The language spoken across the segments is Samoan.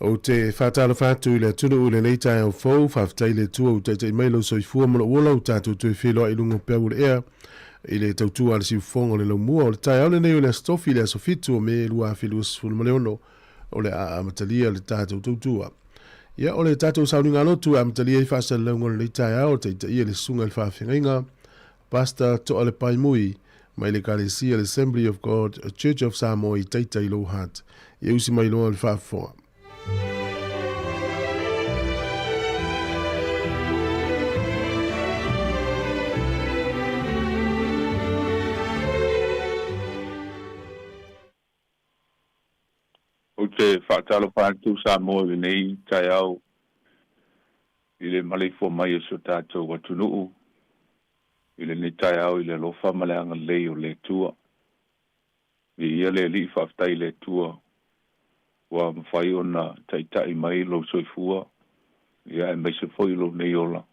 Ou te faatalofa atu i le atunuu i lenei taeao fou, faafetai i le Atua ua taitai mai lou soifua ma lou ola ua tatou toe feiloai i luga o peau o le ea i le tautua a le siufofoga o le laumua. O le taeao lenei o le Aso Tofi, le aso 7 o Me 2026, o le a amatalia le tatou tautua. Ia, o le tatou sauniga lotu e amatalia ai faasalalauga o lenei taeao, o taitaia le susuga i le faafeagaiga Pastor Toalepai Mui mai le Ekalesia le Assembly of God Church of Samoa i Taita i Low Heart. Ia usi mai loa le faafofoga. Ou te faatalofa atu Samoa i lenei taeao i le maleifua mai o si o tatou atunuu i lenei taeao i le alofa ma le agalelei o le Atua. Viia le Alii, faafetai i le Atua ua mafai ona taitai mai lou soifua ia aemaise foi lou nei ola.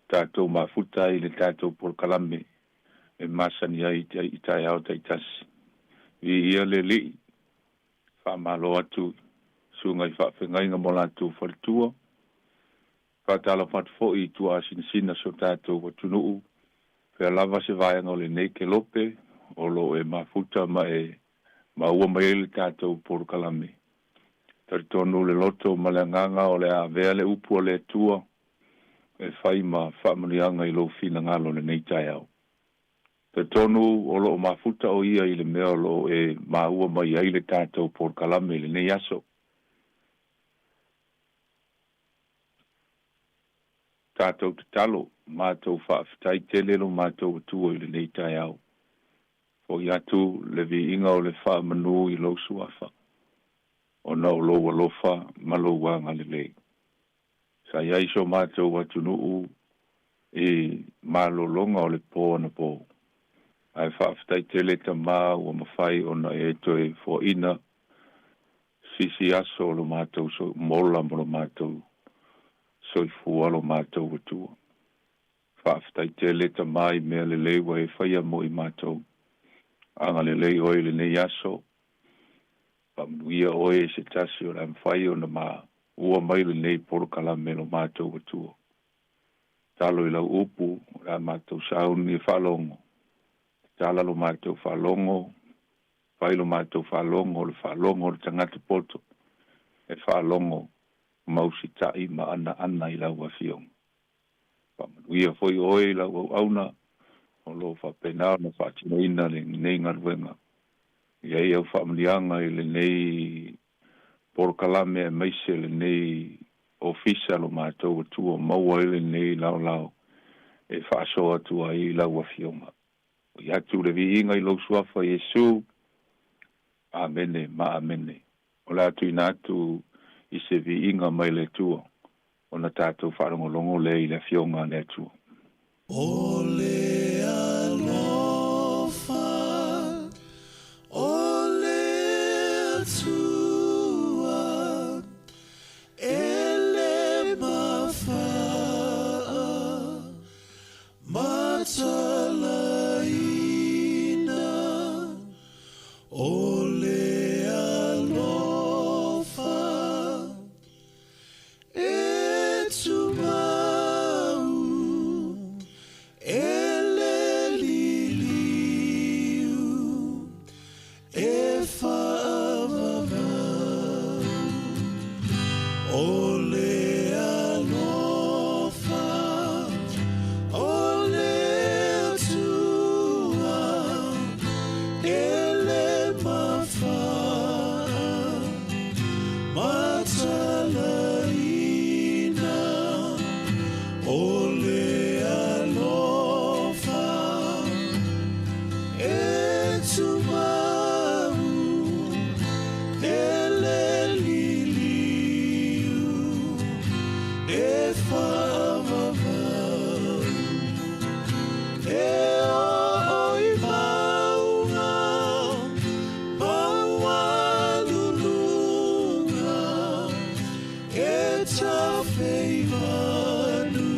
Tatou mafuta ai i le tatou polokalame e masani ai i taeao taitasi. Viia le Alii, faamalo atu susuga i faafeagaiga mo latou faletua. Faatalofa atu foi i tuaasinasina o si o tatou atunuu, fea lava se vaega o lenei kelope o lo o e mafuta ma e maua mai ai le tatou polokalame. Talitonu le loto ma le agaga o le a avea le upu a le Atua e fai ma faamanuiaga i lou finagalo lenei taeao. Talitonu o lo o mafuta o ia i le mea o lo o e maua mai ai le tatou polokalame i lenei aso. Tatou tatalo, matou faafetai tele lo matou Atua i lenei taeao. Fo'i atu le viiga o le faamanu i lou suafa, ona o lou alofa ma lou agalelei. Sa i ai so matou atunuu i malologa o le po anapo, ae faafetai tele Tama ua mafai ona e toe foaina sisi aso o lo matou mola ma lo matou soifua lo matou Atua. Faafetai tele Tama i mea lelei ua e faia mo i matou. Agalelei oe i lenei aso, faamanuia oe i se tasi o le a mafai ona maua mai lenei polokalame lo matou Atua. Talo i lau upu, o le a matou sauni e faalogo. Tatala lo matou faalogo, fai lo matou faalogo o le faalogo o le tagata poto, e faalogo mausita'i ma anaana i lau afioga. Faamanuia foi oe i lau auauna o lo o faapena ona faatinoina lenei galuega. I ai au faamanuiaga i lenei polokalame aemaise lenei ofisa lo matou Atua maua ai lenei laolao e faasoa atu ai i lau afioga. Fo'i atu le viiga i lou suafa Iesu. Amene ma amene. O le a tuuina atu i se viiga mai le Atua ona tatou faalogologo lea i le afioga a le Atua. O le alofa o le Atua e le mafaa matalaina, o le alofa e tumau e le liliu e faavavau, o le alofa o le Atua e le mafaa matalaina, o le alofa e tumau e le liliu e faavavau, e oo i mauga maualuluga e tafe i manu.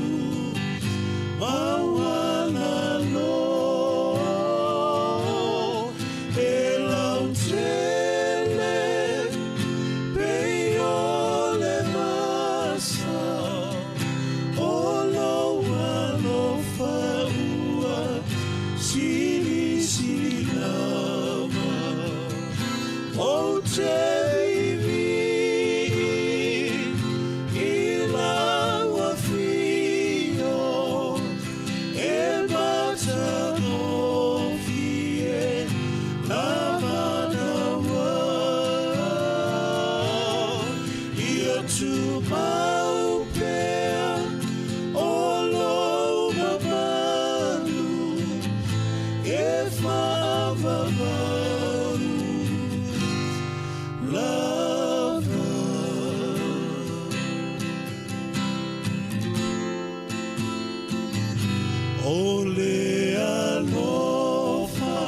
O le alofa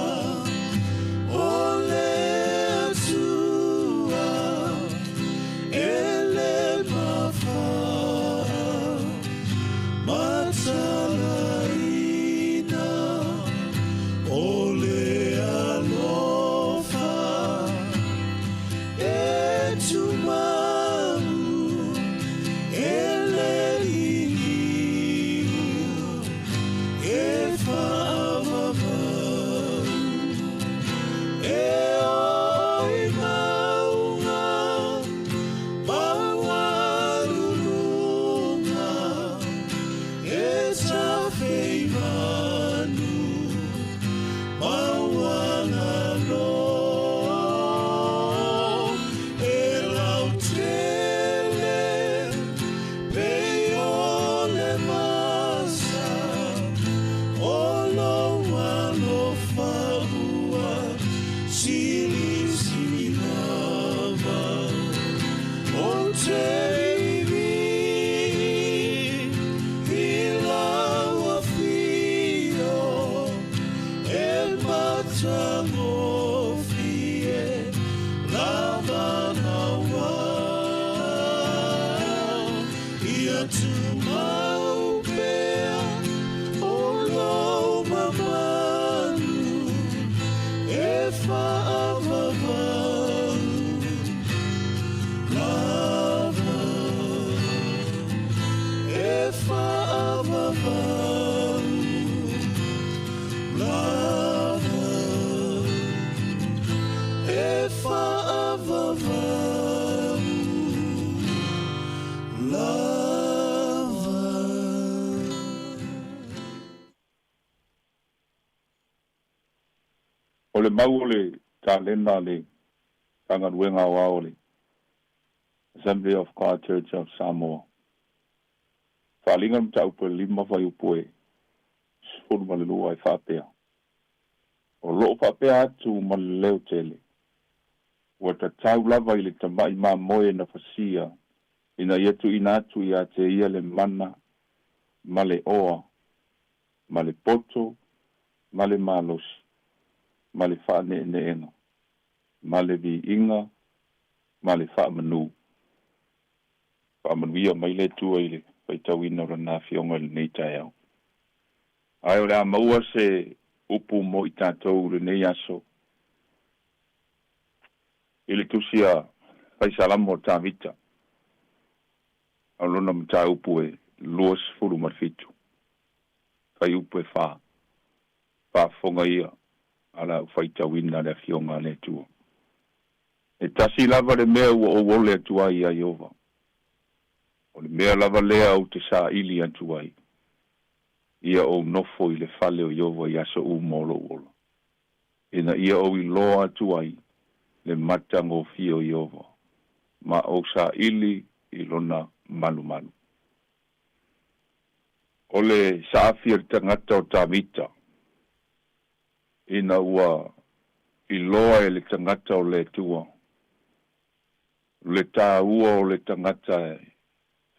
o le Atua e le mafai matalaina. O le alofa e tumau e le liliu e faavavau e o i mauga maualuluga e tafeivanu mauagaloa e lautele pei o le masa o lou alofa ua silisili lava ou te viivii i lau afio e matagofie lava naua ia tumau pea o lou mamalu e faavavau lava e faavavau lava e faavavau lava. O le mau o le talena le Matagaluega Aoao o le Assembly of God Church of Samoa. Faaaliga le mataupu e 5 fuaiupu e 12 e faapea, O loo faapea atu ma le leo tele, ua tatau lava i le tama'i mamoe na fasia ina ia tuuina atu ia te ia le mana ma le oa ma le poto ma le malosi ma le faaneeneega ma le viiga ma le faamanu. Faamanuia mai le Atua i le faitauina o Lana Afioga i lenei taeao. Ae o le a maua se upu mo i tatou i lenei aso i le tusi a Faisalamo o Tavita, o lona mataupu e 27, fuaiupu e 4. Faafofoga ia a la ou faitauina le Afioga a le Atua. E tasi lava le mea ua ou ole atu ai iā Ieova, o le mea lava lea ou te saili atu ai, ia ou nofo i le fale o Ieova i aso uma o lou ola, ina ia ou iloa atu ai le matagofie o Ieova, ma ou saili i lona malumalu. O le saafi a le tagata o Tavita, ina ua iloa e le tagata o le Atua le tāua o le tagata e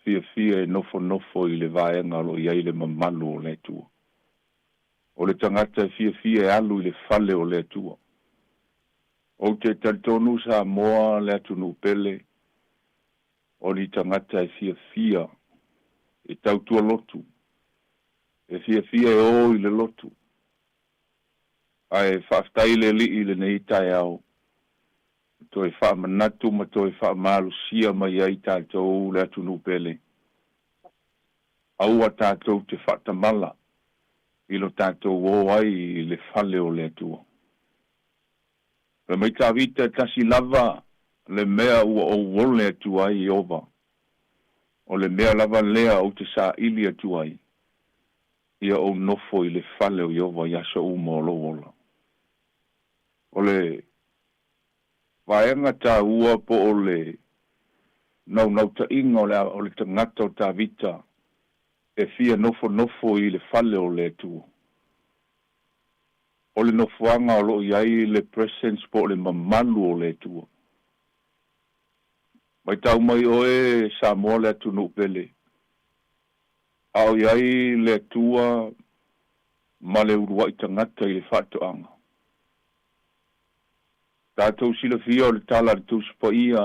fiafia e nofonofo i le vaega o lo o i ai le mamalu o le Atua. O le tagata e fiafia e alu i le fale o le Atua. Ou te talitonu Samoa le atunuu pele o ni tagata e fiafia e tautua lotu, e fiafia e o i le lotu. Ae faafetai le Alii i lenei taeao, toe faamanatu ma toe faamalosia mai ai tatou le atunuu pele. Aua tatou te faatamala i lo tatou o ai i le fale o le Atua. Fai mai Tavita, e tasi lava le mea ua ou ole atu ai Ieova, o le mea lava lea ou te saili atu ai, ia ou nofo i le fale o Ieova i aso uma o lou ola. O le vaega taua po o le naunautaiga o le o le tagata o Tavita e fia nofonofo i le fale o le Atua. O le nofoaga o lo o i ai le presence po o le mamalu o le Atua. Matau mai oe Samoa le atunuu pele, a o i ai le Atua. ma le ulua'i tagata i le fa'ato'aga. Tatou silafia o le tala a le Tusi Paia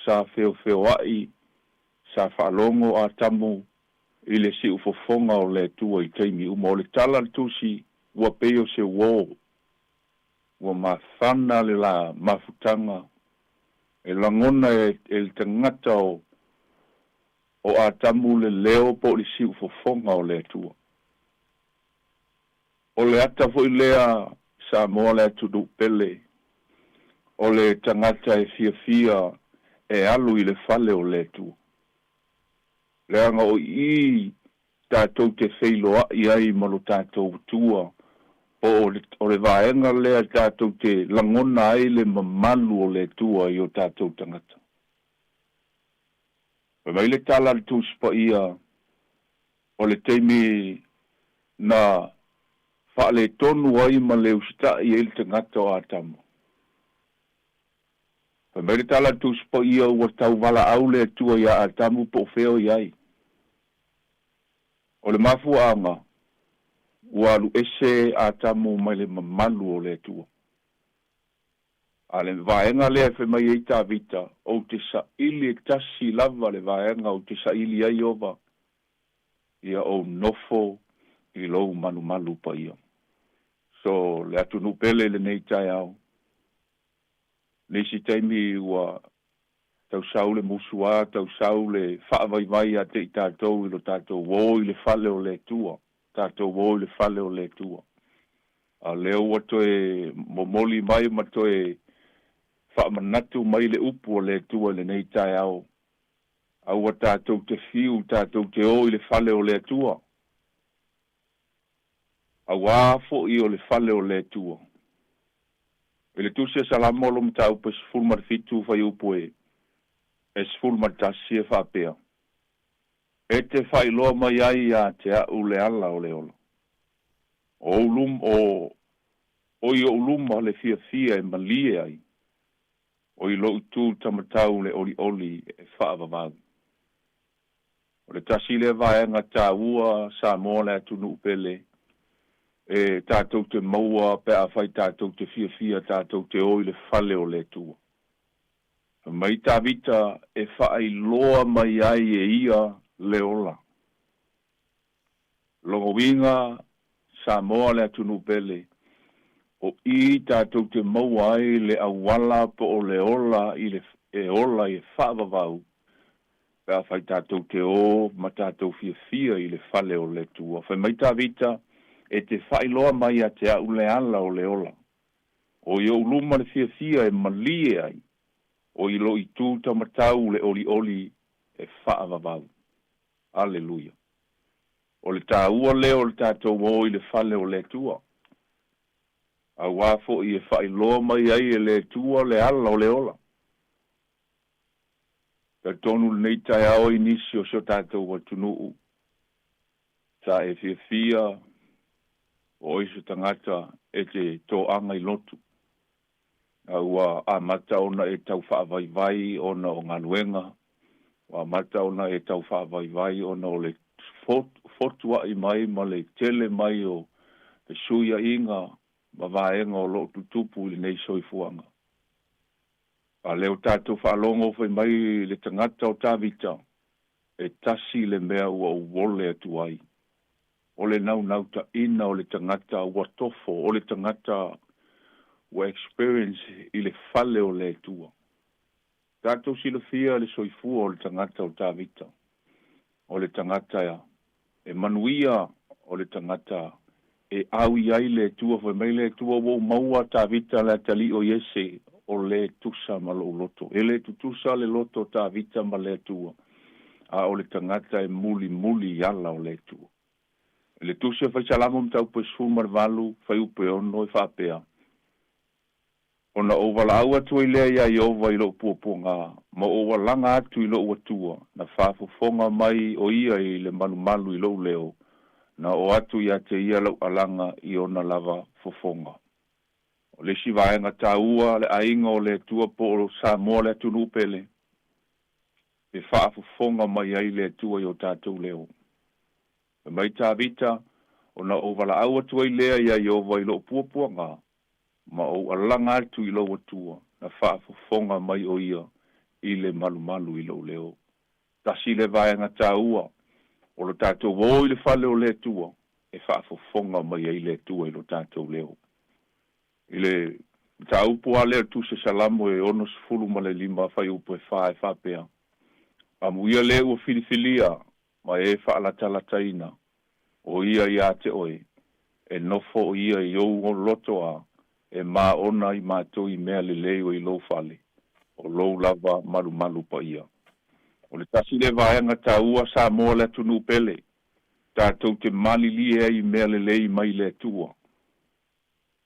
sa feofeoa'i sa fa'alogo Atamu i le si'ufofoga o le Atua i taimi uma. O le tala a le Tusi ua pei o se uō ua mafana le la mafutaga e lagona e le tagata o o Atamu le leo po o le si'ufofoga o le Atua. O le ata fo'i lea Samoa le atunuu pele o le tagata e fiafia e alu i le fale o le Atua. Leaga o i i tatou te feiloa'i ai ma lo tatou Atua po o le vaega lea tatou te lagona ai le mamalu o le Atua i o tatou tagata. Fai mai le tala a le Tusi Paia o le taimi na faaletonu ai ma le usita'i ai le tagata o Atama. Fai mai le tala a le Tusi Paia ua tauvalaau le Atua iā Atamu po o fea o i ai. O le mafuaaga ua alu ese Atamu mai le mamalu o le Atua. A le vaega lea e fai mai ai Tavita, Ou te saili e tasi lava le vaega ou te saili ai Ieova, ia ou nofo i lou malumalu paia. So, le atunuu pele i lenei taeao. Nisi taimi ua tausau le musuā, tausau le faavaivai ia te i tatou i lo tatou o i le fale o le Atua, tatou o i le fale o le Atua. A o lea ua toe momoli mai ma toe faamanatu mai le upu a le Atua i lenei taeao, aua tatou te fiu tatou te o i le fale o le Atua, auā fo'i o le fale o le Atua. I le Tusi a Salamo lo mataupu e 17 fuaiupu e 11 e faapea, E te faailoa mai ai iā te a'u le ala o le ola. O ou lum, o, o i o'u luma le fiafia e malie ai, o i lo'u tu tamatau le olioli e faavavau. O le tasi lea vaega taua Samoa le atunuu pele e tatou te maua pe afai tatou te fiafia tatou te o i le fale o le Atua. Fai mai Tavita e faailoa mai ai e ia le ola. Lona uiga Samoa le atunuu pele, o i tatou te maua ai le auala po o le ola i le e ola i e faavavau pe afai tatou te o ma tatou fiafia i le fale o le Atua. Fai mai Tavita, E te faailoa mai ia te a'u le ala o le ola. O i ou luma le fiafia e malie ai, o i lou itu tamatau le olioli e faavavau. Aleluia! O le tāua lea o le tatou o i le fale o le Atua, auā fo'i e faailoa mai ai e le Atua le ala o le ola. Talitonu lenei taeao i nisi o si o tatou atunuu sa e fiafia o oe se tagata e te toaga i lotu, a ua amata ona e tau faavaivai ona o galuega, ua amata ona e tau faavaivai ona o le fotua'i mai ma le tele mai o fesuia'iga ma vaega o lo'o tutupu i lenei soifuaga. A lea ua tatou faalogo fai mai le tagata o Tavita, E tasi le mea ua ou ole atu ai, o le naunautaiga o le tagata ua tofo, o le tagata ua experience i le fale o le Atua. Tatou silafia le soifua o le tagata o Tavita, o le tagata e manuia, o le tagata e au i ai le Atua. Fai mai le Atua, Ua ou maua Tavita le atalii o Iese, o le tusa ma lou loto. E le tutusa le loto o Tavita ma le Atua, a o le tagata e mulimuli i ala o le Atua. I le Tusi a Faisalamo mataupu e 18, fuaiupu e 6 e faapea, Ona ou valaau atu ai lea iā Ieova i lou puapuagā, ma ou alaga atu i lou Atua, na faafofoga mai o ia i le malumalu i lou leo, na oo atu ia te ia lau alaga i ona lava fofoga. O le isi vaega taua le aiga o le Atua po o Samoa le atunuu pele, e faafofoga mai ai le Atua i o tatou leo. Fai mai Tavita, Ona ou valaau atu ai lea iā Ieova i loʻu puapuaga, ma ou alaga atu i lou Atua, na faafofoga mai ʻo ia i le malumalu i lou leo. Tasi le vaega taua o lo tatou o i le fale o le Atua e faafofoga mai ai le Atua i lo tatou leo. I le mataupu lava lea o le Tusi Salamo e 65 fuaiupu e 4 e faapea, Amuia le ua filifilia ma e faalatalataina, o ia ia te oe, e nofo o ia i ou loto a, e maona i matou i mea lelei o i lou fale, o lou lava malumalu paia. O le tasi lea vaega taua Samoa le atunuu pele, tatou te malilie ai i mea lelei mai le Atua.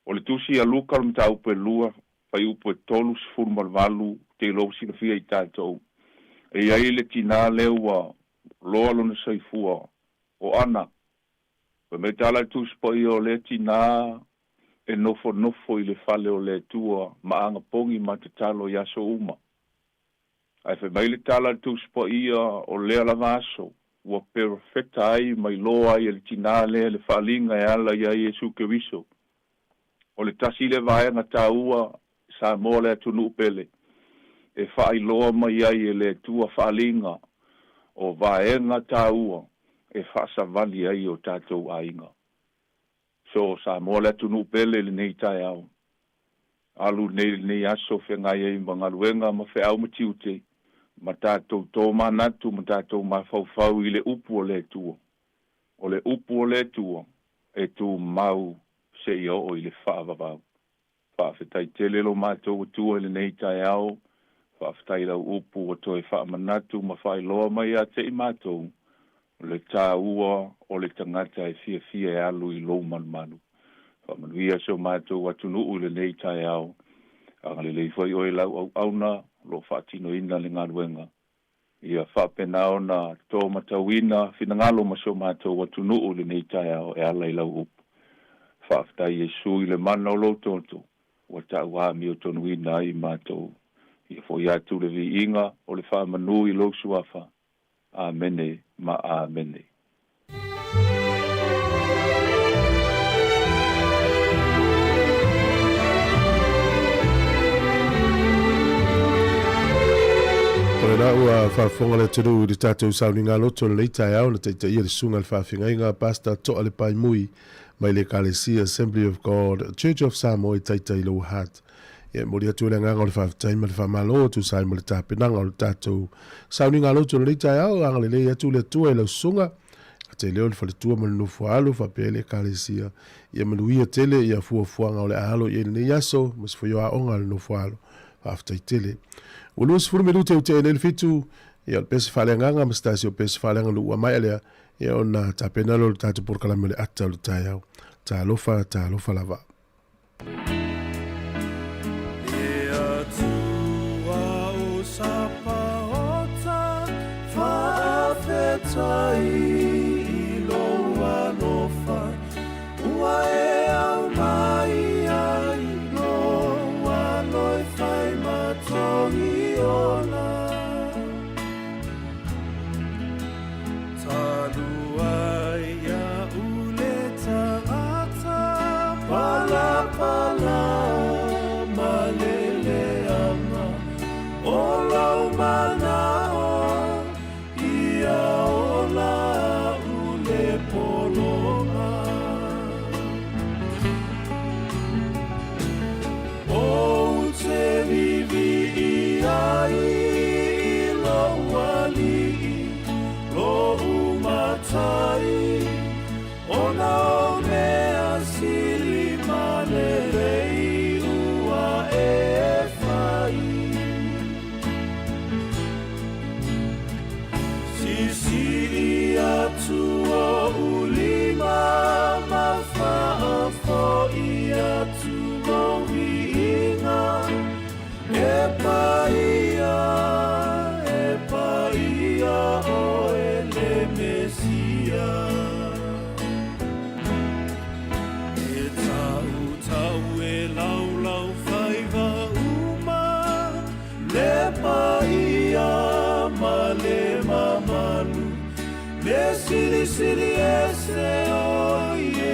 O le Tusi a Luka o le mataupu e 2, fuaiupu e 38, te iloa ua silafia i tatou, e i ai le tinā lea ua loa lona soifua, o Ana. Fai mai tala i le Tusi Paia o lea tinā e nofonofo i le fale o le Atua ma agapogi ma tatalo i aso uma. Ae fai mai le tala a le Tusi Paia o lea lava aso ua perofeta ai ma iloa ai e le tinā lea le faaaliga e ala iā Iesu Keriso. O le tasi lea vaega taua Samoa le atunuu pele e faailoa mai ai e le Atua faaaliga o vaega taua e faasavali ai o tatou aiga. So, Samoa le atunuu pele i lenei taeao. Alu nei lenei aso feagai ai ma galuega ma feau ma tiute, ma tatou tomanatu ma tatou mafaufau i le upu o le Atua. O le upu o le Atua e tumau seia oo i le faavavau. Faafetai tele lo matou Atua i lenei taeao, faafetai i lau upu ua toe faamanatu ma faailoa mai ia te i matou le taua o le tagata e fiafia e alu i lou malumalu. Faamanuia si o matou atunuu i lenei taeao, agalelei foi oe i lau auauna o lo o faatinoina le galuega, ia faapena ona tomatauina finagalo ma si o matou atunuu i lenei taeao e ala i lau upu. Faafetai Iesu i le mana o lou toto ua tau amiotonuina ai matou. Ia foi atu le viiga o le faamanu i lou suafa. Amene ma Amene. O lena ua faafofoga le atunuu i le tatou sauniga loto i lenei taeao na taitaia le susuga i le faafeagaiga Pastor Toa Lepaimui mai le Ekalesia Assembly of God Church of Samoa i Taitai Lower Hutt. Ia e momoli atu ai le agaga o le faafetai ma le faamalo e tusa ai ma le tapenaga o le tatou sauniga loto i lenei taeao. Agalelei atu le Atua i lau susuga, ka te leo le faletua ma le nofo alo faapea ai le Ekalesia. Ia manuia tele ia fuafuaga o le a alo i ai lenei aso ma se foi o aoga a le nofo alo. Faafetai tele. Ua 20 minute ua tea nei le 7, ia o le pese faaleagaga ma se tasi o pese faaleaganuu ua maea lea, ia ona tapena lea o le tatou polokalame o le ata o le taeao. Talofa, talofa lava. Le Atua o Sapaota, faafetai i lou alofa, ua e aumai ai lou alo e fai matogi ola. Talu ai iaʻu le tagata palapala ma le leaga o lou manaʻo ia ola aʻu le pologa. Ou te viivii ai i lou aliʻi, Loʻu matai, ona o mea sili ma lelei ua e fai. Sisii atu oʻu lima ma faafoʻi atu lou viiga, E paia, e paia ʻoe le Mesia. E tautau e laulau faiva uma, Le paia ma le mamalu, Le silisili ese o Iesu.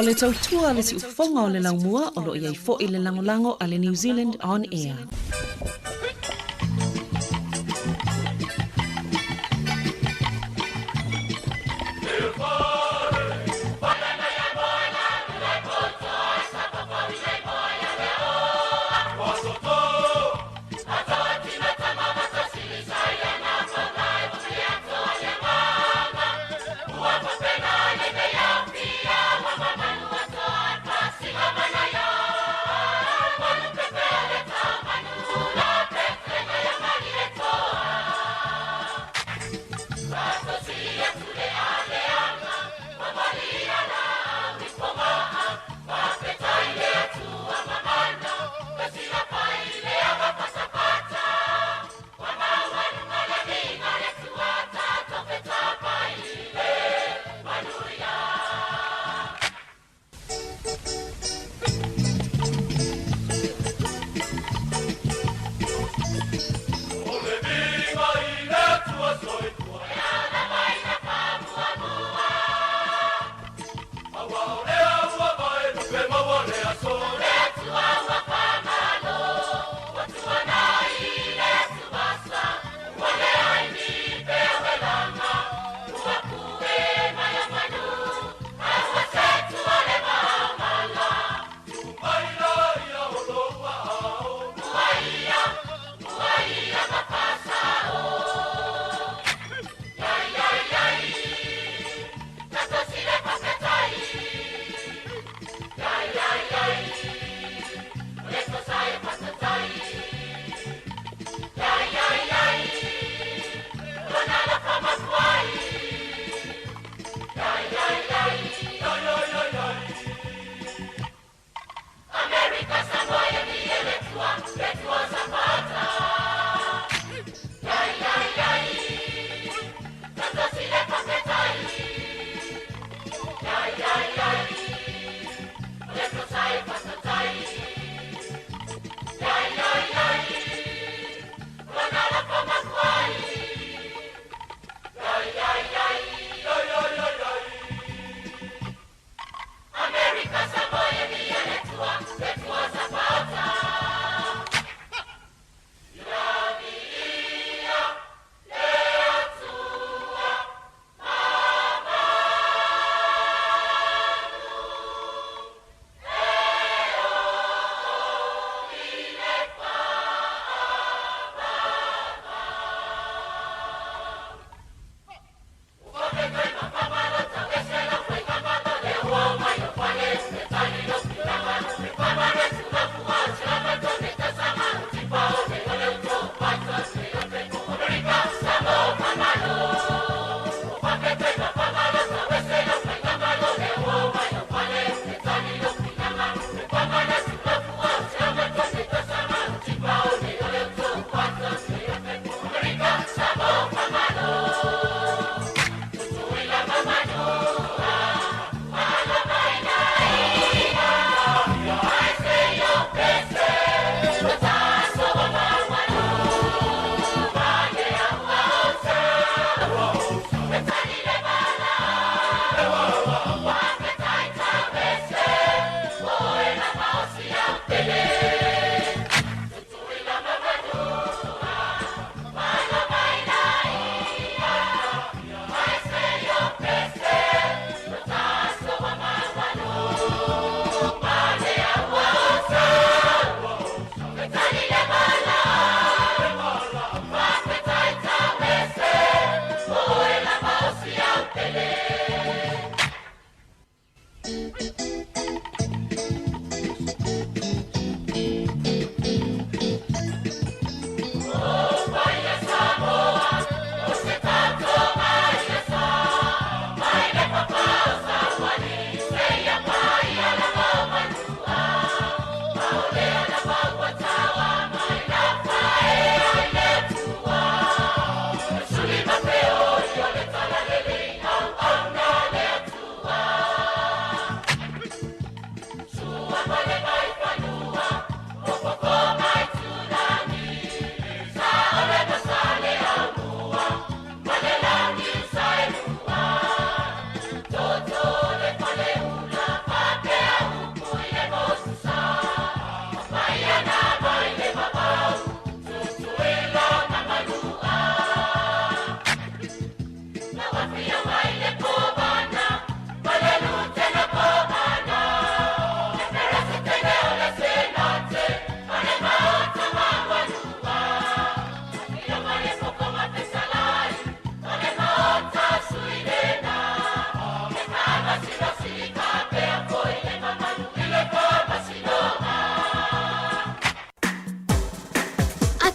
O le tautua a le siufofoga o le laumua o lo o i ai foi le lagolago a le New Zealand On Air.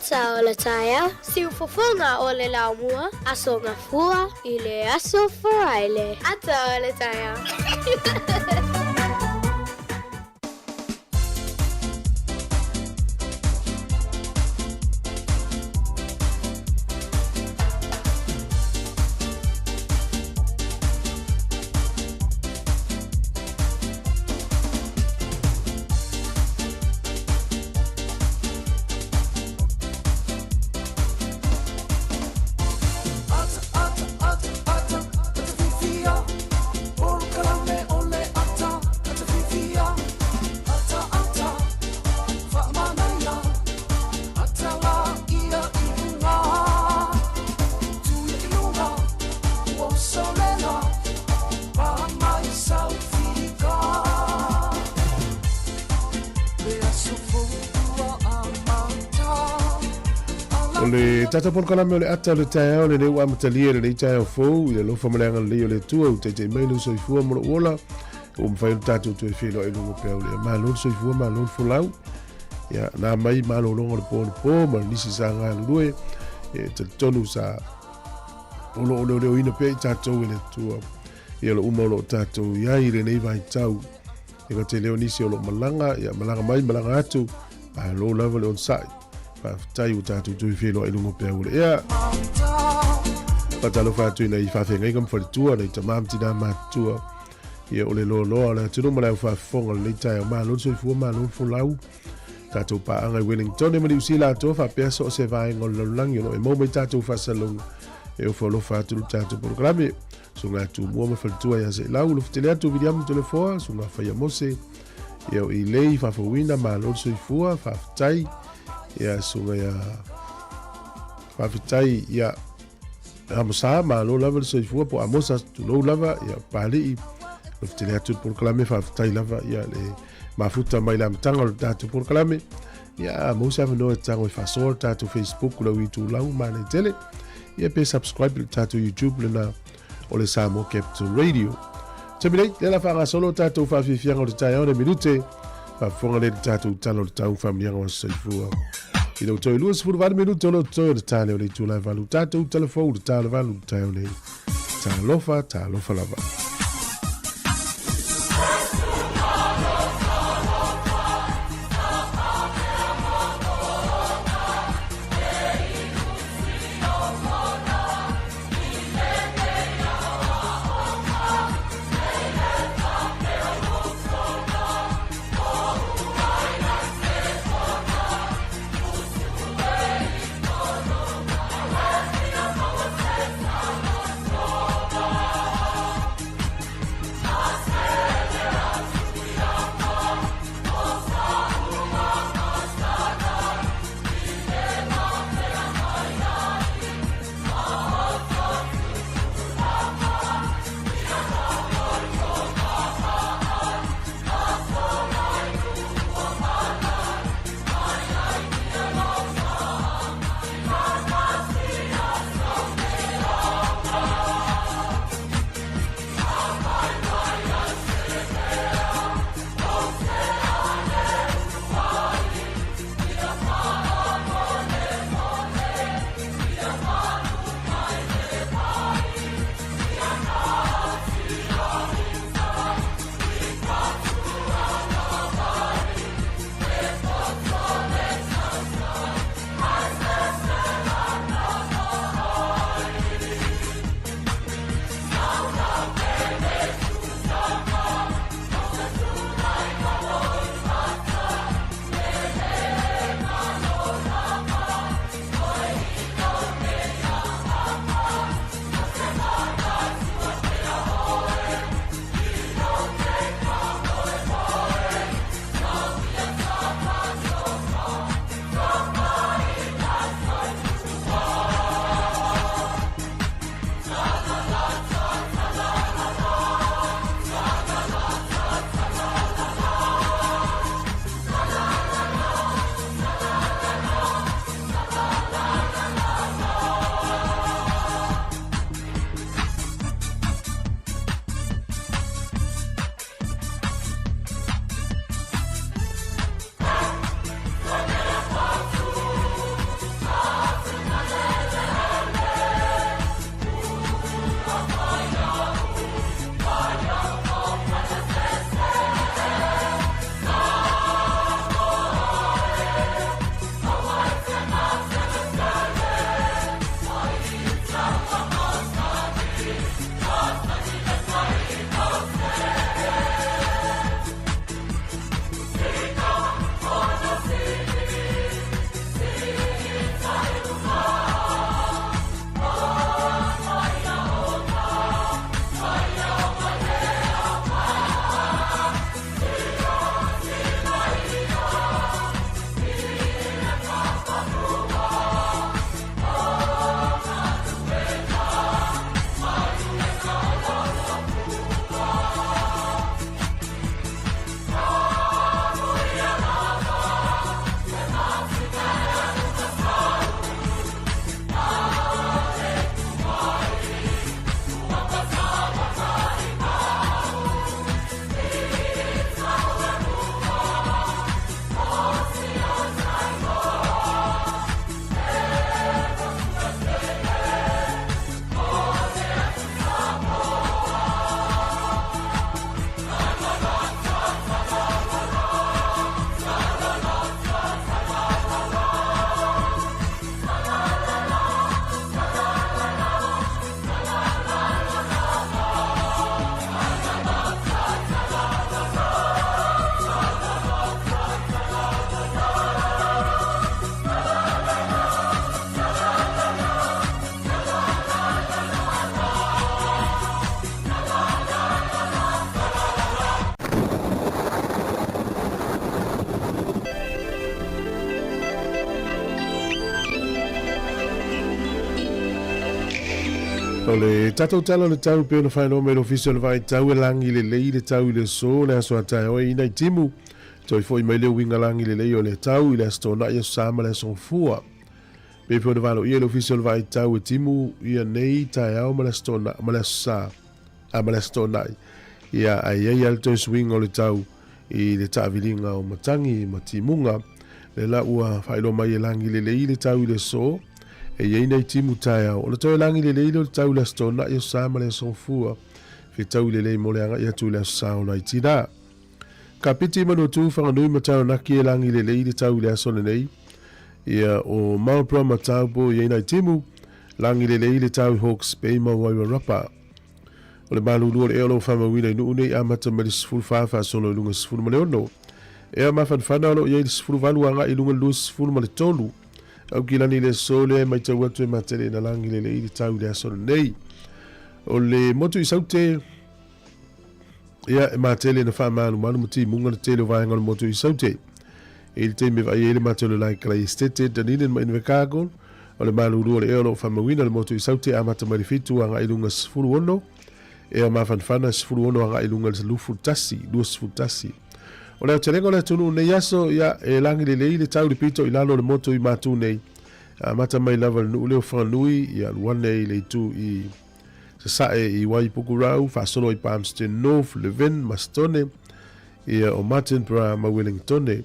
Ata o le taeao, siufofoga o le laumua, Aso Gafua i le Aso Faraile. Ata o le taeao. O le tatou polokalame o le ata o le taeao lenei ua amatalia i lenei taeao fou i le alofa ma le agalelei o le Atua ua taitai mai lou soifua ma lou ola ua mafai ona tatou toe feiloai i luga o peau lea. Malo le soifua, malo le folau. Ia, na mai malologa o le po anapo ma nisi sa galulue e talitonu sa o lo o leoleoina pea i tatou e le Atua ia lo uma o lo o tatou i ai i lenei vaitau. E ka te leo nisi o lo o malaga, ia malaga mai, malaga atu, malo lava le onosai. Faafetai ua tatou toe feiloai i luga o peau o le ea. Faatalofa atu ina i faafeagaiga ma faletua, nai tama ma tinā matutua. Ia o le loaloa o le atunuu ma le au faafofoga o lenei taeao. Malo le soifua, malo le folau. Tatou paaga i Wellington ma Niu Sila atoa faapea so o se vaega o le lalolagi o lo o e maua mai tatou faasaloga e ofo alofa atu le tatou polokalame. Susuga ia Tumua ma Faletua ia Selau, Lofutele atu Viliamu Tolefoa, Susuga Faia Mose, ia o Ilei Faafouina, malo le soifua, faafetai, ia Susuga ia faafetai ia Amosa, malo lava le soifua, po Amosa, tulou lava, ia Palii, Lofutele atu le polokalame, faafetai lava, ia le mafuta mai le amataga o le tatou polokalame, ia maua se avanoa e tago e faasoa le tatou Facebook lau itulau manaia tele ia pe subscribe le tatou YouTube lena o le Samoa Capital Radio. Taimi nei, lea la faagasolo tatou faafiafiaga o le taeao le minute faafofoga le tatou tala o le tau faamiliaga o soifua. I lou toe 28 minute o lo toe o le tale o le itula e valu tatou telefou le tala valu le taeao nei. Talofa, talofa lava. O le tatou tala o le tau pei ona faailoa mai le Ofisa o le Vaai Tau e lagi lelei le tau i le aso, le aso a taeao e ina i timu. Toe foi mai le uiga lagi lelei o le tau i le Aso Toonai, Aso Sa ma le Aso Gafua. Pei foi ona valoia e le Ofisa o le Vaai Tau e timu ia nei taeao ma le Aso Toonai, ma le Aso Sa, a ma le Aso Toonai. Ia, ae i ai lava le toe suiga o le tau i le taaviliga o matagi ma timuga, lea la ua faailoa mai e lagi lelei le tau i le aso, e i ai nai timu taeao. O le toe lagi lelei lea o le tau i le Aso Toonai, Aso Sa ma le Aso Gafua, fetaui lelei mo le agai atu i le Aso Sa o nai tinā. Kapiti, Manuatū, Whanganui ma Taranaki e lagi lelei le tau i le aso lenei. Ia, o Marlborough ma Taupo i ai nai timu, lagi lelei le tau i Hawke's Bay ma Wairarapa. O le malulu o le ea o lo o faamauina i Nuu nei amata mai le 14 faasolo i luga 16. Ea mafanafana o lo o i ai le 18 agai i luga le 23. Aukilani i le aso lea e matau atu e matele ina lagi lelei le tau i le aso lenei. O le motu i Saute, ia e matele ina faamalumalu ma timuga le tele o vaega o le motu i Saute. I le taimi e vaai ai le matou le lai kalai Estate, Dunedin ma Invercargill, o le malulu o le ea o lo o faamauina le motu i Saute amata mai le 7 agai i luga 16, ea mafanafana 16 agai i luga le 21, 21. O le aotelega o le atunuu nei aso, ia, e lagi lelei le tau i le pito i lalo o le motu i Matu nei, amata mai lava i le nuu lea o Whanganui, ia alu ane i le itu i Sasae i Waipukurau, faasolo i Palmerston North, Levin, Mastone, Ia, o Martinborough ma Wellingtone.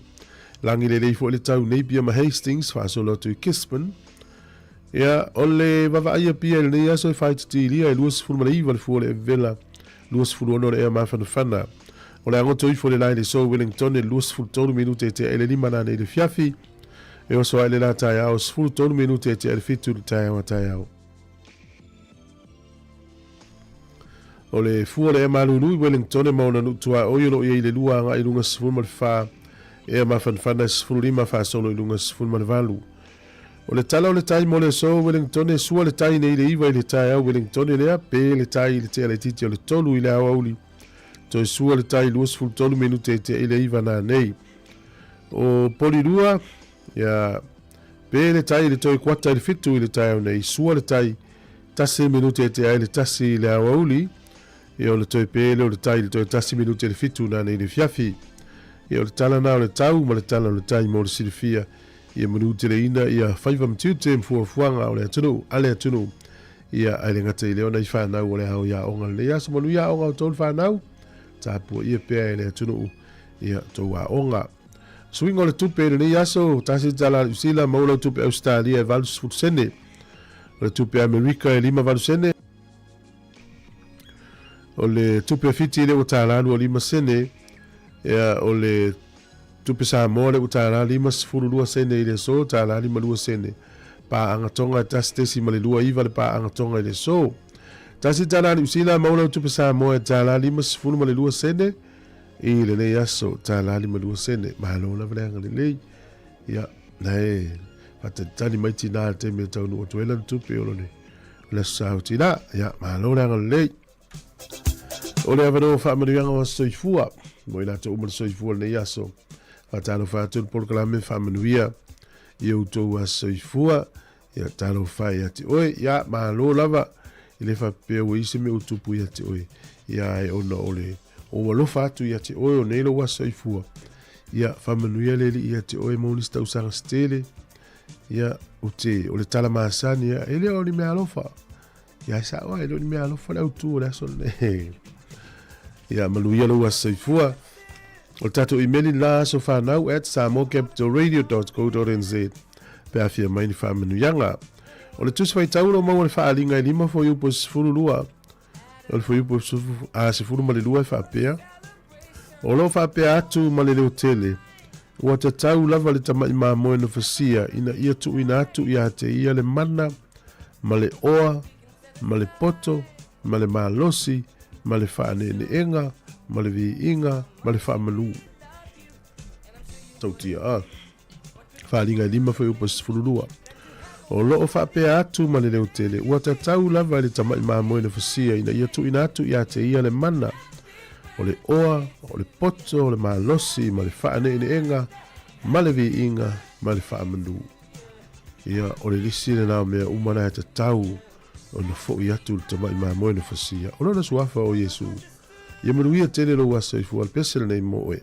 Lagi lelei foi le tau Napier ma Hastings, faasolo atu i Gisborne. Ia, o le vavaaia pia i lenei aso e whaititiilia e 29 le fua o le Evela, 26 le ea mafanafana. O le agoto ifo le lae le so Wellingtone 23 minute e tea i le lima nane i le fiafi. E oso ai le la taeao 13 minute e tea i le fitu le taeao a taeao. O le fua o le ea malulu i Wellington e ma ona nuu tuaoi o lo o i ai i le 2 agai i luga 14, ea mafanafana e 15 faasolo i luga 18. O le tala o le tai mo le aso Wellington e sua le tai nei le 9 i le taeao Wellington lea pe le tai i le tea laitiiti o le 3 i le aoauli. Toe sua le tai 23 minute e tea i le 9 nā nei. O Polirua, ia, pe le tai i le toe kuata i le 7 i le taeao nei, sua le tai Tasi minute e te ai le tasi i le aoauli, ia o le toe pele o le tai i le toe tasi minute le fitu nā nei le fiafi. Ia o le tala nā o le tau ma le tala o le tai mo le silafia, ia manuteleina ia faiva ma tiute ma fuafuaga o le atunuu, a le atunuu. Ia ai le gata i lea ona i whanau o le ao ia aoga lenei aso manuia aoga o tōu whanau, tāpua ia pea e le atunuu ia tōu aoga. Suiga o le tupe i lenei aso, tasi tala Niu Sila, maua lau tupe Ausetalia e 80 sene. O le tupe Amerika e 58 sene. O le tupe Fiti le ua tālā 25 sene. Ia, o le tupe Samoa le ua tālā 52 sene i le aso, tālā 52 sene. Pāanga Tonga e tasi tesi ma le lua iva le pāanga Tonga i le aso. Tasi tālā Niu Sila, maua lau tupe Samoa e tālā 50 ma le lua sene. I lenei aso, tālā 52 sene. Malo lava le agalelei. Ia, nei, whakatalitali mai tinā le taimi e taunuu atu ai lana tupe o lone, o le aso sa o tinā. Ia, malo le agalelei. O le avanoa o faamanuiaga o aso soifua, mo i latou uma le soifua lenei aso. Faatalofa atu le polokalame faamanuia i outou aso soifua. Ia, talofa ia te oe. Ia, malo lava. I le faapea ua i se mea ua tupu ia te oe. Ia, e ona o le o alofa atu ia te oe o nei lou aso soifua. Ia, faamanuia le Alii ia te oe mo nisi tausaga se tele. Ia, o te, o le tala masani, ia, e le o ni mea alofa. Ia, e sao ai, e le o ni mea alofa le autu o le aso lenei. Ia, manuia lou aso soifua. O le tatou imeli la aso whanau at samoacapitalradio.co.nz pe a fia mai ni faamanuiaga. O le tusi faitau lo maua le faaaliga e lima fuaiupu e 12, o le fuaiupu a 12 e faapea, O lo o faapea atu ma le leotele, ua tatau lava le tama'i mamoe na fasia ina ia tuuina atu ia te ia le mana ma le oa ma le poto ma le malosi ma le faaneeneega ma le viiga ma le faamalu. Tautia a. Faaaliga e lima fuaiupu e 12. O lo o faapea atu ma le leotele, ua tatau lava i le tama'i mamoe na fasia ina ia tuuina atu ia te ia le mana, o le oa, o le poto, o le malosi ma le faaneeneega ma le viiga ma le faamanu. Ia, o le lisi lena o mea uma na e tatau. Ona foʻi atu le tamaʻi mamoe na fasia. O lona suafa o Iesu. Ia manuia tele lou aso i fua le pese lenei mo oe.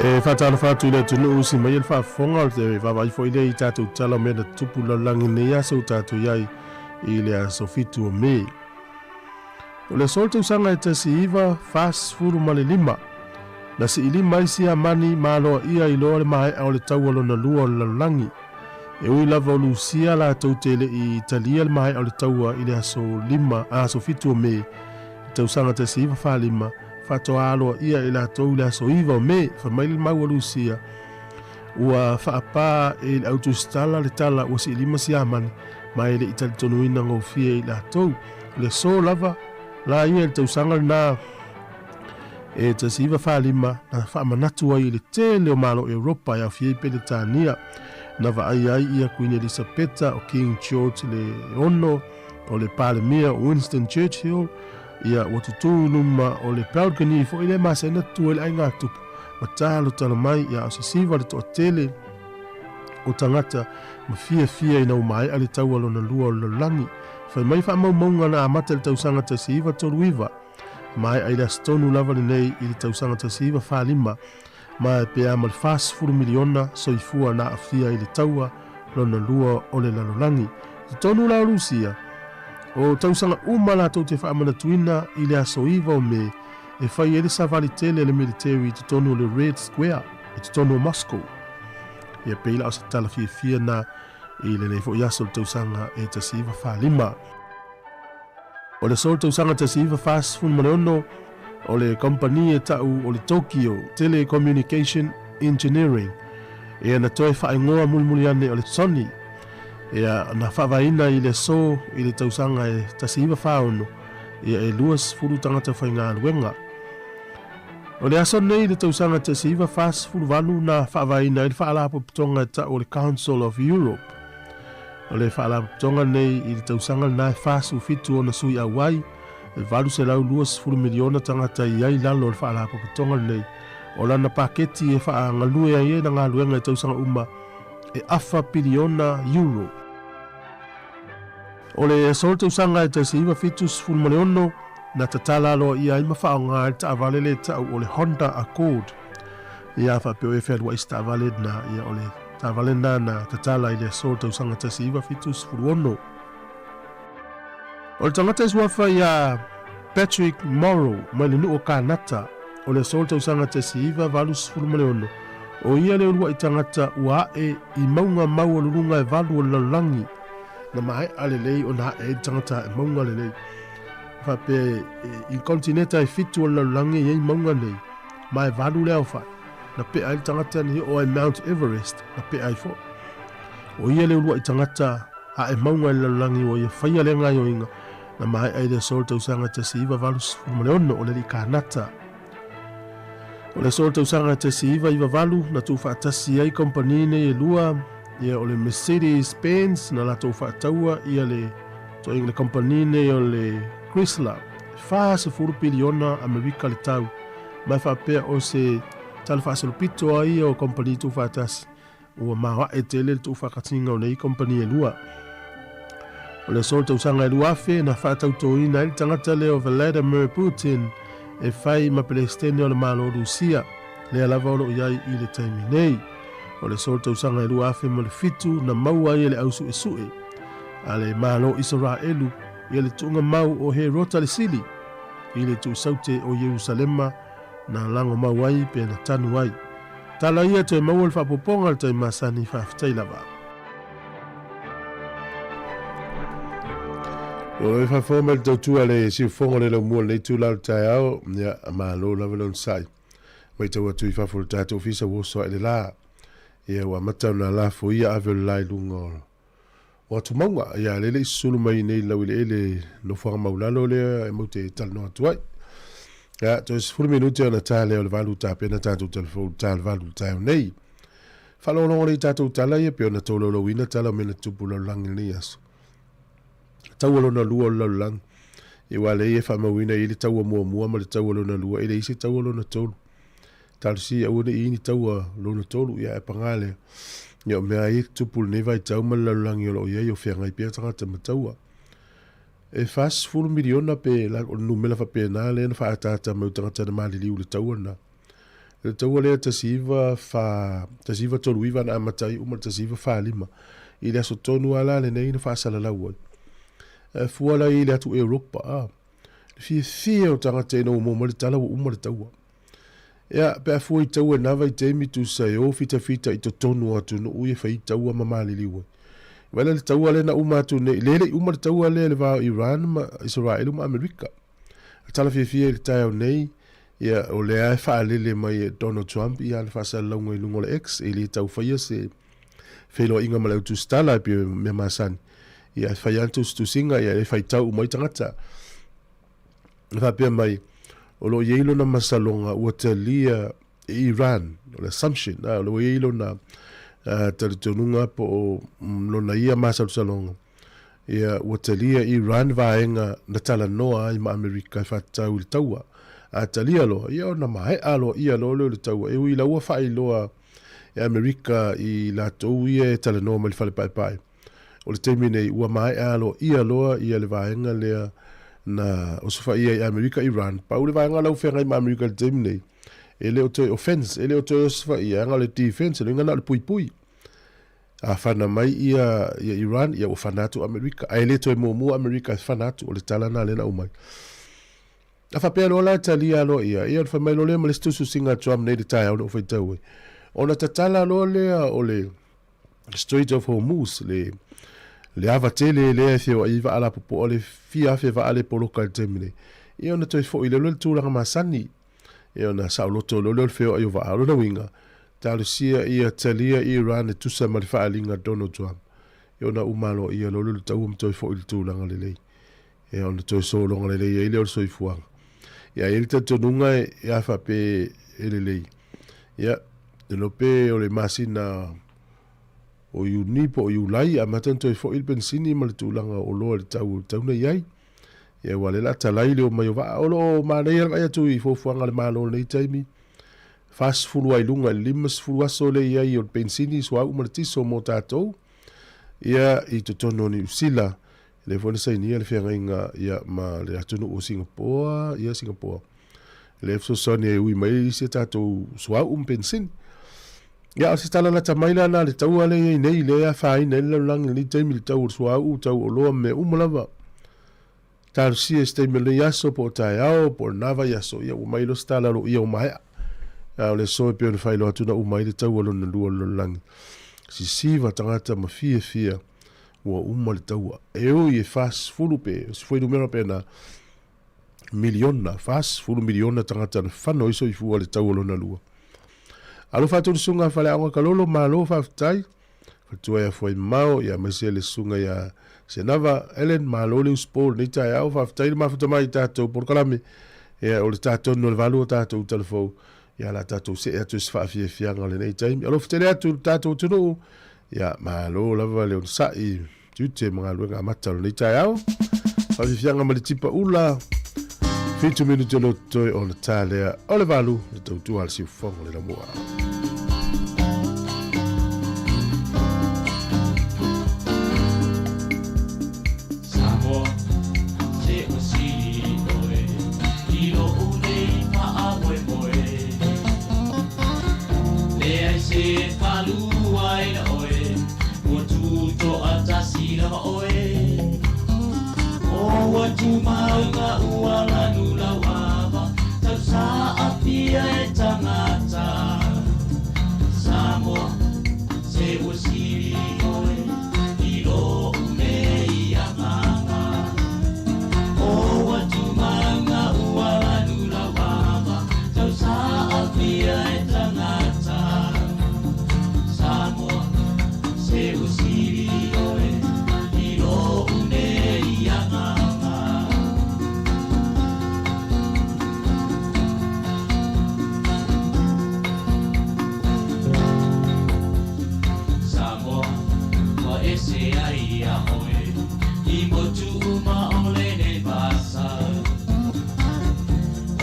E faatalofa atu i le atunuu si mai le faafofoga o le vaavaai foi lea i tatou tala o mea na tutupu lalolagi nei aso ua tatou i ai i le aso 7 o Me. O le aso o le tausaga e 1945, na siilima ai Siamani ma aloaia ai loa le maea o le taua lona lua o le lalolagi. E ui lava o Lusia latou te le i talia le maea o le taua i le aso 5, aso 7 o Me i le tausaga 1945, faatoa aloaia e latou i le aso 9 o Me, fai mai le mau a Lusia, ua faapā e le autusitala le tala ua siilima Siamani, ma e le i talitonuina gofie i latou. O le aso lava la ia i le tausaga lena e 1945 na faamanatu ai i le tele o Malo Europa e aofia ai Peretania, na vaaia ai ia Kuini Elisapeta, o King George le ono, o le Palemia o Winston Churchill, ia ua tutū i luma o le balcony foi lea masani atu ai le aiga tupu ma talotalo mai ia o sisiva le toatele o tagata ma fiafia ina ua maea le taua lona lua o le lalolagi. Fai mai faamaumauga na amata i le tausaga 1939, maea i le aso tonu lava lenei i le tausaga 1945, ma e pe a ma le 40 miliona soifua na aafia i le taua lona lua o le lalolagi. I totonu la o Lusia, o tausaga uma latou te faamanatuina i le aso 9 o Me e fai ai le savali tele a le military i totonu o le Red Square i totonu o Moscow. Ia pei la o se tala fiafia na i lenei foi aso o le tausaga e 1945. O le aso o le tausaga 1946, o le kamupani e ta'u o le Tokyo Telecommunication Engineering, ia na toe fa'aigoa mulimuli ane o le Sony, ia na fa'avaeina i le aso i le tausaga e 1946, ia e 20 tagata faigaluega. O le aso nei i le tausaga 1948 na fa'avaeina ai le Fa'alapotopotoga e ta'u o le Council of Europe. O le Fa'alapotopotoga nei i le tausaga lena e 47 ona sui auai, e 820 miliona tagata i ai lalo o le Fa'alapotopotoga lenei. O lana paketi e fa'agalue ai ana galuega i tausaga uma e afa piliona euro. O le aso o le tausaga e 1976, na tatala aloaia ai ma faaaoga ai le taavale le ta'u o le Honda Accord. Ia faapea o e fealuai se taavale lena, ia o le taavale lena na tatala i le aso o le tausaga 1976. O le tagata i suafa ia Patrick Morrow mai le nuu o Kanata, o le aso o le tausaga 1986, o ia le ulua'i tagata ua a'e i mauga maualuluga e valu o le lalolagi. Na mae'a lelei ona a'e ai le tagata a'e mauga lelei. E faapea i kontineta e fitu o le lalolagi e i ai mauga nei, ma e valu le aofai. Na pe'a ai le tagata nei oo ai Mount Everest, na pe'a ai fo'i. O ia le ulua'i tagata a'e mauga i le lalolagi ua ia faia lea gaoioiga, na mae'a i le aso o le tausaga 1986 o le alii Kanata. O le aso o le tausaga 1998 na tuufaatasi ai kamupani nei e lua, ia o le Mercedes Benz na latou faataua ia le toaiga le kamupani nei o le Chrysler, 40 piliona Amerika le tau, ma e faapea o se tala faasolopito a ia o kamupani tuufaatasi. Ua maoae tele le tuufaakatiga o nei kamupani e lua. O le aso o le tausaga e 2000 na faatautoina ai le tagata lea o Vladimir Putin e fai ma Peresetene o le Malo o Rusia, lea lava o lo o i ai i le taimi nei. O le aso o le tausaga e 2007 na maua ai e le au suesue a le Malo o Isaraelu ia le tuuga mau o Herota le Sili i le tuusaute o Ierusalema na lago mau ai pe na tanu ai. Tala ia toe maua le faapopoga o le tai masani faafetai lava. O e faafofoga mai le tautua le siufofoga o le laumua lenei itula o le taeao, ia malo lava le onosai. Matau atu i fafo o le tatou ofisa ua oso ae le la. Ia ua amata ona lafoia ave o le la i luga o o atumauga. Ia lea le i susulu mai nei lau eleele nofoaga maulalo lea e mau te talanoa atu ai. Ia, toe 10 minute ona ta lea o le valu tapena tatou telefoni ta le valu taeao nei. Faalogologo lea i tatou tala ia pe ona tolaulauina tala o mea na tutupu lalolagi lenei aso. Taua lona lua o le lalolagi. Ia aua lea e faamauina i le taua muamua ma le taua lona lua, e leai se taua lona tolu. Talosia aua ne i i ni taua lona tolu, ia ae paga lea. Ia o mea ai e tutupu lenei vaitau ma le lalolagi o lo o i ai o feagai pea tagata ma taua. E 40 miliona pe la, o le numera faapena lea na faaataata mai o tagata na maliliu i le taua lena. I le taua lea 19, 1939 na amata ai uma le 1945. I le aso tonu lava la lenei na faasalalau ai. E fua la i le atu Europa, a. Le fiafia o tagata ina ua maua mai le tala ua uma le taua. Ia, pe a fua i taua i na vaitaimi tusa e o fitafita i totonu o atunuu ia fai taua ma maliliu ai. Vaai la le taua lea na uma atu nei, lea e le i uma le taua lea i le va o Iran ma Isaraelu ma Amerika. A tala fiafia i le taeao nei, ia, o lea e faalele mai e Donald Trump ia ana faasalalauga i luga o le X, e le tau faia se feiloaiga ma le au tusitala e pei o mea masani. Ia, e fai lava le tusitusiga, ia, e faitau uma ai tagata. E faapea mai, o lo o i ai lona masaloga ua talia e Iran, o le assumption, a, o lo o i ai lona talitonuga po o lona ia masalosaloga, ia, ua talia e Iran vaega na talanoa ai ma Amerika e faatatau i le taua. A talia loa, ia ona maea loa ia loa lea o le taua. E ui la ua faailoa e Amerika i latou ia e talanoa mai le fale paepae. O le taimi nei, ua maea aloaia loa ia le vaega lea na osofaia i Amerika Iran. Pau le vaega la ua feagai ma Amerika i le taimi nei, e le o toe offense, e le o toe osofaia, aga o le defense, o le uiga na o le puipui. A fana mai ia, ia Iran, ia ua fana atu Amerika. Ae le toe muamua Amerika e fana atu, o le tala na lea na aumai. A faapea loa la e talia aloaia, ia ona fai mai loa lea ma le isi tusitusiga a Trump nei i le taeao na ou faitau ai. Ona tatala loa lea o le Strait of Hormuz, le, le ava tele lea e feoai ai vaa lapopoa le fia afe vaa le poloka i le taimi nei. Ia ona toe fo'i lea o le tulaga masani. Ia ona saoloto loa lea o le feoai o vaa. O lona uiga, talosia ia talia Iran e tusa ma le faaaliga a Donald Trump. Ia ona uma aloaia loa lea o le taua ma toe fo'i i le tulaga lelei. Ia ona toe sologa lelei ai lea o le soifuaga. Ia e i ai le talitonuga e a faapea e lelei. Ia, e iloa pe o le masina o Iuni po o Iulai amata ona toe foi le penisini ma le tulaga o oloa i le tau e tatau ona i ai. Ia aua o lea o le a talai le omai o vaa. O lo o manaia le vaai atu i fuafuaga a le Malo i lenei taimi, 40 lava i luga i le 50 aso lea e i ai o le penisini, suauu ma le tiso mo tatou ia i totonu o Niu Sila. Lea foi na sainia le feagaiga ia ma le atunuu o Singapoa, ia Singapoa. Lea e fesoasoani ai e ui mai isi a tatou suauu ma penisini. Ia, o se tala lata mai la na le taua lea e i ai nei, lea e afaina ai le lalolagi i lenei taimi i le tau o le suauu, tau oloa ma mea uma lava. Talosia i se taimi o lenei aso, po o taeao, po o lena vaiaso, ia ua mai loa se tala aloaia ua maea. A o le aso e pei ona faailoa atu na uma ai le taua lona lua o le lalolagi. Sisiva tagata ma fiafia ua uma le taua. E ui e 40 pe, o se fuainumera pe na, miliona, 40 miliona tagata na fano ai soifua i le taua lona lua. Alofa atu le susuga a Faleaoga Kalolo, malo faafetai. Fatua ia Fuaimamao, ia aemaise le susuga ia Senava Ellen, malo le usupo i lenei taeao, faafetai le mafuta mai i tatou polokalame. Ia o le ta tonu o le 8 o tatou talafou, ia la tatou see atu i se faafiafiaga o lenei taimi. Alofa tele atu i le tatou atunuu, ia malo lava le onosai tiute ma galuega amata o lenei taeao. Faafiafiaga ma le tipa ula, 7 minute o le toe ona ta lea o le 8, le tautua a le siufofoga o le Laumua. Samoa, se ua sili oe i lou nei faamoemoe. Leai se faaluaina oe, ua tutoatasi lava oe. O ua tumauga ua lanu lau ava, tausaafia e tagata. Samoa, se ua sili oe i lou nei agaga. O ua tumauga ua lanu lau ava, tausaafia e tagata. Samoa, se ua sili oe i lou nei agaga. Samoa, ua ese ai ia oe i motu uma o lenei vasa.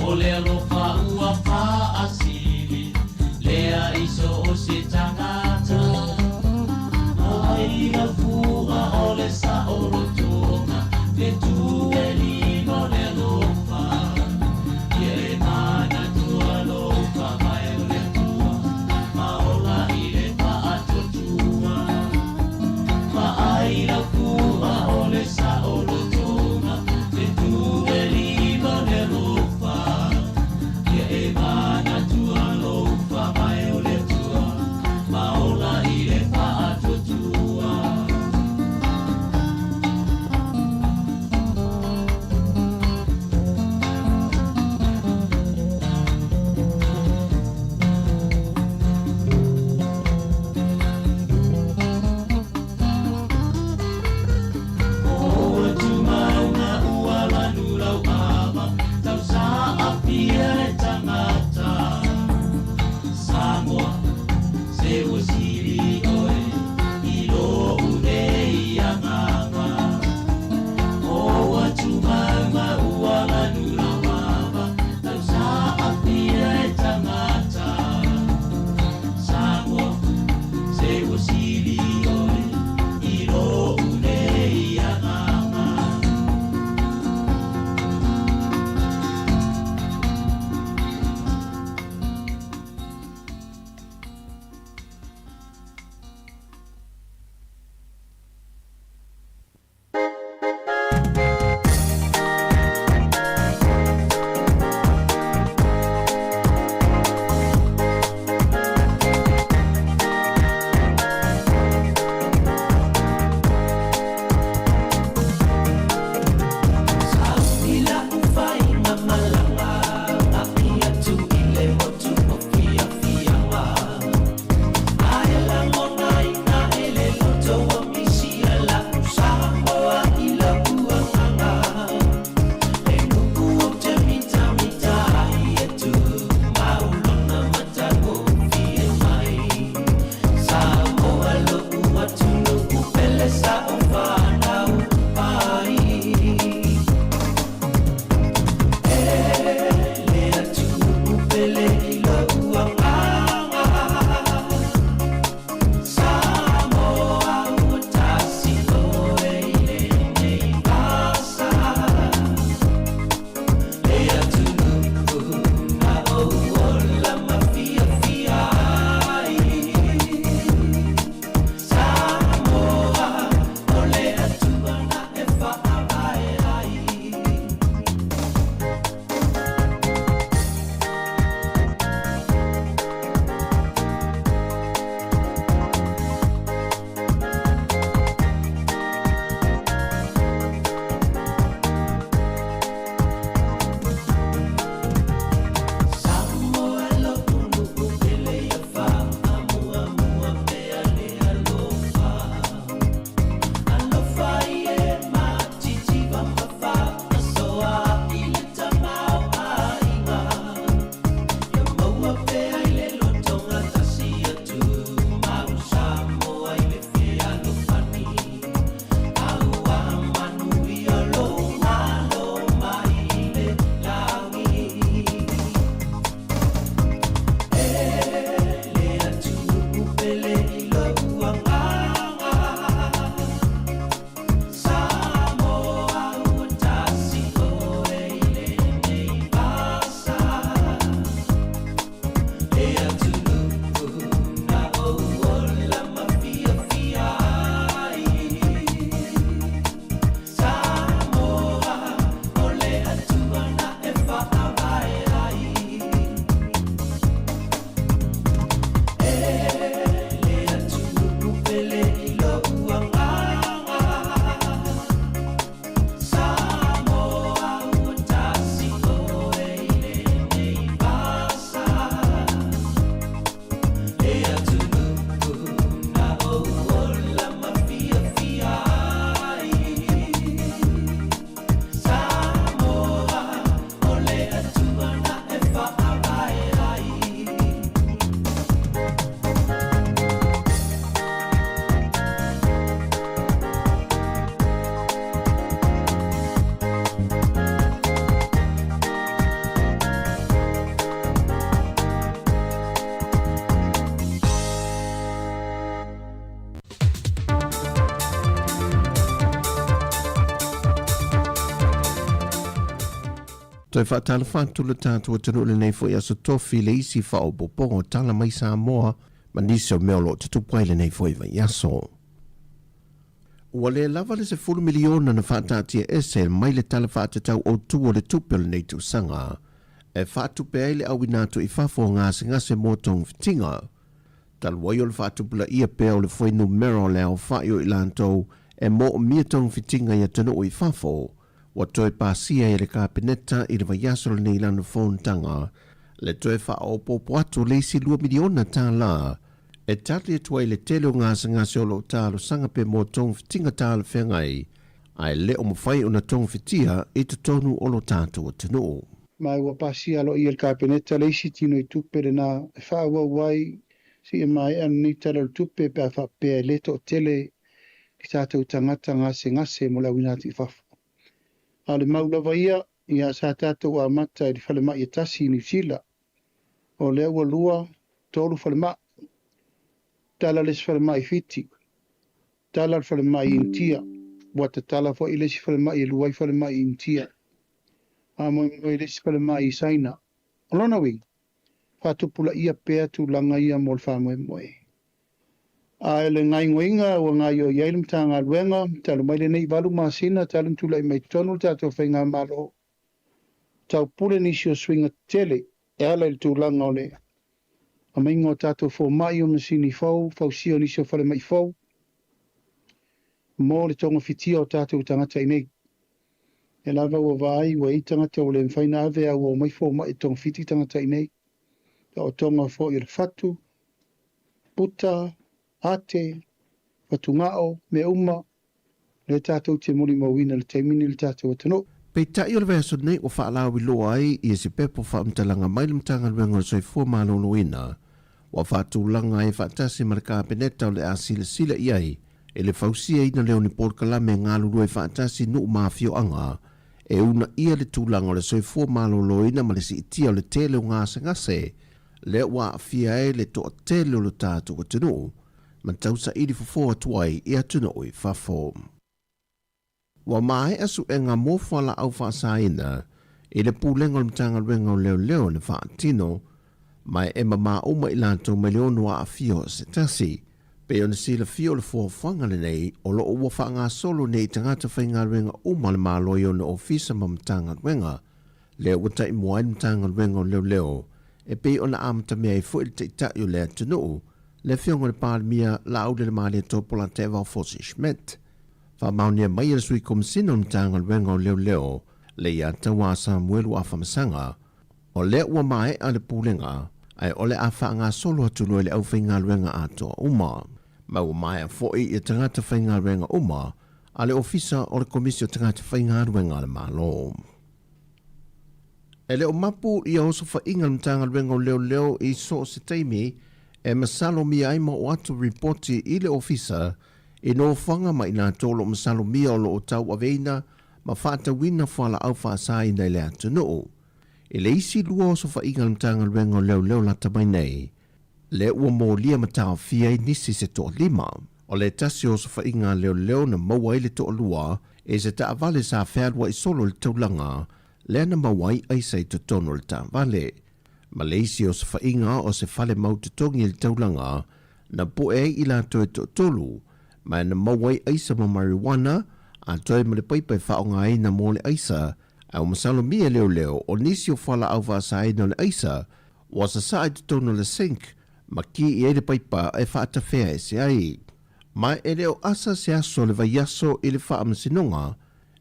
O le alofa ua faasili lea i so o se tagata. Ai lau fua o le saolotoga, le tu e lima o le alofa. Ia e manatua lou faavae o le Atua, ma ola i le faatuatua. Vaai lau fua o le saolotoga, le tu e lima o le alofa. Ia e Toe faatalofa atu le tatou atunuu i lenei foi aso tofi i le isi faaopoopoga o tala mai Samoa ma nisi o mea o lo o tutupu ai lenei foi vaiaso. Ua le lava le 10 miliona na faataatia ese mai le Tala Faatatau Autu o le Tupe o lenei tausaga e faatupe ai le auina atu i fafo o gasegase mo togafitiga. Talu ai o le faatupulaia pea o le fuainumera o le aofai o i latou e moomia togafitiga i atunuu i fafo, ua toe pasia e le Kapeneta i le vaiaso lenei lana fonotaga le toe faaopoopo atu o le isi $2 miliona e tali atu ai le tele o gasegase o lo o talosaga pe mo togafitiga talafeagai ae le o mafai ona togafitia i totonu o lo tatou atunuu. Ma ua pasia aloaia e le Kapeneta le isi tino i tupe lena e faaauau ai seia maea lenei Tala o le Tupe pe a faapea e le toatele ni tatou tagata gasegase mo le auina atu i fafo. A o le mau lava ia, ia sa tatou amata i le falemai e tasi i Niu Sila. O lea ua lua, tolu falemai. Tala le isi falemai i Fiti. Tala le falemai i Initia. Ua tatala foi le isi falemai e lua ai falemai i Initia. Faamoemoe i le isi falemai i Saina. O lona uiga, faatupulaia pea tulaga ia mo le faamoemoe. A o le gaoioiga ua gaoioi ai le Matagaluega, talu mai lenei 8 masina talu ona tulai mai totonu le tatou faigamalo, taupule nisi o suiga tetele e ala i le tulaga o le aumaiga o tatou fomai o masini fou, fausia o nisi o falemai fou mo le togafitia o tatou tagata i nei. E lava ua vaai ua i ai tagata ua le mafai ona ave a ua omai fomai e togafiti tagata i nei. Taotoga foi o le fatu, puta, ate, fatugao, mea uma, lea tatou te molimauina i le taimi lenei i le tatou atunuu. Peitai o le vaiaso nei ua faalauiloa ai ia se pepa faamatalaga mai le Matagaluega o le Soifua Maloloina ua faatulaga ai faatasi ma le Kapeneta o le a silasila i ai i le fausiaina lea o ni polokalame e galulue faatasi nuu ma afioaga e uunaia le tulaga o le soifua maloloina ma le siitia o le tele o gasegase lea ua aafia ai le toatele o lo tatou atunuu ma tausaili fofo atu ai i atunuu i fafo. Ua maea suega mo fualaau faasaina i le Pulega o le Matagaluega o Leoleo na faatino, ma e mamā uma i latou mai le ono aafia o se tasi. Pei ona silafia o le fuafuaga lenei o lo o ua faagasolo nei i tagata faigaluega uma a le Malo i ona ofisa ma Matagaluega, lea ua taimua ai le Matagaluega o Leoleo e pei ona amatamea ai foi le Taitai o le atunuu, le Afioga i le Palemia Laaulialemalietoa Polataivao Fosi Schmidt. Faamaonia mai e le Sui Komesina o le Matagaluega o Leoleo, Leiataua Samuelu Afamasaga, o lea ua maea le pulega ae o le a faagasolo atu loa i le aufaigaluega atoa uma. Ma ua maea foi ia tagata faigaluega uma a le Ofisa o le Komisi o Tagata Faigaluega a le Malo. E le o mapu ia osofaiga a le Matagaluega o Leoleo i so o se taimi e masalomia ai ma oo atu ripoti i le Ofisa i nofoaga ma i latou o lo o masalomia o lo o tauaveina ma faatauina fualaau faasaina i le atunuu. I le isi lua osofaiga a le Matagaluega o Leoleo lata mai nei, lea ua molia ma taofia ai nisi se toalima. O le tasi o osofaiga a leoleo na maua ai le toalua i se taavale sa fealuai solo i le taulaga lea na maua ai aisa i totonu o le taavale. Ma le isi osofaiga o se fale mau totogi i le taulaga na poe ai i latou e toatolu, ma na maua ai aisa ma marijuana, atoa ai ma le paipa e faaaogaina mo le aisa, ae ua masalomia e leoleo o nisi o fualaau faasaina o le aisa ua sasaa i totonu o le sink ma ki i ai le paipa e faatafea ese ai. Ma e le o asa se aso o le vaiaso i le faamasinoga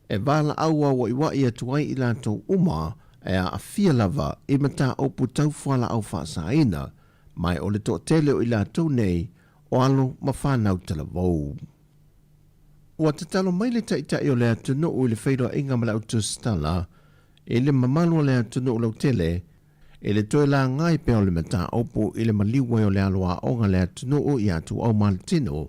e valaau auaiuaʻi atu ai i latou uma e aafia lava i mataupu tau fualaau faasaina, ma e o le toatele o i latou nei o alo ma fanau talavou. Ua tatalo mai le Taitai o le atunuu i le feiloaiga ma le au tusitala i le mamalu o le atunuu lautele i le toe lagai pea o le mataupu i le maliu ai o le alo aoga a le atunuu ia Tuuau Maletino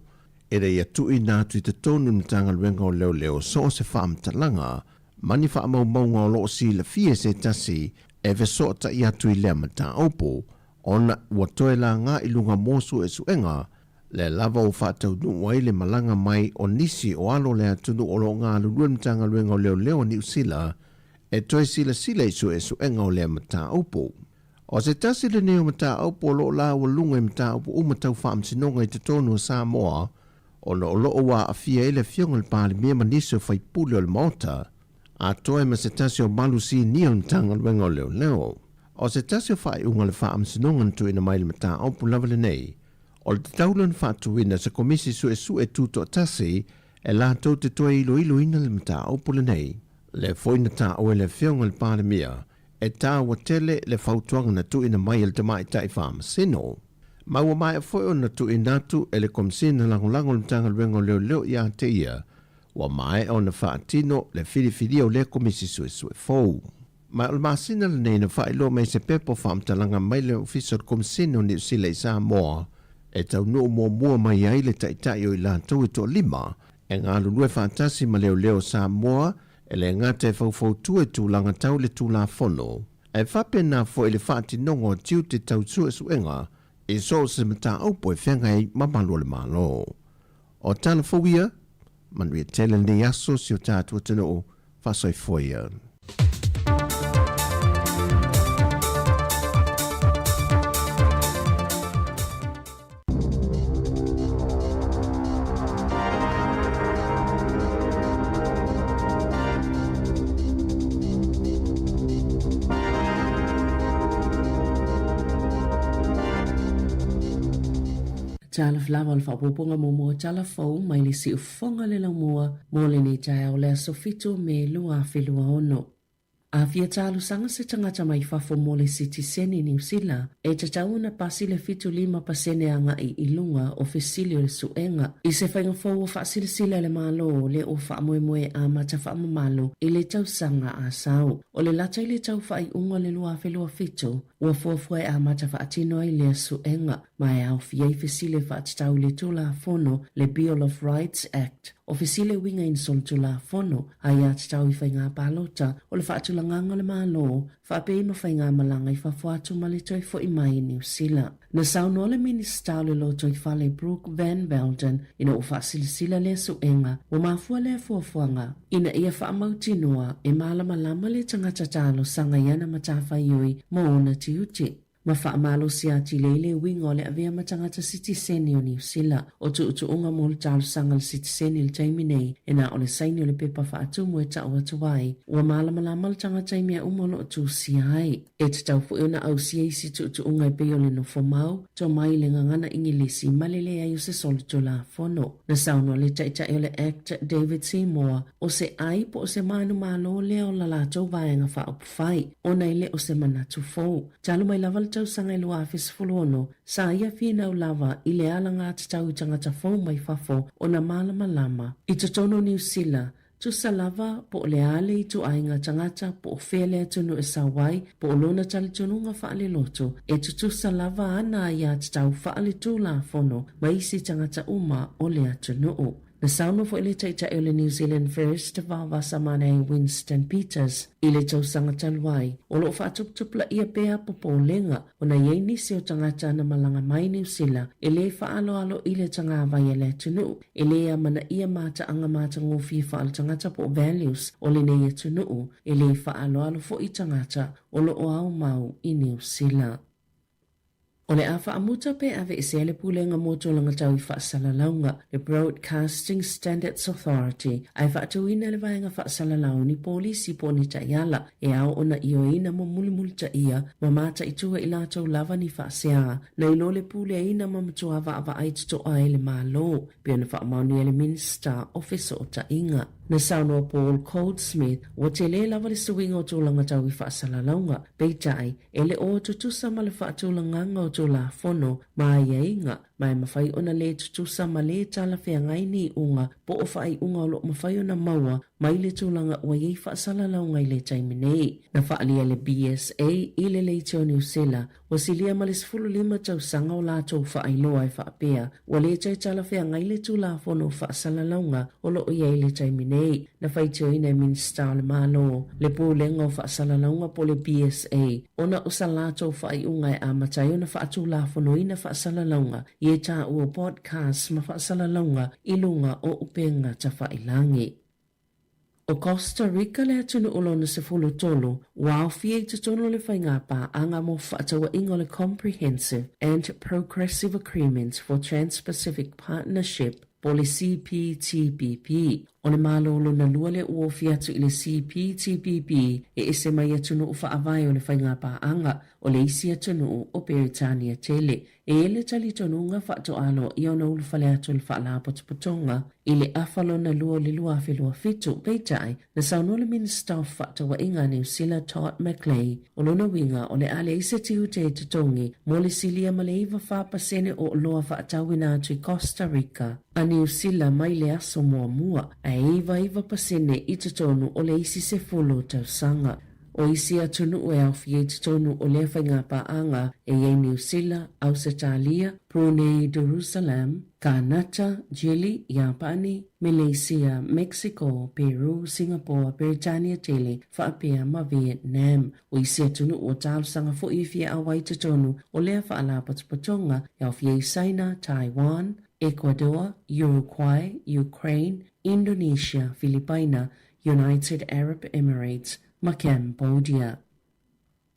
ina ia tuuina atu i totonu i le Matagaluega o Leoleo so o se faamatalaga ma ni faamaumauga o lo o silafia e se tasi e fesootai atu i lea mataupu ona ua toe laga i luga mo suesuega lea lava ua faataunuu ai le malaga mai o nisi o alo o le atunuu o lo o galulue i le Matagaluega o Leoleo a Niu Sila. e toe silasila i suesuega o lea mataupu. O se tasi lenei o mataupu o lo o laualuga i mataupu uma tau faamasinoga i totonu o Samoa ona o lo o ua aafia ai le Afioga i le Palemia ma nisi o faipule o le Maota, atoa ai ma se tasi o malu sinia o le Matagaluega o Leoleo. O se tasi o faaiuga a le Faamasinoga na tuuina mai i le mataupu lava lenei, o le tatau lea ona faatuina se Komisi Suesue Tutoatasi e latou te toe iloiloina le mataupu lenei. Lea foi na taua e le Afioga i le Palemia e taua tele le fautuaga na tuuina mai e le Tamaitai Faamasino. Ma ua maea foi ona tuuina atu e le Komesina Lagolago o le Matagaluega o Leoleo ia te ia, ua maea ona faatino le filifilia o lea Komisi Suesue fou. Ma o le masina lenei na faailoa mai se pepa o faamatalaga mai le Ofisa o le Komesina o Niu Sila i Samoa e taunuu muamua mai ai le taitai o i latou e toalima e galulue faatasi ma leoleo o Samoa e le gata e faufautua i tulaga tau le Tulafono, ae faapena foi le faatinoga o tiute tau suesuega i so o se mataupu e feagai ai ma malu o le Malo. O tala fou ia, manuia tele lenei aso si o tatou atunuu, faasoifua ia. Tala lava o le faaopoopoga muamua o tala fou mai le siufofoga le laumua mo lenei taeao le aso 7 Me 2026. A fia talosaga se tagata mai fafo mo le sitiseni Niu Sila, e tatau ona pasi le 75% agai i luga o fesili o le suega. I se faiga fou ua faasilasila e le Malo le ua faamoemoe amata faamamalu i le tausaga a sau. O le lata i le tau faaiuga o le 2027, ua fuafua e amata faatino ai lea suega, ma e aofia ai fesili e faatatau i le Tulafono, le Bill of Rights Act, o fesili e uiga i ni solitulafono, aiatatau i faiga palota, o le faatulagaga o le Malo, faapea ma faiga malaga i fafo atu ma le toe fo'i mai i Niu Sila. Na saunoa le Minisita o le Lotoifale Brooke Van Velden ina ua faasilasila lea suega, ua mafua lea fuafuaga ina ia faamautinoa e malamalama le tagata talosaga i ana matafaioi ma ona tiute. Ma faamalosi atili ai le uiga o le avea ma tagata sitiseni o Niu Sila. O tuutuuga mo le talosaga a le sitiseni i le taimi nei, e na o le saini o le pepa faatumu e tau atu ai, ua malamalama le tagata i mea uma o lo o tusia ai. E tatau foi ona ausia isi tuutuuga e pei o le nofo mau, tomai i le gagana Igilisi ma le leai o se solitulafono. Na saunoa le Taitai o le Act, David Seymour, o se ai po o se manumalo lea o la latou vaega faaupufai, ona e le o se manatu fou. Talu mai lava le tausaga e 2016, sa ia finau lava i le alagatatau i tagata fou mai fafo ona malamalama. I totonu o Niu Sila, tusa lava po o le a le ituaiga tagata po o fea le atunuu e sau ai, po o lona talitonuga faaleloto, e tutusa lava ana aiatatau faaletulafono ma isi tagata uma o le atunuu. Na saunoa foi le Taitai o le New Zealand First, Vaovasamanae Winston Peters, i le tausaga talu ai, o lo o faatuputupulaia pea popolega ona i ai nisi o tagata na malaga mai Niu Sila e le faaaloalo i le tagavai a le atunuu, e le amanaia mataaga matagofie faaletagata po o values o lenei atunuu, e le faaaloalo foi tagata o lo o aumau i Niu Sila. O le a faamuta pe aveesea le Pulega mo Tulaga Tau i Faasalalauga, le Broadcasting Standards Authority, ae faatuina le Vaega Faasalalau ni polisi po o ni taiala e ao ona ioeina mo mulimulitaia ma mataitu e i latou lava ni faasea nai lo le puleaina ma matua vaavaai totoa ai le Malo, pei ona faamaonia e le Minisita o Fesootaiga. Na saunoa Paul Goldsmith, ua tele lava le suiga o tulaga tau i faasalalauga, peitai, E le o tutusa ma le faatulagaga o Tulafono ma aiaiga, ma e mafai ona le tutusa ma le talafeagai ni iuga po o faaiuga o lo o mafai ona maua mai le tulaga ua i ai faasalalauga i le taimi nei. Na faaalia le BSA i le Leitio Niu Sila, ua silia ma le 15 tausaga o latou faailoa e faapea ua le toe talafeagai le Tulafono o Faasalalauga o lo o i ai i le taimi nei. Na faitioina e Minisita o le Malo le Pulega o Faasalalauga po o le BSA ona o sa latou faaiuga e amata ai ona faatulafonoina faasalalauga i e taua podcasts ma faasalalauga i luga o upega tafailagi. ʻO Costa Rica le atunuu lona 13 ua aofia i totonu o le faiga paaga mo fefaatauaiga o le Comprehensive and Progressive Agreement for Trans-Pacific Partnership po o le CPTPP. ʻO le Malo lona lua lea ua ofi atu i le CPTPP e ese mai atunuu faavae o le faiga paaga o le isi atunuu o Peretania tele. E i ai le talitonuga faatoa aloaia ona ulufale atu o le Faalapotopotoga i le afa lona lua o le 2027, peitai, na saunoa le Minisita o Fefaatauaiga a Niu Sila Todd McClay, o lona uiga o le a leai se tiute e totogi mo le silia ma le 94 pasene o oloa faatauina atu i Costa Rica a Niu Sila mai le aso muamua, ae 99 pasene i totonu o le isi 10 tausaga. ʻO isi atunuu e aofia i totonu o lea faiga paaga e i ai Niu Sila, Ausetalia, Brunei Darussalam, Kanata, Jili, Iapani, Meleisia, Mexico, Peru, Singapore, Peretania Tele, faapea ma Vietnam. ʻO isi atunuu ua talosaga foi e fia ʻauai i totonu o lea faalapotopotoga e aofia ai Saina, Taiwan, Ecuador, Uruguay, Ukraine, Indonesia, Filipaina, United Arab Emirates, ma Cambodia.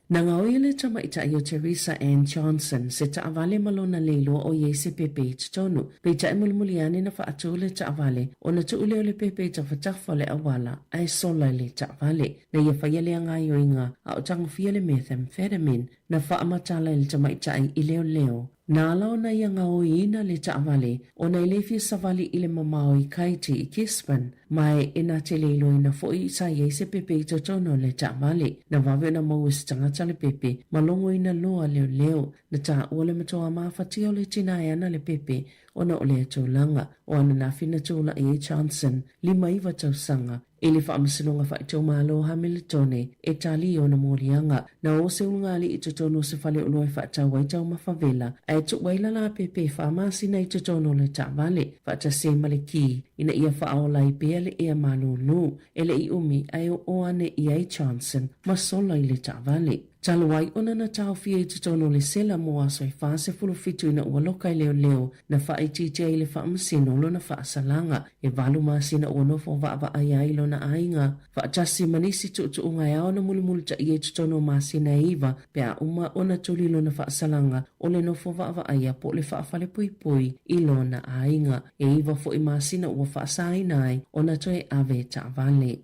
Na gaoi le tamaitai o Teresa Ann Johnson se taavale ma lona leiloa ʻo iai se pepe i totonu. Peitai mulimuli ane na faatū le taavale, ona tuu lea o le pepe i tafatafa o le auala ae sola le taavale. Na ia faia lea gaoioiga a o tagofia le methamphetamine na faamatala e le tamaitai i leoleo. Na ala ona ia gaoiina le taavale ona e le fia savali i le mamao i Kaiti i Gisborne, ma e na te le iloaina foi sa i ai se pepe i totonu o le taavale. Na vave ona maua e se tagata le pepe ma logoina loa leoleo. Na taua le matua mafatia o le tina e ana le pepe ona o lea tulaga. O ananafi na tulai ai Johnson, 59 tausaga, i le Faamasinoga Faaitumalo o Hamilitone e tali i ona moliaga. Na o se ulugalii i totonu o se fale oloa e faatau ai taumafa vela, ae tuu ai lana pepe e faamasina i totonu o le taavale, faatasi ai ma le kī, ina ia faaola ai pea le ea malūlū. E le i umi, ae oo ane i ai Johnson ma sola i le taavale. Talu ai ona na taofia i totonu o le sela mo aso e 47 ina ua loka e leoleo na faaitiitia ai le faamasino lona faasalaga. E valu masina ua nofo vaavaai ai lona aiga faatasi ma nisi tuutuuga e ao ona mulimulitaia i totonu o masina e iva pe a uma ona tuli lona faasalaga o le nofo vaavaaia po o le faafalepuipui i lona aiga. E iva foi masina ua faasaina ai ona toe ave taavale.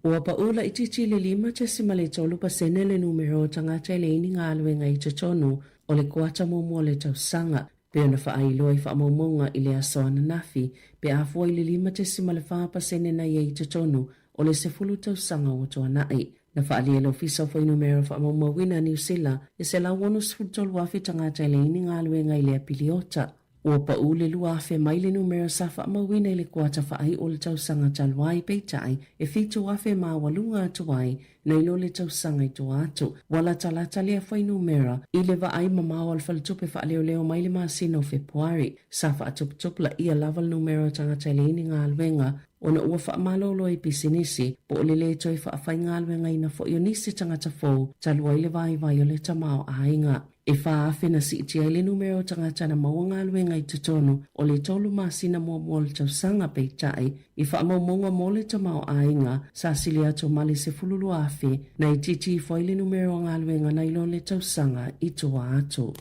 Ua paʻu laitiiti le 5.3 pasene le numera o tagata e leai ni galuega i totonu o le kuata muamua o le tausaga, pei ona faailoa i faamaumauga i le aso ananafi, pe a fua i le 5.4 pasene na i ai i totonu o le 10 tausaga ua tuanai. Na faaalia e le Ofisa o Fuainumera Faamaumauina a Niu Sila e 163,000 tagata e leai ni galuega i lea piliota. Ua paʻu le 2,000 mai le numera sa faamauina i le kuata faaiu o le tausaga talu ai, peitai, e 7,000 maualuga atu ai nai lo le tausaga i tua atu. Ua latalata lea fuainumera i le vaai mamao a le faletupe faaleoleo mai le masina o Fepuari. Sa faatuputupulaia lava le numera o tagata e leai ni galuega ona ua faamalolo ai pisinisi po o le lē toe faafaigaluegaina foi o nisi tagata fou talu ai le vaivai o le tamaoaiga. E 4,000 na siitia ai le numera o tagata na maua galuega i totonu o le tolu masina muamua o le tausaga, peitai, i faamaumauga mo le tamaoaiga, sa sili atu ma le 12,000 na itiiti ifo ai le numera o galuega nai lo le tausaga i tua atu.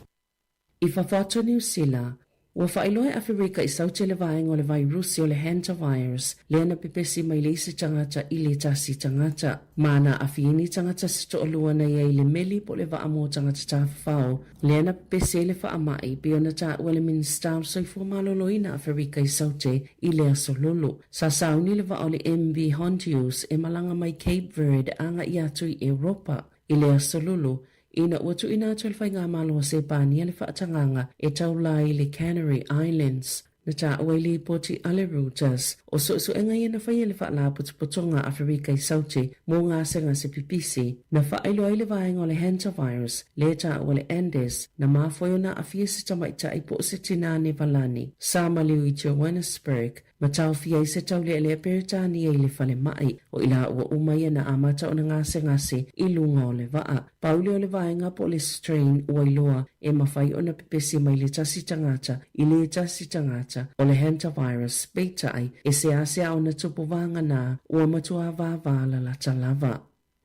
I fafo atu o Niu Sila, ua faailoa e Aferika i Saute le vaega o le vairusi o le hantavirus lea na pepesi mai le isi tagata i le tasi tagata. Ma na aafia ai ni tagata se toalua na i ai le meli po o le vaa mo tagata tafafao lea na pepesi ai le faamai, pei ona taua e le Minisita o le Soifua Maloloina Aferika i Saute i le aso Lulu. Sa sauni le vaa o le MV Hondius e malaga mai Cape Verde agai atu i Europa i le aso Lulu Ina ua tuuina atu e le Faigamalo a Sepania le faatagaga e taula ai i le Canary Islands, na taua i lipoti a le Reuters, o suesuega ia na faia e le Faalapotopotoga a Aferika i Saute mo gasegase pipisi, na faailoa ai le vaega o le hantavirus, lea taua le Andes, na mafua ai ona aafia se tamaitai po o se tinā Nevalani sa maliu i Johannesburg. ma taofia ai se taulealea Peretania i le falemai. O i laua uma ia na amata ona gasegase i luga o le vaa. Pau lea o le vaega po o le strain ua iloa e mafai ona pepesi mai le tasi tagata i le tasi tagata o le hantavirus, peitai, e seasea ona tupu vagana ua matua vāvā lalata lava.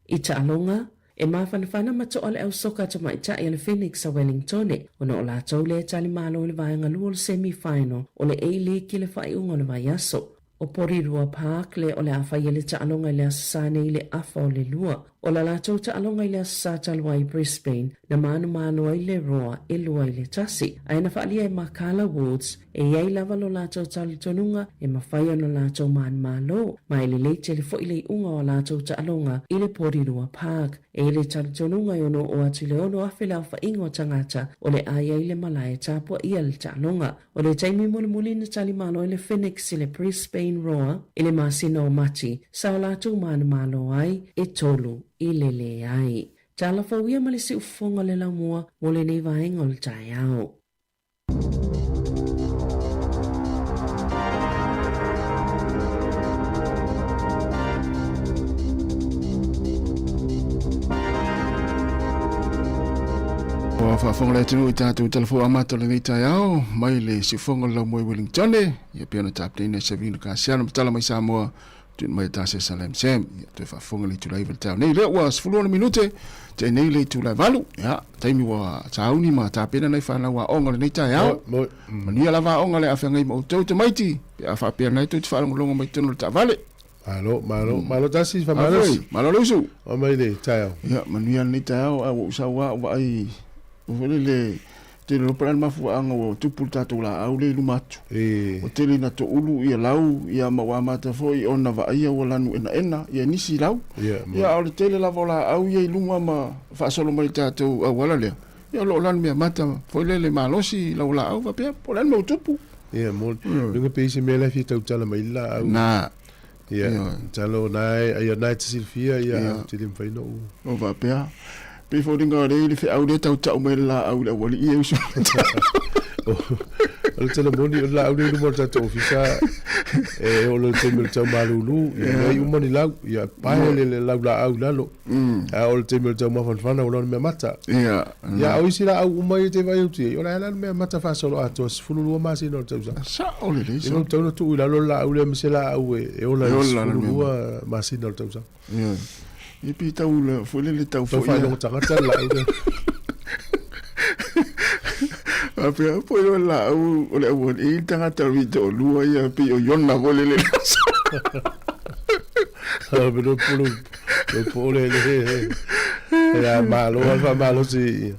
I taaloga, e mafanafana ma toa le au soka tamaitai a le Phoenix a Wellingtone ona o latou lea e tali malo i le vaega lua o le semi-final o le A-League i le faaiuga o le vaiaso. O Porirua Park lea o le a fai ai le taaloga i le Aso Sa nei i le afa o le lua. O la latou taaloga i le Aso Sa talu ai i Brisbane, na manumalo ai le Roar e 2-1. Ae na faaalia e Makala Wards e i ai lava lo latou talitonuga e mafai ona latou manumalo, ma e lelei tele foi le iuga o a latou taaloga i le Porirua Park. E i le talitonuga e ono oo atu i le 6,000 le aofaiga o tagata o le a i ai le malae tapuaia le taaloga. O le taimi mulimuli na tali malo ai le Phoenix i le Brisbane Roar i le masina o Mati, sa o latou manumalo ai e 3-1. Tala fou ia ma le siufofoga o le laumua mo lenei vaega o le taeao. Ua faafofoga le atunuu i tatou talafou amata o lenei taeao mai le siufofoga o le Laumua i Wellingtone, ia pei ona tapenaina e Savino Kasiano ma tala mai Samoa tuuina mai e Tase Salem Sam. Ia toe faafofoga le itula 9 i le taeao nei. Lea ua 16 minute tea nei le itula e 8. Ia, taimi ua sauni ma tapena nai fanau aoga o lenei taeao. Manuia lava aoga le a feagai ma outou tamaiti pe a faapea nai tou te faalogologo mai totonu o le taavale. Malo, malo, malo tasi, faamalosi. Malo le usu. O mai le taeao. Ia, manuia lenei taeao, a ua ou sau lava ou vaai, foi lele, tele loa pe a le mafuaaga ua tupu le tatou laau lea i luma atu. Ua tele ina toulu ia lau, ia ma ua amata foi ona vaaia ua lanu enaena ia nisi lau. Ia, a o le tele lava o laau ia i luma ma faasolo mai i le tatou auala lea, ia o lo o lanu meamata foi lele malosi lau laau faapea, po o le a le mea ua tupu. Ia, mo, luga pe i se mea la e fia tautala mai le laau. Na. Ia, talo na e, ai na e te silafia, ia, ou te le mafai ona ou. O faapea. Pei foliga o lea i le feau lea tautau mai le laau i le aualii e usu. O le tala moni, o le laau lea i luma o le tatou ofisa, e oo loa i le taimi o le tau malulu, ia leai uma ni lau, ia pae le lau laau i lalo. A oo i le taimi o le tau mafanafana, ua lanu mea mata. Ia, a o isi laau uma ia e te vaai atu i ai, o le a lanu mea mata faasoloatoa 12 masina o le tausaga. Sao lelei. E tatau ona tuu i lalo le laau lea ma se laau e ola i le 12 masina o le tausaga. Ia. Ia pei tau foi lele tau foi. Tau faailoga tagata le laau lea. Faapea po o le laau o le aualii le tagata o le toalua ia pei o Iona foi lele. Pelo pulu po o le le. Ia malo al faamalosi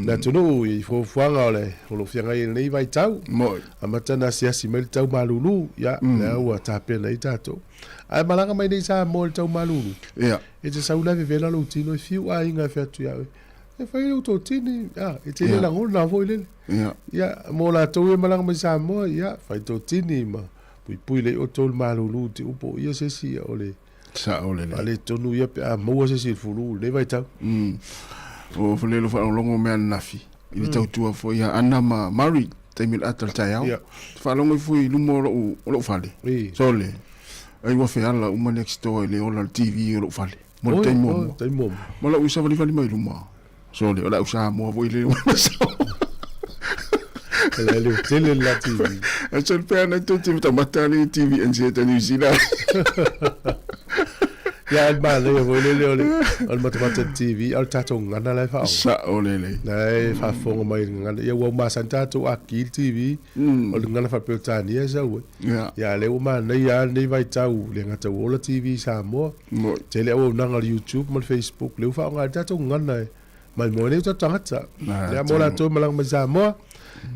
le atunuu i fuafuaga o le o lo o feagai ai i lenei vaitau. Amata ona asiasi mai le tau malulu, ia, lea ua tapena ai tatou. Ae malaga mai nei Samoa i le tau malulu, e te sau la e vevela lou tino, e fiu aiga e fai atu ia oe, e fai lou totini, a, e te le lagona foi lele. Ia, mo latou ia e malaga mai Samoa, ia, fai totini ma puipui lei outou i le malulu i te upu o ia se isi o le Sao lelei. Faaletonu ia pe a maua se isi i le fulu i lenei vaitau. O lelo faalogologo mea ananafi i le tautua foi ia Anna ma Murray taimi o le ata o le taeao. Te faalogo ifo i luma o lou, o lou fale. Sole, ai ua feala uma next door i le ola o le TV o lou fale. Mo le taimi muamua. Taimi muamua. Ma lou savalivali mai luma. Sole, o le au Samoa foi le Le le tele la TV. Sol pe ana tu te tamata le TV NZ New Zealand. Ia e manaia foi lele o le o le matamata TV a o le tatou gagana la e faaoga. Sao lelei. La e faafofoga mai i le gagana. Ia ua masani tatou a ki le TV o le gagana faa-Peretania e sau ai. Ia a lea ua manaia lava lenei vaitau le gata ua ola TV i Samoa. Tele auaunaga o le YouTube ma le Facebook lea ua faaaoga ai le tatou gagana e maimoa ai nei o tatou tagata. Ia mo latou e malaga mai Samoa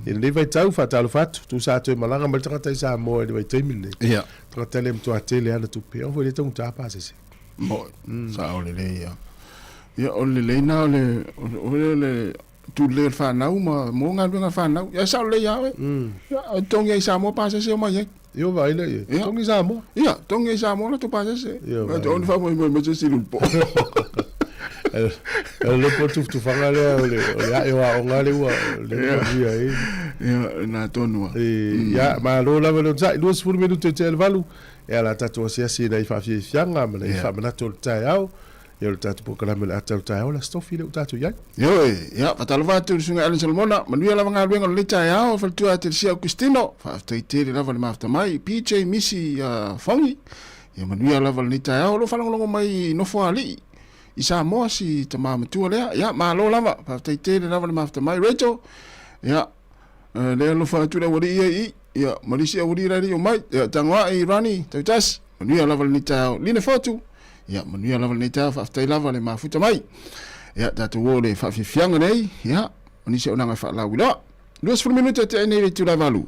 i lenei vaitau, faatalofa atu, tusa atu e malaga mai le tagata i Samoa i le vaitaimi lenei. Ia. Tagata lea e matua tele ana tupe, aua foi le taugata pasese. Moi, sao lelei ia. Ia o le lelei na o le o le le tulelei o le fanau ma mo galuega fanau. Ia sao lelei ia oe. Ia o togi ai Samoa pasese o mai ai. Ia vaai lea i ai. Togi Samoa. Ia, togi ai Samoa latou pasese. Ia, vaai. O ni faamoemoe mai se isi i le po. Le po tufutufaga lea o le ae o aoga le ua le manuia ai. Ia, na tonu. Ia, malo lava le onosai. 20 minute tea le 8. E ala tatou asiasi i nai faafiafiaga ma nai faamanatu o le taeao. Ia o le tatou polokalame o le ata o le taeao le Aso Tofi lea ua tatou i ai. Ioe, ia, faatalofa atu i le Susuga Allan Solomona, manuia lava galuega o lenei taeao, faletua ia Telesia Augustino, faafetai tele lava le mafuta mai, PJ Misi Fongi, ia manuia lava lenei taeao, o lo o faalogologo mai i Nofoalii i Samoa si tama matua lea, ia malo lava, faafetai tele lava le mafuta mai, Rachel, ia, lea alofa atu le aualii ia i i, ia, ma le isi aualii la e le i omai, ia, Tagoai, Rani, Tautasi, manuia lava lenei taeao, Line Fotu, Ia, manuia lava lenei taeao, faafetai lava le mafuta mai. Ia, tatou o le faafiafiaga nei, ia, o nisi auaunaga e faalauiloa. 20 minute e tea nei le itula e 8.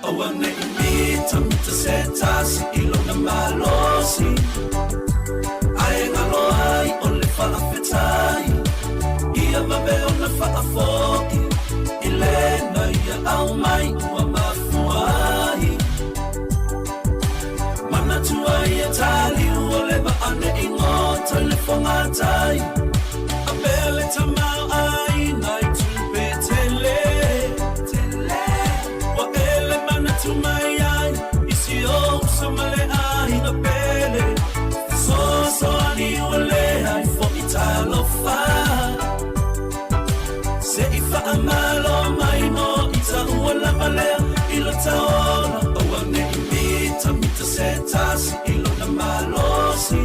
Aua ne i mitamita se tasi i lona malosi, Ae galo ai o le faafetai, Ia vave ona faafoi i lena ia aumai ua mafua ai. Manatua ia taliu o le vaa ne i goto i le fogatai, A pea le tamaoaiga i tupe tele. Ua ele manatu mai ai i si ou uso ma le aiga pele, Fesoasoani ua leai foi talofa, Se i faamalo mai mo ita ua lava lea i lo ta ola. Aua ne i mitamita se tasi i lona malosi,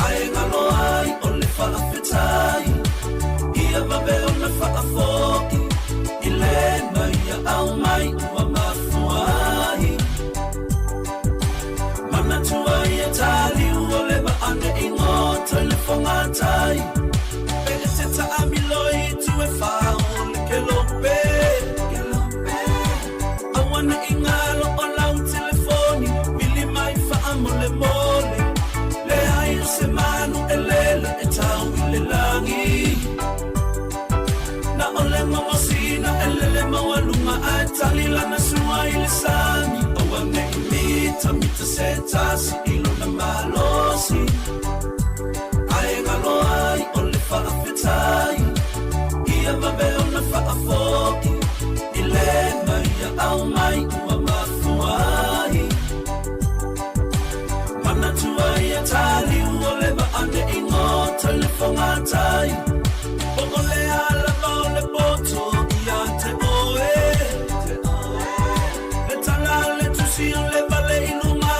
Ae galo ai o le faafetai, Ia vave ona faafoi i lena ia aumai ua mafua ai. Manatua ia taliu o le vaa ne i goto i le fogatai, Pe e te taamilo i itu e fa o le kelope. Aua ne i galo o lau telefoni, vili mai faamolemole. Leai o se manu e lele e tau i le lagi. Na o le gogosina e lele maualuga ae tali lana sua i le sami. Aua ne i mitamita se tasi i lona malosi, Ae galo ai o le faafetai, Ia vave ona faafoi i lena ia aumai ua mafua ai. Manatua ia taliu o le vaa ne i goto i le fogatai, Po o le a lava o le poto ia te oe. Le tala a le tusi o le vale i luga,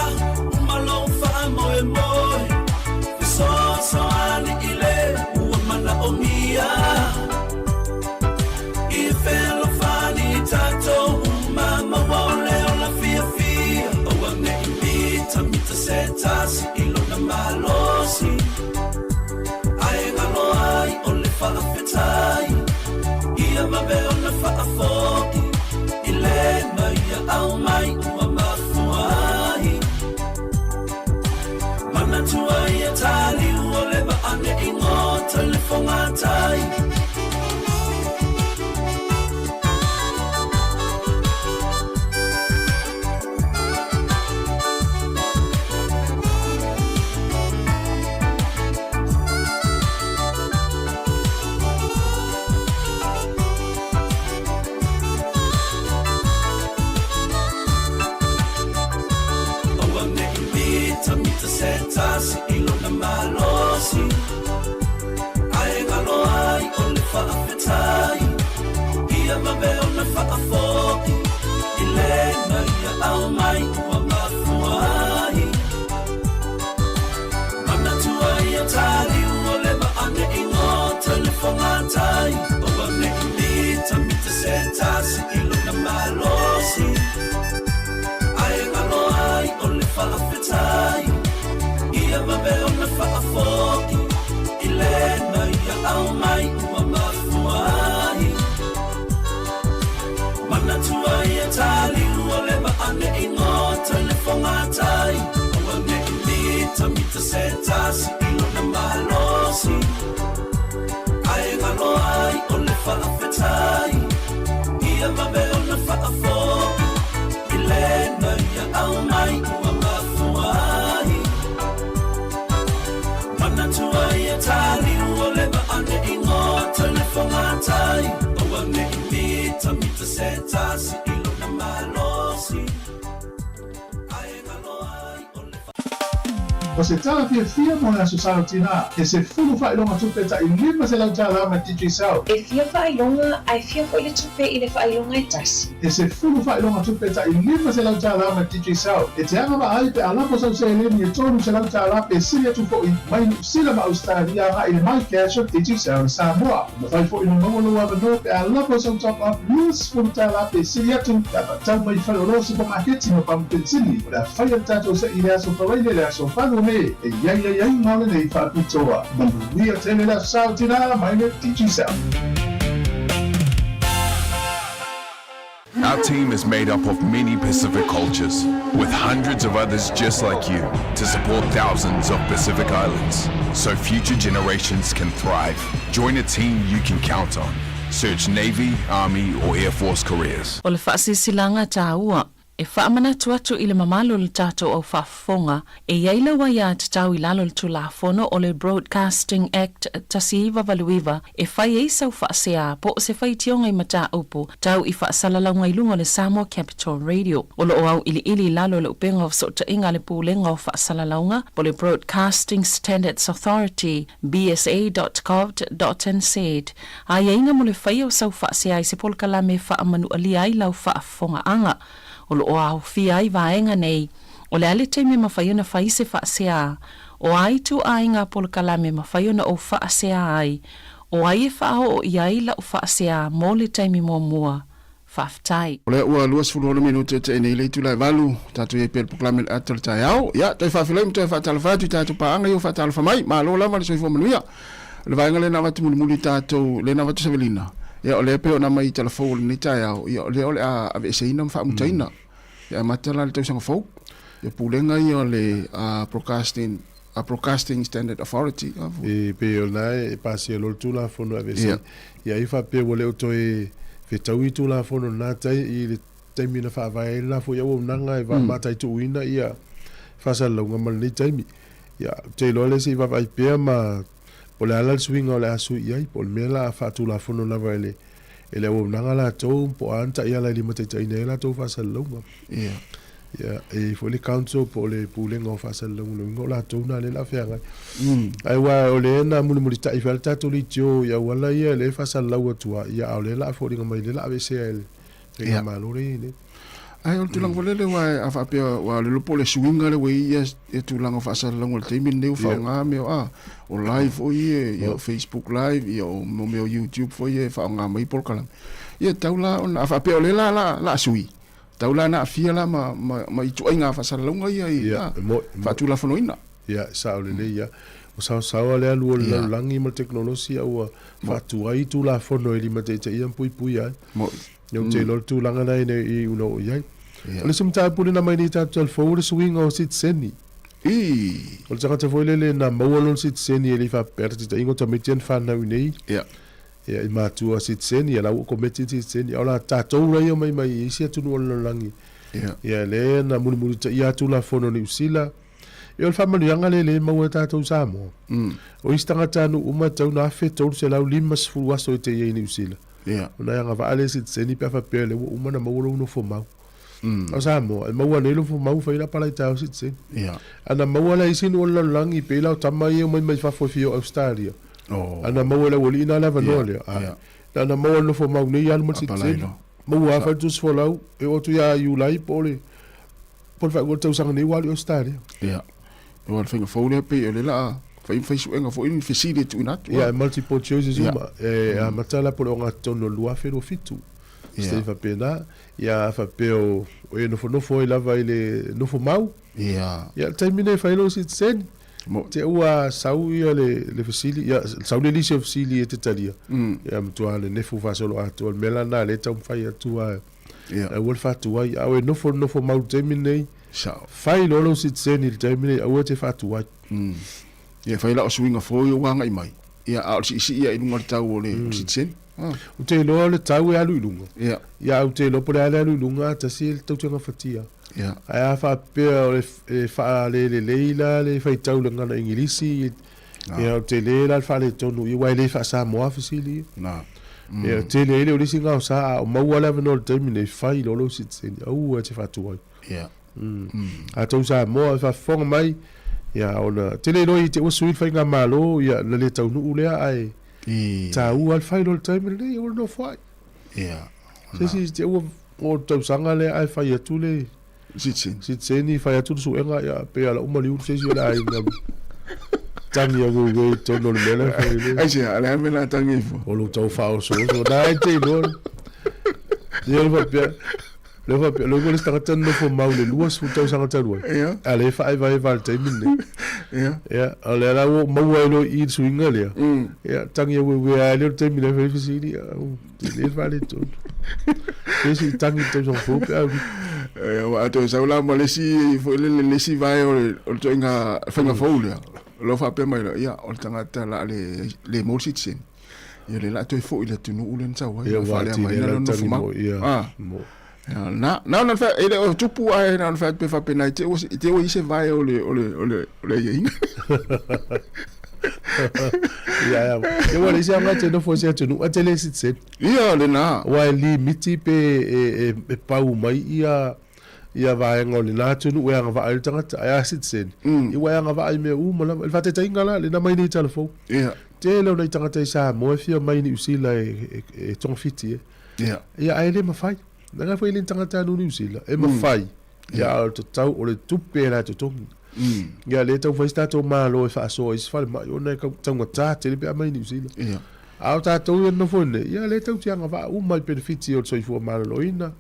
uma lou faamoemoe. Fesoasoani i le ua manaomia. I fealofani tatou uma maua o le ola fiafia. Aua ne i mitamita se tasi i lona malosi, Ae galo ai o le faafetai, Ia vave ona faafoi i lena ia aumai ua mafua ai. Manatua ia taliu o le vaa ne i goto i le fogatai. Aua ne i mitamita se tasi i lona malosi, Ae galo ai o le faafetai, Ia vave ona faafoi i lena ia aumai ua mafua ai. Manatua ia taliu o le vaa ne i goto i le fogatai, Aua ne i mitamita se tasi i lona malosi, Ae galo ai o le faafetai, Ia vave ona faafoi i lena ia aumai ua mafua ai. Manatua ia taliu o le vaa ne i goto i le fogatai, Aua ne i mitamita se tasi i lona malosi, Ae galo ai o le faafetai, Ia vave ona faafoi. O se tala fiafia mo le Aso Sa o Tinā, he 10 faailoga tupe tai $500 mai Digicel. E fia faailoga ae fia foi le tupe i le faailoga e tasi. He 10 faailoga tupe tai $500 mai Digicel. E te agavaa ai pe a lafo sau seleni e $300 pe sili atu foi mai Niu Sila ma Ausetalia agai i le MyCash o Digicel i Samoa. E mafai foi ona maua lou avanoa pe a lafo sau top-up $20 pe sili atu pe a faatau mai i faleoloa supamaketi ma pamu penisini. O le a faia le tatou se'i i le aso Faraile le aso 8 o Me e i ai aiaiga o lenei faapitoa. Manuia tele le Aso Sa o Tinā mai le Digicel. Our team is made up of many Pacific cultures, with hundreds of others just like you to support thousands of Pacific Islands so future generations can thrive. Join a team you can count on. Search Navy, Army or Air Force careers. O le faasilasilaga taua E faamanatu atu i le mamalu o le tatou au faafofoga, e i ai lau aiatatau i lalo o le Tulafono o le Broadcasting Act 1989 e fai ai sau faasea po o se faitioga i mataupu tau i faasalalauga i luga o le Samoa Capital Radio. O lo o auiliili i lalo o le upega o fesootaiga a le Pulega o Faasalalauga po o le Broadcasting Standards Authority, bsa.govt.nz, aiaiga mo le faia o sau faasea i se polokalame e faamanualia ai lau faafofogaaga. O lo o aofia ai vaega nei, o le a le taimi e mafai ona fai se faasea, o a ituaiga polokalame e mafai ona ou faasea ai, o ai e faaoo i ai lau faasea mo le taimi muamua. Faafetai. O lea ua 26 minute e tea nei le itula e valu, tatou i ai pea i le polokalame o le ata o le taeao. Ia, toe faafeiloai ma toe faatalofa atu i tatou paaga ia ua faatalofa mai. Malo lava le soifua manuia. O le vaega lea na avatu mulimuli i tatou, lea na avatu Savelina, ia o lea e pei ona aumai i tala fou o lenei taeao, ia o lea o le a aveeseina ma faamutaina. Ia amata la i le tausaga fou. Ia pulega ia o le Broadcasting, Broadcasting Standard Authority. E pei o lena e pasia loa le Tulafono e aveese ai. Ia ai faapea ua le o toe fetaui Tulafono i lena tai i le taimi na faavae ai lena foi auaunaga e mataituuina ia faasalalauga ma lenei taimi. Ia, ou te iloa lea se i vaavaai pea ma po o le a la le suiga o le a sui i ai, po o le mea la a faatulafono lava e le e le auaunaga latou po o a ni taiala e limataitaiina ai a latou faasalalauga. Ia. Ia, e i ai foi le council po o le Pulega o Faasalalauga, lona uiga o latou na lea o le a feagai. Ae aua o lea na mulimulitai foi lava le tatou leitio i auala ia lea e faasalalau atu lava, ia a o lea o le a foliga mai lea o le a aveesea e le Faigamalo lea e i ai nei. Ae o le tulaga foi lele aua a faapea aua o le iloa po o le suiga lea ua i ai ia tulaga o faasalalauga i le taimi lenei ua faaaoga mea o o live foi ia, ia o Facebook live, ia o mea o YouTube foi ia e faaaoga mai polokalame. Ia e tatau la ona a faapea o lea la o le a sui, tatau la ona aafia la ma ma ituaiga faasalalauga ia i faatulafonoina. Ia, e sao lelei ia. O saosaoa le alu o le lalolagi ma le tekonolosi a ua faatuai Tulafono e limataitaia ma puipuia ai. Ia ou te iloa le tulaga lena e i una oo i ai. O le isi mataupu lena mai nei tatou talafou o le suiga o sitiseni. O le tagata foi lele na maua lona sitiseni e le i faapea le taitaiga o tamaiti ia na fanau i nei. Ia i matua sitiseni, ia la ua kometi le sitiseni. A o la tatou la ia omai mai isi atunuu o le lalolagi. Ia lea na mulimulitaia lava Tulafono a Niu Sila. Ia o le faamanuiaga lea lea e maua e tatou i Samoa. O isi tagatanuu uma e tatau ona 1,350 aso e te i ai i Niu Sila. Ona e agavaa lea i sitiseni pe a faapea o lea ua uma ona maua lou nofomau. A o Samoa, e maua nei lou nofomau fai la palai taeao sitiseni. A na maua la e isi nuu o le lalolagi e pei la o tama ia e omai mai fafo e fia o Ausetalia. A na maua e le aualii na le avanoa lea. Na ona maua le nofomau nei alu ma le sitiseni. Maua lava fai le tusi folau e oo atu ia Iulai po o le Po o le faaiuga o le tausaga nei ua alu i Ausetalia. Ia. Aua o le faiga fou lea pei o lea la a fai fai suega foi ni fesili e tuuina atu. Ia, e multiple choices uma. E amata la po o le ogatotonu o le 2027. Se taimi faapena. Ia, a faapea o e nofonofo ai lava i le nofo mau. Ia. Ia, o le taimi lenei e fai ai lou sitiseni. Te ua sau ia le, le fesili, ia, sau le lisi o fesili e te talia. Ia, matua nenefu faasoloatoa. O le mea la lena o lea e taumafai atu lava. Ia. Aua le faatuai. A o e nofo nofo mau i le taimi lenei, Sao. fai loa lou sitiseni i le taimi lenei, aua e te faatuai. Ia, fai la o suiga fou ia ua agai mai, ia, a o le siisii lava i luga o le tau o le sitiseni. Ou te iloa o le tau e alu i luga. Ia. Ia, ae ou te iloa po o le a le alu i luga, tasi e tou te gafatia. Ia. Ae a faapea o le e faalelelei la le faitau i le gagana Igilisi, Ia, o le tele la le faaletonu, ia, aua e le faa-Samoa fesili ia. Na. Ia, tele ai le o le isi gaosa, a o maua le avanoa i le taimi nei, fai loa lou sitiseni, aua e te faatuai. Ia. A tou Samoa e faafofoga mai, Ia, ona, tele iloa i te ua sui le faigamalo, ia, na le taunuu lea, ae taua le fai loa le taimi lenei, aua le nofo ai. Ia. Se isi te ua o le tausaga lea ae fai atu le Citizen. Citizen fai atu le suega, ia, pe ala uma liu se isi o le aiga. Tangi a ueue i totonu o le mea lea fai le. Aisea, o le a le mea la tangi ai fua? O lou tau faaosooso, na e te iloa. Ia le faapea, le faapea, le isi tagata na nofo mau i le 20 tausaga talu ai. Ia. A lea e faaevaeva i le taimi lenei. Ia. Ia, o lea la ua maua ai loa i i le suiga lea. Ia, tangi aueue lava lea o le taimi lea fai fesili, ia, ua tele le faaletonu. Se isi i tangi i le tausaga fou pe a ui. Ia, aua a toe sau la ma le isi foi lele, le isi vae o le, o le ituaiga faiga fou lea, o lo o faapea mai loa, ia, o le tagata o le a le, le maua le citizen. Ia o lea o le a toe foi i le atunuu lea na sau ai, Ia, ua faaleagaina atili ai lona tagi nofomau. mo, ia, Ah. mo. Ia, na, na ona fai, e le o tupu ae na ona fai atu pe faapena i te ua, i te ua i se vae o le, o le, o le, o le aiaiga. Ia, ia. Ia, ua leai se aoga e te nofo ai se atunuu, ae te le citizen. Ia, lena. Aua e limiti pe e, e, e pau mai ia ia vaega o lena atunuu e agavaa ai le tagata, ae a citizen, ia ua e agavaa i mea uma lava. I le faataitaiga la, lena mai nei tala fou. Ia. Tele o nai tagata i Samoa e fia mai i Niu Sila e, e, e togafiti e. Ia. Ia, ae le mafai. Leaga foi e le ni tagata anu Niu Sila. E mafai. Ia, a o le tatau, o le tupe la e totogi. Ia, lea e taumafai si tatou Malo e faasoa i isi falemai ona e taugata tele pe a mai Niu Sila. Ia. A o tatou ia nofo nei, ia lea e tau te agavaa uma i penefiti o le soifua maloloina,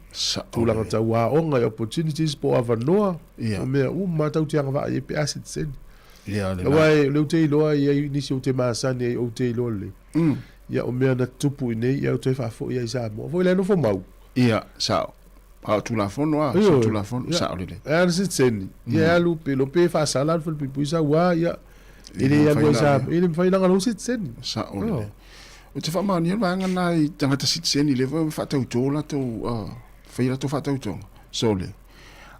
tulaga tau aoga i opportunities po o avanoa, Ia. o mea uma tau te agavaa i ai pe a sitiseni. Ia, lena. Aua e, lea ou te iloa e i ai nisi ou te masani ai ou te iloa lelei. Ia o mea na tupu i inei, ia ou toe faafoi ai i Samoa. Foi la e nofo mau. Ia, sao. A o Tulafono a, Ioe. so Tulafono, Ia. sao lelei. E ala sitiseni, ia e alu pe lo pe faasala le falepuipui sau a, ia e le alu ai Samoa, e le mafai leaga lou sitiseni. Sao lelei. Ou te faamaonia le vaega lena i tagata sitiseni lea foi ua faatauto latou, fai latou faatautoga. Sole.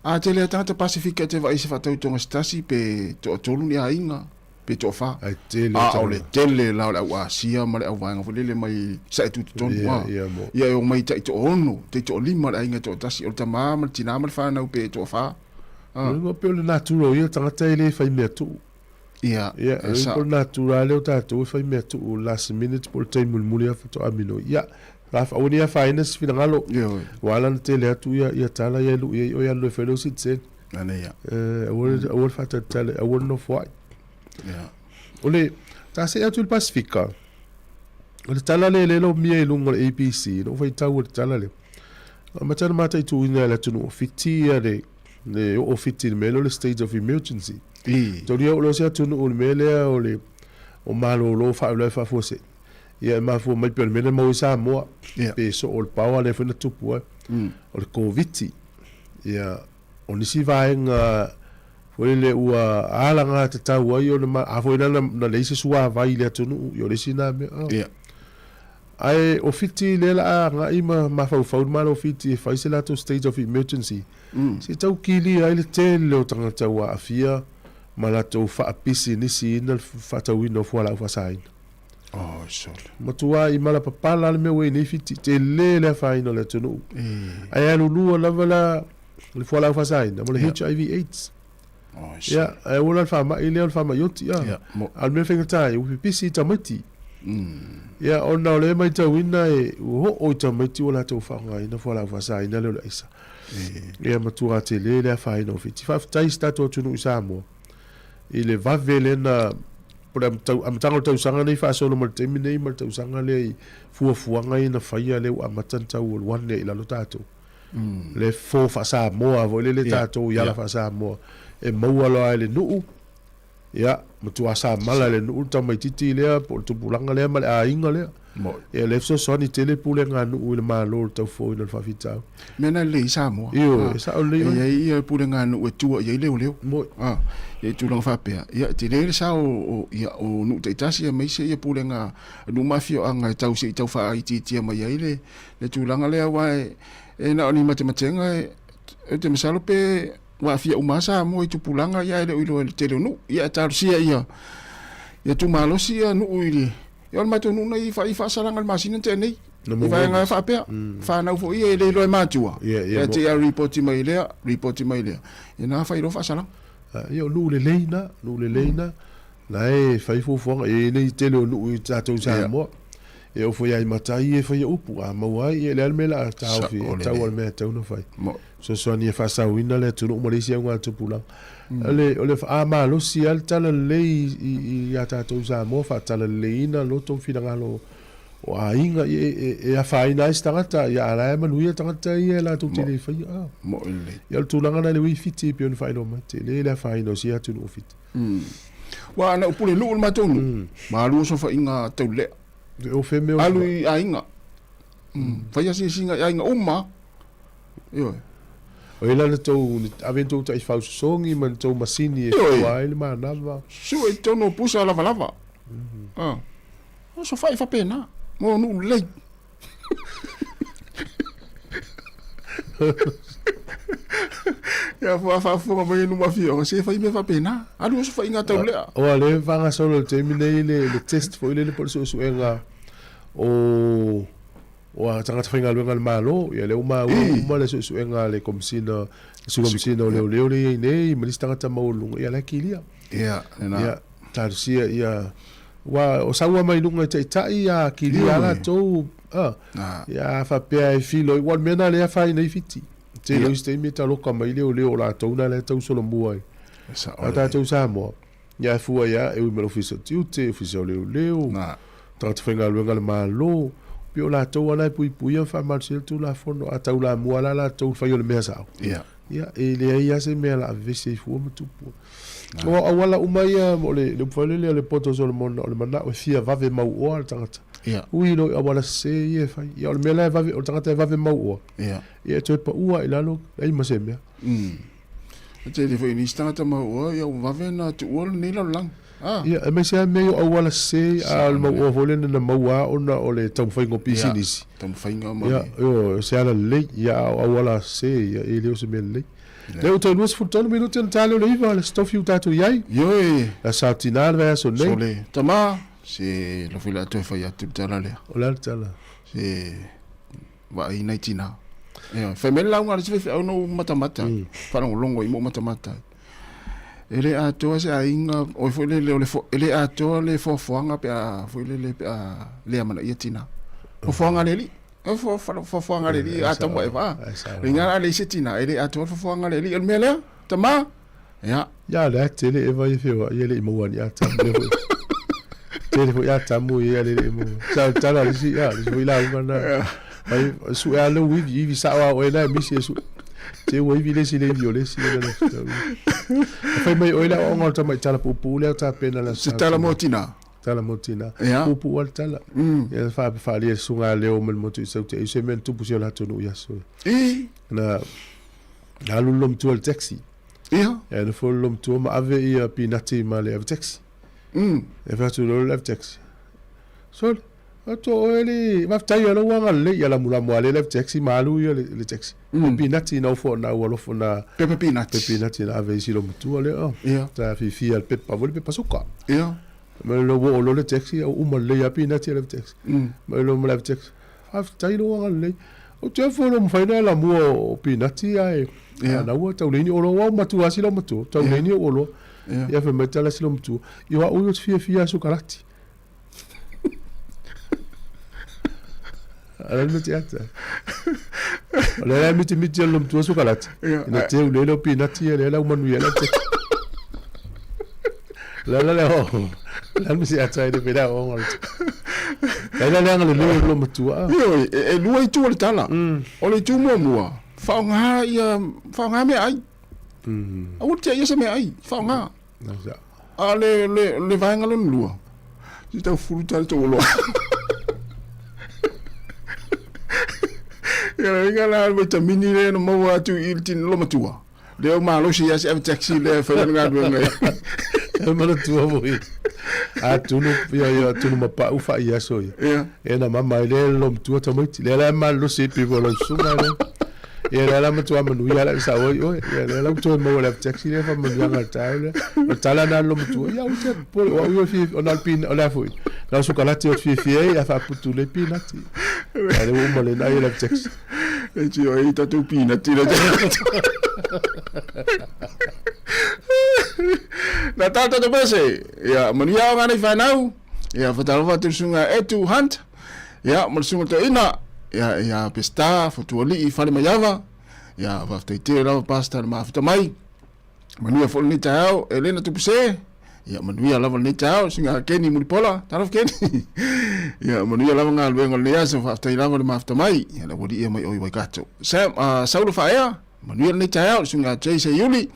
A tele a tagata Pasefika e te vaai i se faatautoga se tasi pe toatolu ni aiga pe toafa. Ai tele A o le tele la o le au Asia ma le au vaega foi lele mai sae tutotonu Ia, a. ia mo. Ia e omai tai toaono, tai toalima le aiga e toatasi, o le tama ma le tina ma le fanau pe toafa. A. O pei o le natura o ia tagata e le fai mea tuu. Ia, Ia, e sao. po o le natura lea o tatou e fai mea tuu last minute po o le taimi mulimuli lava faatoa minoi. Ia, aua ne i afaina se finagalo. Ioe. Ua ala ona tele atu ia, ia tala ia e lui ai oe alu e fai lou citizen. Ana ia. Aua le, aua le faatalitali, aua le nofo ai. Ia. O le, ta see atu i le Pasifika, o le tala lea lea e lomia i luga o le ABC, na ou faitau i le tala lea. Amata ona mataituina e le atunuu o Fiti ia le, le oo Fiti i le mea lea o le state of emergency. I. Taulia oo loa se atunuu i le mea lea o le o malolo faalavelave faafuasei. Ia e mafua mai pei o le mea lea na maua i Samoa. Ia. Pe soo o le paoa lea foi na tupu ai. O le Koviti. Ia, o nisi vaega foi lele ua alagatatau ai ona ma, a foi la na, na leai se suavai i le atunuu, ia o le isi na mea. Oh. Ia. Ae o Fiti lea la a agai ma mafaufau le Malo o Fiti e fai se latou state of emergency, se i tau kilia ai le tele o tagata ua aafia ma latou faapisinisiina le faatauina o fualaau faasaina. Oh, sole. Matuai malapapala le mea ua i nei Fiti, tele le afaina o le atunuu. Ae alulua lava la le fualaau faasaina ma le HIV AIDS. Oh, Ia, ae aua la le faamai lea o le faamai oti, a. Ia, mo. A o le mea faigata ai, ua pipisi i tamaiti. Ia, ona o lea e matauina e ua oo i tamaiti ua latou faaaogaina fualaau faasaina lea o le aisa. Ia, matua tele le afaina o Fiti. Faafetai i si tatou atunuu i Samoa i le vave lea na po le amataga o le tausaga nei faasolo ma le taimi nei ma le tausaga lea i fuafuaga ia na faia lea ua amata ona tau o le one i lalo tatou. Le fofo faa-Samoa foi lele tatou i ala faa-Samoa e maua loa e le nuu, ia, matua samala e le nuu le tamaitiiti lea po o le tupulaga lea ma le aiga lea. Ia, lea e fesoasoani tele pulega a nuu i le Malo i le taufofoina o le faafitauli. Mea na lelei i Samoa. Ioe, e sao lelei oe. E i ai ia pulega a nuu e tua i ai leoleo. Moi. E i ai tulaga faapea. Ia, e tele le sao o, ia, o nuu taitasi aemaise ia pulega a nuu ma afioaga e tau se i tau faaitiitia mai ai le, le tulaga lea aua e, e na o ni matematega e, ou te masalo pe ua aafia uma lava Samoa i tupulaga ia ae le o iloa e le tele o nuu. Ia e talosia ia ia tumalosi ia nuu i le ia o le matou nuu nei i faasalaga i le masina na tea nei. I vaega e faapea, fanau foi ia e le iloa e matua. Ia, te ia ripoti mai lea, ripoti mai lea. Ia na fai loa faasalaga. Ia o nuu lelei na, nuu lelei na. La e fai fuafuaga, e i ai le tele o nuu i tatou i Samoa. E oo foi lava i matai ia e faia upu, a maua ai, ia o le a le mea o le a taofi ai, e tatau lava le mea e tatau ona fai. Fesoasoani e faasaoina le atunuu ma le isi augatupulaga. O le, o le a malosi lava le talalelei i, i a tatou i Samoa, faatalaleleiina loto ma finagalo o aiga, ia e, e afaina ai se tagata, ia a la e manuia tagata ia latou te le faia. Ah. Mo'i lelei. Ia o le tulaga lena i le ui Fiti e pei ona faailoa mai, tele le afaina o sia atunuu o Fiti. Ua ana ou pule nuu le matou nuu, ma alu osofaiga taulelea. O fea mea o Alu i aiga. Fai asiasiga i aiga uma. Ioe. O ai la na tou ave ni tou taifau sosogi ma ni tou masini e fua ai le manava. Sue i totonu o pusa lavalava. Ah. Osofai faapena. Mo nuu lelei. Ia faafofoga mai e nuu ma afioaga, se fai mea faapena. Alu osofaiga taulelea. Aua o lea e faagasolo i le taimi nei le test foi lele po o le suesuega o o tagata faigaluega a le Malo, ia lea ua maua uma le suesuega a le Komesina, le Sui Komesina o Leoleo lea e i ai nei ma nisi tagata maualuluga, ia la e kilia. Ia, lena. Ia, talosia ia, aua o sau lava mai luga i taitai, a kilia lava latou, a, ia a faapea e filo, aua o le mea lena lea e afaina ai Fiti. Tele o isi taimi e taloka mai leoleo o latou na lea e tausolomua i a tatou Samoa. Ia e fua ia e ui mai le Ofisa o Tiute, Ofisa o Leoleo, tagata faigaluega a le Malo, pei o latou lava la e puipuia ma faamalosia le Tulafono, a taulamua la latou i le fai o le mea sao, ia e leai lava se mea o le a vevesi ai fua ma tupu. O auala uma ia, o le upu foi lele a le poto o Solomona, o le manao e fia vave mauoa le tagata. Ui loa i auala sese ia e fai. Ia o le mea la e vave, o le tagata e vave mauoa, ia e toe pau lava i lalo, leai ma se mea. E tele foi nisi tagata mauoa, ia ua vave ona tuua lenei lalolagi. Ah. Ia, aemaise lava mea ia o auala sese, a o le mauoa foi lea na maua lava ona o le taumafaiga o pisinisi. Ia, taumafaiga ma Ia, o se ala lelei, ia, a o auala sese, ia, e le o se mea lelei. Lea ua toe 23 minute ona ta lea o le 9, le Aso Tofi ua tatou i ai. Ioe. Le Aso Tina le vaiaso nei. Sole, tama, se lofi o le a toe fai atu le tala lea. O le a le tala? Se vaai nai tina. Ioe, fai mai le lauga a le isi faifeau na ou matamata ai, faalogologo i ma ou matamata ai. E le atoa se aiga, oi foi lele o le e le atoa le foafoaga pe a foi lele pe a le amanaia tina. Foafoaga a le Alii. O foafoaga a le Alii, Atamu ma Eva. Le iga a leai se tina, e le atoa le foafoaga a le Alii. O le mea lea, tama, ia. Ia lea tele Eva ia feoai e le i maua ni Atamu lea foi. Tele foi Atamu ia le i maua. Sa tala le isi, ia, le isi foi lauga na. Ai sue a lou ivi, ivi sao a oe la e misi e sue. Te ua ivi le isi le ivi o le isi le le fitau. Fai mai oe le aoaoga o le tamai tala puupuu lea o tapena le Se tala mo tina. Tala mo tina. Puupuu a le tala. Ia fa faalia le susuga a Leo ma le motu i Saute. I se mea na tupu si o le atunuu i aso. Na alu le lomatua i le taxi. Ia. Ia nofo le lomatua ma ave ia pinati ma le ave taxi. E fai atu loa le ave taxi. Sole, atu oe le faafetai ia lou agalelei ia lamulamu a le ave taxi ma alu ia le taxi. Mm. Pinati na ofo na ua alofa na pepa pinati. Pepa pinati na ave i si lomatua le oh. Ia. Ta fiafia le pepa foi le pepa suka. Ia. Ma lo wo lo le taxi au uma lelei a pinati le ave taxi. Ma lo ma le ave taxi. Faafetai lou agalelei. Ou te ofo lo mafai na lamua o pinati ae yeah. na ua tau leini oloa ua matua asi lau matua tau yeah. leini o oloa yeah. Ia fai mai tala si lau matua i wa ui o te fiafia sukarati ala le miti ata o le la miti miti o matua sukarati ina te ule lo pinati le la umanu ia la te la la la o la miti ata i le pera o ngol la la la le le lo matua Ioe, e lua itu o le tala. O le itu muamua, faaaoga ia, faaaoga meaai. Aua le tiaia se meaai, faaaoga. A o le, le, le vaega lona lua, se tau fulu tale tou oloa. Ia le uiga la o le vitamini lea na maua atu i le tino matua. Lea ua malosi ia se ave taxi lea e fai lana galuega. E manatua foi. A tunu ia ia tunu mapau fai aso ia. Ia. E na mama ile lo matua tamaiti. Le la malosi pe vola susunga le. Ia le la matua manuia la sa oi oi. Ia le la matua maua le taxi le fa manuia ngal tau le. O tala na lo matua. Ia u te po o u fi o na pin o la foi. Na sukalati o fi fi ia fa putu le pinati. Ia le uma le na ia le taxi. E tio e tatou pinati le. Na tala tatou pese. Ia, manuia aoga nei whanau. Ia, whatalofa atu le susuga Etu Hunt. Ia, ma le susuga toeaina. Ia, ia Pesita, Fotuali'i, Falemaiava. Ia, faafetai tele lava Pastor le mafuta mai. Manuia foi lenei taeao, Elena Tupuse. Ia, manuia lava lenei taeao, susuga Keni Mulipola. Talofa Keni. Ia, manuia lava galuega o lenei aso, faafetai lava le mafuta mai. Ia, le aualii ia mai o i Waikato. Sam, Saulo Faaea, manuia lenei taeao, le susuga Jay Seiuli.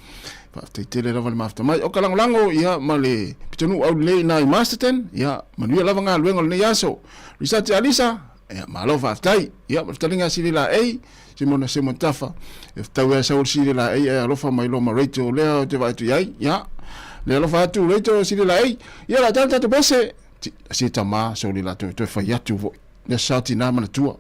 Faafetai tele lava le mafuta mai. O ka lagolago, ia, ma le pitonuu aulelei i na i Masterton. Ia, manuia lava galuega o lenei aso. Risati Alisa, ia, malo faafetai. Ia, ma le fetalaiga a Sili Laei, Simona Simon Tafa, e fetau ia sau le Sili Laei ae alofa mai loa ma Rachel lea ou te vaai atu i ai. Ia, le alofa atu Rachel Sili Laei. Ia, la tala tatou pese. Se tama, soli la toe toe fai atu foi. Le sa tina manatua.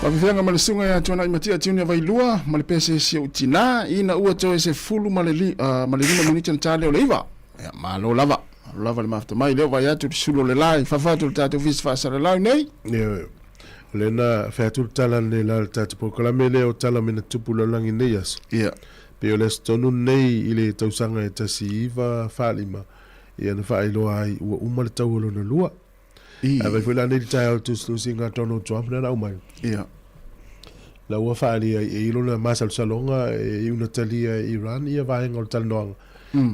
Faafefeaga ma le susuga ia Tuanai Matia Tiuni Vailua ma le pese si ou tinā ina ua toe 15 minute ona ta lea o le 9. Ia, malo lava. Malo lava le mafuta mai. Lea ua vaai atu le sulu o le la i fafo atu o le tatou ofisa faasalalau nei. Ia, o lea na fai atu le tala lenei la o le tatou polokalame lea o Tala Mea na Tupu i le Lalolagi i lenei aso. Ia. Pei o le aso tonu lenei i le tausaga e 1945, ia na faailoa ai ua uma le taua lona lua. Ae fai foi la nei le taeao tusitusiga a Donald Trump lea na aumai. Ia. La ua faaalia ai e i lona masalosaloga e iu na talia e Iran ia vaega o le talanoaga.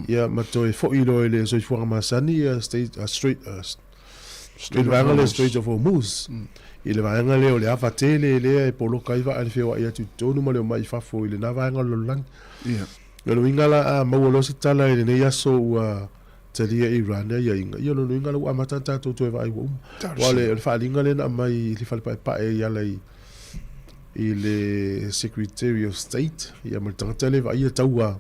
Ia ma toe foi loa i le soifuaga masani ia state, Strait, i le vaega lea Strait of Hormuz. I le vaega lea o le ava tele lea e poloka ai vaa i le feoai atu i totonu ma le omai i fafo i lena vaega o le lalolagi. Ia. O le uiga la a maua loa se tala i lenei aso ua talia e Iran ia aiaiga, ia o lona uiga la ua amata ona tatou toe vaai ua uma. Aua o le faaaliga lea na aumai i le fale paepae i ala i i le Secretary of State ia ma le tagata lea e vaaia taua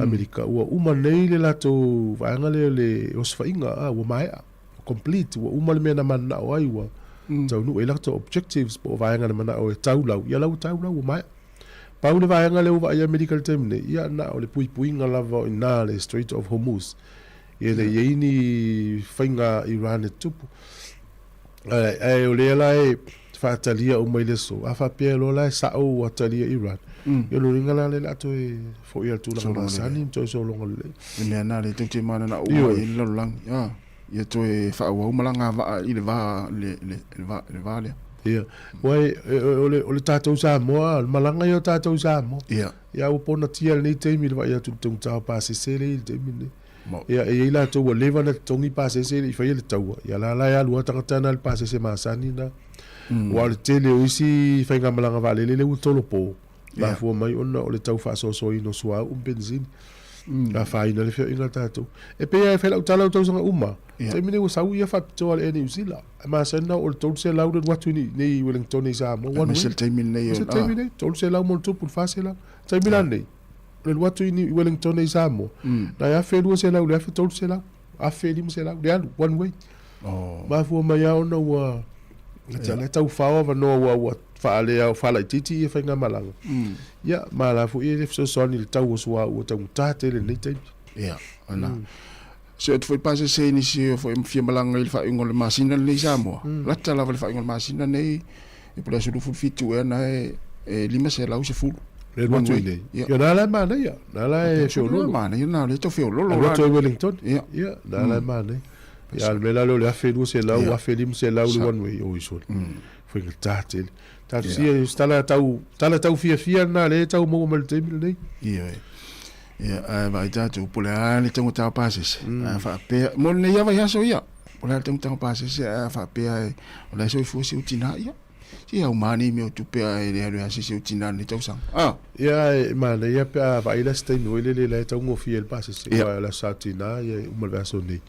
Amerika, ua uma nei le latou vaega lea o le osofaiga, a ua maea, complete, ua uma le mea na mananao ai, ua taunuu i ai latou objectives po o vaega na manao e taulau, ia la ua taulau, ua maea. Pau le vaega lea ua vaai Amerika i le taimi nei, ia na o le puipuiga lava o i ina le Strait of Hormuz. Ia e le i ai ni faiga a Iran e tutupu. Ae, ae o lea la e faatalia uma i le aso, a faapea loa la e sao ua talia Iran, ia o lona uiga la lea o le a toe foi lava i le tulaga masani ma toe sologa lelei. Le mea lena lea tou te mananao uma i ai le lalolagi. Ia toe faaauau malaga vaa i le va, le, le, le va, le va lea. Ia. Ua e, o le, o le tatou Samoa, o le malaga ia o tatou Samoa. Ia. Ia, ua ponatia i lenei taimi le vaai atu i le taugata o pasese lea e i le taimi lenei. Ia, e i ai latou ua leva ona totogi pasese e le i faia le taua. Ia, la la e alu lava tagata na i le pasese masani na. Aua o le tele o isi faigamalaga vaalele lea ua tolopo. Mafua mai ona o le tau faasoasoaina o suauu ma penisini. Mm. Afaina le feoaiga a tatou. E pei lava e fai lau tala o tausaga uma. Yeah. Taimi nei ua sau ia faapitoa le Air New Zealand. E masani na oo i le 300 le alu atu i nei Wellington i Samoa. One way. le taimi nei. Aemaise le taimi nei, 300 ma ona tupu i le 400. Taimi la nei, le alu atu i Wellington i Samoa, na e 1200 i le 1300, 1500 le alu, one way. Oh. Mafua mai lava ona ua yeah. le taufao avanoa ua ua faalea faalaitiiti ia faigamalaga. Mm. Ia, ma la foi e fesoasoani i le tau o suauu ua taugata tele i lenei taimi. Ia, ona. Se atu foi pasese i nisi foi fia malaga i le faaiuga o le masina lenei i Samoa. Lata lava le faaiuga o le masina lenei e po o le aso 27 ea na e e 510. Le alu atu i nei. Ia na la e manaia. Na la e feololo. Manaia na le tau feololo. Alu atu ai Wellington. Ia. Ia, na la e manaia. Ia, a le mea la lea o le 1200, 1500 le one way, oi sole. Faigata tele. Talosia, o se tala tau, tala tau fiafia lena lea e tau maua mai i le taimi lenei. Ioe. Ia, ae vaai tatou, po o le a le taugata o pasese, a faapea, mo lenei lava vaiaso ia, po o le a le taugata o pasese, ae a faapea o la e soifua si ou tinā, ia, se auma nei mea o tupe ae le alu e asiasi ou tinā i lenei tausaga. A! Ia, ae manaia pe a vaai la se taimi foi lele la e taugofie ai le pasese, aua o le aso Sa Tinā, ia e uma le vaiaso nei.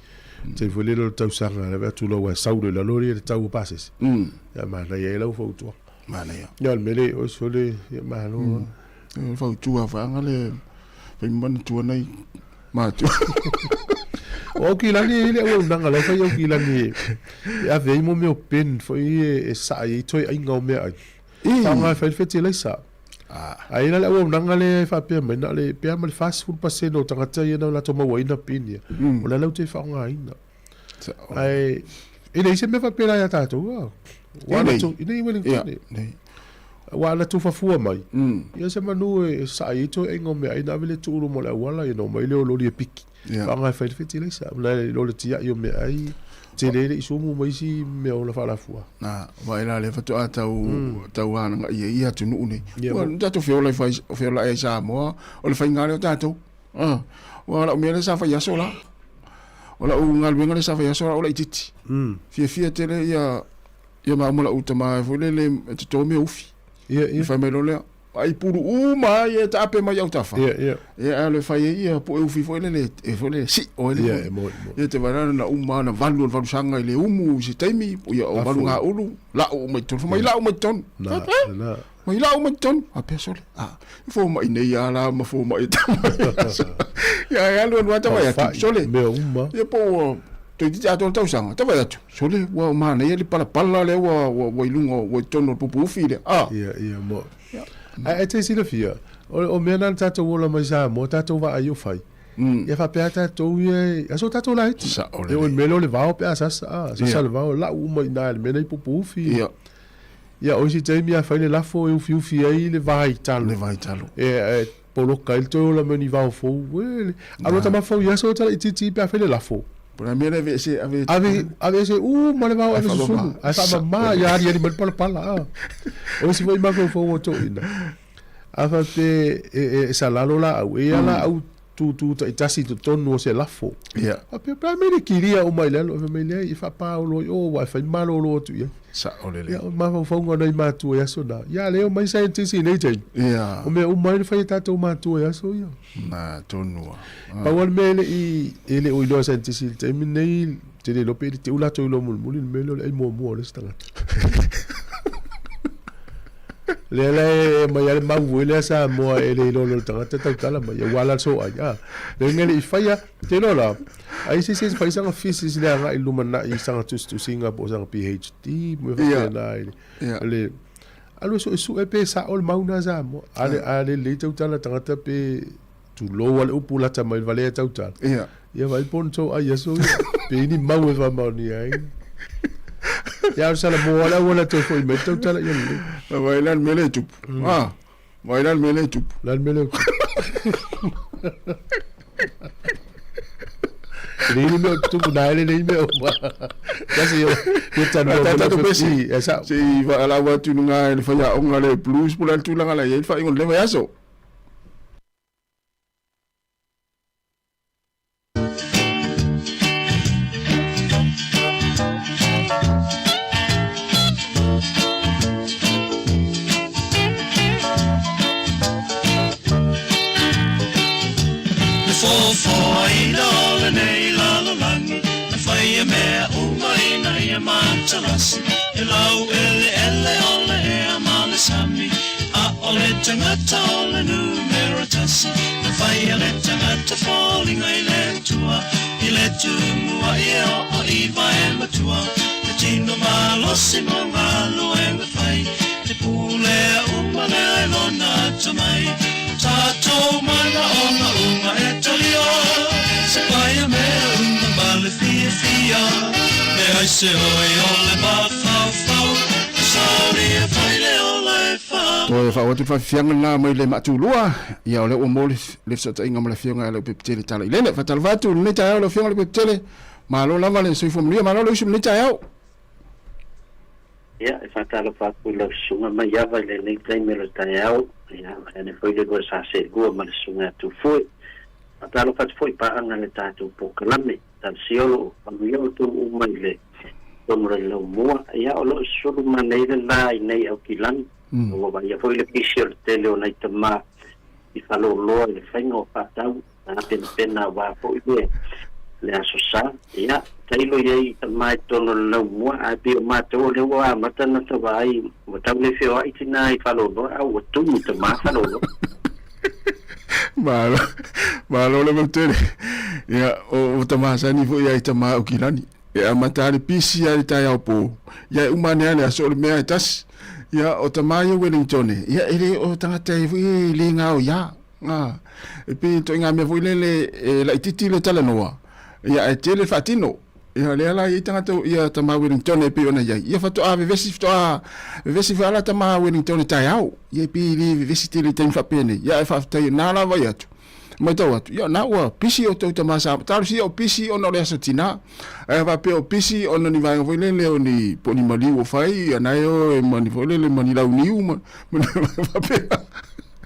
Taimi foi lele o le tausaga, le atu loa ua sau loa i lalo le tau o pasese. Ia, manaia ai lau fautuaga. Manaia. Ia, o le mea lea, oi sole, ia malo lava. E fautua whaanga le fai manatua nei matua. O Aukilani e i ai le auaunaga la e fai Aukilani e ave ai mo mea o bin foi e sa'i ai toe aiga o meaai. Faaaoga e fai le fetilaisa. Ae i ai la le auaunaga lea e faapea mai na o le pe a ma le 40% o tagata ia na latou mauaina bin ia, o la e latou te faaaogaina. Ae e leai se mea faapena ia tatou. Ah. Ua latou, i nei Wellington. Ua latou fafua mai. Ia se manu e sa'i ai toe aiga o meaai na ave le tuu luma o le auala ia na omai lea o loli e piki. Faaaoga e fai le fetilaisa. Na i lo le tiai o meaai tele le isumu ma isi mea ola faalafua. Na, vaai la lea faatoa tau, tau alagaia i ia atunuu nei. Ua tatou feola i fai, feola ai i Samoa, o le faiga lea o tatou. Ah, ua lau mea lea sa fai aso la. O lau galuega lea sa fai aso la o laitiiti. Fiafia tele ia ia maua ma lau tama foi lele e toto mea ufi. Ia, ia. Fai mai loa lea, ai pulu uma ai e taape mai autafa. Ia, ia. Ia alu e fai ai ia poe ufi foi lele e foi lele si oe le. Ia, e moi, moi. Ia te vaai na uma na valu o le valusaga i le umu i se taimi, ia o valu ngā ulu, lau uma i totonu. Fai mai lau uma i totonu. Na, na. Mai lau mai totonu. Faapea sole. Ah, e fomai nei a la ma fomai e tama. Ia e alu alu ata mai atu sole. Mea uma. Ia po ua Toeitiiti atoa le tausaga, tau vaai atu, sole, ua manaia le palapala lea ua, ua, ua i luga, ua i totonu o le pupu ufi lea. Ah. Ia, ia, mo. Ae, ae te silafia, o, o mea na na tatou ola mai Samoa, tatou vaai o fai. Ia faapea tatou ia, aso tatou laiti. Sao lelei. E o le mea lea o le vao pe a sasa, a, sasa le vao, lau uma i ina i le mea lea i pupu ufi. Ia. Ia, o isi taimi a fai le lafo e ufiufi ai le vaitalo. Le vaitalo. E, e poloka ai le toe ola mai o ni vao fou. E, alu ata mafau i aso tala itiiti pe a fai le lafo. Po o le a mea le aveese, ave. Ave, aveese uma le vao ave susunu. Ae faamama ia aliali mai le palapala. A. O isi foi mafaufauga o toeaiina. A faapea e, e, e salalo laau, e i ai laau tūtū taitasi i totonu o se lafo. Ia. Faapea, pe a mea le kilia uma i le alo, fai mai leai, e faapaolo i o, aua e fai malolo atu i ai. Sao lelei. Ia, o mafaufauga o nai matua i aso na. Ia, lea omai scientist i nei taimi. Ia. O mea uma ai na fai e tatou matua i aso ia. Na tonu lava. Pau lava le mea e le i, e le o iloa e scientist i le taimi lenei, ou te le iloa pe le te u latou iloa mulimuli le mea lea o le ai muamua o le isi tagata. Lea la e aumai lava le mau foi lea Samoa e le iloa loa le tagata tautala mai aua la le soai a. Le mea le i faia, te iloa la, ai se isi e fai sana physics le agai i le lumanai i sana tusitusiga po o sana PhD ma mea faapena i le alu e suesue pe sao le mau lena Samoa. A le a le lelei tautala tagata pe tulou a le upu lata mai le valea tautala. Ia. Ia vaai po o ni tou ai aso ia. Pe i ni mau e faamaonia ai. Ia o sala moa le auala toe foi mai tautala ia lelei. Vai la le mea lea e tupu. Ah, vai la le mea lea e tupu. La le mea lea e tupu. Le ni mea o tupu na ele le mea o ma. Kasi yo yo tanu o tatou pesi. E sa. Se i whaalawa atu nunga e le whaiaonga le blues po le tulaga la i ai le whaingo le vaiaso. Le foafoaina o lenei lalolagi, Na faia mea uma ina ia matalasi, E laueleele o le ea ma le sami, A o le tagata o le numera tasi, Na faia le tagata foliga i le Atua, I le tumuai e oo i vae matua, Le tino malosi mo galuega fai, Te pulea uma lea e lona atamai, Tatou manaoga uma e talia, Se paia mea uma ma le fiafia, Leai se oi o le mafaufau, Saulia fai le ola e fa. Toe faaoo atu le faafiafiaga lena mai le maatulua, ia o lea ua mo le fesootaiga ma le Afioga ia Leupepetele Talailele. Faatalofa atu i lenei taeao lau Afioga Leupepetele, malo lava le soifua manuia, malo le usu i lenei taeao. Ia, e faatalofa atu i lau susuga Maiava i lenei taimi o le taeao, ia, vaeane foi le lua sa seelua ma le susuga ia Tufue. Faatalofa atu foi i paaga i le tatou polokalame, Talosia o lo o manuia outou uma i le tonu o le laumua. Ia, o lo o sulu ma nei le la i nei Aukilani. Ua vaaia foi le pisi o le tele o nai tama i faaloloa i le faiga o faatau. Na penapena aua foi le le Aso Sa. Ia, tailo i ai i tama i totonu o le laumua, ae pei o matou o lea ua amata ona ta vaai, ua tau le feoai tina i Faleoloa, a ua tumu tama Faleoloa. Malo, malo le mau tele. Ia, o, o tama sani foi ai tama o kilani. E amata le pisi ai le taeao po. Ia e uma ane a le aso o le mea e tasi. Ia, o tama ia Wellingtone. Ia, e le o tagata e foi e le ngao ia. A, e pei ituaiga mea foi lele e laitiiti le talanoa, ia ae tele le faatino. Ia lea la e i ai tagata ia tama Wellington e pei ona i ai. Ia faatoa vevesi faatoa vevesi foi la tama Wellington i taeao. Ia e pei e le vevesi tele i taimi faapenei. Ia ae faafetai na la vaai atu. Matau atu, ia na ua pisi outou tama sa talosia o pisi ona o le aso tina. Ae faapea o pisi ona ni vaega foi lele o ni po o ni maliu o fai, ia na e o e ma ni foi lele ma ni launiu ma ma ni faapea.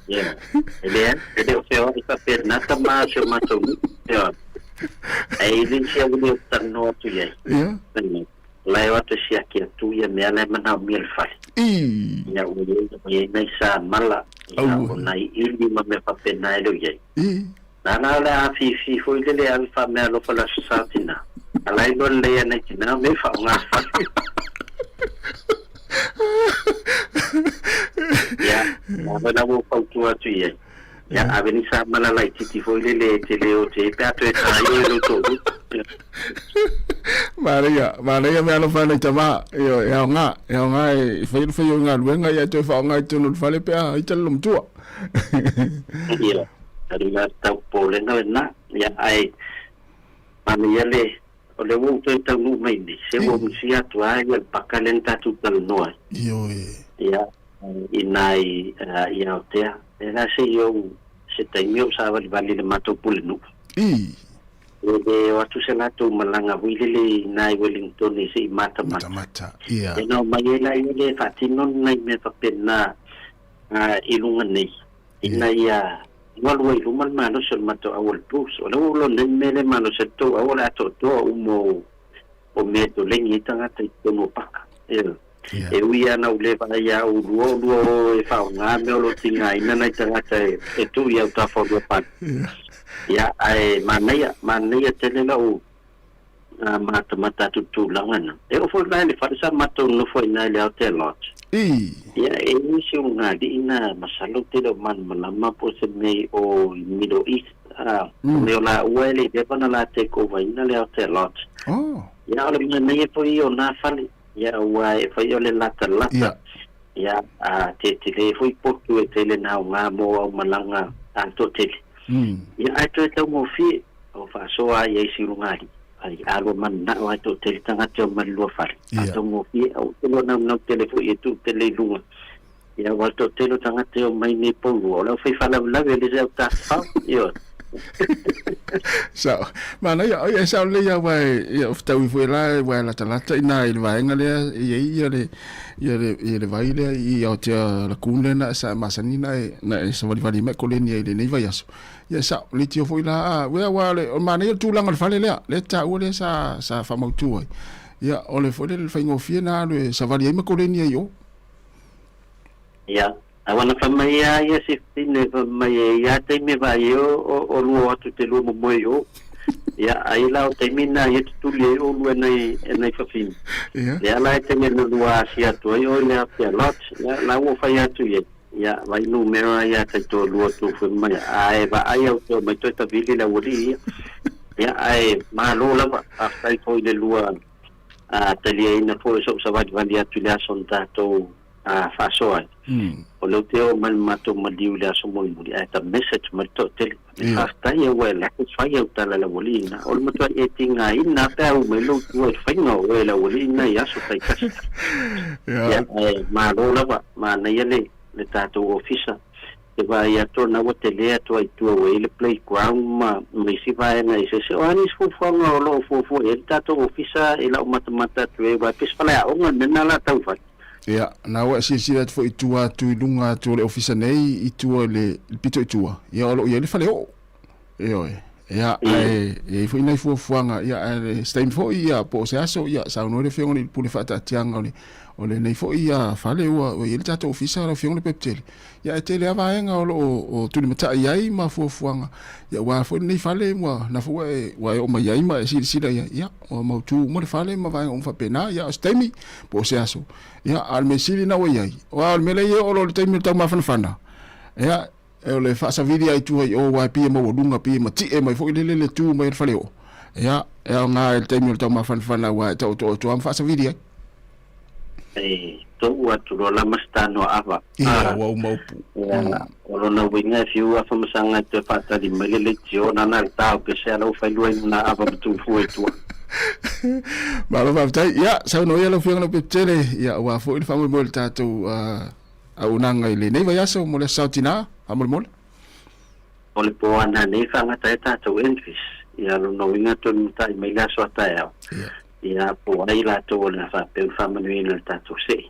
Ia, e leai, e le o feoai faapena tama a si o matou nuu, ioe. Ae i le isi auli ou te talanoa atu i ai, Ia. fai mai, o la e o atu e siaki atu ia mea la e manaomia i le fale. I. Ia, ua i ai, ua i ai nai samala, ia, Aua. o nai ili ma mea faapena e le o i ai. I. Nāna o le a afifi foi lele e ave faameaalofa le Aso Sa tinā. A la e iloa lelei ana i tinā me faaaoga le fale. Ia, lava la ua ou fautua atu i ai. Ia, ave ni samala laitiiti foi lele e te le o te pe a toe taio i lou toalua. Manaia, manaia mealofa e nai tama, ioe, e aoga, e aoga e fai le fai o galuega ia e toe faaaoga i totonu o le fale pe a ita le lomatua. Ia, ali la tau popolega lena, ia ae manaia le o lea ua ou toe taunuu mai nei, se ua misia atu lava ia le paka lea na tatou talanoa ai. Ioe. Ia, i nai i Aotea. E la se i ou se taimi ou savalivali i le matou pulenuu. I. E le o atu se latou malaga foi lele i ina i Wellington se i matamata. Matamata, ia. Ia na omai ai laia lea e faatino ni nai mea faapena i luga nei, ina ia alu ai i luma le malosi o le matou auala Bruce. O lea ua ou iloa nei le mea lea e malosi ai le tou auala, atoatoa uma o mea e tolegi ai tagata i totonu o paka. Ioe. E ui lava na ou le vaai ia oulua, oulua o e faaaoga mea o lo o tigaina nai tagata e tuu i autafa o lua pale. Ia, ae manaia, manaia tele lau matamata atu i le tulaga lena. E oo foi la i le fale sa matou nofo ai i ina i le Aotea Lodge. Ia, e i ai si ulugalii na masalo tele o malamalama po o se mea i o i Middle East, a, mea o laua e le i leva ona la take over ina le Aotea Lodge. Ia, o le manaia foi ia o na fale. Ia, aua e fai o le latalata, ia, a tetele foi potu e tele na aoga mo au malaga a toatele. Ia, ae toe taugofie, o faasoa ai i isi ulugalii, ai aloa mananao ai toatele tagata e omai i le lua fale. A taugofie, aua te lua naunau tele foi e tuu tele i luga. Ia, aua le toatele o tagata e omai nei poulua, o le aufai faalavelave e le se au tafafao, ioe. Sao. Manaia, oi, e sao lelei lava aua e, ia, o fetaui foi la, aua e latalata i ina i le vaega lea e i ai ia le, ia le, ia le vai lea i Aotea Lagoon lea na sa masani na e, na e savalivali mai koleni ai i lenei vaiaso. Ia, sao, leitio foi la, a, ua, aua o le, o le manaia o le tulaga o le fale lea, lea taua lea sa, sa faamautu ai. Ia, o le foi lele le faigofie na alu e savali ai ma koleni ai i o. Ia, aua na fai mai a ia si fafine fai mai e ia taimi e vaai ai o o lua o atu te lua momoe i o. Ia, ai la o taimi na ia tutuli ai oulua e nai e nai fafine. Ia. Lea la e taimi na lua asia atu ai oe le Aotea Lodge, ia la ua fai atu i ai. Ia, vai numera ia taitoalua tou fai mai, ae vaai au te omai toe tavili le aualii ia. Ia, ae malo lava, faafetai foi i le lua a taliaina foi o so'u savalivali atu i le aso na tatou faasoa ai. O lea ou te oo mai i le matou maliu i le aso mulimuli, ae ta message mai le toatele, e faafetai aua e lako fai au tala i le aualii lena. O le matuai e tigaina lava pe a u mai lou tua i le faiga o oe i le aualii lena i aso taitasi. Ia, ae malo lava, manaia le tatou ofisa. Te vaai atu ona ua tele atu ai i tua ua i ai le playground ma ma isi vaega eseese. O a nisi fuafuaga o lo o fuafua i ai le tatou ofisa i lau matamata atu ai aua e pei se faleaoga le mea lena o le a tau fai. Ia, na ua e silasila atu foi i tua atu i luga atu o le ofisa nei i tua i le pito i tua, ia o lo o i ai le faleoo. Ioe. Ia, ae e i ai foi nai fuafuaga, ia, ae se taimi foi, ia, po o se aso, ia, saunoa le Afioga i le Pule Faataatiaga o le, o lenei foi, ia, fale ua, ua i ai le tatou ofisa lau Afioga Lepepetele. Ia, e tele lava vaega o lo o, o tulimatai ai ma fuafuaga, ia, aua foi lenei fale ua, na foi ua e, ua e oo mai ai ma e silasila i ai, ia, ua mautu uma le fale ma vaega uma faapena, ia, o se taimi, po o se aso, ia, a o le mea sili na ua i ai, aua o le mea lea e oo loa i le taimi o le taumafanafana, ia, O le faasavili lava i tua i o aua e pei e maualuga, pei e matie mai foi lele le tu mai o le faleoo. Ia, e aoga i le taimi o le taumafanafana aua e taoto atu lava ma faasavili ai. E tou atu loa la ma se tanoa ava. Ia, ua uma upu. Ia, o lona uiga e fiu afamasaga e toe faatali mai le leitio nana le tao pe sea la ua failua i lona ava ma tufua i tua. Malo faafetai. Ia, saunoa ia lau Afioga Leupepetele, ia aua foi le faamoemoe o le tatou Auaunaga i lenei vaiaso mo le Aso Sao Tinā, faamolemole. O le po ana nei faagata ai tatou entries, ia lona uiga tonu matai mai le aso a taeao, ia po ai latou o le a faapea ona faamanuiaina le tatou see.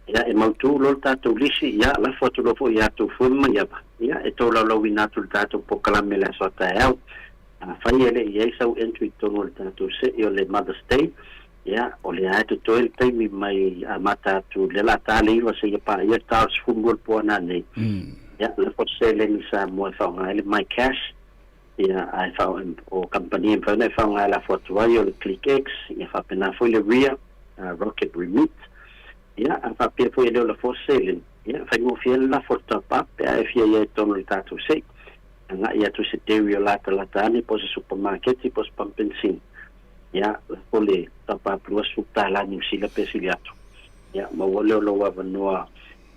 Ia e mautu loa le tatou lisi, ia lafo atu loa foi ia tou fue ma maiava, ia e tolaulauina atu le tatou polokalame i le aso a taeao. Afai e le i ai sau entry i totonu o le tatou see o le Mother's Day, Ia, o lea lava e totoe le taimi mai amata atu le la ta le 9 seia paia le ta o le 12 le po ana nei. Ia, lafo atu seleni Samoa e faaaoga ai le MyCash, ia, ae faa, o kamupani e mafai ona e faaaoga e lafo atu ai o le ClickX, ia faapena foi le Ria, Rocket Remit. Ia, a faapea foi e le o lafoa se seleni, ia, faigofie ai le lafo o le top up pe a e fia i ai i totonu o le tatou sei. Agai atu i se dairy o latalata ane po o se supamaketi po o se pamu penisini. Ia, lafo le tapa atu $20 Niu Sila pe sili atu. Ia, maua lea o lou avanoa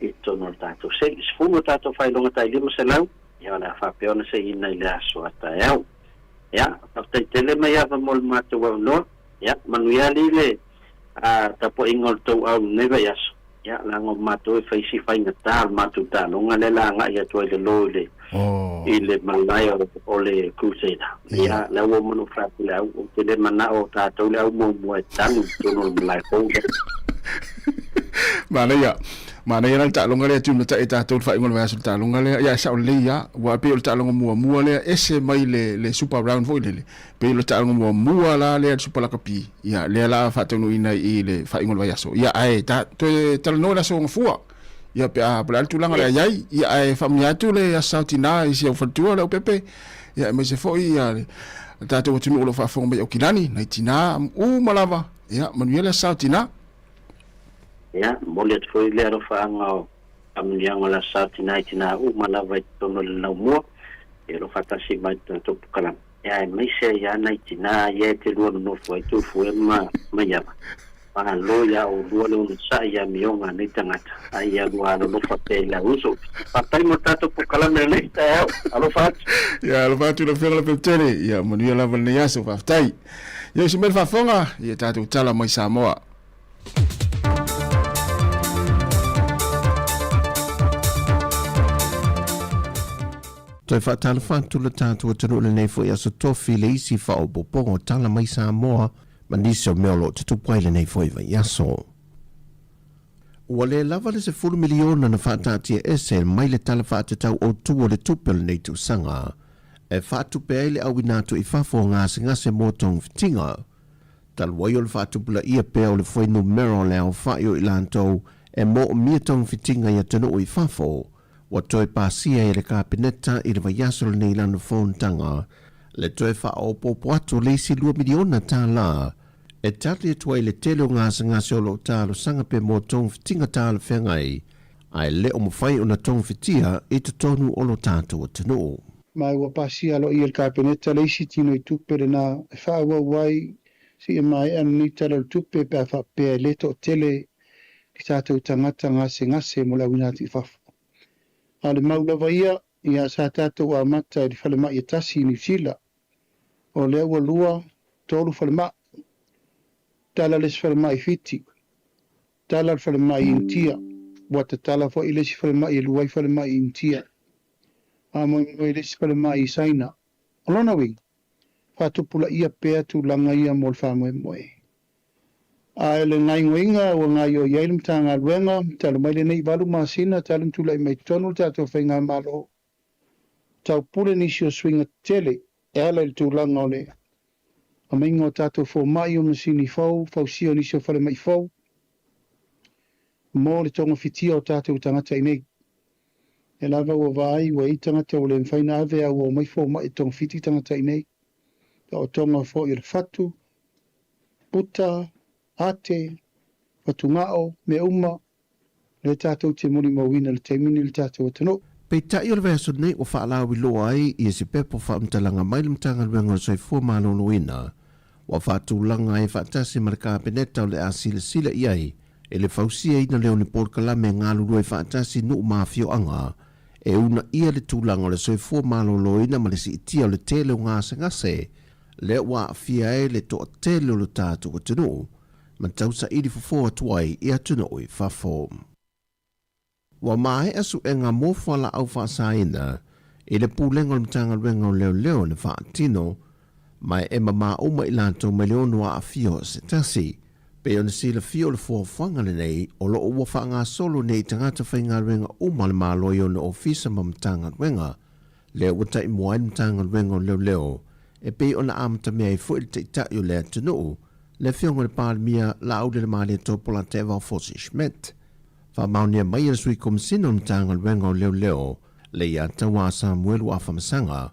i totonu o le tatou seli. 10 o tatou faailoga tai 500, ia o le a faapea ona seiina i le aso a taeao. Ia, faafetai tele Maiava mo le matou avanoa. Ia, manuia alii le tapuaiga o le tou au i lenei vaiaso. Ia, leaga o matou e fai si faigata o le matou taaloga lea la agai atu ai i le lo i le, i le malae o le Crusader. Ia, lea ua uma ona ou fai atu i le au, ou te le manao o tatou le au muamua e tanu i totonu o le malae fou lea. Manaia. Manaia la le taaloga lea e tulimatai e tatou i le faaiuga o le vaiaso le taaloga lea. Ia, e sao lelei lava, aua e pei o le taaloga muamua lea, ese mai le, le Super Round foi lele, pei o le taaloga muamua la lea le Super Lakapi, ia, lea la faataunuuina i le faaiuga o le vaiaso. Ia, ae ta, toe talanoa i le aso Gafua, ia, pe a, po o le a le tulaga o le a i ai, ia, ae faamanuia atu le Aso Sa o Tina i si au faletua Leaupepe, ia, aemaise foi ia, le tatou atunuu o lo o faafofoga mai i Aukilani, nai tina uma lava, ia, manuia le Aso Sa o Tina. Ia, momoli atu foi le alofaaga o faamanuiaga o le Aso Sa o Tina i tina uma lava i totonu o le laumua, ia, o lo o faatasi mai i le tatou polokalame. Ia, aemaise ai lava nai tina ia e te lua nonofo ai Tufue ma Maiava. Malo iā oulua le onosai i amioga a nei tagata, a ia lua alolofa pea i lau uso. Faafetai mo le tatou polokalame lenei taeao. Alofa atu. Ia, alofa atu lau Afioga Lepeutele. Ia, manuia lava lenei aso. Faafetai. Ia, usi mai le faafofoga, ia tatou tala mai Samoa. Toe faatalofa atu le tatou atunuu i lenei foi aso tofi i le isi faaopoopoga o tala mai Samoa ma nisi o mea o lo o tutupu ai lenei foi vaiaso. Ua le lava le 10 miliona na faataatia ese mai le Tala Faatatau Autu o le Tupe o lenei tausaga e faatupe ai le auina atu i fafo o gasegase mo togafitiga. Talu ai o le faatupulaia pea o le fuainumera o le aofai o i latou e moomia togafitiga i atunuu i fafo, Ua toe pasia e le Kapeneta i le vaiaso lenei lana fonotaga le toe faaopoopo atu o le isi $2 miliona e tali atu ai le tele o gasegase o lo o talosaga pe mo togafitiga talafeagai ae le o mafai ona togafitia i totonu o lo tatou atunuu. Ma ua pasia aloaia e le Kapeneta le isi tino i tupe lena e faaauau ai seia maea lenei Tala o le Tupe pe a faapea e le toatele i tatou tagata gasegase mo le auina atu i fafo. A o le mau lava ia, ia sa tatou amata i le falemai e tasi i Niu Sila. O lea ua lua, tolu falemai. Tala le isi falemai i Fiti. Tala le falemai i Initia. Ua tatala foi le isi falemai e lua ai falemai i Initia. Faamoemoe i le isi falemai i Saina. O lona uiga, faatupulaia pea tulaga ia mo le faamoemoe. A o le gaoioiga ua gaoioi ai le Matagaluega, talu mai lenei valu masina talu ona tulai mai totonu le tatou Faigamalo, taupule nisi o suiga tetele e ala i le tulaga o le aumaiga o tatou fomai o masini fou, fausia o nisi o falemai fou mo le togafitia o tatou tagata i nei. E lava ua vaai ua i ai tagata ua le mafai ona ave a ua omai fomai e togafiti tagata i nei. Taotoga foi o le fatu, puta, ate, fatugao, mea uma, lea tatou te molimauina i le taimi lenei i le tatou atunuu. Peitai o le vaiaso nei ua faalauiloa ai ia se pepa faamatalaga mai le Matagaluega o le Soifua Maloloina ua faatulaga ai faatasi ma le Kapeneta o le a silasila i ai i le fausiaina lea o ni polokalame e galulue faatasi nuu ma afioaga e uunaia le tulaga o le soifua maloloina ma le siitia o le tele o gasegase lea ua aafia ai le toatele o lo tatou atunuu ma tausaili fofo atu ai i atunuu i fafo. Ua maea suega mo fualaau faasaina i le Pulega o le Matagaluega o Leoleo na faatino ma e mamā uma i latou mai le ono aafia o se tasi. Pei ona silafia o le fuafuaga lenei o lo o ua faagasolo nei i tagata faigaluega uma a le Malo i ona ofisa ma Matagaluega lea ua taimua ai le Matagaluega o Leoleo e pei ona amatamea ai foi le Taitai o le atunuu, le Afioga i le Palemia Laaulialemalietoa Teevao Fosi Schmidt. Faamaonia mai e le Sui Komesina o le Matagaluega o Leoleo, Leiataua Samuelu Afamasaga,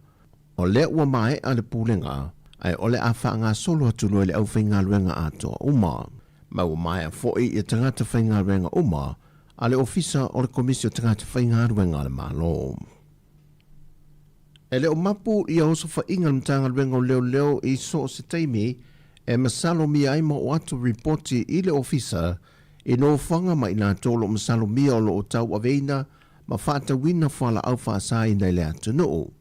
o lea ua maea le pulega ae o le a faagasolo atu loa i le aufaigaluega atoa uma. Ma ua maea foi ia tagata faigaluega uma a le Ofisa o le Komisi o Tagata Faigaluega a le Malo. E le o mapu ia osofaiga a le Matagaluega o Leoleo i so o se taimi e masalomia ai ma oo atu ripoti i le Ofisa i nofoaga ma i latou o lo o masalomia o lo o tauaveina ma faatauina fualaau faasaina i le atunuu.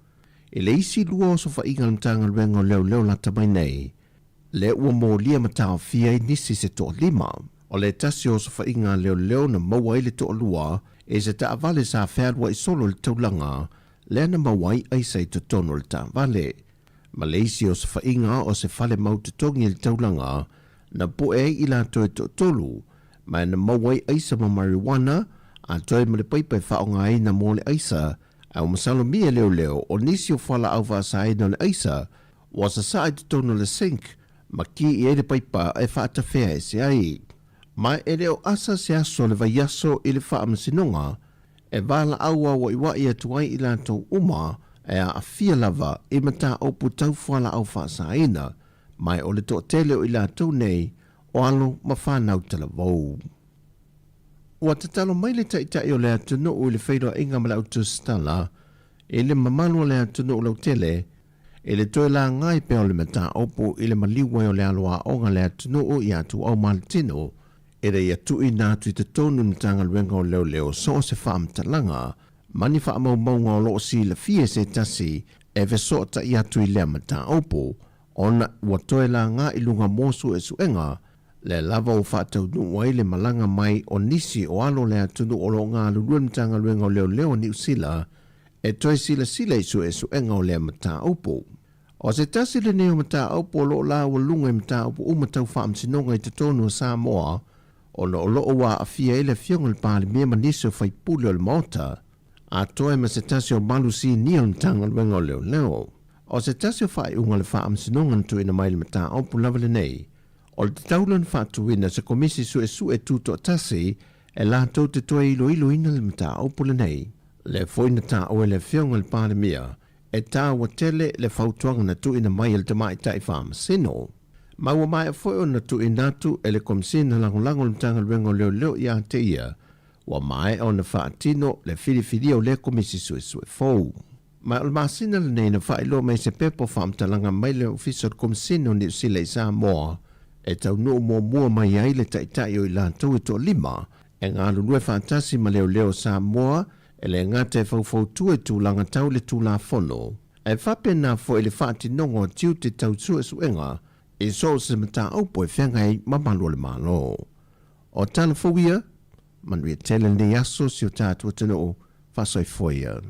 I le isi lua osofaiga a le Matagaluega o Leoleo lata mai nei, lea ua molia ma taofia ai nisi se toalima. O le tasi o osofaiga a leoleo na maua ai le toalua i se taavale sa fealuai solo i le taulaga lea na maua ai aisa i totonu o le taavale. Ma le isi osofaiga o se fale mau totogi i le taulaga na poe ai i latou e toatolu, ma na maua ai aisa ma marijuana, atoa ai ma le paipa e faaaogaina mo le aisa, ae ua masalomia e leoleo o nisi o fualaau faasaina o le aisa ua sasaa i totonu o le sink ma ki i ai le paipa e faatafea ese ai. Ma e le o asa se aso o le vaiaso i le faamasinoga e valaau auaiuaʻi atu ai i latou uma e aafia lava i mataupu tau fualaau faasaina, ma e o le toatele o i latou nei o alo ma fanau talavou. Ua tatalo mai le Taitai o le atunuu i le feiloaiga ma le autusitala i le mamalu o le atunuu lautele i le toe lagai pea o le mataupu i le maliu ai o le alo aoga a le atunuu ia Tuau Maletino ina ia tuuina atu i totonu i le Matagaluega o Leoleo so o se faamatalaga ma ni faamaumauga o lo o silafia e se tasi e fesootai atu i lea mataupu ona ua toe laga i luga mo suesuega lea lava ua faataunuu ai le malaga mai o nisi o alo o le atunuu o lo o galulue i le Matagaluega o Leoleo o Niu Sila e toe silasila i suesuega o lea mataupu. O se tasi lenei o mataupu o lo o laualuga i mataupu uma tau faamasinoga i totonu o Samoa ona o lo o ua aafia ai le Afioga i le Palemia ma nisi o faipule o le Maota, atoa ai ma se tasi o malu sinia o le Matagaluega o Leoleo. O se tasi o faaiuga o le Faamasinoga na tuuina mai i le mataupu lava lenei, o le tatau lea ona faatuina se Komisi Suesue Tutoatasi e latou te toe iloiloina le mataupu lenei. Lea foi na taua e le Afioga i le Palemia e taua tele le fautuaga na tuuina mai e le Tamaitai Faamasino. Ma ua maea foi ona tuuina atu e le Komesina Lagolago o le Matagaluega o Leoleo ia te ia, ua maea ona faatino le filifilia o lea Komisi Suesue fou. Ma o le masina lenei na faailoa mai se pepa faamatalaga mai le Ofisa o le Komesina o Niu Sila i Samoa e taunuu muamua mai ai le taitai o i latou e toalima e galulue faatasi ma leoleo o Samoa e le gata e faufautua i tulaga tau le Tulafono ae faapena foi le faatinoga o tiute tau suesuega i so o se mataupu e feagai ma malu o le Malo. O tala fou ia, manuia tele lenei aso si o tatou atunuu, faasoifua ia.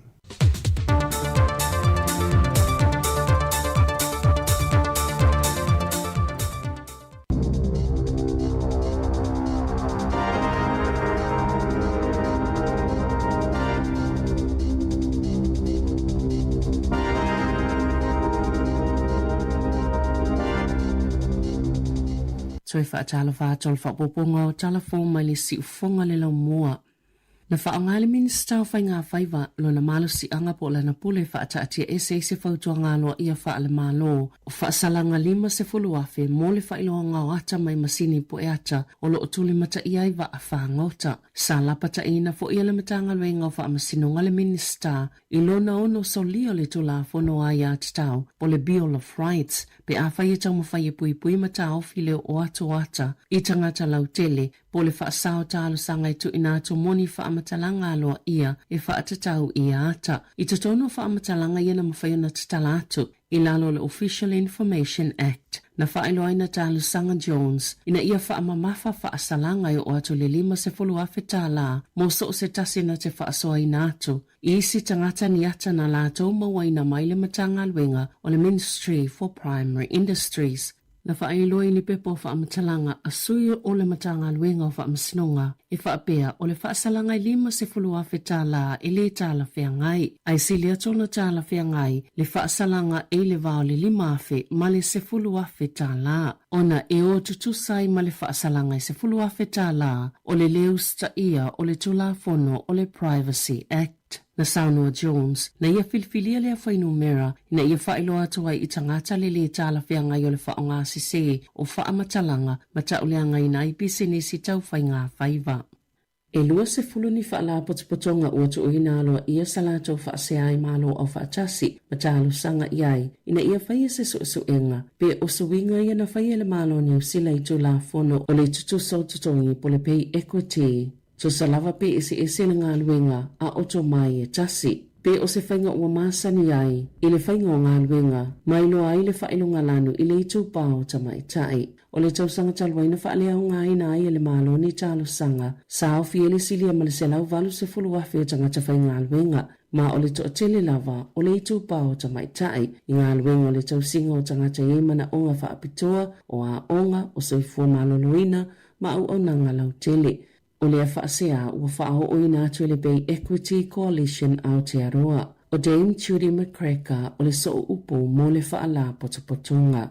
Toe faatalofa atu o le faaopoopoga o tala fou mai le siufofoga le laumua. Na faaaoga e le Minisita o Faiga Faiva lona malosiaga po o lana pule e faataatia ese ai se fautuaga aloaia faale-Malo o faasalaga $50,000 mo le faailoaga o ata mai masini pueata o lo o tulimataia ai vaa fagota. Sa lapataiina foi e le Matagaluega o Faamasinoga le Minisita i lona ono solia o le Tulafono Aiatatau po o le Bill of Rights pe afai e taumafai e puipui ma taofi le oo atu o ata i tagata lautele po o le faasao talosaga e tuuina atu mo ni faamatalaga aloaia e faatatau i ata. I totonu o faamatalaga ia na mafai ona tatala atu i lalo o le Official Information Act, na faailoaina talosaga Jones ina ia faamamafa faasalaga e oo atu i le $50,000 mo so o se tasi na te faasoaina atu i isi tagata ni ata na latou mauaina mai le Matagaluega o le Ministry for Primary Industries. Na faailoa i ni pepa o faamatalaga a sui o le Matagaluega o Faamasinoga e faapea o le faasalaga e $50,000 e lē talafeagai, ae sili atu ona talafeagai le faasalaga e i le va o le $5,000 ma le $10,000 ona e o tutusa ai ma le faasalaga e $10,000 o le lē usitaia o le Tulafono o le Privacy Act. Na saunoa Jones, na ia filifilia lea fuainumera ina ia faailoa atu ai i tagata le lē talafeagai o le faaaoga sesē o faamatalaga ma tauleagaina ai pisinisi tau faiga faiva. E 20 ni faalapotopotoga ua tuuina aloaia sa latou faasea i Malo Aufaatasi ma talosaga i ai ina ia faia se suesuega pe o suiga ia na faia e le Malo o Niu Sila i Tulafono o le Tutusa o Totogi po le Pay Equity tusa lava pe eseese le galuega a o tomai e tasi. Pe o se faiga ua masani ai i le faiga o galuega ma iloa ai le faailogalanu i le itupa o tamaitai. O le tausaga talu ai na faaleaogaina ai e le Malo ni talosaga sa aofia i le silia ma le 180,000 o tagata faigaluega, ma o le toatele lava o le itupa o tamaitai i galuega o le tausiga o tagata i ai manaoga faapitoa, o aoga, o soifua maloloina ma auaunaga lautele. O lea faasea ua faaooina atu e le Pay Equity Coalition Aotearoa. O Dame Judy McCracker o le sooupu mo le faalapotopotoga.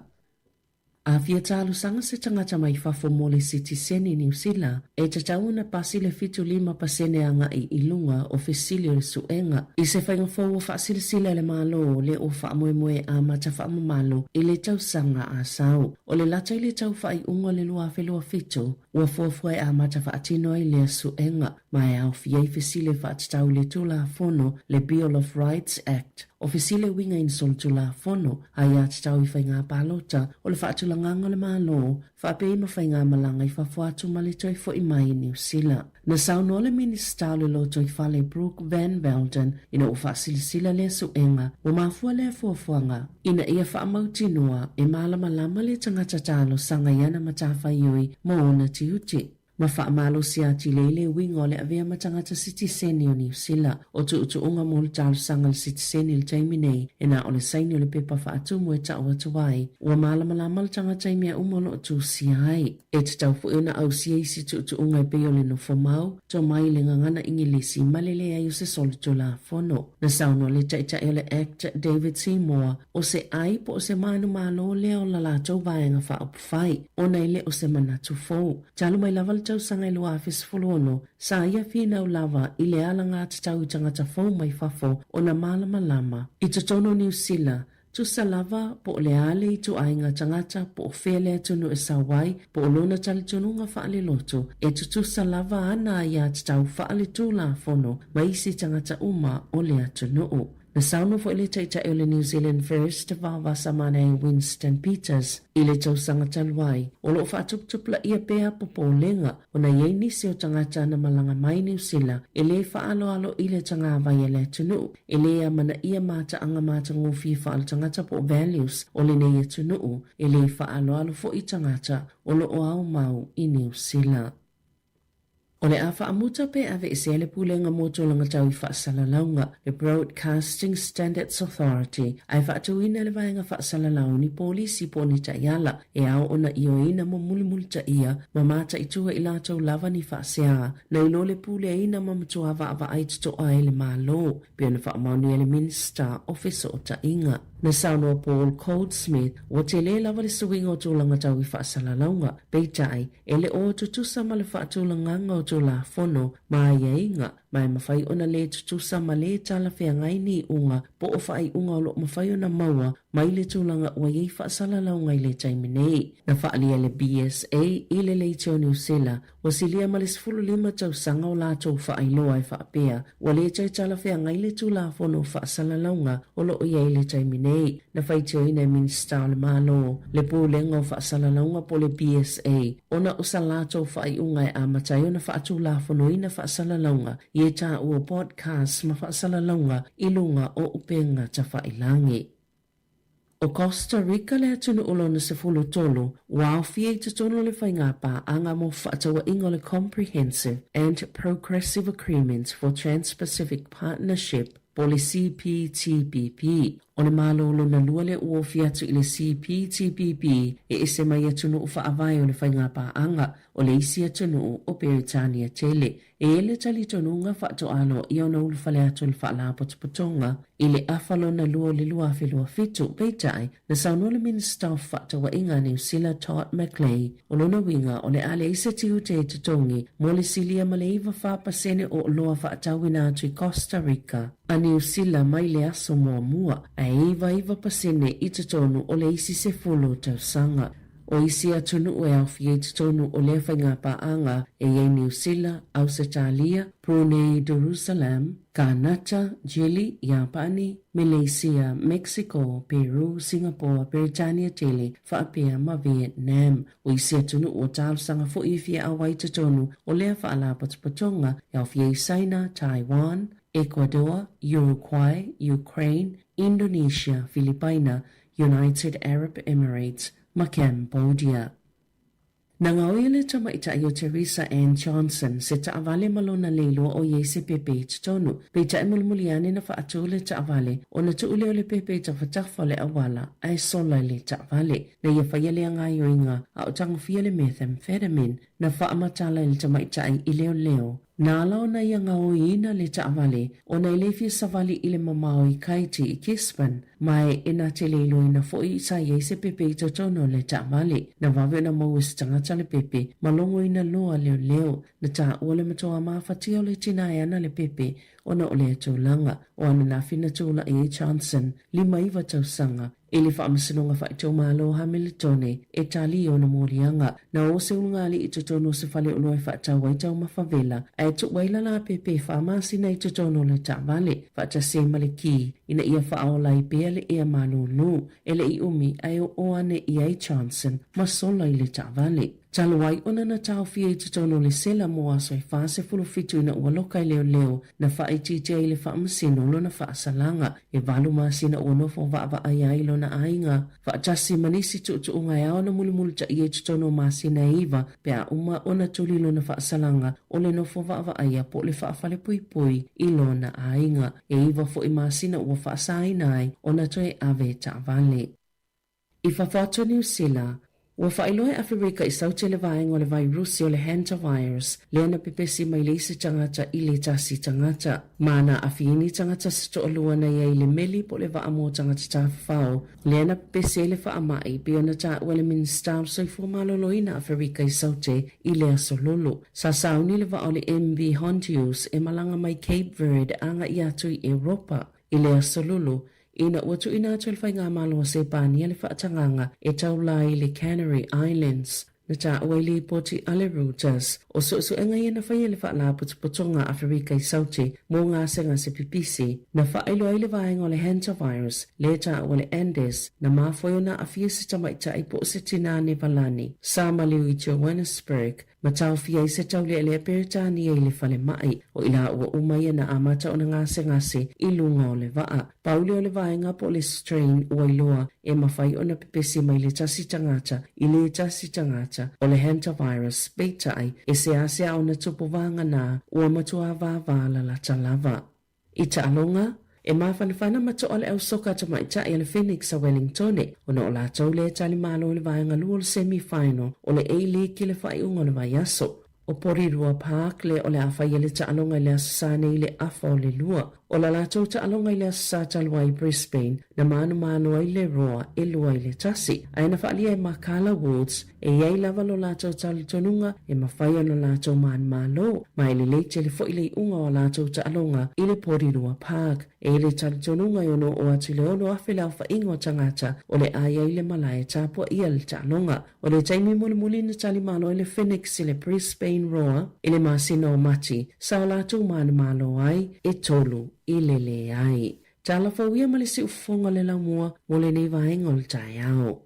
A fia talosaga se tagata mai fafo mo le sitiseni Niu Sila, e tatau ona pasi le 75% agai i luga o fesili o le suega. I se faiga fou ua faasilasila e le Malo le ua faamoemoe e amata faamamalu i le tausaga a sau. O le lata i le tau faaiuga o le 2027, ua fuafua e amata faatino ai lea suega, ma e aofia ai fesili e faatatau i le Tulafono, le Bill of Rights Act, o fesili e uiga i ni solitulafono, aiatatau i faiga palota, o le faatulagaga o le Malo, faapea ai ma faigamalaga i fafo atu ma le toe fo'i mai i Niu Sila. Na saunoa le Minisita o le Lotoifale Brooke Van Velden ina ua faasilasila lea suega, ua mafua lea fuafuaga ina ia faamautinoa e malamalama le tagata talosaga i ana matafaioi ma ona tiute. Ma faamalosi atili ai le uiga o le avea ma tagata sitiseni o Niu Sila. O tuutuuga mo le talosaga a le sitiseni i le taimi nei, e na o le saini o le pepa faatumu e tau atu ai, ua malamalama le tagata i mea uma o lo o tusia ai. E tatau foi ona ausia isi tuutuuga e pei o le nofo mau, tomai i le gagana Igilisi ma le leai o se solitulafono. Na saunoa le Taitai o le Act, David Seymour, o se ai po o se manumalo lea o la latou Vaega Faaupufai, ona e le o se manatu fou. Talu mai lava le tausaga e 2016, sa ia finau lava i le alagatatau i tagata fou mai fafo ona malamalama. I totonu o Niu Sila, tusa lava po o le a le ituaiga tagata po o fea le atunuu e sau ai, po o lona talitonuga faaleloto, e tutusa lava ana aiatatau faaletulafono ma isi tagata uma o le atunuu. Na saunoa foi le Taitai o le New Zealand First, Vaovasamanae Winston Peters, i le tausaga talu ai, o lo o faatuputupulaia pea popolega ona i ai nisi o tagata na malaga mai Niu Sila e le faaaloalo i le tagavai a le atunuu, e le amanaia mataaga matagofie faaletagata po o values o lenei atunuu, e le faaaloalo foi tagata o lo o aumau i Niu Sila. O le a faamuta pe aveesea le Pulega mo Tulaga Tau i Faasalalauga, le Broadcasting Standards Authority, ae faatuina le Vaega Faasalalau ni polisi po o ni taiala e ao ona ioeina ma mulimulitaia ma mataitu e i latou lava ni faasea nai lo le puleaina ma matua vaavaai totoa ai le Malo, pei ona faamaonia e le Minisita o Fesootaiga. Na saunoa Paul Goldsmith, ua tele lava le suiga o tulaga tau i faasalalauga, peitai, E le o tutusa ma le faatulagaga o Tulafono ma aiaiga, ma e mafai ona le tutusa ma le talafeagai ni iuga po o faaiuga o lo o mafai ona maua mai le tulaga ua i ai faasalalauga i le taimi nei. Na faaalia e le BSA i le Leitio Niu Sila, ua silia ma le 15 tausaga o latou faailoa e faapea ua le toe talafeagai le Tulafono o Faasalalauga o lo o i ai i le taimi nei. Na faitioina e Minisita o le Malo le Pulega o Faasalalauga po o le BSA ona o sa latou faaiuga e amata ai ona faatulafonoina faasalalauga i e taua podcasts ma faasalalauga i luga o upega tafailagi. O Costa Rica le atunuu lona 13 ua aofia i totonu o le faiga paaga mo fefaatauaiga o le Comprehensive and Progressive Agreement for Trans-Pacific Partnership po o le CPTPP. O le Malo lona lua lea ua ofi atu i le CPTPP e ese mai atunuu faavae o le faiga paaga o le isi atunuu o Peretania tele. E i ai le talitonuga faatoa aloaia ona ulufale atu o le Faalapotopotoga i le afa lona lua o le 2027, peitai, na saunoa le Minisita o Fefaatauaiga a Niu Sila Todd McClay, o lona uiga o le a leai se tiute e totogi mo le silia ma le 94 pasene o oloa faatauina atu i Costa Rica a Niu Sila mai le aso muamua, ae 99 pasene i totonu o le isi 10 tausaga. O isi atunuu e aofia i totonu o lea faigapaaga e i ai Niu Sila, Ausetalia, Brunei Darussalam, Kanata, Jili, Iapani, Meleisia, Mexico, Peru, Singapore, Peretania Tele, faapea ma Vietnam. O isi atunuu ua talosaga foi e fia auai i totonu o lea faalapotopotoga e aofia ai Saina, Taiwan, Ecuador, Uruguay, Ukraine, Indonesia, Filipaina, United Arab Emirates ma Cambodia. Na gaoia le tamaitai o Teresa Ann Johnson se taavale ma lona leiloa o i ai se pepe i totonu. Peitai mulimuli ane na faatu le taavale ona tuu lea o le pepe i tafatafa o le auala ae sola i le taavale. Na ia faia lea gaoioiga a o tagofia le methamphetamine na faamatala e le tamaitai i leoleo. Na ala ona ia gaoiina le taavale ona e le fia savali i le mamao i Kaiti i Gisborne, ma e na te le iloaina foi sa i ai se pepe i totonu o le taavale. Na vave ona maua e se tagata le pepe ma logoina loa leoleo. Na taua le matoa mafatia o le tina e ana le pepe ona o lea tulaga. O ananafi na tulai ai Johnson, 59 tausaga, I le Faamasinoga Faaitumalo o Hamilitone, e tali ona moliaga. Na o se ulugalii i totonu o se faleoloa e faatau ai taumafa vela, ae tuu ai lala pepe faamasina i totonu o le taavale, faatasi ai ma le ki, ina ia faaola ai pea le ea malūlū. E le i umi, ae oo ane i ai Johnson ma sola i le taavale. Talu ai ona na taofia i totonu o le sela mo aso e 47 ina ua loka i leoleo, na faaitiitia i le faamasino lona faasalaga. E valu masina ua nofo vaavaai ai lona aiga, faatasi ma nisi tuutuuga e ao ona mulimulitaia i totonu o masina e iva pe a uma ona tuli lona faasalaga o le nofo vaavaaia po o le faafalepuipui i lona aiga. E iva foi masina ua faasaina ai ona toe ave taavale. I fafo atu o Niu Sila, ua faailoa e Aferika i Saute le vaega o le vairusi o le hantavirus lea na pepesi mai le isi tagata i le tasi tagata. Ma na afiini tagata se toalua na i ai le meli po o le vaa mo tagata tafafao lea na pepesi ai le faamai pei ona taua e le Minisita o le Soifua Maloloina Aferika i Saute i le aso Lolo. Sa sauni le vaa o le MV Hondius e malaga mai Cape Verde agai atu i Europa i le aso Lolo Ina ua tuuina atu e le Faigamalo a Sepania le faatagaga e taula ai le Canary Islands, na taua i lipoti a le Reuters, o suesuega ia na faia e le Faalapotopotoga a Aferika i Saute mo gasegase pipisi, na faailoa ai le vaega o le hantavirus lea taua le Andes, na mafua ai ona aafia se tamaitai po o se tinā Nevalani sa maliu i Johannesburg Ma taofia ai se taulealea Peretania i le falemai, o i la ua uma ia na amata ona gasegase i luga o le vaa. Pau lea o le vaega po o le strain ua iloa e mafai ona pepesi mai le tasi tagata i le tasi tagata o le hantavirus, peitai, e seasea ona tupu vagana ua matua vāvā lalata lava. I taaloga, e mafanafana ma toa le au soka tamaitai a le Phoenix a Wellingtone ona o latou lea e tali malo i le vaega lua o le semi final o le A-League i le faaiuga o le vaiaso. O Porirua Park lea o le a faia le taaloga i le Aso Sa nei i le afa o le lua. O la latou taaloga i le Aso Sa talu ai i Brisbane, na manumanu ai le Roar e 2-1. Ae na faaalia e Makala Woods E i ai lava lo latou talitonuga e mafai ona latou manumalo, ma e lelei tele foi le iuga o a latou taaloga i le Porirua Park. E i le talitonuga e ono oo atu i le 6,000 le aofaiga o tagata o le a i ai le malae e tapuaia le taaloga. O le taimi mulimuli na talimalo ai le Phoenix i le Brisbane Roar i le masina o Mati, sa o latou manumalo ai e 3-0. Tala fou ia ma le siufofoga o le laumua mo lenei vaega o le taeao.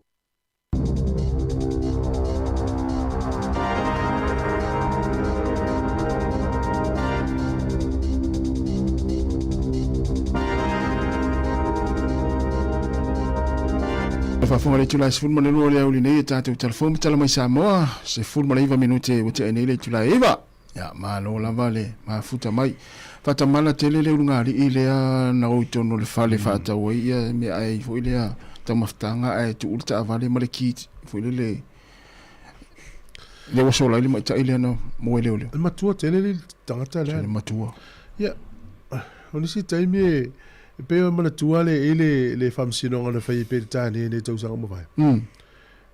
Faafofoga le itula e 12 o le aoauli nei e tatou talafou ma tala mai Samoa, 19 minute ua tea nei le itula e 9. Ia, malo lava le mafuta mai. Faatamala tele le ulugalii lea na o i totonu o le fale faatau ai ia meaai foi lea taumafataga ae tuu le taavale ma le ki foi lele lea ua sola ai le maita'i lea na moe leoleo. E matua tele le tagata lea. Le matua. Ia, o nisi taimi e e pei ona manatua le i le le faamasinoga na fai i Peretania i nei tausaga ua mavae.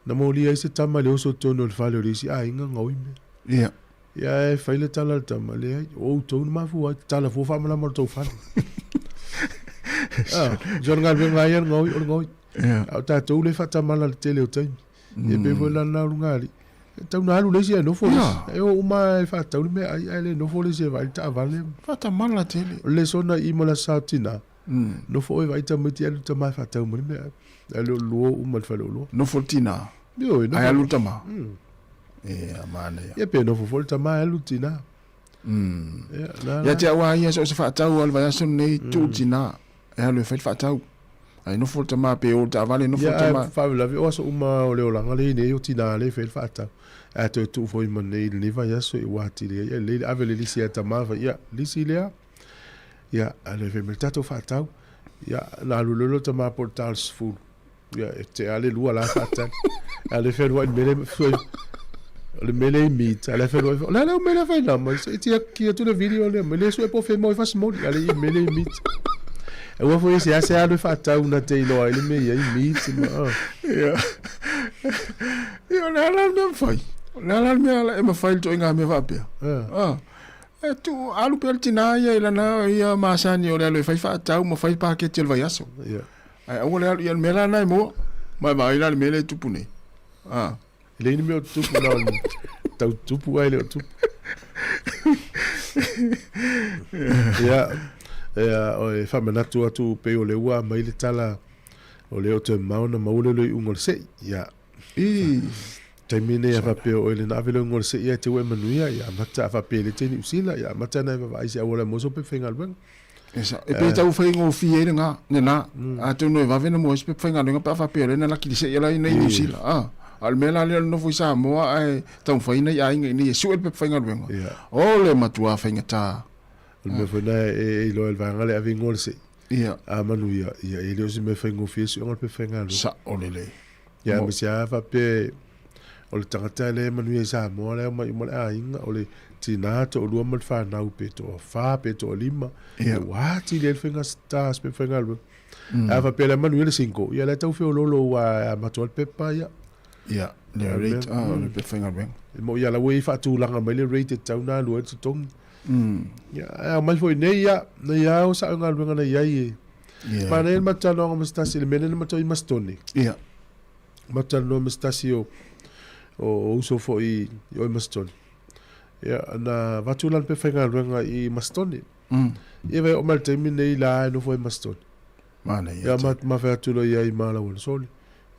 Na molia ai se tama i le oso i totonu o le fale o le isi aiga gaoi mea. Ia. Ia e fai le tala a le tama, leai, o outou na mafua ai, tatala fua faamalama o le tou fale. Ah, so le galuega lava ia o le gaoi, o le gaoi. Ia. A o tatou lea e faatamala i le tele o taimi. Ia pei foi la lena o Lugalii. E tau na alu le isi ae nofo le isi. E o uma e faatau le meaai ae le nofo le isi e vaai le taavale. Faatamala tele. O le lesona i i mo le Aso Sa o Tina, nofo oe vaai tamaiti alu tama e faatau mai le meaai. Ae le o lua uma i le faleoloa. Nofo le tina Ioe, ae alu le tama. Ia, manaia. Ia pe nofo foi le tama ae alu le tina. Ia, na Ia te au lava ia, so o se faatau lava o le vaiaso lenei, tuu le tina e alu e fai le faatau. Ae nofo le tama pe o le taavale nofo le tama. Ia, ae faalavelave o aso uma o le olaga lea i nei o tina lea e fai le faatau. Ae toe tuu foi ma nei i lenei vaiaso i ua atili ai. Ia lelei le ave le lisi ia tama fai, ia, lisi lea. Ia, ae le fai mai le tatou faatau. Ia, na alu loa le tama po o le ta o le 10. Ia, e tea le lua la faatali. A le fealuai i le mea lea, o le mea lea i meat, a le fealuai, o le a le mea lea fai nama, se i tia ki atu le video lea, mai le sue po fe mo i fasimoli, a le i mea lea i meat. E ua foi se ase alu e faatau na te iloa ai le mea i ai meat ma, ah. Ia, ia o le a la le mea mafai? O le a la le mea e mafai le ituaiga mea faapea? Ah. E tuu alu pea le tinā ia i lana ia masani o le alu e fai faatau ma fai paketi o le vaiaso. Ia. Ae aua le alu i le mea la lena e moa. Ma e vaai la i le mea lea e tupu nei. Ah. E leai ni mea o tupu na o le tau tupu ae le o tupu. Ia, ia, o e faamanatu atu pei o lea ua aumai le tala o lea o toe mamao ona maua lea o le iuga o le se'i. Ia. I. Taimi nei a faapea o ele na ave lou igoa o le se'i ae te ua e manuia, ia amata a faapea e le te i Niu Sila, ia amata ona e vaavaai i se auala e maua sau pepa faigaluega. E sa, e pe tau faigofie ai lena, lena. Atonu e vave ona maua ai se pepa faigaluega pe a faapea o lea na laki i le se'i la i nei Niu Sila. A, a o le mea la lea o le nofo i Samoa ae taumafai nai aiga ina ia sue le pepa faigaluega. O le matua faigata. O le mea foi lena e iloa e le vaega lea e ave igoa o le se'i. Ia. A manuia, ia e le o se mea faigofie le suega o le pepa faigaluega. Sa'o lelei. Ia, aemaise lava faapea o le tagata lea e manuia i Samoa lea e omai uma le aiga, o le tinā, toalua ma le fanau pe toafa pe toalima, Ia. ua atili ai le faigata o se pepa faigaluega. Ae a faapea o la e manuia le single, ia o la e tau feoloolo aua e amata ai le pepa, ia. Ia, le rate, ah, o le pepa faigaluega. E moni lava la ua i faatulaga mai le rate e tatau ona alu ai le totogi. Ia, ae aumai foi nei, ia, nei lava o sa'o galuega na i ai e. Yeah. Manaia le matou talanoaga ma se tasi i le mea lea na matou i Masitone. Ia. Matou talanoa ma se tasi o, o, o uso foi i o i Masitone. Ia, na avatu lana pepa faigaluega i Masitone. Ia vai oo mai le taimi nei la e nofo ai i Masitone. Manaia Ia, ma, ma fai atu loa i ai ma lau sole.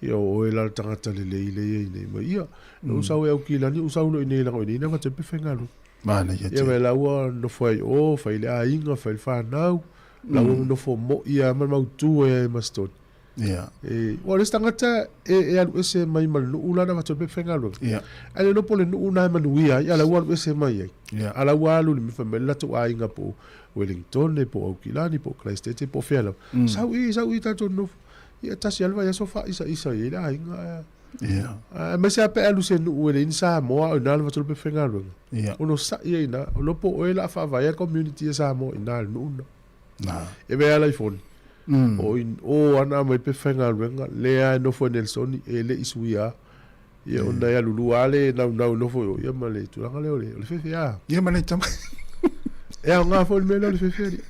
Ia, o oe la le tagata lelei lea e i ai nei. Ma ia, na ou sau e Aukilani, ou sau loa i inei leaga o i inei na avatu ai le pepa faigaluega. Manaia Ia, vai la ua nofo ai i o, fai le aiga, fai le fanau. La ua nofo moi lava ma le mautu ai i Masitone. Ia. E, ua o le isi tagata e, e alu ese mai ma le nuu la na avatu ai le pepa faigaluega. Ia. Ae le iloa po o le nuu na e manuia ai, a la ua alu ese mai ai. Ia. A la ua alu i le mea fai mai le latou aiga po o Wellington, po o Aukilani, po o Christchurch, po o fea lava. Sau i, sau i tatou nofo. Ia tasi lava le vaiaso faaisaisa i ai le aiga. Ae, Ia. aemaise lava pe a alu i se nuu e leai ni Samoa a o i ina le avatu ai le pepa faigaluega. Ia. Ono sa'i ai i ina, o iloa po o oe o le a faavaea le community a Samoa i ina i le nuu lena. Na. E vea la i foni. O i o ana aumai le pepa faigaluega, lea e nofo e Nelsoni, e le i suia. Ia ona e alu lua lava le naunau e nofo i o, ia ma le tulaga lea o le, o le fefe a. Ia ma nai tama. E aoga foi le mea lea o le fefe alii.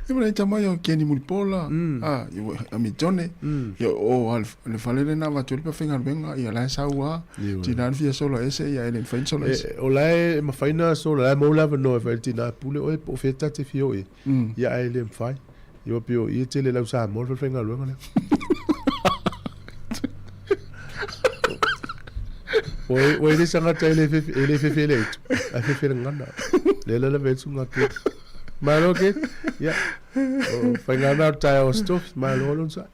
Ia ma nai tama ia o Kenny Mulipola, a, ia ua, a Mitone, ia o a le fale lena avatu ai le pepa faigaluega, ia la e sau lava, tina le fia sola ese, ia e le mafai ona sola ese. E, o la e mafai ona sola, o la e maua le avanoa e fai ai le tina, pule oe po o fea ta te fia o i ai. Ia ae le mafai. Ia pei o i e tele lau Samoa le falefaigaluega lea. Ua ua le sangata e le fefe e le fefe le itu. A fefe le ngana. Le la la vetsu ngā ke. Malo ke. Ia. O whaingana o tae o stuff. Malo lon sa.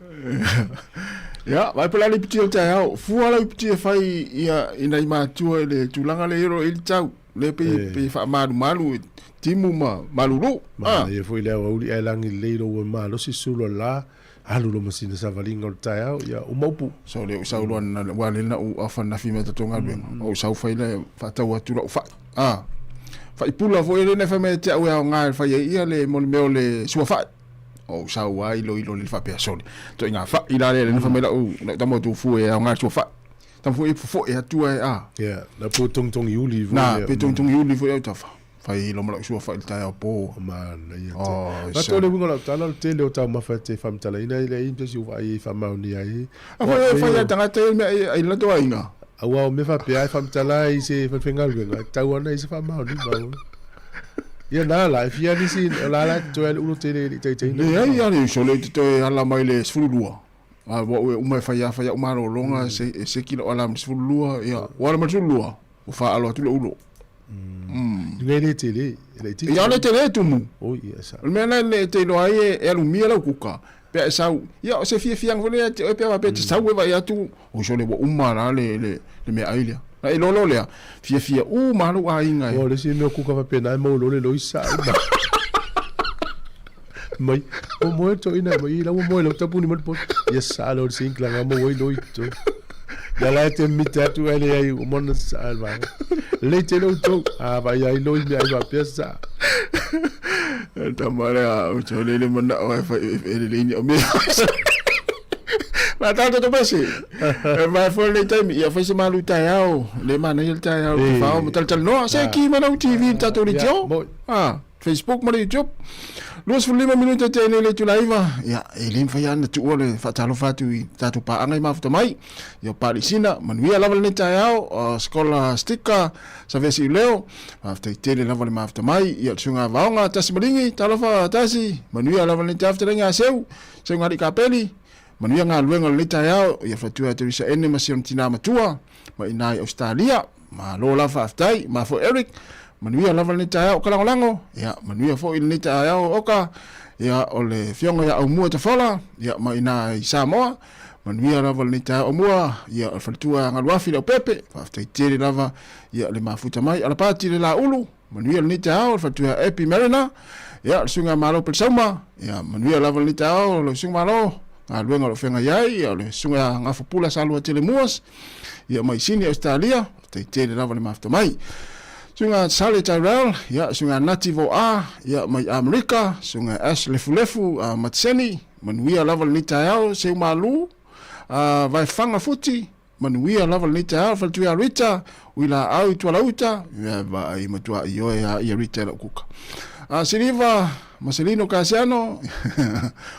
Ia, vai po la le piti o taeao. Fua lau piti e fai ia i nai mātua i le tulaga le ero i le tau. Le pei pei faamalumalu i timu ma malulu. Ah. Manaia foi le aoauli ae lagi lelei lou malosi sulu la alu lo masina savaliga o le taeao ia uma upu. So le ou sau loa na ua le na ou afa nafi mai tatou galuega. Ou sau fai le faatau atu lau fai. Ah. Fai pula foi le na fai mai te au e aoga e fai ai ia le mo le mea o le sua fai. Ou sau ai lo ilo le faapea sole. Toi ngā fai la le na fai mai lau lau tama tu fu e aoga sua fai. Tama foi e fofoe atu ai a. Ia, na po tongtongi uli foi. Na, pe tongtongi uli foi au tafa. Fai lo ma lau sua fai le taeao po. Manaia tele. Oh, Fato le uiga o lau tala, o le tele o taumafa e te faamatalaina ai le ai se isi ua vaai ai faamaonia ai. A foi e fai a tagata ia mea ai latou aiga. Aua o mea faapea e faamatala ai i se falefaigaluega, e tatau ana i se faamaoniga. Ia na la, e fia nisi, o la la e totoe ai le ulo tele e le i taitaina. Leai a le uso le te toe ala mai le 12. A ua ua uma e fai a fai au malologa se e seki lau ala ma le 12, ia ua ala mai le 12, ua faalo atu le ulo. Luga e le tele, e laitiiti. Ia le tele e tumu. Oi, ia sa. O le mea lena e te iloa ai e, e alumia lau kuka. Pe a e sau, ia o se fiafiaga foi lea ia te oe pe a faapea e te sau e vaai atu, oi sole ua uma la le, le, le meaai lea. Na e iloa loa lea, fiafia uma lava lou aiga e. O le isi mea o kuka faapena e maua loa le loisa uma. Mai, o moe toeaina mai, la ua moe lau tapuni ma le poto. Ia sa loa le sink laga maua ai loi to. Ia la e te mita atu ai leai ua uma ona sasaa le vaega. Lelei tele outou. A vaai ai loi mea ai faapea sasaa. Tama lea, o te le manao e fai e lelei ni o mea. Ma tātou to pese. E mai foi le taimi, ia fai se malu taeao, le manaia le taeao, te whao, ma talatalanoa, se ki ma lau TV, tātou le tio. Ah. Facebook ma le YouTube. 25 minute te nei le itula iva. Ia, e le mawhai ana tuua le whaatalofa atu i tātou pāanga i mafuta mai. Ia, Pālisina, manuia lava lenei taeao, Skola Stika, Savesi Uleo, faafetai tele lava le mafuta mai. Ia, le suiga vaonga, Tasi Malingi, talofa Tasi, manuia lava lenei taeao, fetalaiga a Seu, Seu Ngali Kapeli, manuia galuega o lenei taeao, ia faletua ia Teresa Ene ma si ona tinā matua, ma inā i Ausetalia. Malo lava faafetai, ma foi Eric, manuia lava lenei taeao o ka lagolago, ia manuia foi lenei taeao oka, ia o le afioga ia Aumua Tafola, ia ma ina i Samoa, manuia lava lenei taeao Aumua, ia o le faletua Galuafi Leaupepe, faafetai tele lava ia le mafuta mai, Alapati le Laulu, manuia lenei taeao le faletua ia Epi Mariner, ia le suiga Malo Pelesauma, ia manuia lava lenei taeao lau suiga Malo, galuega o lo o feagai ai, ia o le suiga Gafapula Salua Tele Muas, Ia mai Sini Ausetalia, faafetai tele lava le mafuta mai. Suiga Sale Tyrell, ia suiga Nati Voa, ia mai Amerika, suiga Ash Lefulefu a Matseni, manuia lava lenei taeao, Seu Malu, a Vaefaga Futi, manuia lava lenei taeao, Faletuia Rita, Uilaau i Tualauta, ia vaai matua ioe a ia Rita e lau kuka. A Siliva Maselino Kasiano,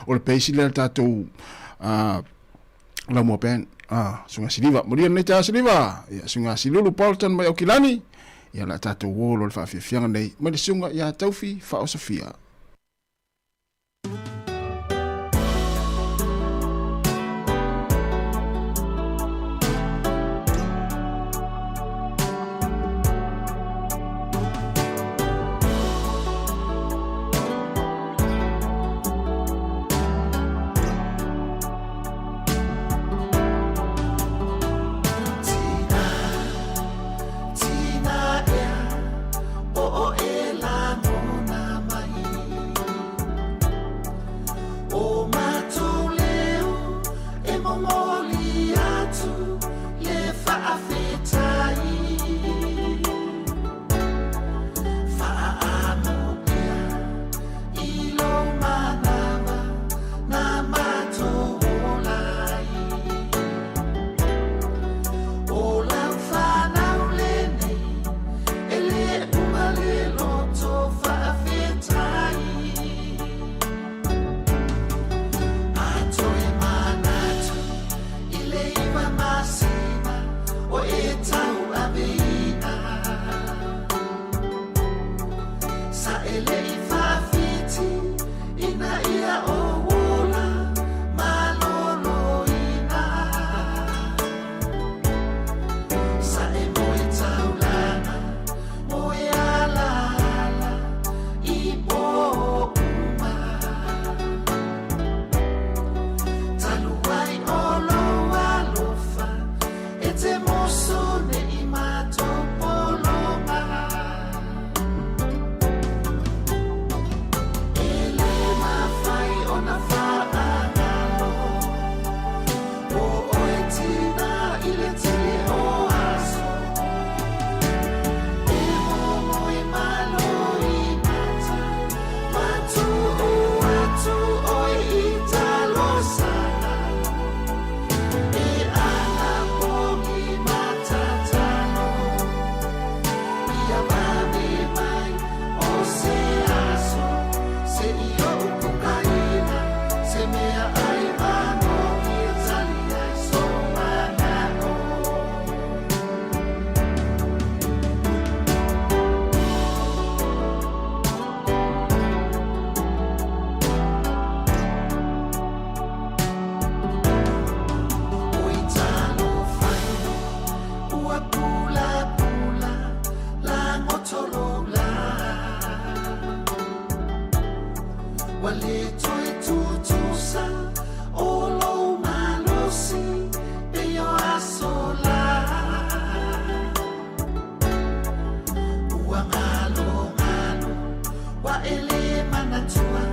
o le peisi lea le tatou a Laumua Band, ah, Suiga Siliva. Manuia lenei taeao Siliva. Ia, Suiga Silulu Bolton mai Aukilani. Ia, o le a tatou uo loa le faafiafiaga nei mai le Suiga ia Taufi Faaosofia. Ua pulapula lagoto lou lā Ua le toe tutusa o lou malosi Pei o aso la Ua galogalo ua e le manatua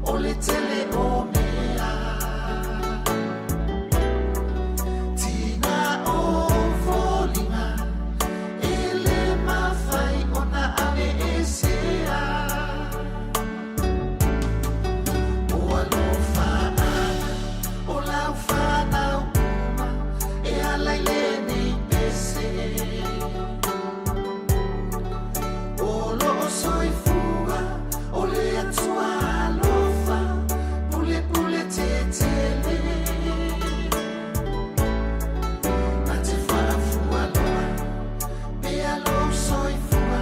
O le tele o mea Tina o foliga E le mafai ona aveesea O alofaaga o lau fanau uma E ala i lenei pese O loo soifua o le Atua alofa Pulepule tetele Na te faafualoa pea lou soifua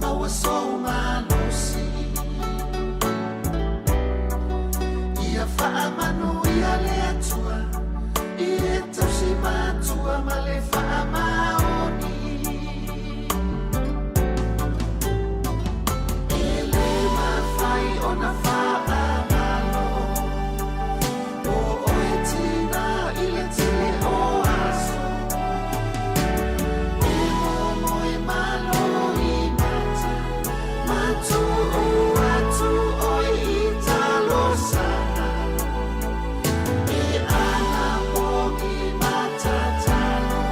Maua sou malosi Ia faamanuia le Atua I e tausi matua ma le faamaoni E le mafai ona faagalo O oe tina i le tele o aso E momoe malo i mata Ma tuu atu oe i talosaga E anapogi ma tatalo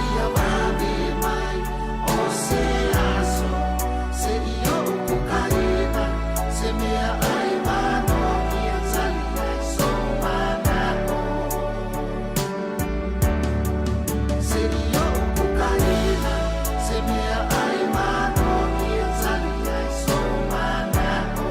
Ia vave mai o se aso Se i ou pukaina Se mea ai manogi E tali ai sou manao Se i ou pukaina Se mea ai manogi E tali ai sou manao.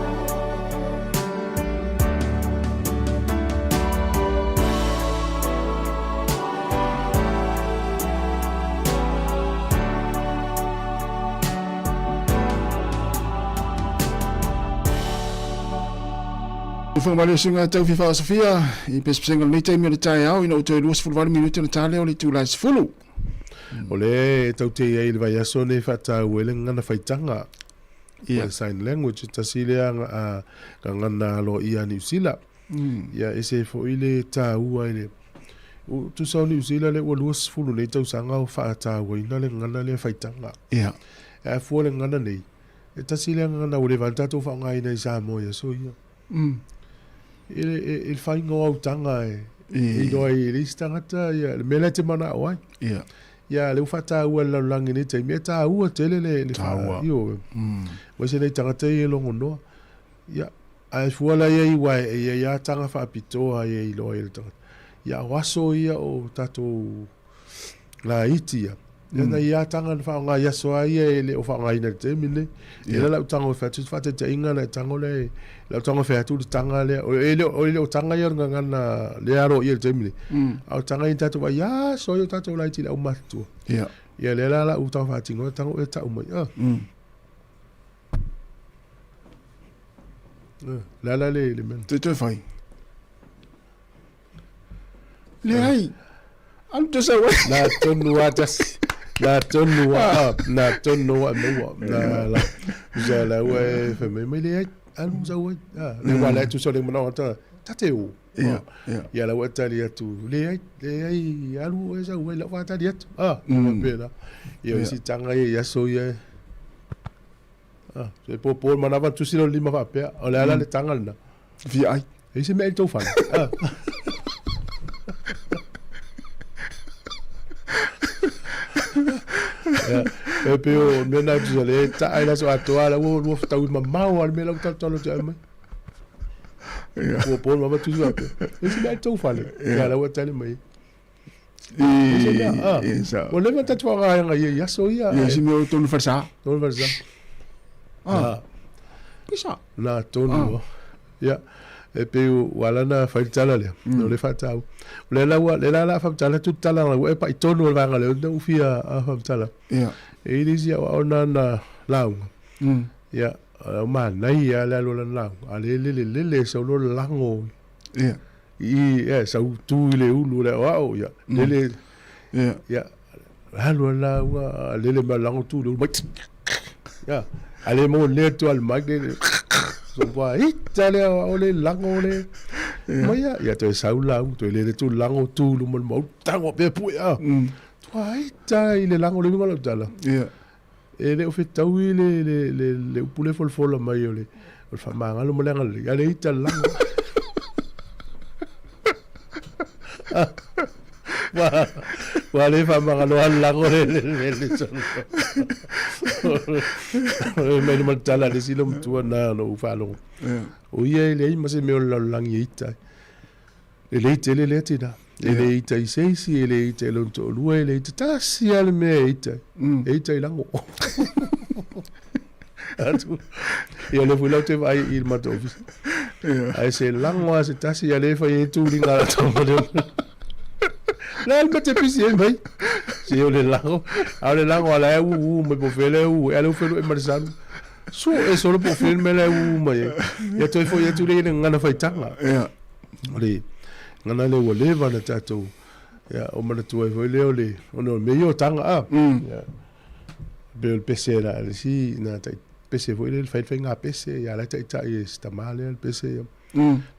Fofoga mai le suiga tau fia faasofia i pesepesega o lenei taimi o le taeao ina ua toe 28 minute ona ta lea o le itula e 10. O lea e tau te i ai i le vaiaso nei faataua ai le gagana faitaga. Ia. Le sign language, tasi lea gagana aloaia a Niu Sila. Ia, ese foi le taua i le... Tusa o Niu Sila lea ua 20 nei tausaga o faatauaina le gagana lea faitaga. Ia. E a fua le gagana nei, e tasi lea gagana ua leva ona tatou faaaogaina i Samoa i aso ia. I le, i le faiga o autaga e, e iloa ai e le isi tagata ia, le mea la e te manao ai. Ia. Ia, lea ua faataua e le lalolagi i lenei taimi, e taua tele le, le Taua. Ioe. Aemaise nai tagata ia e logonoa. Ia, ae fua la ia i aua e i ai lava taga faapitoa e iloa ai e le tagata. Ia, o aso ia o tatou laiti ia, ia nai lava taga na faaaoga i aso lava ia e le o faaaogaina i le taimi lenei. Ia la lau tago e fai atu, faataitaiga na e tago lea, lau tago e fai atu le taga lea, e le o, e le o taga ia o le gagana lea aloaia i le taimi lenei, a o taga ia na tatou vaai, aso ia o tatou laiti i le aumatutua. Ia. Ia lea la lau tago faatino, tago e tau mai, ah. Le a la le, le mea? Toe toe fai. Leai. Alu te sau ai. Na tonu a tasi. Na tonu a, na tonu a maua. Na la. Usa la ua e fai mai mai leai. Alu sau ai. Ah, le wa la tu so le mana ta. Ta te o. Ia, ia. Ia la ua tali atu. Leai, leai, alu e sau ai la ua tali atu. Ah, mm. pela. Ia isi tanga ia ia so ia. Ah, se po po mana va tusi lo lima faapea. O le ala le tanga lena. Fia ai. E se mea i tou fale. Ah. Ia, e pei o mea na tusa le ta ai la so atoa la ua ua tau mamao al me la tau tau te mai. Ia. Ua po ma tusi faapea. E se mea i tou fale. Ia la ua tali mai. I, sa. Ua leva tatu whakaanga ia i aso ia. Ia, si mea o tonu wharsa. Tonu wharsa. Ah. Pisa. Nā, tonu. Ah. Ia, e pe ua ala na whai tala lea. No le whātau. O le la ua, le la la whamtala tu tala na ua e pai tonu o le vanga lea, na uwhia a whamtala. Ia. E ili si au na na launga. Ia, o mānai ia le alo lana launga. A le lele lele sa ulo lango. Ia. I, e, sa utu i le ulu le o ao, ia. Lele, Ia. Ia, alu a lauga, lele mai lago tu le ulu mai. Ia, a le mo le atu al mai le. So pa ita le o le lago le. Mai ia, ia toe sau lau, toe lele tu lago tu lu mo mau tango pe pu ia. Tua ita i le lago le winga lau tala. Ia. E le o fetaui le le le le upu le folafola mai o le o le faamagalo ma le agalelei, a le ita le lago. Ua ua le faamagalo a le lago le le le le solo. Mai le tala le silo matua na no u faalogo. O ia e leai ma se mea o le lalolagi e ita ai. E lelei tele lea tina. E le ita i se isi, e le ita i lona toalua, e le ita tasi lava le mea e ita ai. E ita i lago. Atu. Ia o lea foi la ou te vaai i le matou ofisa. Ae se lago lava se tasi, ia lea e fai ai tuliga a latou ma le Le le mea te pisi ai mai. Se o le lago, a o le lago a la e uu mai po o fea lea e uu ai, a o lea ua feluai ma le salu. Su e solo po o fea le mea la e uu mai ai. Ia toe foi atu lea i le gagana faitaga. Ia. O le gagana lea ua leva ona tatou, ia, o manatua ai foi lea o le, ona o le mea ia o taga, a. Ia. Pei o le pese na le isi, na tai, pese foi lea, fai le faiga pese, ia la e taitai e si tama lea le pese, ia.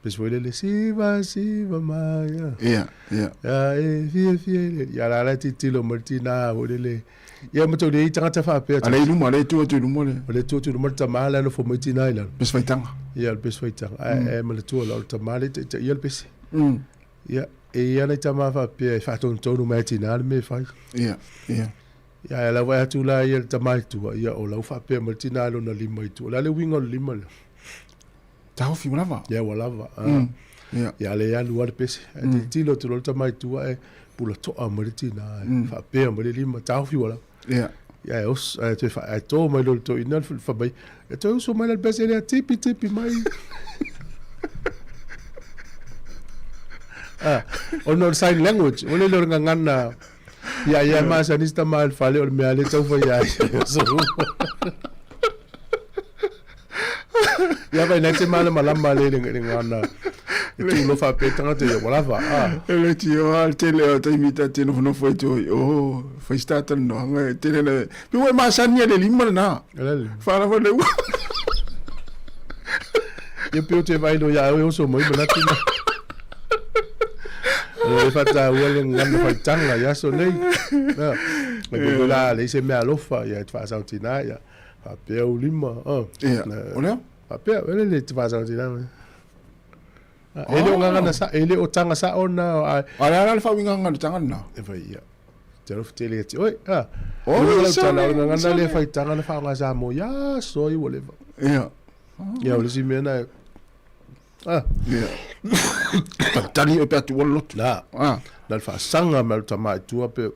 Pese foi lea le siva, siva mai, ia. Ia, ia. Ia, e fia, fia, ia la la e tilotilo mai le tina foi lele. Ia ma tau le i tagata faapea. A le i luma, le tu atu i luma le. O le tu atu i luma le tama lea nofo mai tina i lalo. Pese faitaga. Ia, le pese faitaga. Ae, ae manatua la o le tama lea e taitaia le pese. Ia, e i ai nai tama faapea e faatonutonu mai e tina le mea e fai. Ia, ia. Ia, ae lau vaai atu la ia le tama i tua, ia o lau faapea mai le tina i lona lima i tua. O le a le uiga o le lima lea? Taofi ua lava. Ia ua lava. Ia. Ia le alu lava le pese. Ae tilotilo atu loa le tama i tua ae pula toa mai le tina ae faapea mai le lima, taofi ua lava. Ia. Ia ae oso, ae toe ae to mai loa le toeaina le fai mai, e toe uso mai la le pese lea, tipi tipi mai. Ah, ona o le sign language, o le le o le gagana, ia ia e masani si tama i le fale o le mea lea e tau fai ai. Ia vai nei te malamalama le le le gagana e tulo faapea tagata ia ua lava. Ah. E le tio a le tele o taimi ta te nofonofo ai toi, oh, fai se talanoaga e tele le, pe ua e masani a le lima lena. Whārawa le ua. Ia peo te vai no ia au e oso mai manatu na. O e whataua le ngana whaitanga i aso nei. Na, mai koe la le se mea alofa ia e te whaasau tina ia. Whapea u lima. Oh. Ia, o lea? Whapea, ele le te whaasau tina. E le o ngangana sa, e le o tanga sa ona. A le ala le whauinga ngana tanga na. E whai ia. Te alofa tele ia te oi. Ha. O, le tala o le ngangana le whaitanga na whaonga sa mo. Ia, soi ua leva. Ia. Ia, o le si mea na. Ah. Ia. Tali o pe atu ua lotu. Na. Ah. Na le whaasanga me alu tama i tua pe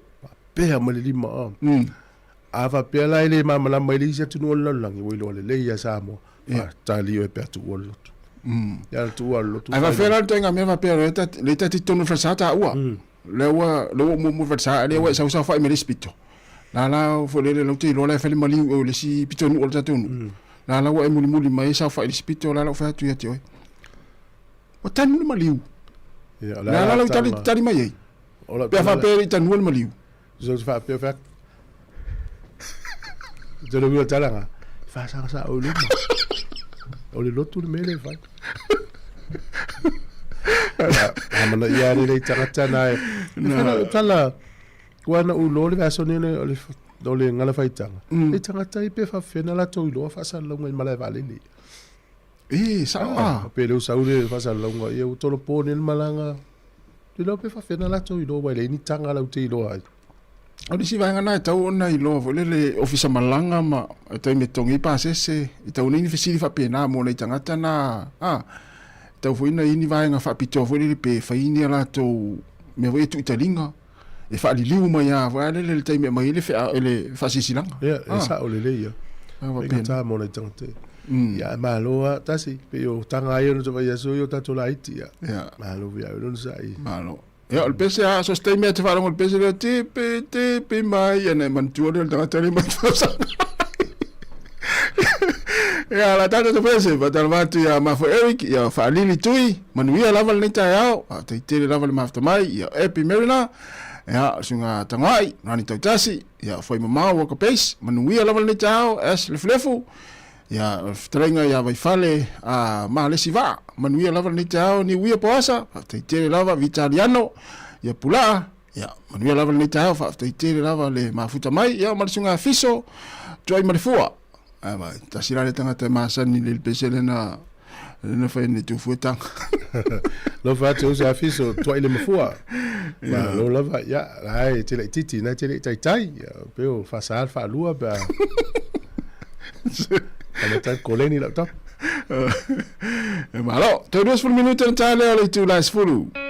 pea mai le lima. Ah. A faapea la e le malamalama i le isi atunuu o le lalolagi, ua iloa lelei ia Samoa, faatali oe pe a tuua le lotu. Ia na tuua le lotu. Ae faapefea la le ituaiga mea faapea lea ta lea ta te totonu o le falesa taua. Lea ua lea ua ou muamua i le falesa ae lea ua e sausaofai mai le isi pito. La la foi lele lau te iloa la e fai le maliu i o i le isi pitonuu o le tatou nuu. La la ua e mulimuli mai e saofai i le isi pito la la ua fai atu ia te oe. Ua tanu le maliu. Ia, o Le a la lau tali tali mai ai? Pe a faapea e le i tanua le maliu. So te faapea fai atu. Te le wila talanga. Whasanga o luma. O le lotu le mele fai. A mana ia le lei tangata na e. Na. Tala kua na ulo le vaso ni le o le o le ngala faitanga. Le tangata i pe whawhena la tau iloa whasalonga i malae valele. E, sao a. Pe le usau le whasalonga ia u tolo pō ni le malanga. Te iloa pe faafefea latou iloa aua e leai ni taga lau te iloa ai. O le isi vaega lena e tatau ona iloa foi lele ofisa malaga ma taimi e totogi ai pasese, e tatau ona i ai ni fesili faapena mo nai tagata na, a, e tatau foi ona i ai ni vaega faapitoa foi lele pe fai ni a latou mea foi ia tuitaliga e faaliliu mai lava foi a lele i le taimi e aumai ai le fea le faasilasilaga. Ia, e sao lelei ia. Faigata mo nai tagata. Ia, ae malo lava tasi, pei o taga lava ia ona vaai aso ia o tatou laiti, ia. Malo ia lona sai. Malo. Ia, o le pese lava, so se taimi lava e te faalogo i le pese lea, tipi, tipi mai, ia ona e manatua lea o le tagata lea e mai tausaga. Ia, la tatou te pese, faatalofa atu ia Mafu Eric, ia Faalili Tui, manuia lava lenei taeao, faafetai tele lava le mafuta mai, ia Epi Mariner. Ia, susuga Tagoai, Rani Tautasi, ia, Foi Mamao, Walker Base, manuia lava lenei taeao, S. Lefulefu, ia, o le fetalaiga ia Vaifale, a Malesi Vaa, manuia lava lenei taeao, Niuia Poasa, faafetai tele lava, Vitaliano, ia, Pulaa, ia, manuia lava lenei taeao, faafetai tele lava le mafuta mai, ia, ma le susuga Fiso, Tuai Malefua, Ai vai, tasi la le tagata e masani le pese lena lena fai ne tu fuetanga. Lo fa te usa fiso tua ile mafua. Ma lo lava ya, ai te le titi na te le tai tai, pe o fa sa fa lua ba. Ana tai koleni la top. E malo, te 20 minuta na tae lea o le itu la 10.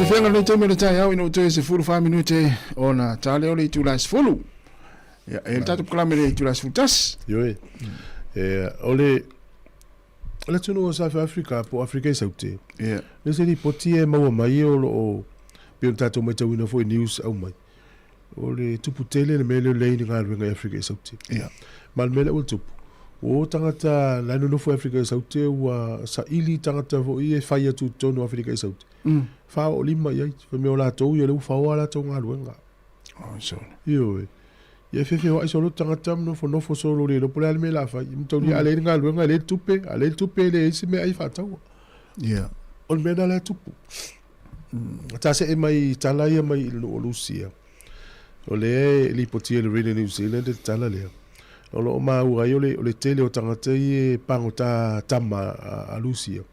Faafefeaga lenei taimi o le taeao ina ua toe 14 minute ona ta lea o le itula e 10. Ia, e le tatou polokalame i le itula e 11. Ioe. E, o le o le atunuu o South Africa po o Afrika i Saute. Yeah. Le se lipoti e maua mai o lo o pei ona tatou matauina foi news aumai. O le tupu tele le mea lea o le leai ni galuega i Afrika i Saute. Yeah. Ma le mea lea ua tupu, ua o tagata la e nonofo i Afrika i Saute ua saili tagata foi e fai atu i totonu o Afrika i Saute. Faaoolima i ai, fai mai o latou ia lea ua faoa a latou galuega. Oh, sole. Ioe. Ia e feofeoai solo tagata ma nofonofo solo le iloa po o le a le mea o le a fai. Mataulia a leai ni galuega e leai ni tupe, a leai ni tupe e leai se meaai e faataua. Yeah. O le mea lena la e tupu. Ta see mai i tala ia mai i le nuu o Lusia. O lea e lipotia e le Radio New Zealand le tala lea. O lo o maua ai o le, o le tele o tagata ia e pagota tama a, a Lusia.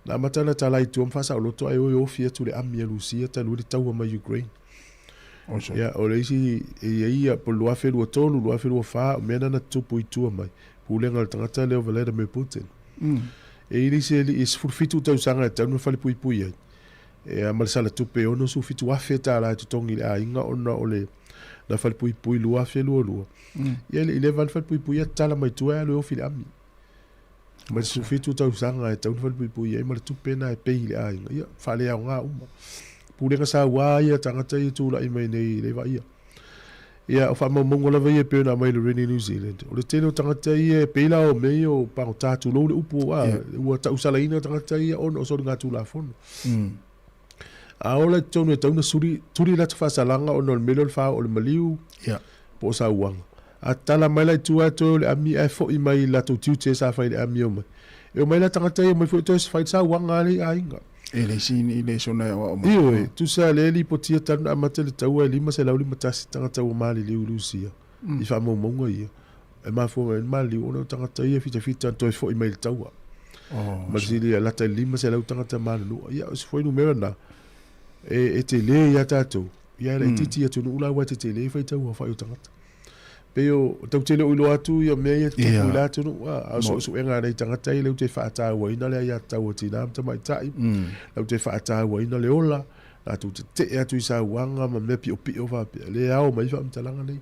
Na amata ona tala i tua ma faasaoloto ae o e ofi atu le ami a Lusia talu ai le taua mai Ukraine. Ia, o le isi e i ai ia po o le 2023, 2024, o mea na na tutupu i tua mai, pulega a le tagata lea o Vladimir Putin. E i ai le isi alii e 17 tausaga e tatau ona falepuipui ai, ia ma le sala tupe e $67,000 e totogi i le aiga ona o le na falepuipui 2022. Ia e le i leva le falepuipui ia tatala mai tua e alu e ofi i le ami. Ma le 17 tausaga e tatau ona falepuipui ai ma le tupe lena e pay i le aiga. Ia, faaleaoga uma. Pulega saua ia tagata ia e tulai mai nei i le vaaia. Ia, o faamaumauga lava ia e pei ona aumai e le Radio New Zealand. O le tele o tagata ia e pei la o mea ia o pagota, tulou le upu, a, ua tausalaina tagata ia ona o soligatulafono. A ola i totonu e tatau ona suli, tuli latou faasalaga ona o le mea lea o le faaoo o le maliu, po o sauaga. A tatala mai la i tua e toe o le ami ae foi mai i latou tiute sa fai i le ami e omai. E omai la tagata ia omai foi toe fai sauaga a le aiga. E le isi i le sona e aoao mai. Ioe, tusa lea e lipotia talu ona amata le taua e 551 tagata ua maliliu i Lusia i faamaumauga ia. E mafua mai ai le maliliu ona o tagata ia e fitafita ona toe foi mai i le taua. Ma le sili e lata i le 500 tagata malulua. Ia, o se fuainumera lena e tele ia tatou. Ia e laitiiti i atunuu la ua tetele faitau aofai o tagata. Pei o tau tele o iloa atu ia mea ia tutupu i la atunuu, a o suesuega a nei tagata ia lea ou te faatauaina le aiatatau a tina ma tamaitai, lea ou te faatauaina le ola, latou te tetee atu i sauaga ma mea piopio faapea, lea e ao mai ai faamatalaga nei.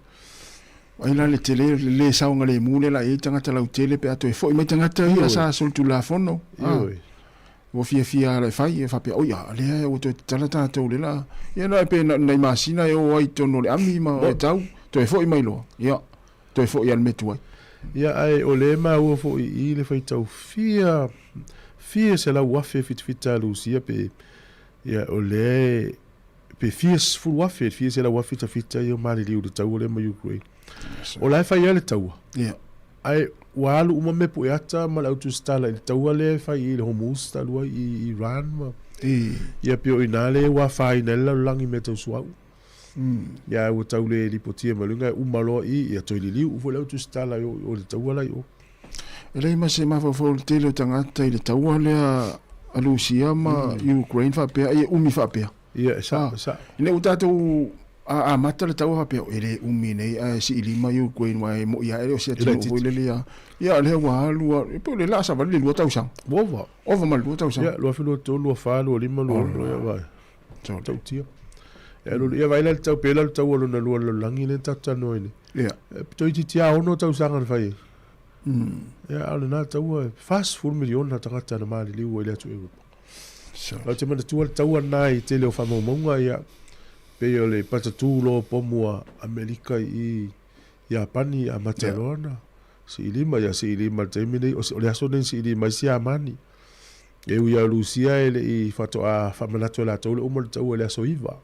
Ai la le tele, le le saogalemu lea la i ai tagata lautele pe a toe foi mai tagata ia sa solitulafono. Ioe. Ua fiafia lava e fai, e faapea, oi a, lea ua toe tatala tatou le la. Ia na pe na nai masina e o ai i totonu o le ami ma e tau, toe foi mai loa. Ia, toe foi lava i le mea tuai. Ia, ae o lea e maua foi i i le faitau fia, fia 100,000 fitafita a Lusia pe, ia, o lea e, pe fia 10,000, fia 100,000 fitafita ia o maliliu i le taua lea ma Ukraine. O la e fai lava le taua. Ia. Ae ua alu uma mea pueata ma le autusitala i le taua lea e fai i le Hormuz talu ai i Iran ma ia pei o i ina lea ua afaina ai le lalolagi i mea tau suauu. Ia ae ua tau le lipotia mai luga e uma loa i ia toe liliu foi le autusitala i o i le taua la i o. E leai ma se mafaufau o le tele o tagata i le taua lea a Lusia ma Ukraine faapea ai e umi faapea. Ia, e sao, e sao. Ina ua tatou amata le taua faapea, e le umi nei ae sii lima Ukraine aua e moi lava e le o se atunuu foi lele ia. Ia o lea ua alu alu, e pei o le la savali le 2 tausaga. Ua ova. Ova ma le 2 tausaga. Ia, 2023, 24, 25, 26, ia vai. Tautia. Ia, lulu, ia vai la le tau, pe la le taua lona lua le lalolagi lea na tatou talanoa ai nei. Ia. E toeitiiti lava 6 tausaga na fai ai. Ia, a o lena taua, e 40 miliona tagata na maliliu ai le atu Europa. Ou te manatua le taua lena i tele o faamaumauga, ia, pei o le patatū loa o pomu a Amerika i Iapani, amata loa ona siilima, ia siilima i le taimi lenei, o le aso lenei na siilima ai Siamani. E ui lava o Lusia e le i faatoa faamanatu e latou le uma o le taua i le aso 9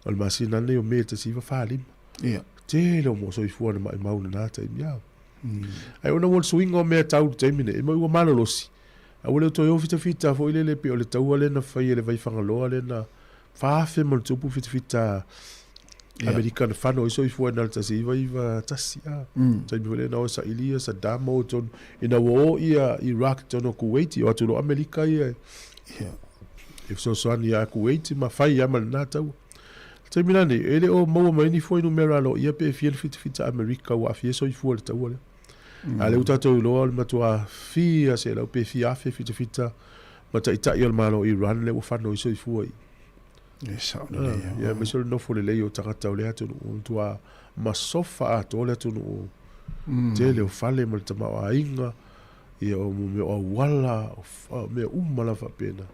o le masina lenei o Me 1945. Tele o soifua na maimau i lena taimi. Ae ona ua le suiga o mea tau i le taimi lenei, ua malolosi. A ua le toe o fitafita foi lele pei o le taua lea na fai e le Vaifagaloa lea na 4,000 ma ona tupu fitafita Amerika na fano ai soifua i na le 1991 a. Taimi foi lea na o e saili ia Saddam ma o i totonu ina ua o ia Iraq i totonu o Kuwait o atu loa Amerika ia e fesoasoani ia Kuwait ma fai lava ma lena taua. Le taimi la nei e le o maua mai ni fuainumera aloaia pe fia le fitafita Amerika ua aafia ai soifua i le taua lea. A lea ua tatou iloa o le matua fia selau pe fia afe fitafita ma taitai o le Malo o Iran lea ua fano ai soifua i. E sao lelei. Ia, aemaise o le nofo lelei o tagata o lea atunuu, ua matua masofa atoa le atunuu. Tele o fale ma le tamaoaiga, ia o mea o auala, o mea uma lava faapena.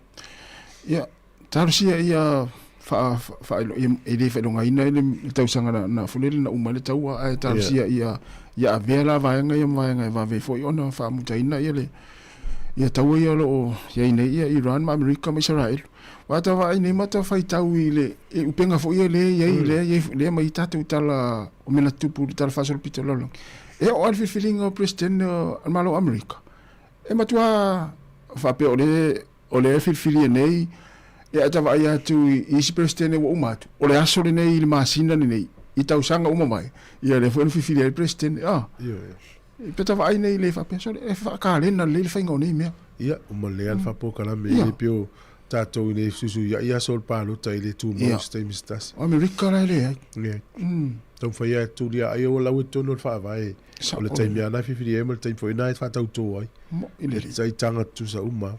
Ia, talosia ia faa, faa, e le faailogaina ai le tausaga na, na foi lele na uma ai le taua, ae talosia ia, ia avea la vaega ia ma vaega e vave ai foi ona faamutaina ia le, ia taua ia o lo o i ai nei ia Iran ma Amerika ma Isaraelu. Aua ta vaai nei ma ta faitau i le i upega foi ia lea e i ai, lea e i ai, lea mai tatou tala o mea na tutupu i le tala faasolopito o le lalolagi. E oo lava i le filifiliga o Peresetene o le Malo o Amerika, e matua faapea o lea o lea e filifilia nei, ia ae ta vaai atu i isi Peresetene ua uma atu, o le aso lenei i le masina lenei, i tausaga uma mai, ia lea foi na filifilia ai le Peresetene. Ah. Pe ta vaai nei le faapea, sole, e faakalena lelei le faiga o nei mea. Ia, ua malea le faapolokalame, e le pei o tatou i nei fesuisuiai aso o le palota i le tumau i se taimi se tasi. O Amerika la e leai. Leai. Taumafai lava e tuli ai ua lau i totonu o le faavae. O le taimi lava na e filifili ai ma le taimi foi na e faatautō ai. Moi lelei. E taga tutusa uma.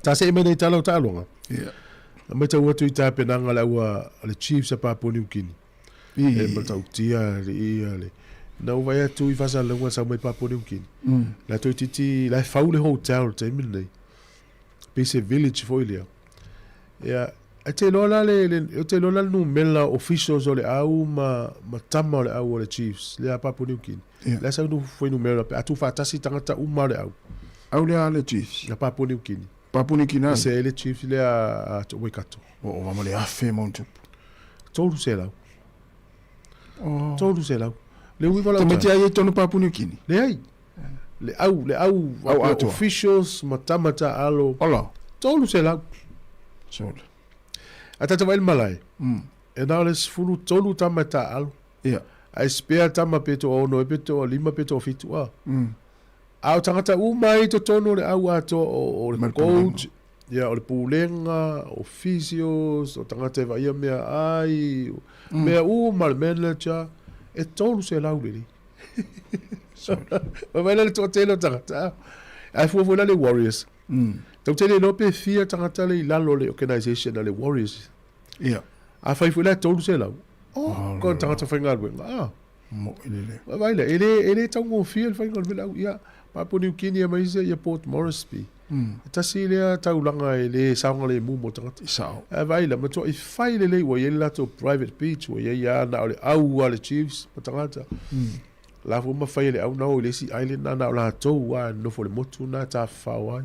Ta see mai nei tala o taaloga. Ia. Na matau atu i tapenaga a le au a le Chiefs a Papua New Guinea. E matautia le ia le. Na ou vaai atu i faasalalauga sau mai Papua New Guinea. La toeitiiti la e fau le hotel i le taimi lenei. Pei se village foi lea. Ia, e te iloa la le, le, e te iloa la le numera officials o le au ma, ma tama o le au o le Chiefs, lea a Papua New Guinea. Yeah. La sau nu fuainumera pe a tuufaatasi tagata uma o le au. Au lea a le Chiefs. A Papua New Guinea. Papua New Guinea. Se le Chiefs lea a Waikato. Ua ova ma le afe ma ona tupu. 300. Oh. 300. Le uiga o lau Tamaiti ai e tonu Papua New Guinea. Leai. Le au, le au, Au atoa. officials ma tama taaalo. Ola. 300. Sole. A tatou vaai i le malae. E na o le 13 tama taaalo. Ia. Ae spare tama pe toaono ea pe toalima pe toafitu a. A o tagata uma ai i totonu o le au atoa o, o le coach, ia, o le pulega, o physios, o tagata e vaaia mea ai, mea uma, le manager, e 300 lelei. Vaai la le toatele o tagata. Ae fua foi la le Warriors. Tatou te le iloa pe fia tagata le i lalo o le organisation a le Warriors. Ia. Afai foi la e 300, oh, ko tagata faigaluega. Ah. Moi lelei. Vaai la, e le, e le taugofie le faiga o le mea lau. Ia, Papua New Guinea ma isi, ia Port Moresby. E tasi lea taulaga e le saogalemu mo tagata. Sao. Ae vaai la, matuai fai lelei, ua i ai le latou private beach, ua i ai lava na o le au a le chiefs ma tagata. La foi ma fai e le au na o i le isi island na, na o latou lava e nonofo i le motu na e tafafao ai.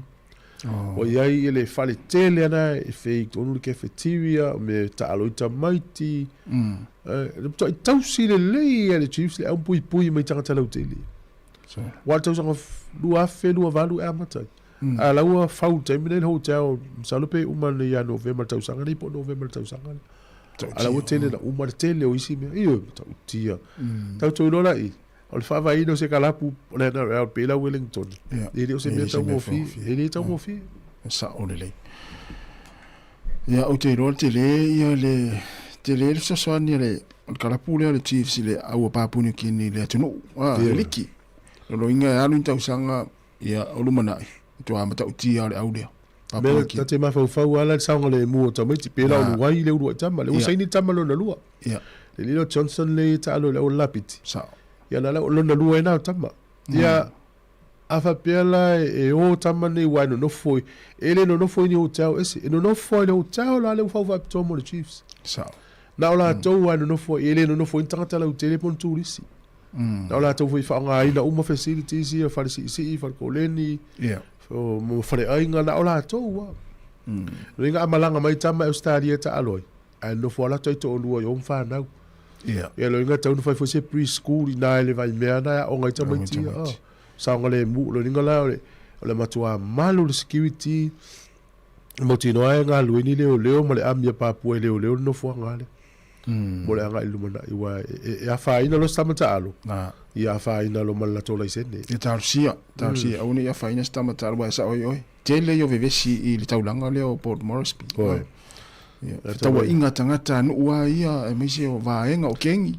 Ua i ai le fale tele ana e fei i totonu le cafeteria, o mea e taalo ai tamaiti. E matuai tausi lelei e le Chiefs le au puipui mai tagata lautele. Aua le tausaga 2028 e amata ai. A la ua fau i le taimi lenei le hotel, masalo pe uma nei ia Novema le tausaga nei po o Novema le tausaga lea. A la ua tele na uma le tele o isi mea. Ioe, matautia. Tatou iloa la i, O le faavaeina o se kalapu o le NRL pei la Wellington. Ia. E le o se E mea le se mea taugofie. taugofie. E le taugofie. E sao lelei. Ia, ou te iloa le tele ia le tele le fesoasoani a le o le kalapu lea o le Chiefs i le au a Papua New Guinea i le atunuu. Ah, Ia. le liki. O loiga e alu ni tausaga ia o lumanai, matua matautia o le au lea. Papua Mea New Guinea. ta te mafaufau lava la i le saogalemu o tamaiti, pei la o Ah. Luai le uluai tama, lea ua Ia. saini le tama lona lua. Ia. Le Lilo Johnson le taalo i le au lapiti. Sao. Ia la la lona lua ai na o tama. Ia a faapea la e o tama nei aua e nonofo i, e le nonofo i ni hotel ese, e nonofo i le hotel la lea ua fau faapitoa mo le Chiefs. Sao. Na o latou lava e nonofo ai, e le nonofo ai ni tagata lautele po o ni turisi. Na o latou foi e faaaogaina uma facilities ia, fale siisii, fale koleni, Ia. mo faleaiga, na o latou lava. Lona uiga a malaga mai tama i Ausetalia e taalo ai, Ae nofo lava latou toalua i o ma fanau. Ia. Ia lona uiga e tatau ona fai foi se pre-school i ina i le vaimea na e aoga ai tamaiti ia. Oh, saogalemu. Lona uiga la o le, o le matua malu le security, e mautinoa e galulue ni leoleo ma le ami a Papua e leoleo le nofoaga lea. Mo le agai i le lumanai, aua e, e, e afaina loa se tama taalo, ia afaina loa ma le latou laisene. Ia talosia, talosia, aua ne i afaina se tama taalo aua e sao ai oe. Tele ia o vevesi i le taulaga lea o Port Moresby. Oi. Ia, fetauaiga tagata a nuu lava ia, aemaise o vaega o kengi.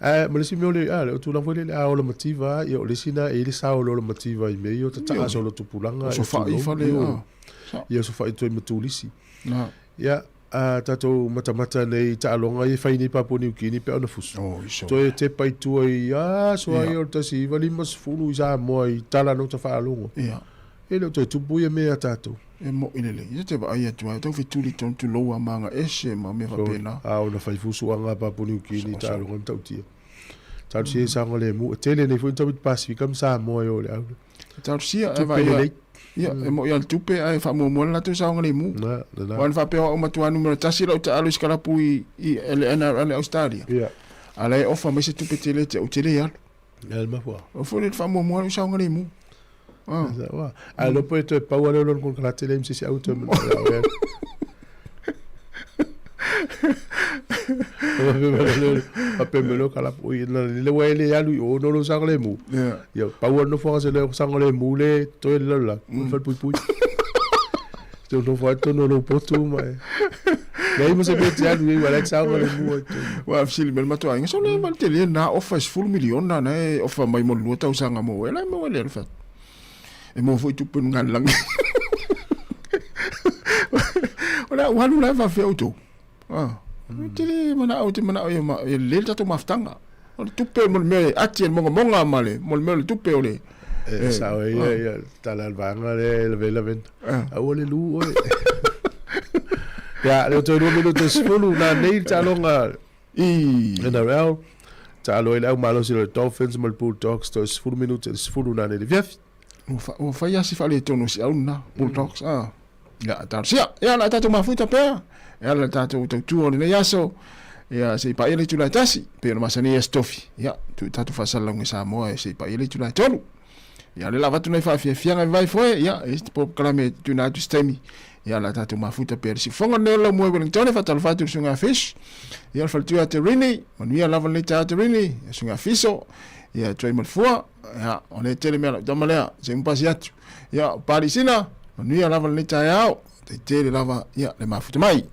Ae ma le isi mea o le, a, o tulaga foi lele, a ola mativa, ia o le isi na e i ai le sao o le ola mativa i mea ia o tataa solo tupulaga, Osofai fale, a. Ia osofai toi ma turisi. Na. Ia, a tatou matamata nei i taaloga ia e fai nei Papua Niu Kini pe a ona fusu. Oh, iso. Toe tepa i tua i aso ai Ia. o le 1950 i Samoa i tala nō ta faalogo. Ia. E le o toe tupu ia mea ia tatou. E mo'i lelei. Ia te vaai atu ai, tau fetuli tonu tulou a maga ese ma mea faapena. A ona fai fusuaga a Papua Niu Kini i taaloga ma tautia. Talosia i saogalemu. E tele nei foi ni tamaiti Pasifika ma Samoa e o i le au lea. Talosia, e Tupe vaai a- lelei. Ia, e mo'i lava le tupe ae faamuamua le latou saogalemu. Na, lena. Aua na faapea o au matua numera tasi lau taalo i se kalapu i, i le NRL i Australia. Ia. A la e ofa mai se tupe tele te au te le alu. Ia le mafuaaga. O foi le faamuamua lau saogalemu. Ah. A iloa po e toe pau lea o lona konekarate lea ma se isi au toe manao ia oe. Faapea mai loa kalapu, oi na lele ua e le alu i o ona o lou saogalemu. Ia pau lava le nofoaga se leo saogalemu le totoe le lalolagi, o le falepuipui. Te nofo ai totonu o lou potu ma e leai ma se mea e te alu i ai ua la e te saogalemu ai totonu. Ua fesili mai le matou aiga, so le vale tele na ofa e 10 miliona na e ofa mai mo le lua tausaga mo oe, la e maua le alu fatu. E maua foi tupe luga le lagi. O le a ou alu la e faafefea outou. Ah. Tele manao te manao ia ma ia lelei le tatou mafutaga. O le tupe mo le mea e ati e le mogamoga ma le mo le mea o le tupe o le E sao ai ia ia tala a le vaega lea e lavelavena. Aua le lu oe. Ia, lea ua toe 2 minute e 10 na nei le taaloga i NRL. Taalo ai le au malosi o le Dolphins ma le Bulldogs toe 10 minute e 10 na nei le afiafi. Ua fai lava si faaletonu o si au lena, Bulldogs. Ah. Ia, talosia. Ia, o le a tatou mafuta pea. E ala le tatou tautua o lenei aso. Ia, se i paia le itula e tasi. Pei ona masani ai Aso Tofi. Ia, tuu i tatou faasalalauga i Samoa se i paia le itula e tolu. Ia, o lea la avatu nai faafiafiaga e vavae foe. Ia, e isi polokalame e tuuina atu i se taimi. Ia, o le a tatou mafuta pea i le siufofoga lenei o le laumua i Wellington. E faatalofa atu i le susuga ia Fish. Ia, o le faletua ia Terini. Manuia lava lenei taeao Terini. Ia, susuga ia Fiso. Ia, Tuai ma le Fua. Ia, o lea tele mea lau tama lea. Se i mupasi atu. Ia, o Pali Sina. Manuia lava lenei taeao. Tai tele lava, ia, le mafuta mai.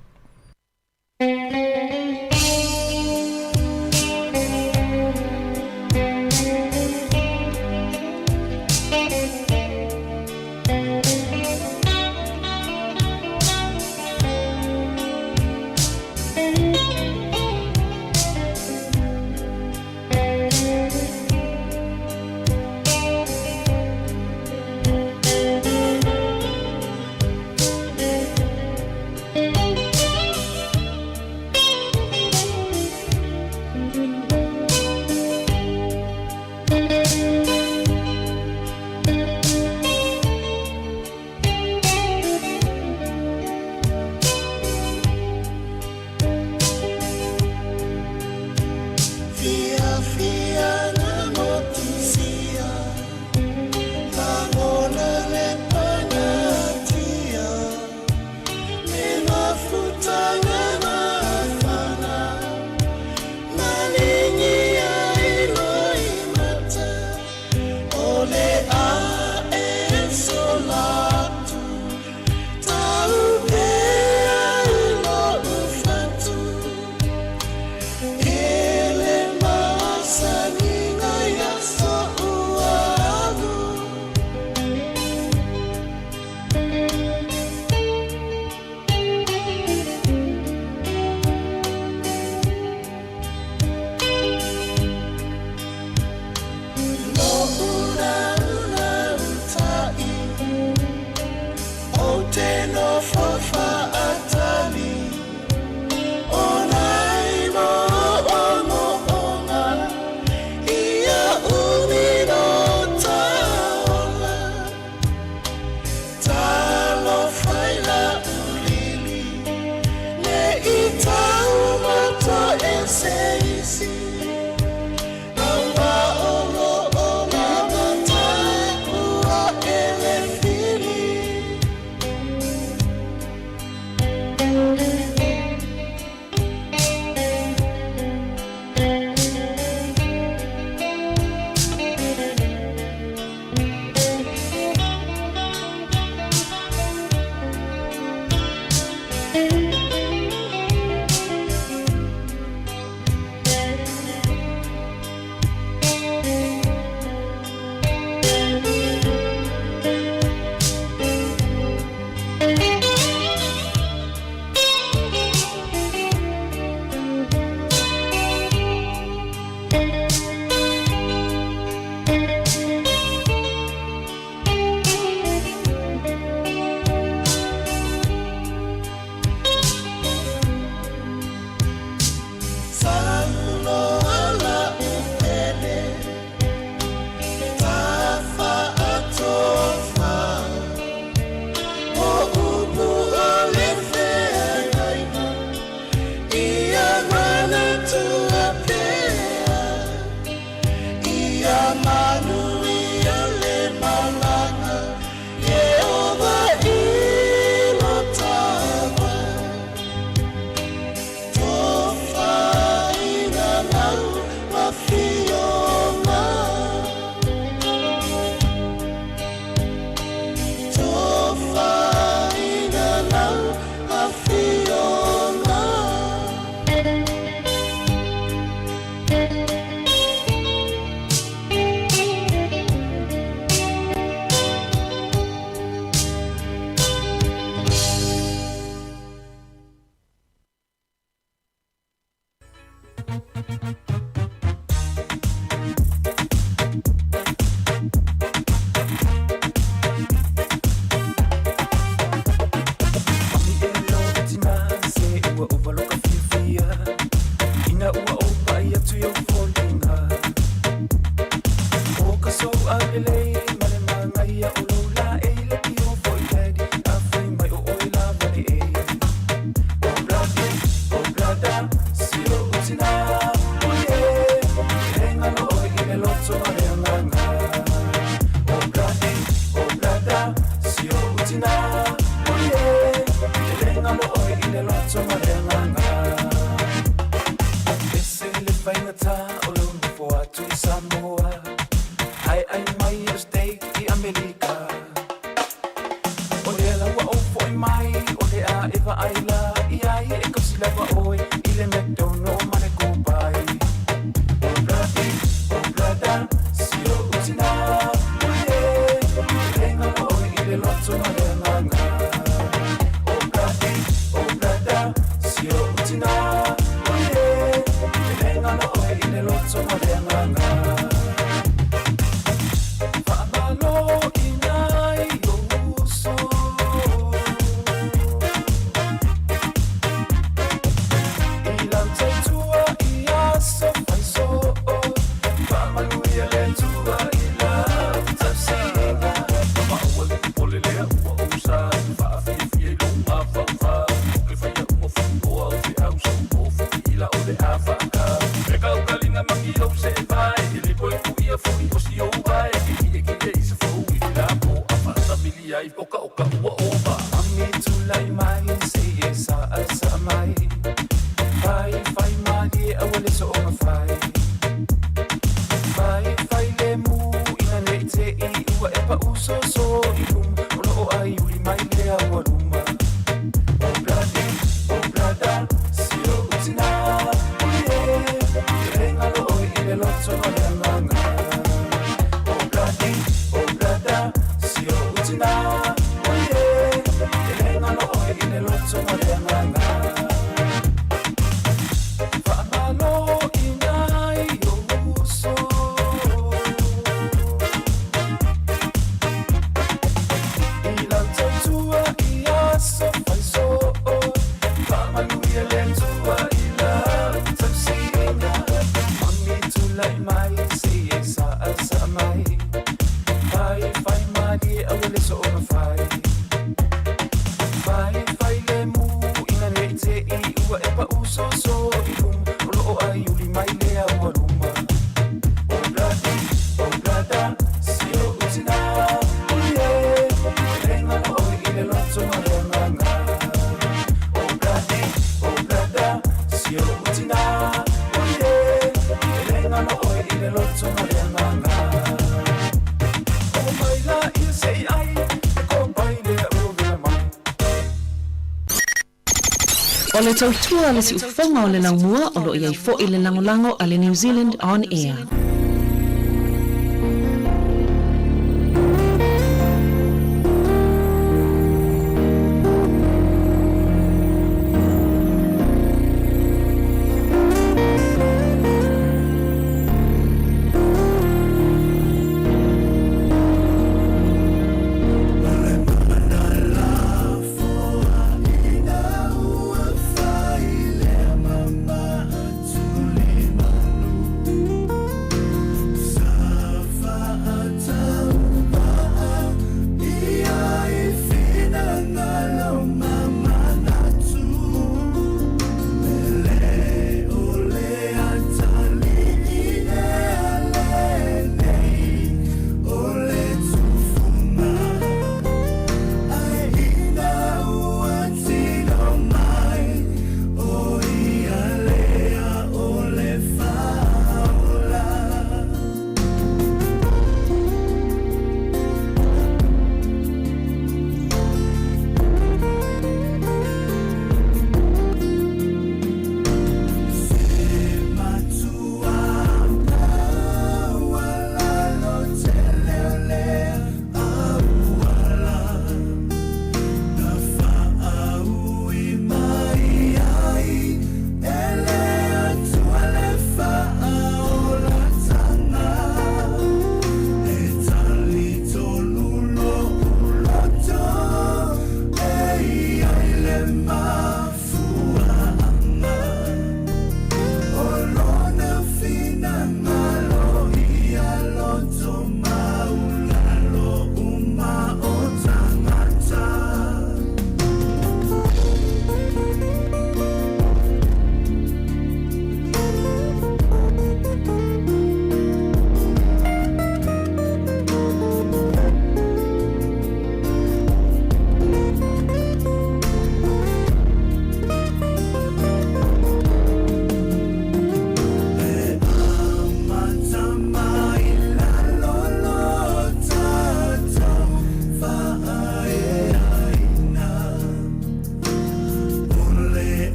O le tautua a le siufofoga o le laumua o lo o i ai foi le lagolago a le New Zealand On Air.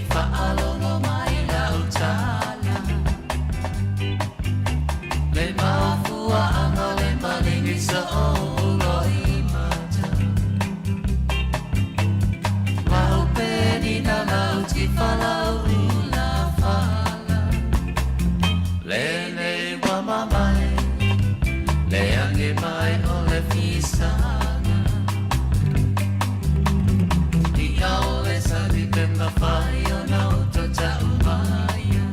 i faalogo mai lau tala Le mafuaaga le maligi sa ou loimata Lau penina lau tifa lau ula fala Lenei ua mamae Le age mai o le fisaga Ia o le sali pe mafai ona ou tau maia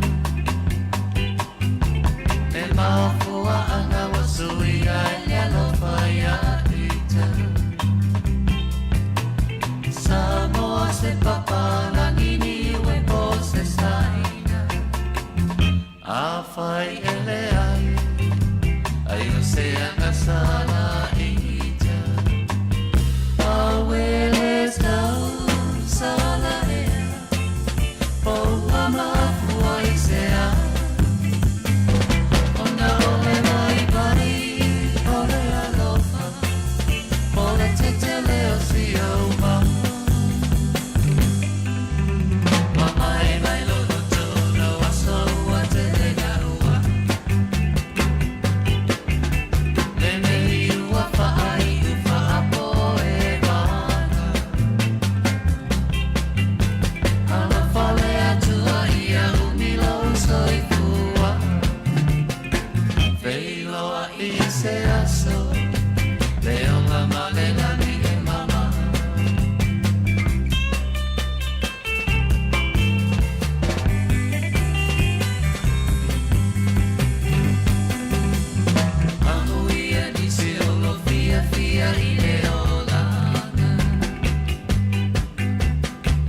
Le mafuaaga ua suia i le alofa ia ita Samoa se papalagi Niue po o se Saina Afai e leai ai o se agasala ita Awele tau sala ea Po ua mafua i se a Ona o le vaivai o le alofa Po le tetele o si ou mau Mamae mai lou loto o aso ua tele gaua Lenei ua faaiu faapo e vala Alofa le Atua ia umi lou soifua Feiloai i se aso Le ola ma le lagi e mama. Amuia nisi o lou fiafia i le olaga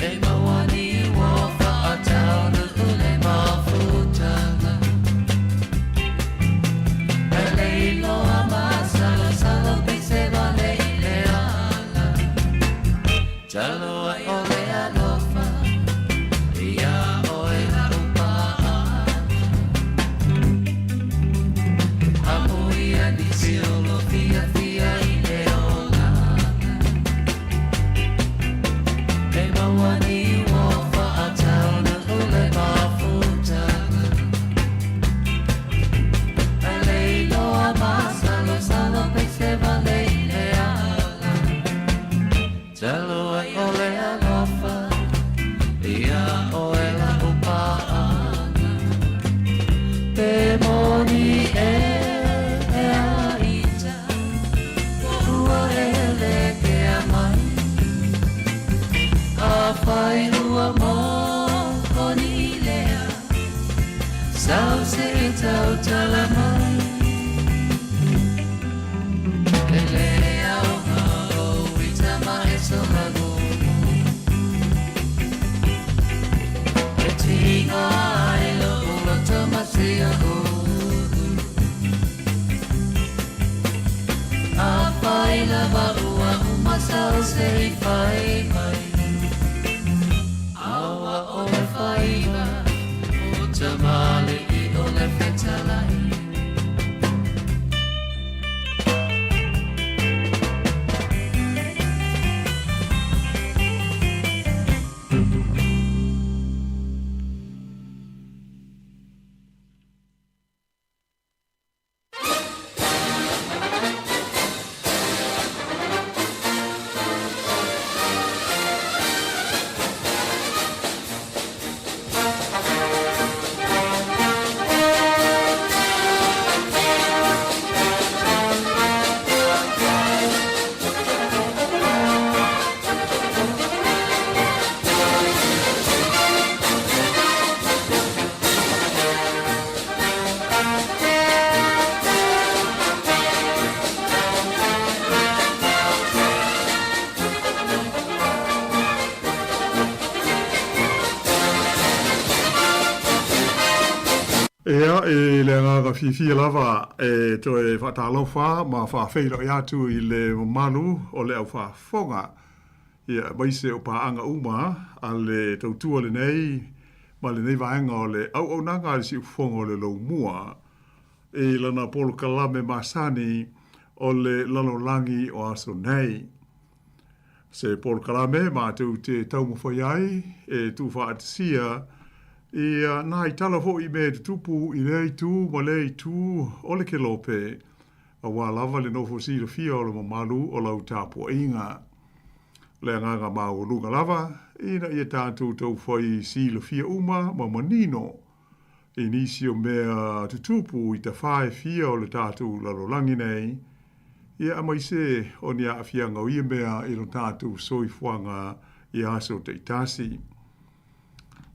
E maua ni uo faataunuu le mafutaga E leiloa masalosalo pei se vale i le ala Talo ai o le alofa iā ʻoe la'u paaga Amuia nisi o lou fiafia i le olaga E maua ni uo faataunuu le mafutaga E leiloa masalosalo pei se vale i le ala Talo ai o le alofa iā ʻoe la'u paaga Pe moni ē e a ita Ua e lekea mai Afai ua moni lea Sau se i tautala mai E le aoga ou ita ma e somagumu E tiga ai lo'u loto ma si o'u Afai lava ua uma sau se i fai mai Aua o le faiva o tamalii o le fetalai. Ea, e le agaga fiafia lava e toe faatalofa ma faafeiloai atu i le mamalu o le au faafofoga, ia, aemaise o paaga uma a le tautua lenei ma lenei vaega o le auaunaga a le Siufofoga o le Loumua i lana polokalame masani o le lalolagi o aso nei. Se polokalame matou te taumafai ai e tuufaatasia ia nai tala foi i mea e tutupu i lea itu ma lea itu o le kelope, aua lava le nofo silafia o le mamalu o lau tapuaiga. O le agaga maualuga lava ina ia tatou taufai silafia uma ma manino i nisi o mea tutupu i tafā e fia o le tatou lalolagi nei, ia aemaise o ni aafiaga o ia mea i lo tatou soifuaga i aso taitasi.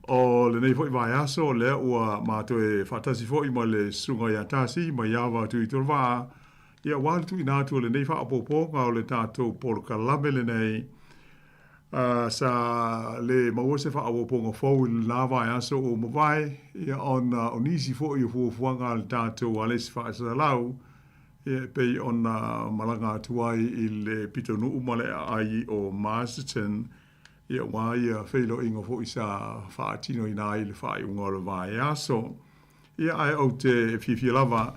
O lenei foi vaiaso, lea ua matou e faatasi foi ma le Susuga ia Tasi Maiava Tuitolovaa, ia aua le tuuina atu o lenei faaopoopoga o le tatou polokalame lenei. Sa le maua se faaopoopoga fou i lena vaiaso ua mavae, ia ona o nisi foi o fuafuaga a le tatou alesi faasalalau, ia e pei ona malaga atu ai i le pitonuu ma le aai o Masterton, ia aua ia feiloaiga foi sa faatinoina ai i le faaiuga o le vaiaso. Ia, ae ou te fiafia lava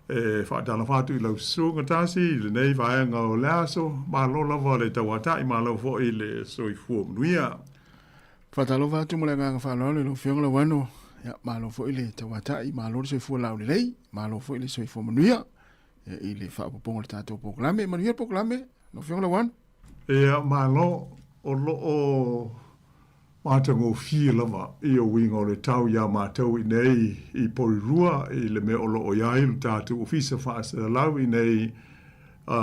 e faatalofa atu i lau susuga Tasi i lenei vaega o le aso. Malo lava le tauata'i, malo foi le soifua manuia. Faatalofa atu ma le agaga faaaloalo i lau Afioga Lauano. Ia, malo foi le tauata'i, malo le soifua laulelei, malo foi le soifua manuia i le faaopoopoga o le tatou polokalame. Manuia le polokalame, lau Afioga Lauano. Ia, malo. O lo o matagofie lava ia uiga o le tau iā matou i inei i Porirua i le mea o lo o i ai lo tatou ofisa faasalalau i inei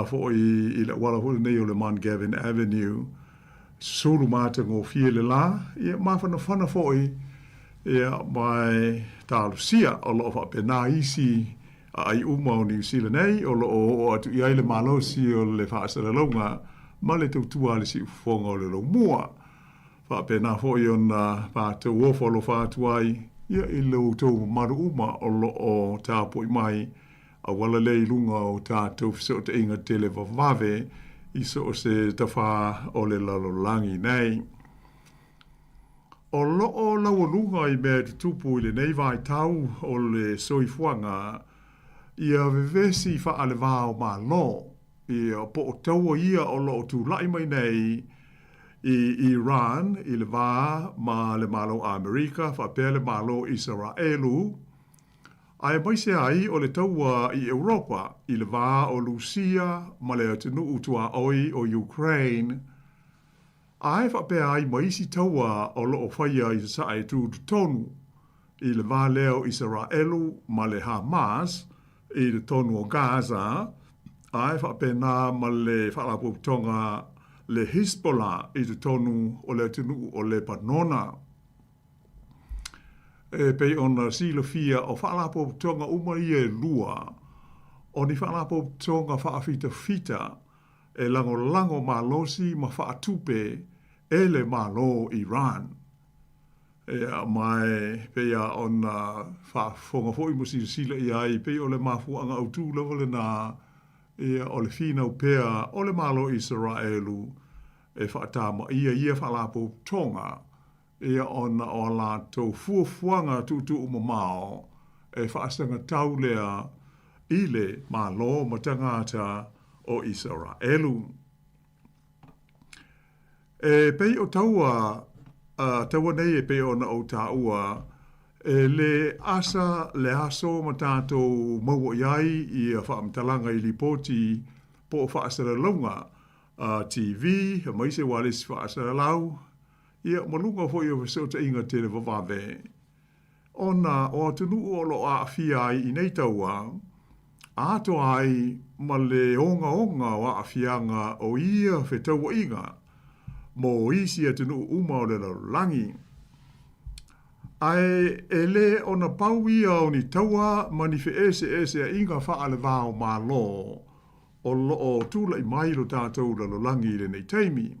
foi i le auala foi lenei o le Mount Gavin Avenue. Sulu matagofie le la, ia mafanafana foi, ia ma e talosia o lo o faapena isi aai uma o Niu Sila nei o lo o oo atu i ai le malosi o le faasalalauga ma le tautua a le siufofoga o le laumua. Faapena foi ona matou ofo alofa atu ai ia i lo outou mamalu uma o lo o tapuai mai auala lea i luga o tatou fesootaiga televavave i so o se tafā o le lalolagi nei. O lo o laualuga i mea e tutupu i lenei vaitau o le soifuaga ia vevesi faale-va o Malo, ia po o taua ia o lo o tulai mai nei i Iran i le va ma le Malo Amerika faapea le Malo Isaraelu, aemaise ai o le taua i Europa i le va o Lusia ma le atunuu tuaoi o Ukraine. Ae faapea ai ma isi taua o lo o faia i Sasae tutotonu i le va lea o Isaraelu ma le Hamas i totonu o Gaza, ae faapena ma le faalapotopotoga le Hezbollah i totonu o le atunuu o Lepanona. E pei ona silafia o faalapotopotoga uma ia e lua, o ni faalapotopotoga faafitafita e lagolago malosi ma faatupe e le Malo Iran. Ia, ma e pei lava ona faafofoga foi ma silasila i ai, pei o le mafuaaga autu lava lena, ia, o le finau pea o le Malo Isaraelu e faatamaia ia faalapotopotoga ia ona o a latou fuafuaga tuutuumamao e faasagatau lea i le Malo ma tagata o Isaraelu. E pei o taua taua nei e pei ona ou taua, e le asa le aso ma tatou maua i ai ia faamatalaga i lipoti po o faasalalauga a TV aemaise ualesi faasalalau, Ia, ma luga foi o fesootaiga televavave, ona o atunuu o lo o aafia ai i nei taua, atoa ai ma le ogaoga o aafiaga o ia fetauaiga mo isi atunuu uma o le lalolagi. Ae e le ona pau ia o ni taua ma ni feeseeseaiga faale-va-o-Malo o lo o tulai mai lo tatou lalolagi i lenei taimi.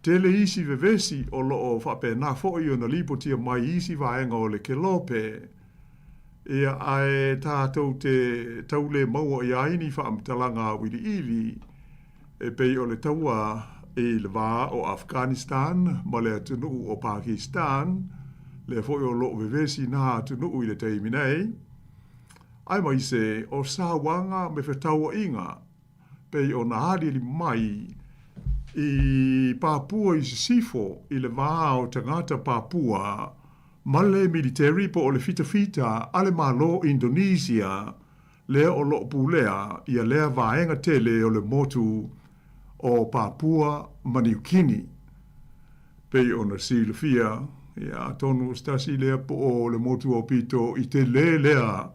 Tele isi vevesi o lo o faapena foi ona lipotia mai i isi vaega o le kelope, ia ae tatou te tau le maua i ai ni faamatalaga auiliili e pei o le taua i le va o Afghanistan ma le atunuu o Pakistan, lea foi o lo o vevesi na atunuu i le taimi nei. Aemaise o sauaga me fetauaiga pei ona aliali mai I Papua i Sisifo i le va o tagata Papua ma le militeri po o le fitafita a le Malo Indonesia lea o lo o pulea ia lea vaega tele o le motu o Papua ma Niu Kini. Pei ona silafia, ia atonu o se tasi lea po o le motu aupito i tele lea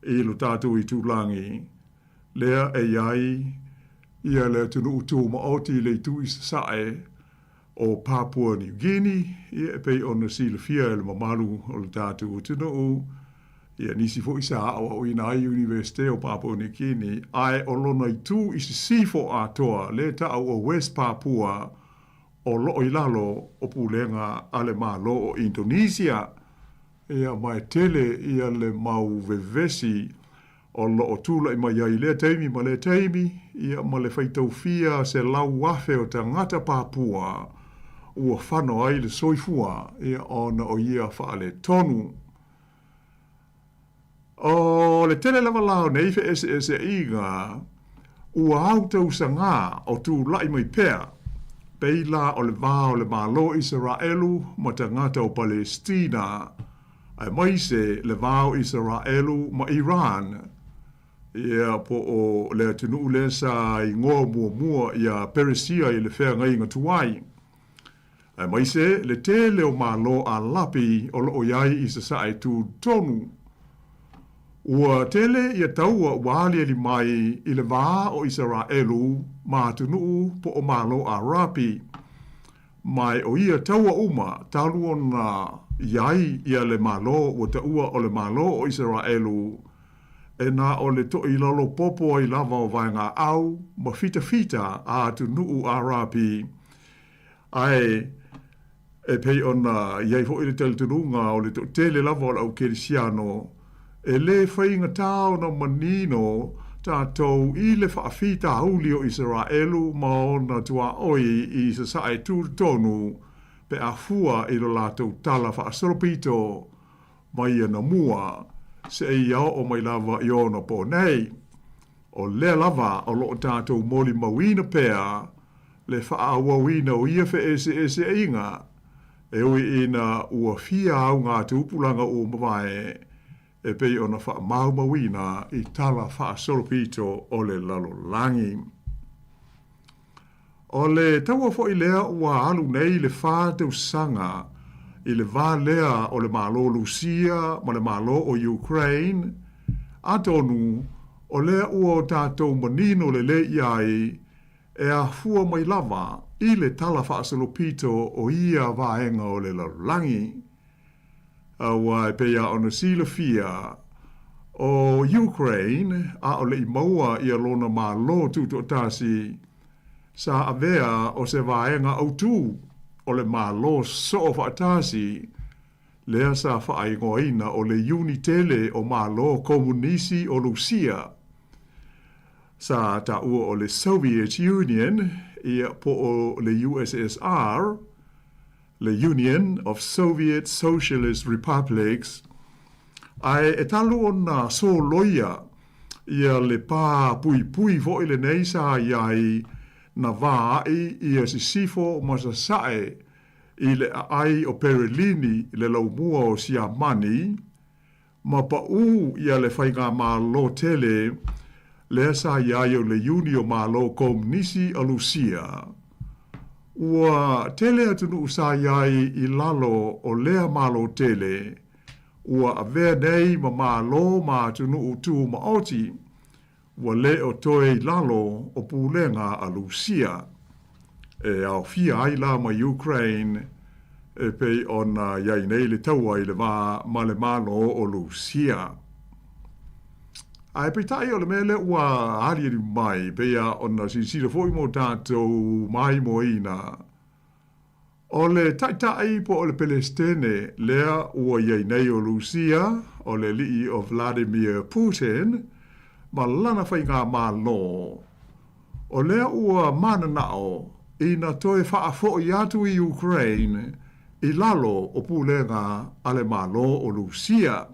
i lo tatou itulagi lea e i ai ia le atunuu tumaoti i le itu i sasae o Papua New Guinea, ia e pei ona silafia e le mamalu o le tatou atunuu, ia nisi foi sa aoaoina ai i Iunivesite o Papua New Guinea, ae o lona itu i sisifo atoa lea e ta'u o West Papua o lo'o i lalo o pulega a le Malo o Indonesia. Ia, ma e tele ia le mau vevesi o lo o tula'i mai ai i lea taimi ma lea taimi, ia ma le faitaufia 100,000 o tagata Papua ua fano ai le soifua, ia, ona o ia faaletonu. O le tele lava la o nei feʻeseʻeseʻiga ua autausagā o tula'i mai pea, pei la o le va o le Malo Isaraelu ma tagata o Palestina, aemaise le va o Isaraelu ma Iran, ia, po o le atunuu lea sa igoa muamua iā Peresia i le feagaiga tuai, aemaise le tele o Malo Alapi o lo o i ai i Sasae tutonu. Ua tele ia taua ua aliali mai i le va o Isaraelu ma atunuu po o Malo Arapi. Ma o ia taua uma talu ona i ai ia le Malo ua taua o le Malo o Isaraelu, e na o le toʻilalo popo ai lava o vaegaʻau ma fitafita a atunuu Arapi, ae e pei ona i ai foi le talitonuga o le toatele lava o le au kerisiano, e lē faigata ona manino tatou i le faafitauli o Isaraelu ma ona tuaoi i Sasae tutotonu pe a fua i lo latou tala faasolopito mai anamua seia oo mai lava i ona po nei. O lea lava o lo o tatou molimauina pea le faaauauina o ia feʻeseʻeseʻaiga, e ui ina ua fia auga tupulaga ua mavae e pei ona faamaumauina i tala faasolopito o le lalolagi. O le taua foi lea ua alu nei le 4 tausaga i le va lea o le Malo Lusia ma le Malo o Ukraine, atonu o lea ua o tatou manino lelei i ai e afua mai lava i le tala faasolopito o ia vaega o le lalolagi. Aua e pei lava ona silafia, o Ukraine a o le i maua ia lona Malo Tutoatasi, sa avea o se vaega autū o le Malo Soofaatasi lea sa faaigoaina o le Iuni Tele o Malo Komunisi o Lusia, sa taua o le Soviet Union, ia po o le USSR, le Union of Soviet Socialist Republics, ae e talu ona soloia ia le pā puipui foi lenei sa i ai na vaaʻi ia Sisifo ma Sasae i le aai o Perelini le laumua o Siamani, ma paʻū ia le faigamalo tele lea sa i ai o le Iuni o Malo Komunisi o Lusia. Ua tele atunuu sa i ai i lalo o lea malo tele, ua avea nei ma malo ma atunuu tumaoti, ua lē o toe i lalo o pulega a Lusia, e aofia ai la ma Ukraine e pei ona i ai nei le taua i le va ma le Malo o Lusia. Ae peitai o le mea lea ua aliali mai, pei lava ona silasila foi mo tatou maimoaina, O le Taitai po o le Pelesitene lea ua i ai nei o Lusia, o le alii o Vladimir Putin ma lana faigamalo, o lea ua mananao ina toe faafoʻi atu i Ukraine i lalo o pulega a le Malo o Lusia.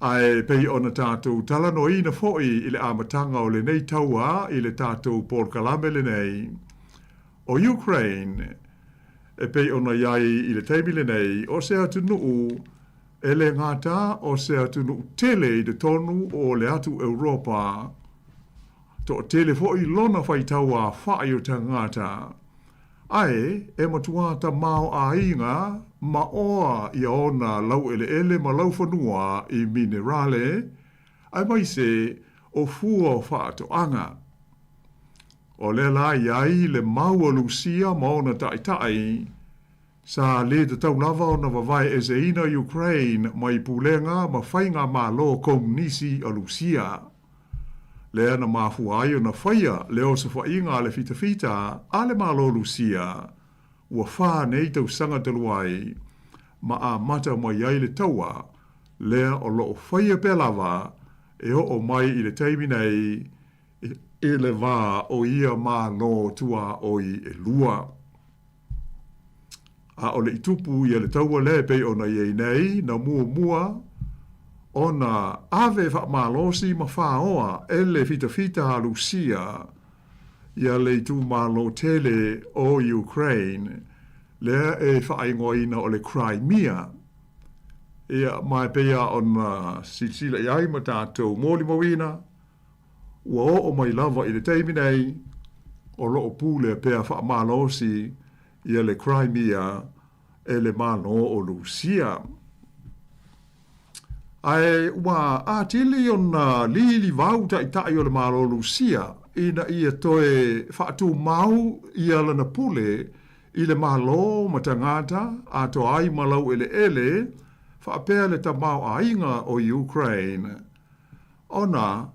Ae pei ona tatou talanoaina foi i le amataga o lenei taua i le tatou polokalame lenei, o Ukraine, e pei ona i ai i le taimi lenei, o se atunuu e le gata o se atunuu tele i totonu o le atu Europa, toatele foi lona faitau aofai o tagata, Ae e matuā tamaoaiga ma oa ia ona laueleele ma laufanua i minerale, aemaise o fua o faatoaga. O lea la i ai le mau a Lusia ma ona taitai, sa le tatau lava ona vavae eseina Ukraine mai pulega ma faigamalo Komunisi a Lusia. Lea na mafua ai ona faia le osofaiga a le fitafita a le Malo Lusia ua fa nei tausaga talu ai, ma amata mai ai le taua lea o lo o faia pea lava e oo mai i le taimi nei i le va o ia Malo tuaoi e lua. A o le i tupu ia le taua lea e pei ona i ai nei, na muamua ona ave faamalosi ma faoa e le fitafita a Lusia ia le itumalo tele o Ukraine, lea e faaigoaina o le Crimea. Ia, ma e pei lava ona silasila i ai ma tatou molimauina, Ua oo mai lava i le taimi nei, o lo o pulea pea faamalosi ia le Crimea e le Malo o Lusia. Ae ua atili ona lilivau taitai o le Malo Lusia ina ia toe faatumau ia lana pule i le Malo ma tagata atoa ai ma laueleele faapea le tamaoaiga o Ukraine. Ona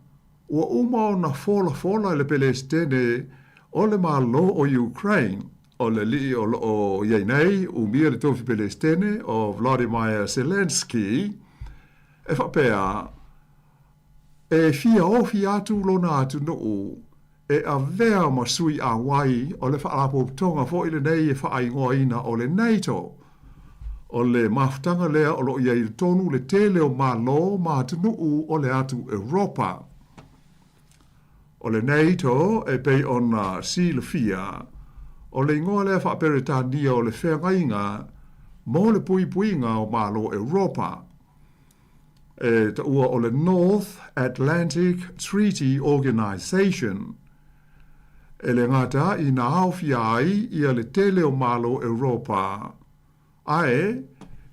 ua uma ona folafola e le Pelesitene o le Malo o Ukraine, o le alii o lo o i ai nei, umia le tofi Pelesitene o Vladimir Zelenskyy, e faapea, e fia ofi atu lona atunuu e avea ma sui auai o le Faalapotopotoga foi lenei e faaigoaina o le NATO. O le mafutaga lea o lo o i ai i totonu le tele o Malo ma atunuu o le atu Europa. O le NATO e pei ona silafia, o le igoa lea faa-Peretania o le feagaiga mo le puipuiga o Malo Europa. E taua o le North Atlantic Treaty Organization. E le gata ina aofia ai ia le tele o Malo Europa, ae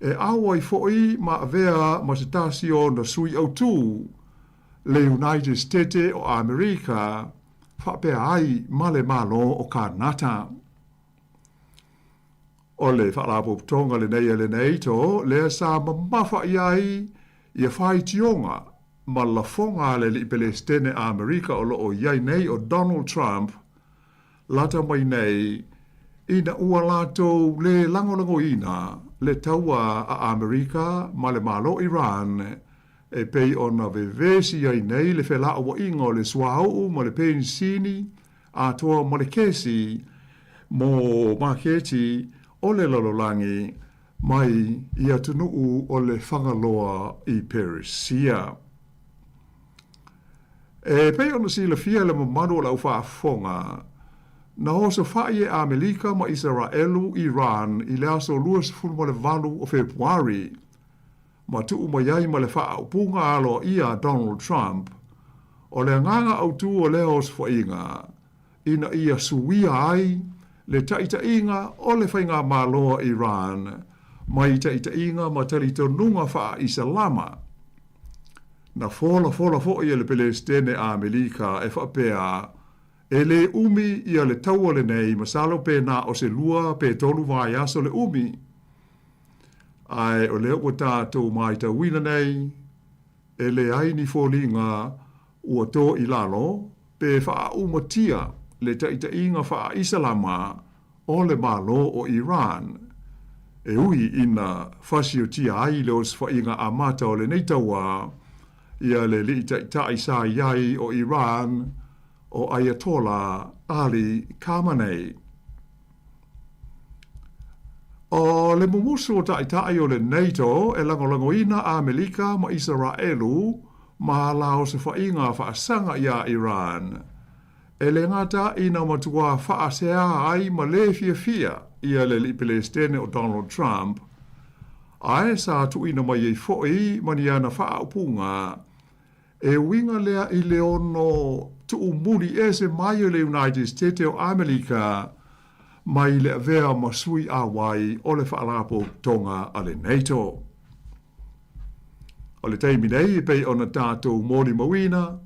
e auai foi ma avea ma se tasi o ona sui autū, le United Stete o Amerika, faapea ai ma le Malo o Kanata. O le Faalapotopotoga lenei a le NATO lea sa mamafa i ai ia faitioga ma lafoga a le alii Pelesitene Amerika o lo o i ai nei o Donald Trump lata mai nei ina ua latou le lagolagoina le taua a Amerika ma le Malo Iran e pei ona vevesi ai nei le felauaiga o le suauu ma le penisini atoa ma le kesi mo maketi o le lalolagi mai i atunuu o le Fagaloa i Peresia. E pei ona silafia e le mamalu o le aufaafofoga, na osofai e Amelika ma Isaraelu Iran i le aso 28 o Fepuari, ma tuu mai ai ma le faaupuga aloaia a Donald Trump, o le agaga autū o lea osofaiga, ina ia suia ai le taitaiga o le faigamalo a Iran mai taitaiga ma talitonuga faa-Isalama. Na folafola foi e le Pelesitene Amelika e faapea, e le umi ia le taua lenei masalo pe na o se lua pe tolu vaiaso le umi. Ae o lea ua tatou maitauina nei, e leai ni foliga ua tō i lalo pe faaaumatia le taitaiga faa-Isalama o le Malo o Iran, e ui ina fasiotia ai le osofaiga amata o lenei taua ia le alii taitai sa i ai o Iran o Ayatollah Ali Khamenei. O le mumusu o Taitai o le NATO e lagolagoina Amelika ma Isaraelu ma la osofaiga faasaga iā Iran. E le gata ina matuā faaseā ai ma lē fiafia ia le Alii Pelesitene o Donald Trump, ae sa tuuina mai ai foi ma ni ana faaupuga e uiga lea i le ono tuumuli ese mai o le United State o Amelika mai le avea ma sui auai o le Faalapotopotoga a le NATO. O le taimi nei e pei ona tatou molimauina,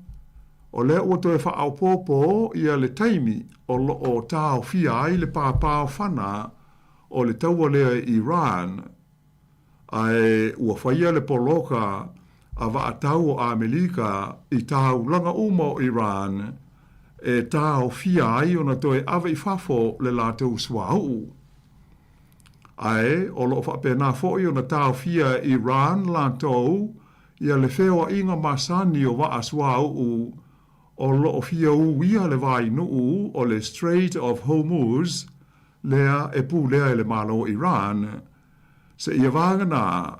o lea ua toe faaopoopo ia le taimi o lo o taofia ai le pāpāofana o le taua lea i Iran, ae ua faia le poloka a vaatau o Amelika i taulaga uma o Iran e taofia ai ona toe ave i fafo le latou suauu. Ae o lo o faapena foi ona taofia e Iran latou ia le feoaiga masani o vaa suauu o lo o fia uia le vainuu o le Strait of Hormuz lea e pulea e le Malo o Iran, seia vagana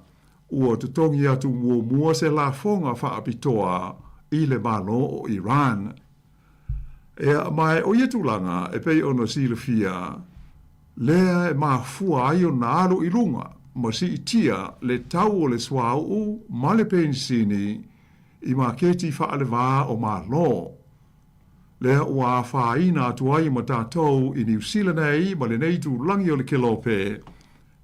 ua totogi atu muamua se lafoga faapitoa i le Malo o Iran. Ea, ma o ia tulaga e pei ona silafia, lea e mafua ai ona alu i luga ma siitia le tau o le suauu ma le penisini i maketi faalevā o Malo. Lea ua afaina atu ai ma tatou i Niu Sila nei ma lenei itulagi o le Kelope,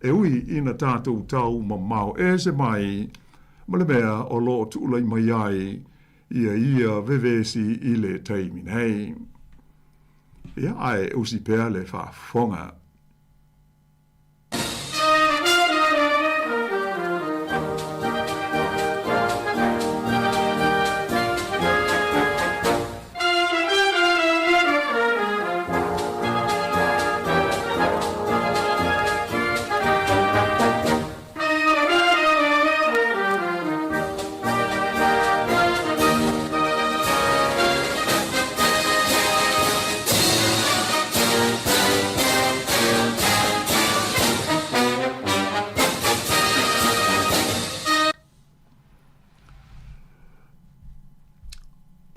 e ui ina tatou tau mamao ese mai ma le mea o lo o tuulai mai ai ia ia vevesi i le taimi nei. Ia, ae usi pea le faafofoga.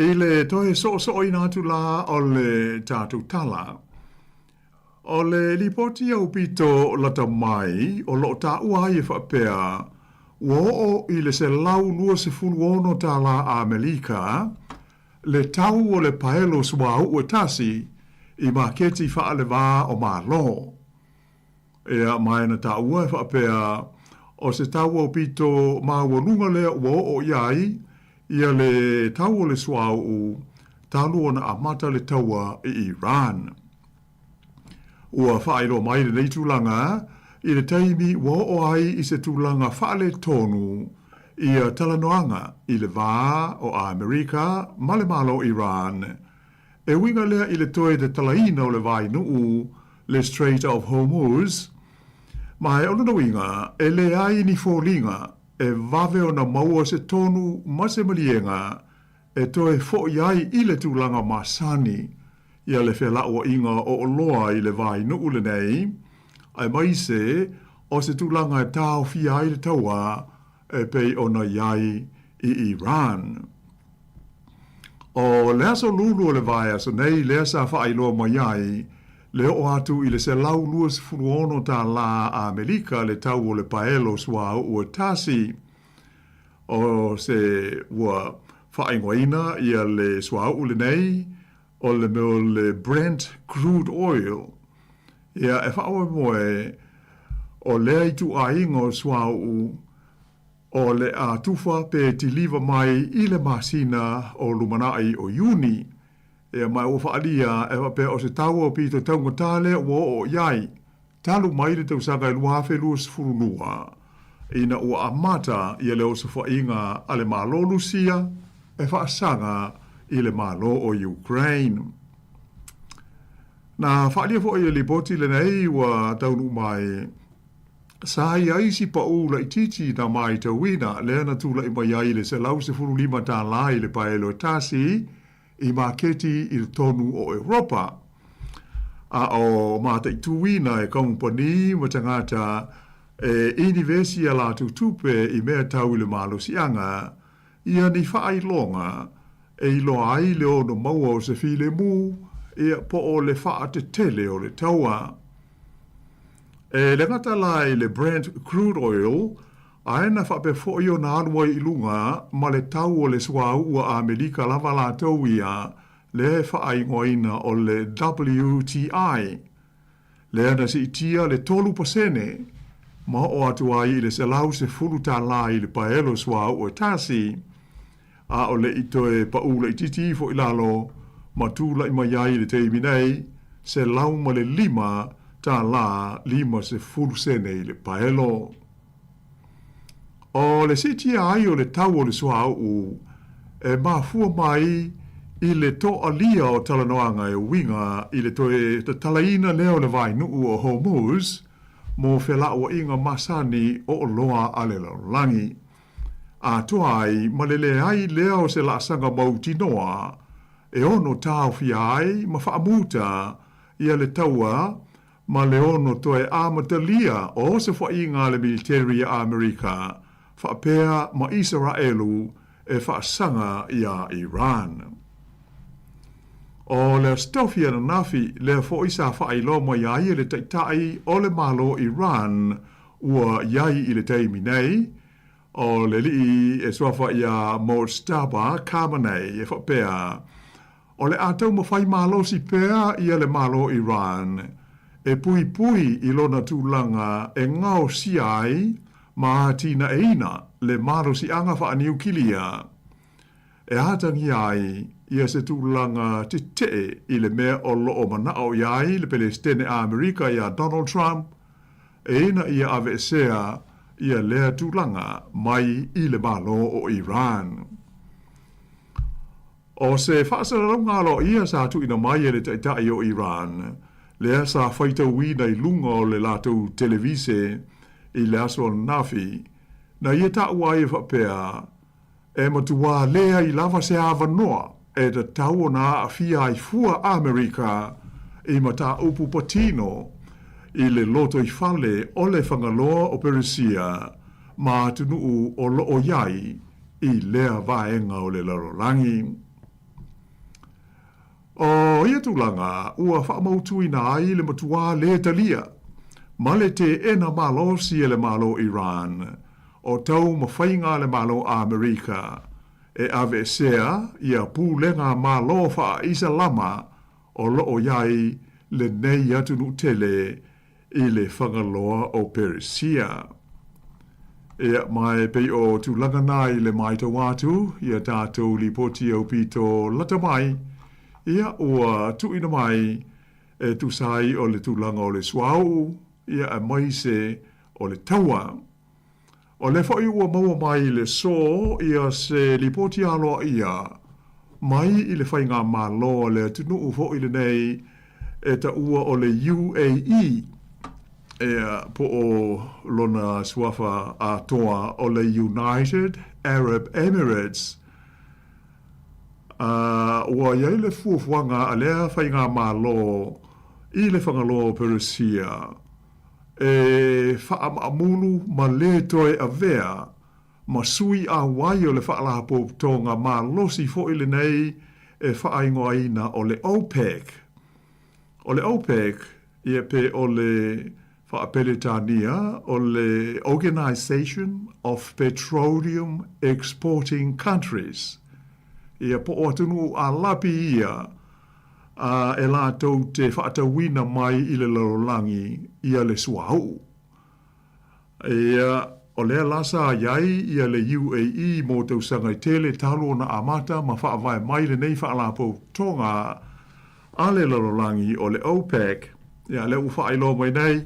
I le toe soosooina atu la o le tatou tala, O le lipoti aupito lata mai o lo o taua ai e faapea, ua oo i le $126 tālā Amelika le tau o le paelo suauu e tasi i maketi faalevā o Malo. Ea ma e na taua e faapea, o se tau aupito maualuga lea ua oo i ai ia le tau o le suauu talu ona amata le taua i Iran. Ua faailoa mai lenei tulaga i le taimi ua oo ai i se tulaga faaletonu ia talanoaga i le va o Amerika ma le Malo o Iran, e uiga lea i le toe tatalaina o le vainuu le Strait of Hormuz, ma e o lona uiga e leai ni foliga e vave ona maua se tonu ma se maliega e toe foʻi ai i le tulaga masani ia le felauaiga o oloa i le vainuu lenei, aemaise o se tulaga e taofia ai le taua e pei ona i ai i Iran. O le aso Lulu o le vaiaso nei lea sa faailoa mai ai le oo atu i le $126 tālā Amelika le tau o le paelo suauu e tasi. O se ua faaigoaina ia le suauu lenei o le mea o le Brent Crude Oil. Ia, e faamoemoe o lea ituaiga o suauu o le a tufa pe tiliva mai i le masina o lumanai o Iuni. Ia, ma ua faaalia e faapea o se tau aupito taugata lea ua oo i ai talu mai le tausaga e 2022 ina ua amata ia le osofaiga a le Malo Lusia e faasaga i le Malo o Ukraine. Na faaalia foi e lipoti lenei ua taunuu mai sa i ai si paʻū laitiiti na matauina lea na tulai mai ai le $115 tālā i le paelo e tasi i maketi i totonu o Europa. a o mataituina e kamupani ma tagata e inivesi a latou tupe i mea tau i le malosiaga, ia ni faailoga e iloa ai le ono maua o se filemu, ia po o le faatetele o le taua. E le gata la i le Brent crude oil, ae na faapea foi ona alu ai i luga ma le tau o le suauu a Amerika lava latou ia, lea e faaigoaina o le WTI, lea na siitia le 3% ma oo atu ai i le $110 i le paelo suauu e tasi, a o le i toe paʻū laitiiti ifo i lalo ma tulai mai ai i le taimi nei, $105.50 i le paelo. O le siitia ai o le tau o le suauu e mafua mai i le toalia o talanoaga e uiga i le toe tatalaina lea o le vaenuu o Hormuz mo felauaiga masani o oloa a le lalolagi, atoa ai ma le leai lea o se laasaga mautinoa e ono taofia ai ma faamuta ia le taua ma le ono toe amatalia o se fuaiga a le militeri a Amerika faapea ma Isaraelu e faasaga iā Iran. O le Aso Tofi ananafi lea foi sa faailoa mai ai e le Taitai o le Malo Iran ua i ai i le taimi nei, o le alii e suafa iā Mojtaba Khamenei e faapea, O le a taumafai malosi pea ia le Malo Iran e puipui i lona tulaga e gaosia ai ma atinaeina le malosiaga faaniukilia e atagia ai ia se tulaga tetee i le mea o lo o manao i ai le Pelesitene a Amerika iā Donald Trump ina ia aveesea ia lea tulaga mai i le Malo o Iran. O se faasalalauga aloaia sa tuuina mai e le Taitai o Iran, lea sa faitauina i luga o le latou televise i le aso ananafi, na ia taua ai e faapea, e matuā leai lava se avanoa e tatau ona aafia ai fua Amerika i mataupu patino i le lotoifale o le Fagaloa o Peresia ma atunuu o lo o i ai i lea vaega o le lalolagi. O ia tulaga ua faamautuina ai le matuā lē talia ma le teena malosi e le Malo Iran o taumafaiga a le Malo Amerika e aveesea ia pulega Malo faa-Isalama o lo o i ai lenei atunuu tele i le Fagaloa o Peresia. Ia, ma e pei o tulaga na i le maitau atu ia tatou lipoti aupito lata mai, ia, ua tuuina mai e tusa ai o le tulaga o le suauu, ia, aemaise o le taua. O lea foi ua maua mai i le so ia se lipoti aloaia mai i le faigamalo a le atunuu foi lenei e taua o le UAE, ea, po o lona suafa atoa o le United Arab Emirates. A ua i ai le fuafuaga a lea faigamalo i le Fagaloa o Peresia e faamaamulu ma lē toe avea ma sui auai o le Faalapotopotoga malosi foi lenei e faaigoaina o le OPEC. O le OPEC, ia pe o le Faa-Peretania o le Organisation of Petroleum Exporting Countries, ia po o atunuu Alapi ia a e latou te faatauina mai i le lalolagi ia le suauu. Ia, o lea la sa i ai ia le UAE mo tausaga e tele talu ona amata ma faavae mai lenei faalapotopotoga a le lalolagi o le OPEC, ia lea ua faailoa mai nei,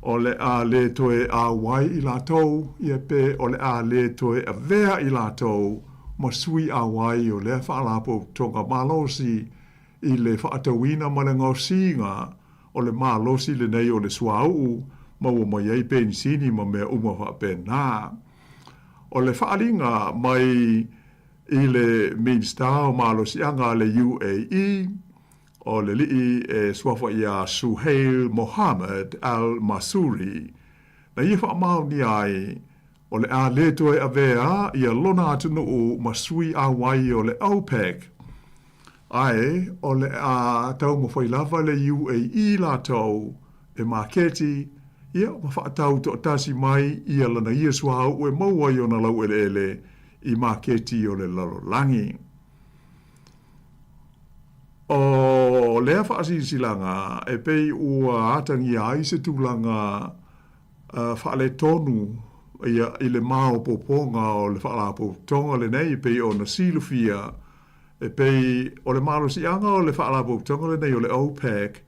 o le a le toe auai i latou, ia pe o le a le toe avea i latou ma sui auai o lea faalapotopotoga malosi i le faatauina ma le gaosiga o le malosi lenei o le suauu maua mai ai penisini ma mea uma faapena. O le faaaliga mai i le Minisita o Malosiaga a le UAE, O le alii e suafa iā Suhail Mohammed Al Masuri, na ia faamaonia ai, o le a le toe avea ia lona atunuu ma sui auai o le OPEC, ae o le a taumafai lava le UAE latou e maketi, ia, ma faatau toatasi mai ia lana ia suauu e maua ai ona laueleele i maketi o le lalolagi. ʻO lea faasilasilaga e pei ua atagia ai se tulaga faaletonu ia i le maopoopoga o le Faalapotopotoga lenei e pei ona silafia e pei o le malosiaga o le Faalapotopotoga lenei o le OPEC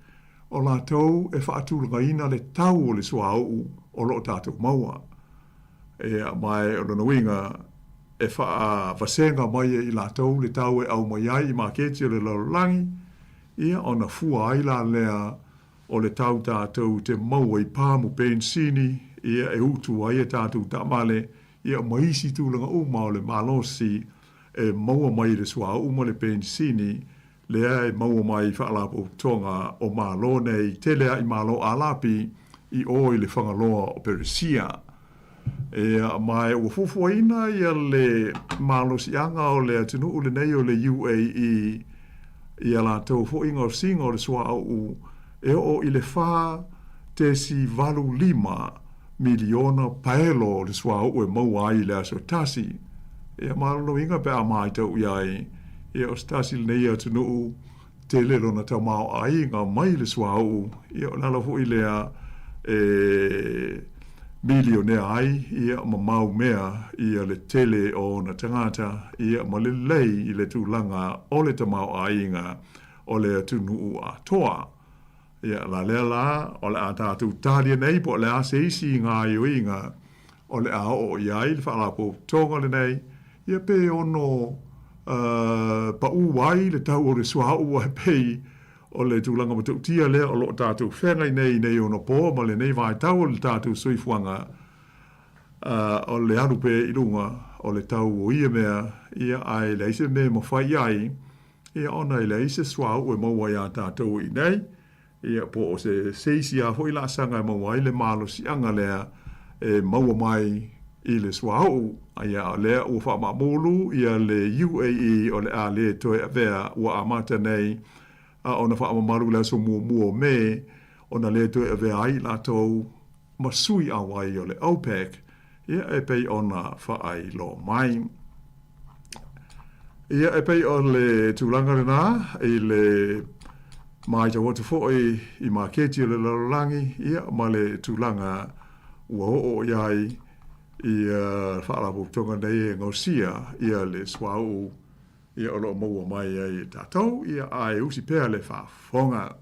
o latou e faatulagaina le tau o le suauu o lo o tatou maua. Ia, ma o lona uiga e faavasega mai e i latou le tau e aumai ai i maketi o le lalolagi, ia ona fua ai la lea o le tau tatou te maua i pamu penisini, ia e utu ai a tatou taavale, ia ma isi tulaga uma o le malosi e maua mai i le suauu ma le penisini lea e maua mai i Faalapotopotoga o Malo nei, tele a i Malo Alapi i o i le Fagaloa o Peresia. Ia, ma ua fuafuaina ia le malosiaga o le atunuu lenei o le UAE i a latou foi gaosiga o le suauu e oo i le 4.85 miliona paelo o le suauu e maua ai i le aso e tasi. Ia, ma lona uiga pe a matau i ai, ia o se tasi lenei atunuu tele lona tamaoaiga mai le suauu, ia o le ala foi lea e milionea ai ia ma mau mea ia le tele o ona tagata ia ma lelei i le tulaga o le tamaoaiga o le atunuu atoa. Ia, la lea la, o le a tatou talia nei po o le a se isi gaoioiga o le a oo i ai le Faalapotopotoga lenei, ia pe ono paū ai le tau o le suauu ae pei o le tulaga matautia lea o lo o tatou feagai nei i nei ono po ma lenei vaitau o le tatou soifuaga, o le alu pea i luga o le tau o ia mea, ia ae leai se mea e mafai i ai, Ia, ona e leai se suauu e maua iā tatou i inei, ia, po o se, se isi lava foi laasaga e maua ai le malosiaga lea e maua mai i le suauu. Ia, o lea ua faamaamulu ia le UAE o le a le toe avea ua amata nei a ona faamamalu i le aso muamua o Me, ona le toe avea ai i latou ma sui auai o le OPEC, ia, e pei ona faailoa mai. Ia, e pei o le tulaga lena i le matau atu foi i maketi o le lalolagi, ia, ma le tulaga ua oo i ai ia Faalapotopotoga nei e gaosia ia le suauu ia o lo o maua mai ai e tatou, ia, ae usi pea le faafofoga.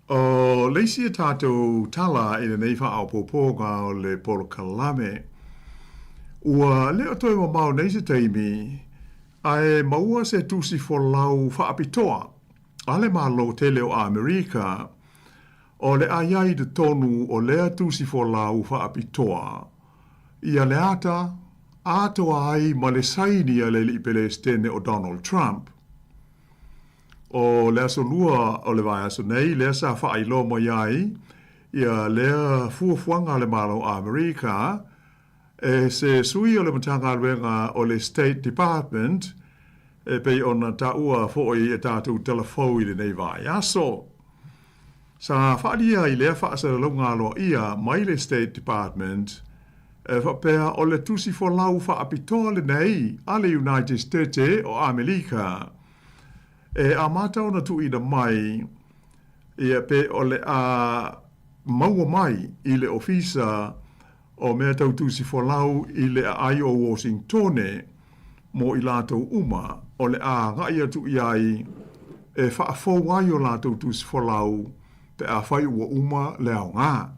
ʻO le isi a tatou tala i lenei faaopoopoga o le polokalame, ua le o toe mamao nei se taimi ae maua se tusi folau faapitoa a le Malo tele o Amerika o le a i ai i totonu o lea tusi folau faapitoa ia le ata atoa ai ma le saini a le Alii Peresetene o Donald Trump. ʻO le aso Lua o le vaiaso nei lea sa faailoa mai ai ia lea fuafuaga a le Malo o Amerika e se sui o le Matagaluega o le State Department e pei ona taua foi e tatou tala fou i lenei vaiaso. Sa faaalia i lea faasalalauga aloaia mai le State Department e faapea o le tusi folau faapitoa lenei a le United Stete o Amelika e amata ona tuuina mai ia pe o le a maua mai i le Ofisa o mea tau tusi folau i le aai o Washingtone. mo i latou uma o le a agai atu i ai e faafou ai o latou tusi folau pe afai ua uma le aoga.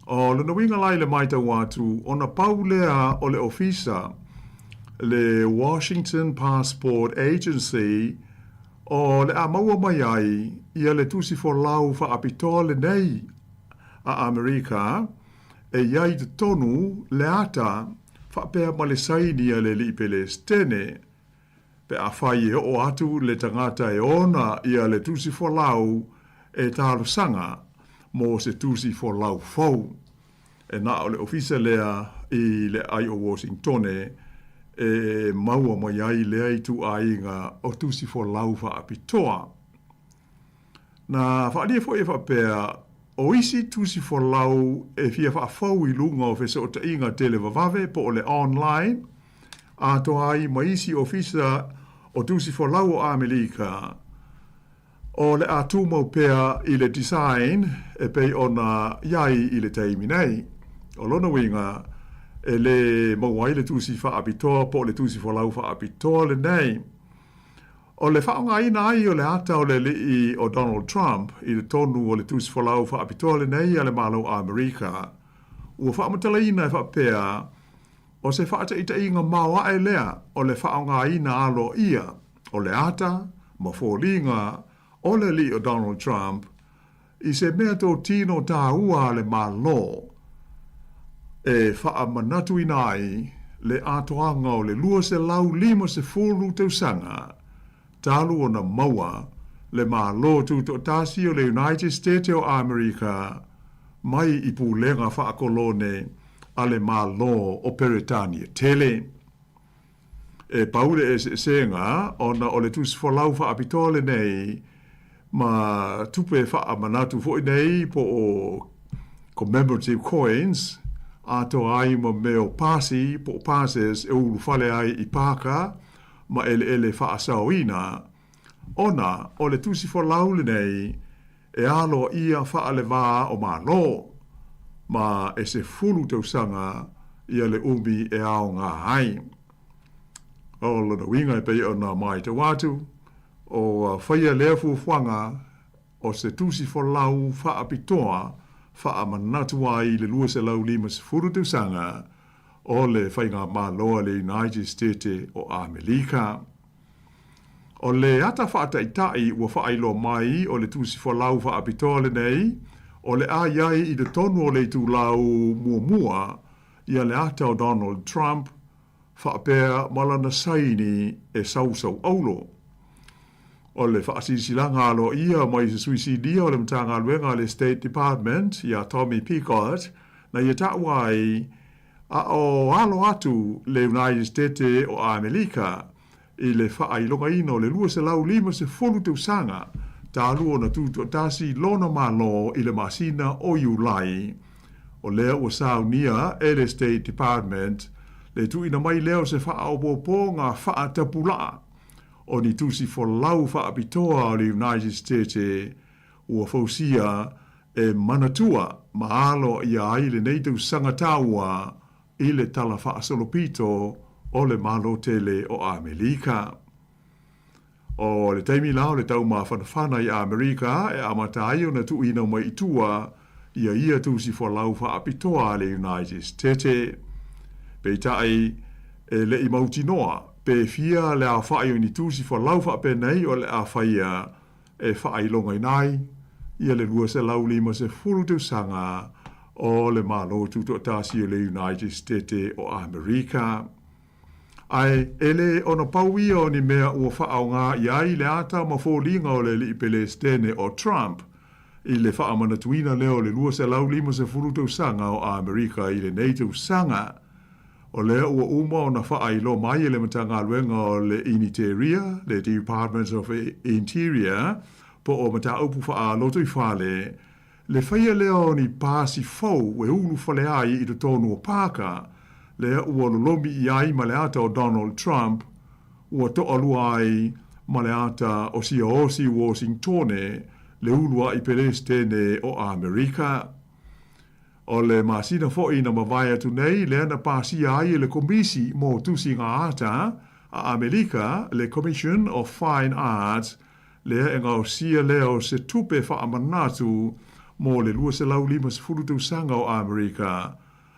O lona uiga la i le matau atu, ona pau lea o le ofisa, le Washington Passport Agency, o le a maua mai ai ia le tusi folau faapitoa lenei a Amerika e i ai i totonu le ata faapea ma le saini a le Alii Pelesitene, pe afai e oo atu le tagata e ona ia le tusi folau e talosaga mo se tusi folau fou. E na o le ofisa lea i le aai o Washingtone e maua mai ai lea ituaiga o tusi folau faapitoa. Na faaalia foi e faapea, o isi tusi folau e fia faafou i luga o fesootaiga televavave po o le online, atoa ai ma isi ofisa o tusi folau o Amelika, o le a tumau pea i le design e pei ona i ai i le taimi nei. O lona uiga, e lē maua ai le tusi faapitoa po o le tusi folau faapitoa lenei. O le faaaogaina ai o le ata o le alii o Donald Trump i totonu o le tusi folau faapitoa lenei a le Malo o Amerika, ua faamatalaina e faapea, o se faataitaiga maoae lea o le faaaogaina aloaia o le ata ma foliga o le alii o Donald Trump i se mea totino tāua a le Malo e faamanatuina ai le atoaga o le 250 tausaga talu ona maua le Malo Tutoatasi o le United State o Amerika mai i pulega faakolone a le Malo o Peretania tele. E pau le eseesega ona o le tusi folau faapitoa lenei ma tupe faamanatu foi nei po o commemorative coins atoa ai ma mea o pasi po o passes e ulufale ai i pāka ma eleele faasaoina ona o le tusi folau lenei e aloaia faale-va o Malo ma e 10 tausaga ia le umi e aoga ai. O lona uiga e pei ona maitau atu, o faia lea fuafuaga o se tusi folau faapitoa faamanatu ai i le 250 tausaga o le Faigamalo a le United State o Amelika. O le ata faataitai ua faailoa mai o le tusi folau faapitoa lenei, o le a i ai i totonu o le itulau muamua ia le ata o Donald Trump faapea ma lana saini e sausauaulo. O le faasilasilaga aloaia mai se sui sinia o le Matagaluega a le State Department iā Tommy Picot na ia taua ai a o alo atu le United State o Amelika i le faailogaina o le 250 tausaga talu ona tutoatasi lona Malo i le masina o Iulai. O lea ua saunia e le State Department le tuuina mai lea o se faaopoopoga faatapulaa o ni tusi folau faapitoa o le United State ua fausia e manatua ma aloaia ai lenei tausaga taua i le Tala Faasolopito o le Malo Tele o Amerika. O le taimi la o le taumafanafana i Amerika e amata ai ona tuuina mai i tua ia ia tusi folau faapitoa a le United State. Peitai, e le i mautinoa pe fia le aofai o ni tusi folau faapenei o le a faia e faailogaina ai ia le 250 tausaga o le Malo Tutoatasi o le United State o Amerika. Ae e le ono pau ia o ni mea ua faaaoga i ai le ata ma foliga o le Alii Pelesitene o Trump i le faamanatuina lea o le 250 tausaga o Amerika i lenei tausaga. O lea ua uma ona faailoa mai e le Matagaluega o le Initeria, le Department of Interior, po o Mataupu Faalotoifale, le faia lea o ni pasi fou e ulufale ai i totonu o pāka, lea ua lolomi i ai ma le ata o Donald Trump, ua toalua ai ma le ata o Siaosi Washingtone, le uluai Pelesitene o Amerika. O le masina foi na mavae atu nei lea na pasia ai e le Komisi mo Tusiga Ata a Amelika le Commission of Fine Arts lea e gaosia lea o se tupe faamanatu mo le 250 tausaga o Amerika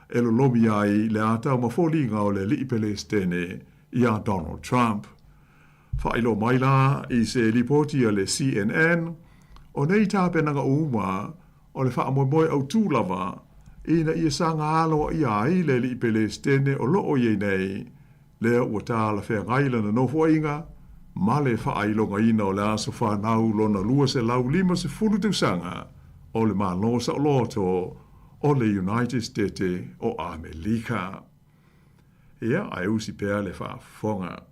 e lolomi ai le ata ma foliga o le alii Pelesitene ia Donald Trump. Faailoa mai la i se lipoti a le CNN, o nei tapenaga uma o le faamoemoe autū lava ina ia saga aloaia ai le alii Pelesitene o loo i ai nei, lea ua talafeagai lana nofoaiga ma le faailogaina o le aso fanau lona 250 tausaga o le Malo Saoloto o le United Stete o Amelika. Ia, ae usi pea le faafofoga.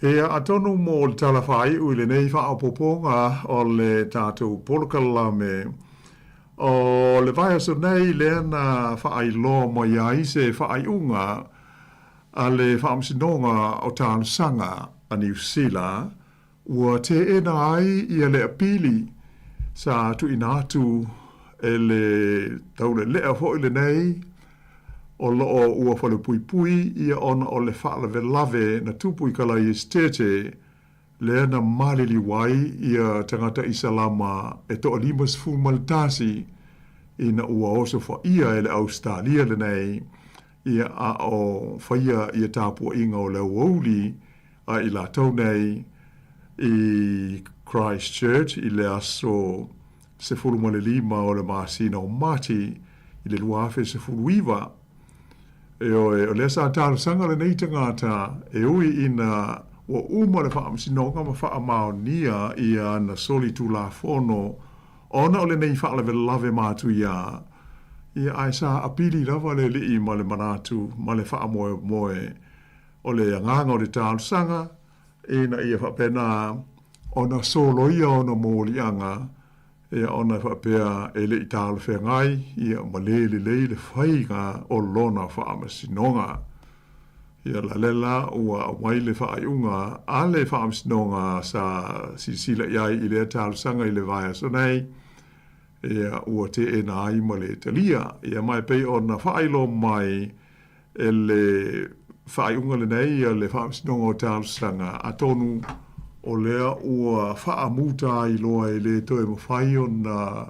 Ia, atonu mō le tala whāiu i lenei whaopoponga o le tātou polokalame. O le vaiaso nei lea na whaailoa mai ai se whaaiunga a le Faamasinoga o Talosaga a Niu Sila, ua teena ai ia le apili sa tuuina atu e le taulelea foi lenei o loo ua falepuipui ia ona o le faalavelave na tupu i Kalaiestete lea na maliliu ai ia tagata Isalama e toa 51 ina ua osofaia e le Ausetalia lenei ia a o faia ia tapuaiga o le aoauli a i latou nei i Christchurch i le aso 15 o le masina o Mati i le 2019. Ioe, o lea sa talosaga lenei tagata e ui ina ua uma le faamasinoga ma faamaonia ia ana solitulafono ona o lenei faalavelave matuia, ia ae sa apili lava le alii ma le manatu ma le faamoemoe o le agaga o le talosaga ina ia faapena ona soloia ona moliaga Ia, ona e faapea e le i talafeagai, ia, ma lē lelei le faiga o lona faamasinoga. Ia, la lea la ua aumai le faaiuga a le faamasinoga sa silasila i ai i lea talosaga i le vaiaso nei, ia, ua teena ai ma le talia. Ia, ma e pei ona faailoa mai e le faaiuga lenei a le Faamasinoga o Talosaga, atonu o lea ua faamuta ai loa e le toe mafai ona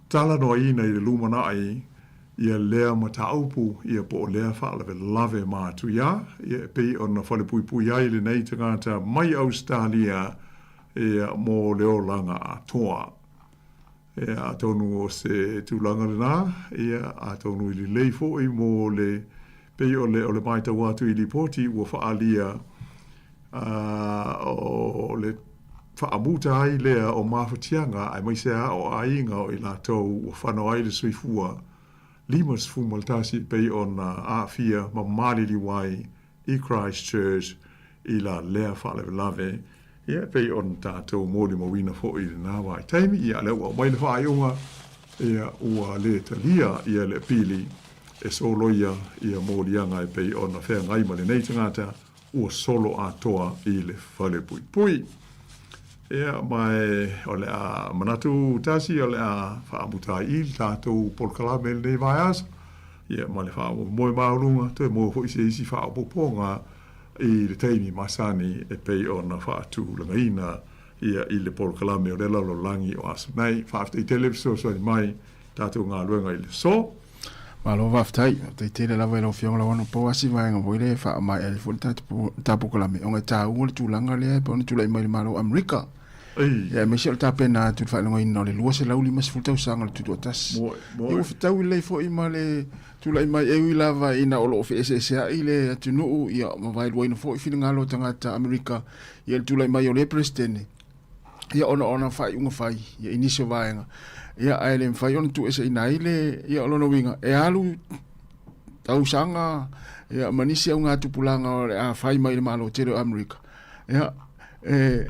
talanoaina i le lumanai ia lea mataupu ia po o lea faalavelave matuia ia e pei ona falepuipui ai lenei tagata mai Ausetalia ia mo le olaga atoa. Ia, atonu o se tulaga lena, ia, atonu i lelei foi mo le, pei o le, o le matau atu i lipoti ua faaalia, ā, o le faamuta ai lea o mafatiaga aemaise lava o aiga o i latou ua fano ai le soifua 51 e pei ona aafia ma maliliu ai i Christchurch i la lea faalavelave, ia e pei ona tatou molimauina foi i lena vaitaimi, ia lea ua aumai le faaiuga, ia ua le talia ia le apili e soloia ia moliaga e pei ona feagai ma lenei tagata ua solo atoa i le falepuipui. Ia, ma e, o le a manatu tasi o le a faamuta ai i le tatou polokalame i lenei vaiaso. Ia, ma le faamoemoe maualuga, toe maua foi se isi faaopoopoga i le taimi masani e pei ona faatulagaina ia i le polokalame o le lalolagi o aso nei. Faafetai tele fesoasoani mai tatou galuega i le aso. Malo faafetai, faafetai tele lava i lau Afioga Lauano. Pau lava si vaega foi lea e faamaea ai foi le tatou polokalame, ona e taua le tulaga lea e pei ona tulai mai i le Malo o Amerika. Ia, aemaise o le tapena atu i le faailogaina o le 250 tausaga o le Tutoatasi. Ia ua fetaui lelei foi ma le tulai mai e ui lava ina o lo o feeseeseai le atunuu, ia ma vaeluaina foi finagalo o tagata Amerika ia i le tulai mai o le Peresetene, ia ona o ana faaiuga fai ia i nisi o vaega. Ia ae le mafai ona tuueseina ai le, ia o lona uiga e alu tausaga ia ma nisi augatupulaga o le a fai mai i le Malo tele o Amerika. Ia, e,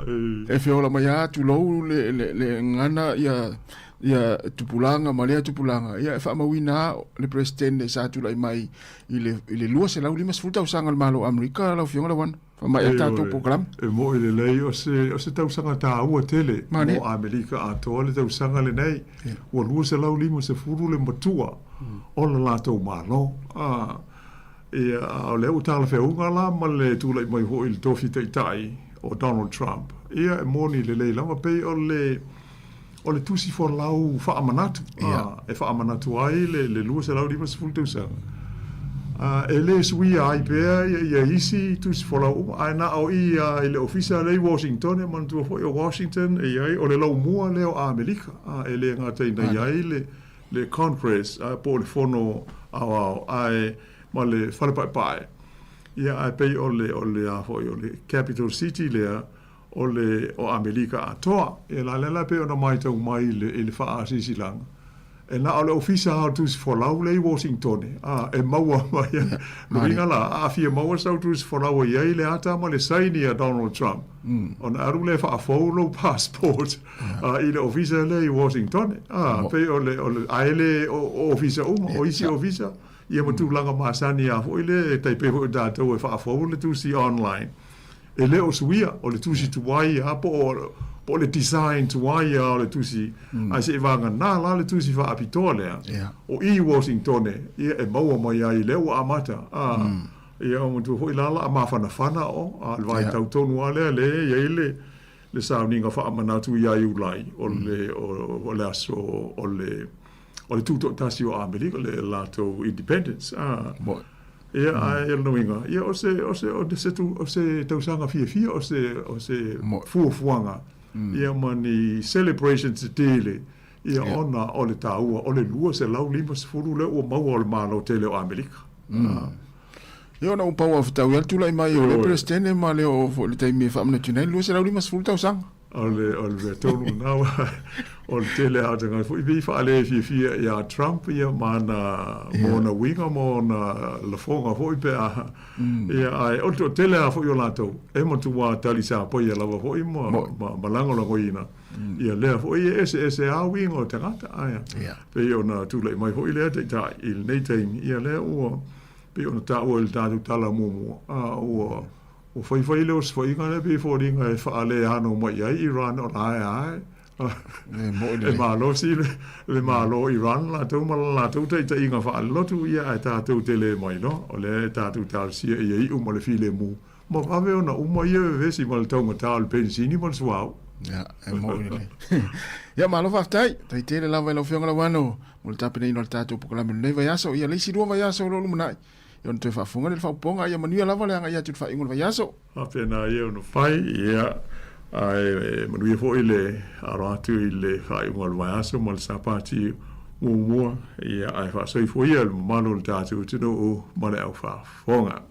e feola mai lava tulou le, le, le gagana ia, ia tupulaga ma lea tupulaga, ia e faamauina lava le Peresetene sa tulai mai i le, i le 250 tausaga o le Malo o Amerika, lau Afioga Lauana. Faamaea le tatou polokalame. E mo'i lelei, o se, o se tausaga taua tele mo Amerika atoa le tausaga lenei. Ua 250 le matua o le latou Malo. A, Ia, a o lea ua talafeauga la ma le tulai mai foi i le tofi taitai o Donald Trump, ia e moni lelei lava pei o le o le tusi folau faamanatu, a, e faamanatu ai le le 250 tausaga. A, e le suia ai pea ia, ia isi tusi folau uma, ae na o i a i le ofisa lea i Washington, e manatua foi o Washington e i ai o le laumua lea o Amerika, a, e le gata ina i ai le le Congress po o le Fono Aoao ae ma le Fale Paepae, ia ae pei o le o le a foi o le Capital City lea o le o Amerika atoa. Ia la lea la pei ona maitau mai i le i le faasilasilaga, e na o le Ofisa lava o le Tusi Folau lea i Washingtone a e maua mai ai. Lona uiga la, a fia maua sau Tusi Folau e i ai le ata ma le saini a Donald Trump, ona alu lea e faafou lou passport i le ofisa lea i Washington. Pei o le, o le, ae le o ofisa uma, o isi ofisa, ia ma tulaga masani lava foi lea e tai pei foi o tatou e faafou le tusi online. E le o suia, o le tusi tuai lava po o, po o le design tuai lava o le tusi, ae seiavagana la le tusi faapitoa lea, o i Washington, ia e maua mai ai lea ua amata. Ia, manatua foi la o le a mafanafana o, a o le vaitau tonu lava lea lea e i ai le, le sauniga faamanatu ia Iulai o le, o le aso o le, o le Tutoatasi o Amerika, le latou independence. A, ia, ae o lona uiga, ia, o se, o se, o se, o se tausaga fiafia, o se, o se fuafuaga, ia, ma ni celebrations tetele, ia, ona o le taua o le 250 lea ua maua o le Malo tele o Amerika. Ia ona ua pau lava fetaui lava le tulai mai o le Peresetene ma le oo foi i le taimi e faamanatuina ai le 250 tausaga. O le, o le mea tonu lena, o le tele lava o tagata foi pei faale fiafia ia Trump ia ma ana, ma ona uiga ma ona lafoga foi pe a, ia ae o le toatele lava foi o latou e matua talisapaia lava foi ma, ma, ma lagolagoina ia lea foi e eseese lava uiga o tagata, ae pei ona tulai mai foi lea taitai i lenei taimi, ia lea ua pei ona taua i le tatou tala muamua, a ua ua faifai le osofaiga lea pei e foliga e faaleano mai ai Iran o la e a e malosi le, le Malo o Iran latou ma la latou taitaiga faalelotu, ia ae tatou te le mai loa, o lea e tatou talosia ia iu ma le filemu ma vave ona uma ia vevesi ma le taugata o le penisini ma le suauu. Ia, e moni lelei. Ia, malo faafetai. Tai tele lava i lau Afioga Lauano mo le tapenaina o le tatou polokalame i lenei vaiaso. Ia, le isi lua vaiaso o lo o lumanai, ia ona toe faafofoga lea i le faaupuga. Ia manuia lava le agai atu i le faaiuga o le vaiaso. Faapena ia ona fai, ia, ae manuia foi le alo atu i le faaiuga o le vaiaso ma le Sapati muamua, ia, ae faasoifua ia le mamalu o le tatou atunuu ma le aufaafofoga.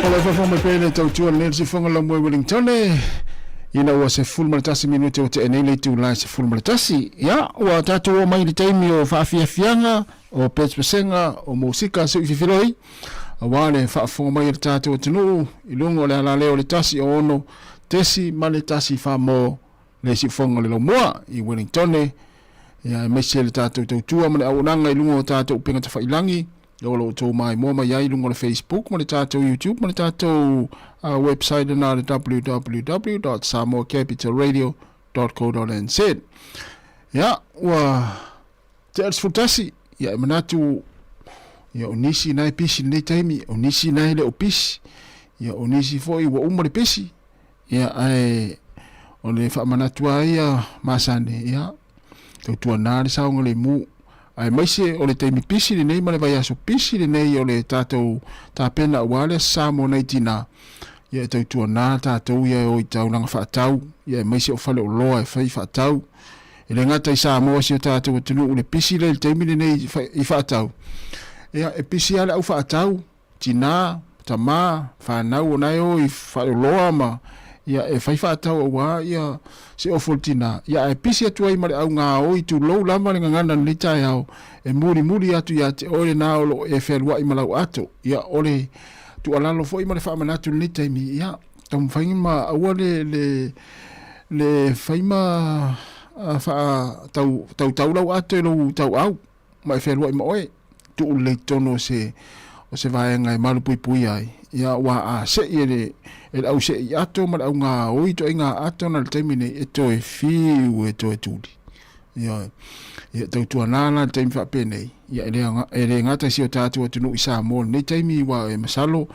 O lo faafofoga mai pea i le tautua lenei le siufofoga lau moe Wellington ina ua 11 minute o tea nei le itula e 11. Ia, ua tatou oo mai i le taimi o faafiafiaga, o pesepesega, o musika se i fifiloi, aua le faafofoga mai a le tatou atunuu i luga o le alaleo o le 106 tesi ma le 1 mo le siufofoga o le laumua i Wellington, ia aemaise le tatou tautua ma le auaunaga i luga o tatou upega tafailagi, o lo o outou maimoa mai ai i luga o le Facebook ma le tatou YouTube ma le tatou website lena le www.samoacapitalradio.co.nz. Ia, ua tea le 11, ia e manatu ia o nisi na e pisi lenei taimi, o nisi na e le o pisi, ia o nisi foi ua uma le pisi, ia ae o le faamanatu lava ia masani, ia tautuana le saogalemu, aemaise o le taimi pisi lenei ma le vaiaso pisi lenei o le tatou tapena aua le Aso Samoa nai tinā, ia e tautuana tatou ia e o i taulaga faatau, ia aemaise o faleoloa e fai faatau. E le gata i Samoa si o tatou atunuu le pisi lea i le taimi lenei i faatau, ia e pisi lava le au faatau, tinā, tamā, fanau o na e o i faleoloa ma ia e fai faatau auā ia se ofo le tinā, ia ae pisi atu ai ma le augaoi tulou lava le gagana i lenei taeao e mulimuli atu ia te oe lenā o lo o e fealuai ma lau ato. Ia o le tuualalo foi ma le faamanatu i lenei taimi, ia taumafai ma aua le le le fai ma faa tau tautau lau ato i lou tauau ma e fealuai ma oe, tuu lelei totonu o se o se vaega e malupuipuia ai, ia aua a sei e le e le au sei ato ma le au gaoi ituaiga ato na le taimi nei e toe fiu e toe tuli. Ioe. Ia tautuana la le taimi faapenei, ia e le e le gata i si o tatou atunuu i Samoa i lenei taimi aua e masalo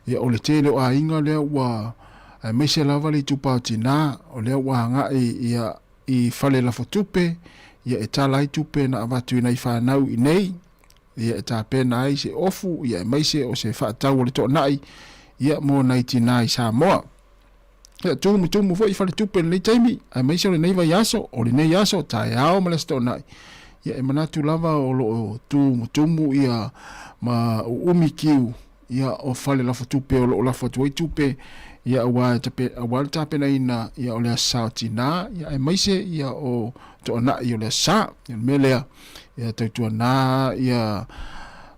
ia o le tele o aiga lea ua aemaise lava le itupa o tinā o lea ua agai ia i fale lafo tupe, ia e tala ai tupe na avatu i nai fanau i nei, ia e tapena ai se ofu, ia aemaise o se faatau o le toanai, ia mo nai tinā i Samoa. Ia tumutumu foi i fale tupe i lenei taimi, aemaise o lenei vaiaso, o lenei aso, taeao ma le aso toanai, ia e manatu lava o lo o tumutumu ia ma uumi kiu ia o fale lafo tupe o lo o lafo atu ai tupe ia aua e tape, aua le tapenaina ia o le Aso Sa o Tinā ia aemaise ia o Toanai o le Aso Sa. Ia le mea lea, ia tautuanā ia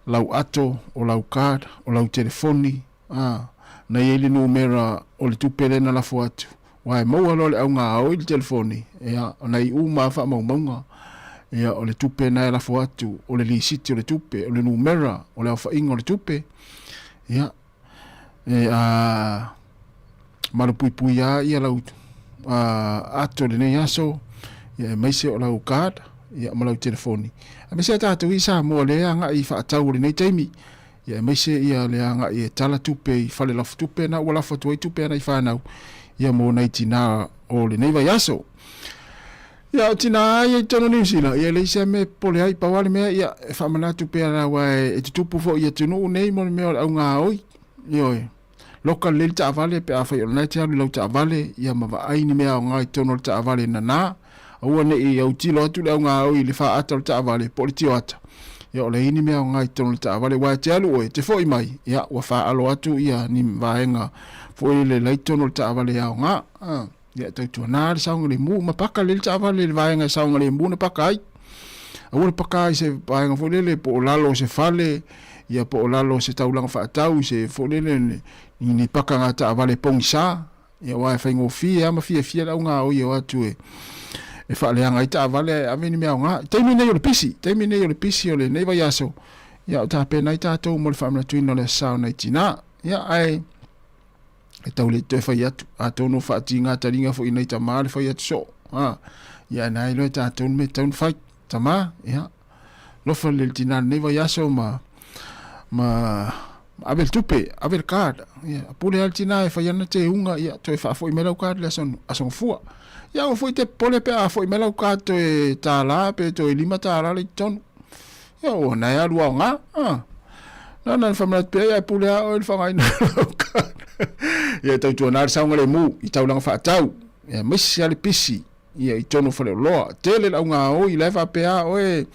lau ato, o lau card, o lau telefoni, a, na i ai le numera o le tupe lea na lafo atu, aua e maua loa le augaoi i le telefoni, ia, ona i uma lava faamaumauga, ia, o le tupe na e lafo atu, o le lisiti o le tupe, o le numera, o le aofaiga o le tupe, ia, e, a, malupuipuia ia lau a, ato i lenei aso, ia, aemaise o lau card, ia, ma lau telefoni. Aemaise a tatou i Samoa lea e agai i faatau o lenei taimi, ia, aemaise ia le agai e tala tupe i fale lafo tupe na ua lafo atu ai tupe a nai fanau, ia, mo nai tinā o lenei vaiaso. Ia, o tinā ia i totonu o Niu Sila, ia, e leai se mea e popole ai, pau lava le mea, ia, e faamanatu pea la aua e tutupu foi i atunuu nei mo le mea o le augaoi, ioe. Loka lelei le taavale pe afai o lena e te alu i lau taavale, ia ma vaai ni mea aoga i totonu o le taavale e nana. Aua ne i autilo atu le augaoi i le faata o le taavale po o le tioata, ia o leai ni mea aoga i totonu o le taavale aua e te alu oe, e te foi mai, ia ua faaalo atu ia ni vaega foi lele la i totonu o le taavale e aoga. Ia tautuana le saogalemu ma paka lelei le taavale i le vaega e saogalemu na paka ai. Aua le paka i se vaega foi lele po o lalo o se fale, ia po o lalo o se taulaga faatau i se foi lele ni, ni pakanga taavale pogisa, ia aua e faigofie lava ma fiafia le augaoi e o atu e e faaleaga ai taavale ae ave ni mea aoga. I taimi nei o le pisi, taimi nei o le pisi o lenei vaiaso, ia o tapena ai tatou mo le faamanatuina o le Aso Sa o nai Tinā. Ia ae e tau le toe fai atu, atonu o faatiga taliga foi i nai tamā le fai atu soo. Ha, ia na iloa e tatou le mea e tatau ona fai. Tamā, ia, lofa lelei i le tinā lenei vaiaso ma, ma, ma ave le tupe, ave le card. Ia, pule lava le tinā e fai ana teuga, ia, toe faafoi mai lau card i le aso, aso Gafua. Ia, aua foi te popole pe a foi mai lau card toe $1 pe toe $5 la i totonu. Ia ua na e alu aoga. Ah. Na na whamanatu pea ia e pule a oe le whangaina lau card. Ia e tautuana le saogalemu i taulaga faatau. Ia aemaise lava le pisi ia i totonu o faleoloa. Tele le augaoi la e faapea a oe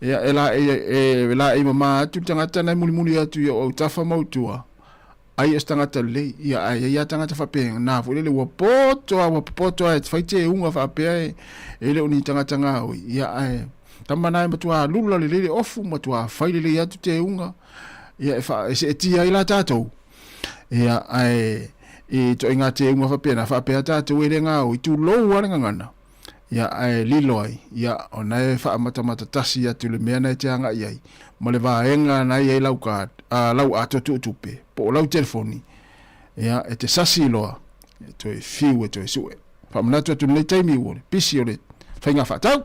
ia e laei e laei mama atu le tagata na e mulimuli atu i ou autafa ma ou tua. Ai o se tagata lelei, ia, ae i ai lava tagata faapena foi lele ua poto lava, ua popoto lava e fai teuga faapea e, e le o ni tagata gaoi, ia, ae tama na e matua lula lelei le ofu, matua fai lelei atu teuga, ia, e, fa, e seetia ai la tatou. Ia, ae i ituaiga teuga faapena, faapea tatou e le gaoi, tulou lava le gagana. Ia, ae lilo ai, ia, ona e faamatamata tasi atu i le mea na e te agai ai, ma le vaega na i ai lau card, a, lau atoa tuutupe, po o lau telefoni, ia, e te sasi loa, e toe fiu e toe sue. Faamanatu atu i lenei taimi ua pisi o le faiga faatau.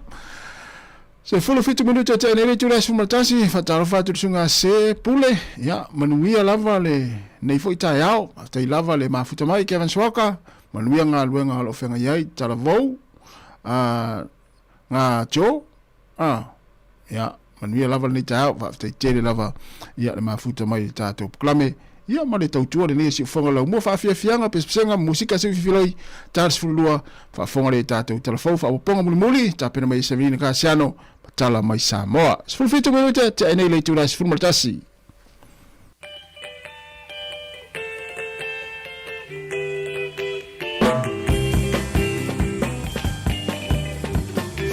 17 minute e tea nei le itula e 11, faatalofa atu i le susuga Se Pule, ia, manuia lava lenei foi taeao, faafetai lava le mafuta mai Kevin Swaka, Manuia galuega o lo o feagai ai, Talavou, a, ngā Joe, a, ia, manuia lava lenei taeao, faafetai tele lava, ia, le mafuta mai i le tatou polokalame, ia, ma le tautua lenei e Siufofoga Laumua, faafiafiaga, pesepesega, musika, siufifiloi, ta le 12, faafofoga le tatou talafou, faaopoopoga mulimuli, tapena mai e Severina Kasiano, ma tala mai Samoa. 17 minute, tea nei le itula e 11.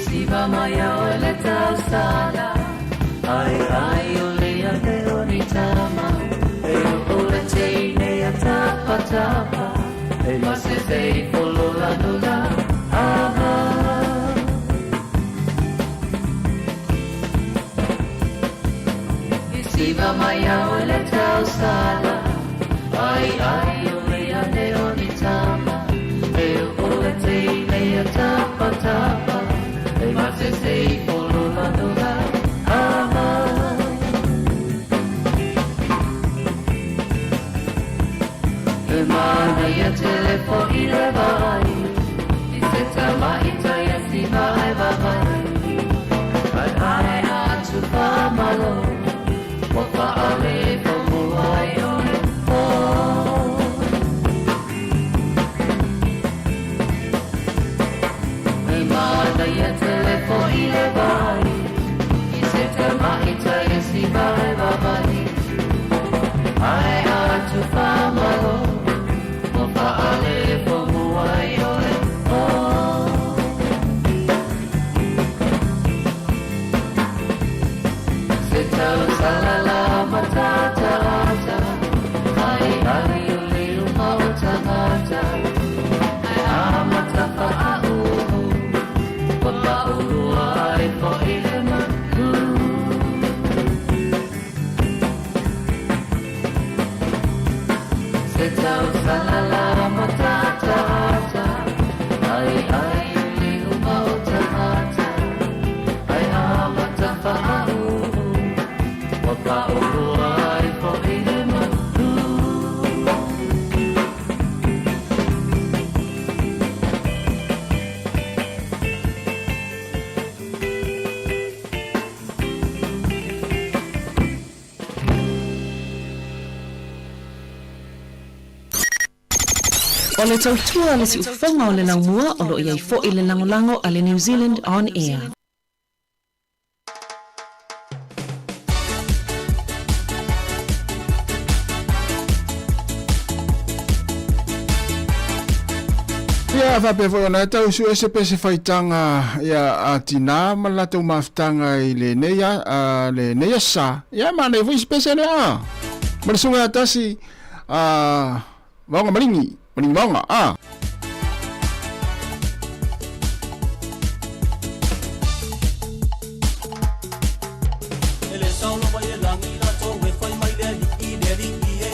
Siva mai o le tausala Ai ai o le ane o ni tama E o le teine a tapa tapa E ma se fei folola nula Ama Siva mai au le tausala Ai ai o le ane o ni tama E o le teine a tapa tapa E ma se sei folola nula Ama E mana ia tele fo i le vai I se tama i tai e siva ai vavai Ai ai atu whamalo Wa whaale whamua ai oe Oh E mana ia tele fo i le vai I se tama i tai e siva ai vavai Ai atu whamalo Wa whaale whamua ai oe Oh Se tau salala matata ata Ai ai o le uma o tangata Ai a matafa a uhu Wa paulua ai fo i le manu Se tau salala matata ata Ai ai o le uma o tangata Ai faaoloa ai foʻi le malu. O le tautua a le siufofoga o le laumua o lo o i ai foi le lagolago a le New Zealand On Air. Ia, faapea foi ona e tau suese pe se faitaga ia a tinā ma le latou mafutaga i lenei a, lenei asa. Ia, manaia foi se pese lea a. Ma le susuga ia tasi a Vaoga Maligi, Maligi Vaoga a. E le sao lava i le lagi latou e fai mai le alii le alii e.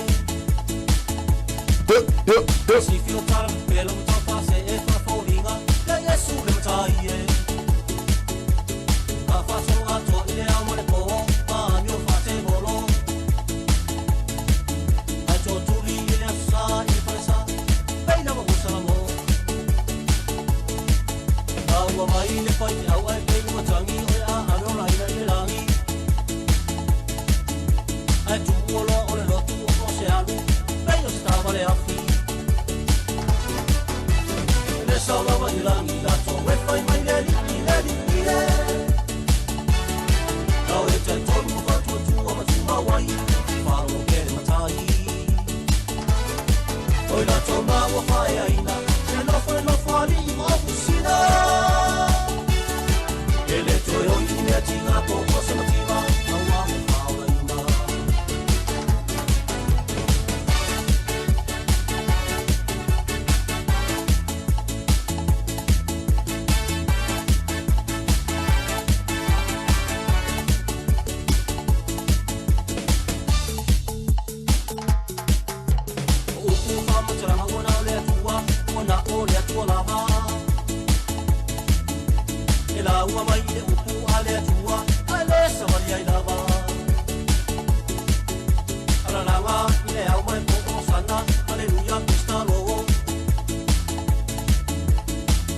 Yo, yo, yo. Sifi o tala pepelo ma taufa se e faafofoga ia Iesu le Matai e. Ka faasolo atoa i le ao ma le po ma amio faatevolo. Ae tootuli i le aso sa i le falesa pei lava ua Salamo. Ka ua mai le faifeau ae pei ua tagi o le aano laina i le lagi. Ae tuua loa o le lotu o so o se alu pei o se taavale afi. E le sao lava i le lagi latou e fai mai le alii le alii e. Kau e talitonu ma faatuatua ma tumau ai, faalogo pea le matai. Oi latou ma ua faeaina, e nofo le nofo alii ma ofusina. E le toe oi i mea tiga po o se mativa, aua mo faolaina. O upu faamatalaga ua na o le Atua, ua na o le Atua lava. E lauga mai i le upu a le Atua, ae le savali ai lava. Alalaga i le ao ma le po Hosana, Aleluia, Krista lo.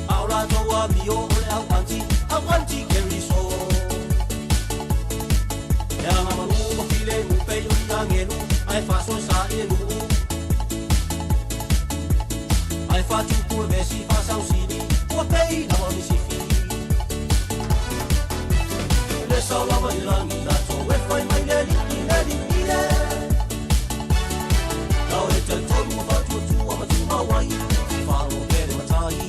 A o latou amio o le au anti, au anti Keriso. E agamalu ma filemu pei o ni agelu, ae faasoesa i le nuu. Ae faatupu le vesi faasausili, ua pei lava o ni sifi. E le sao lava i le lagi latou e fai mai le alii, le alii e. Kau e talitonu ma faatuatua ma tumau ai, faalogo pea le matai.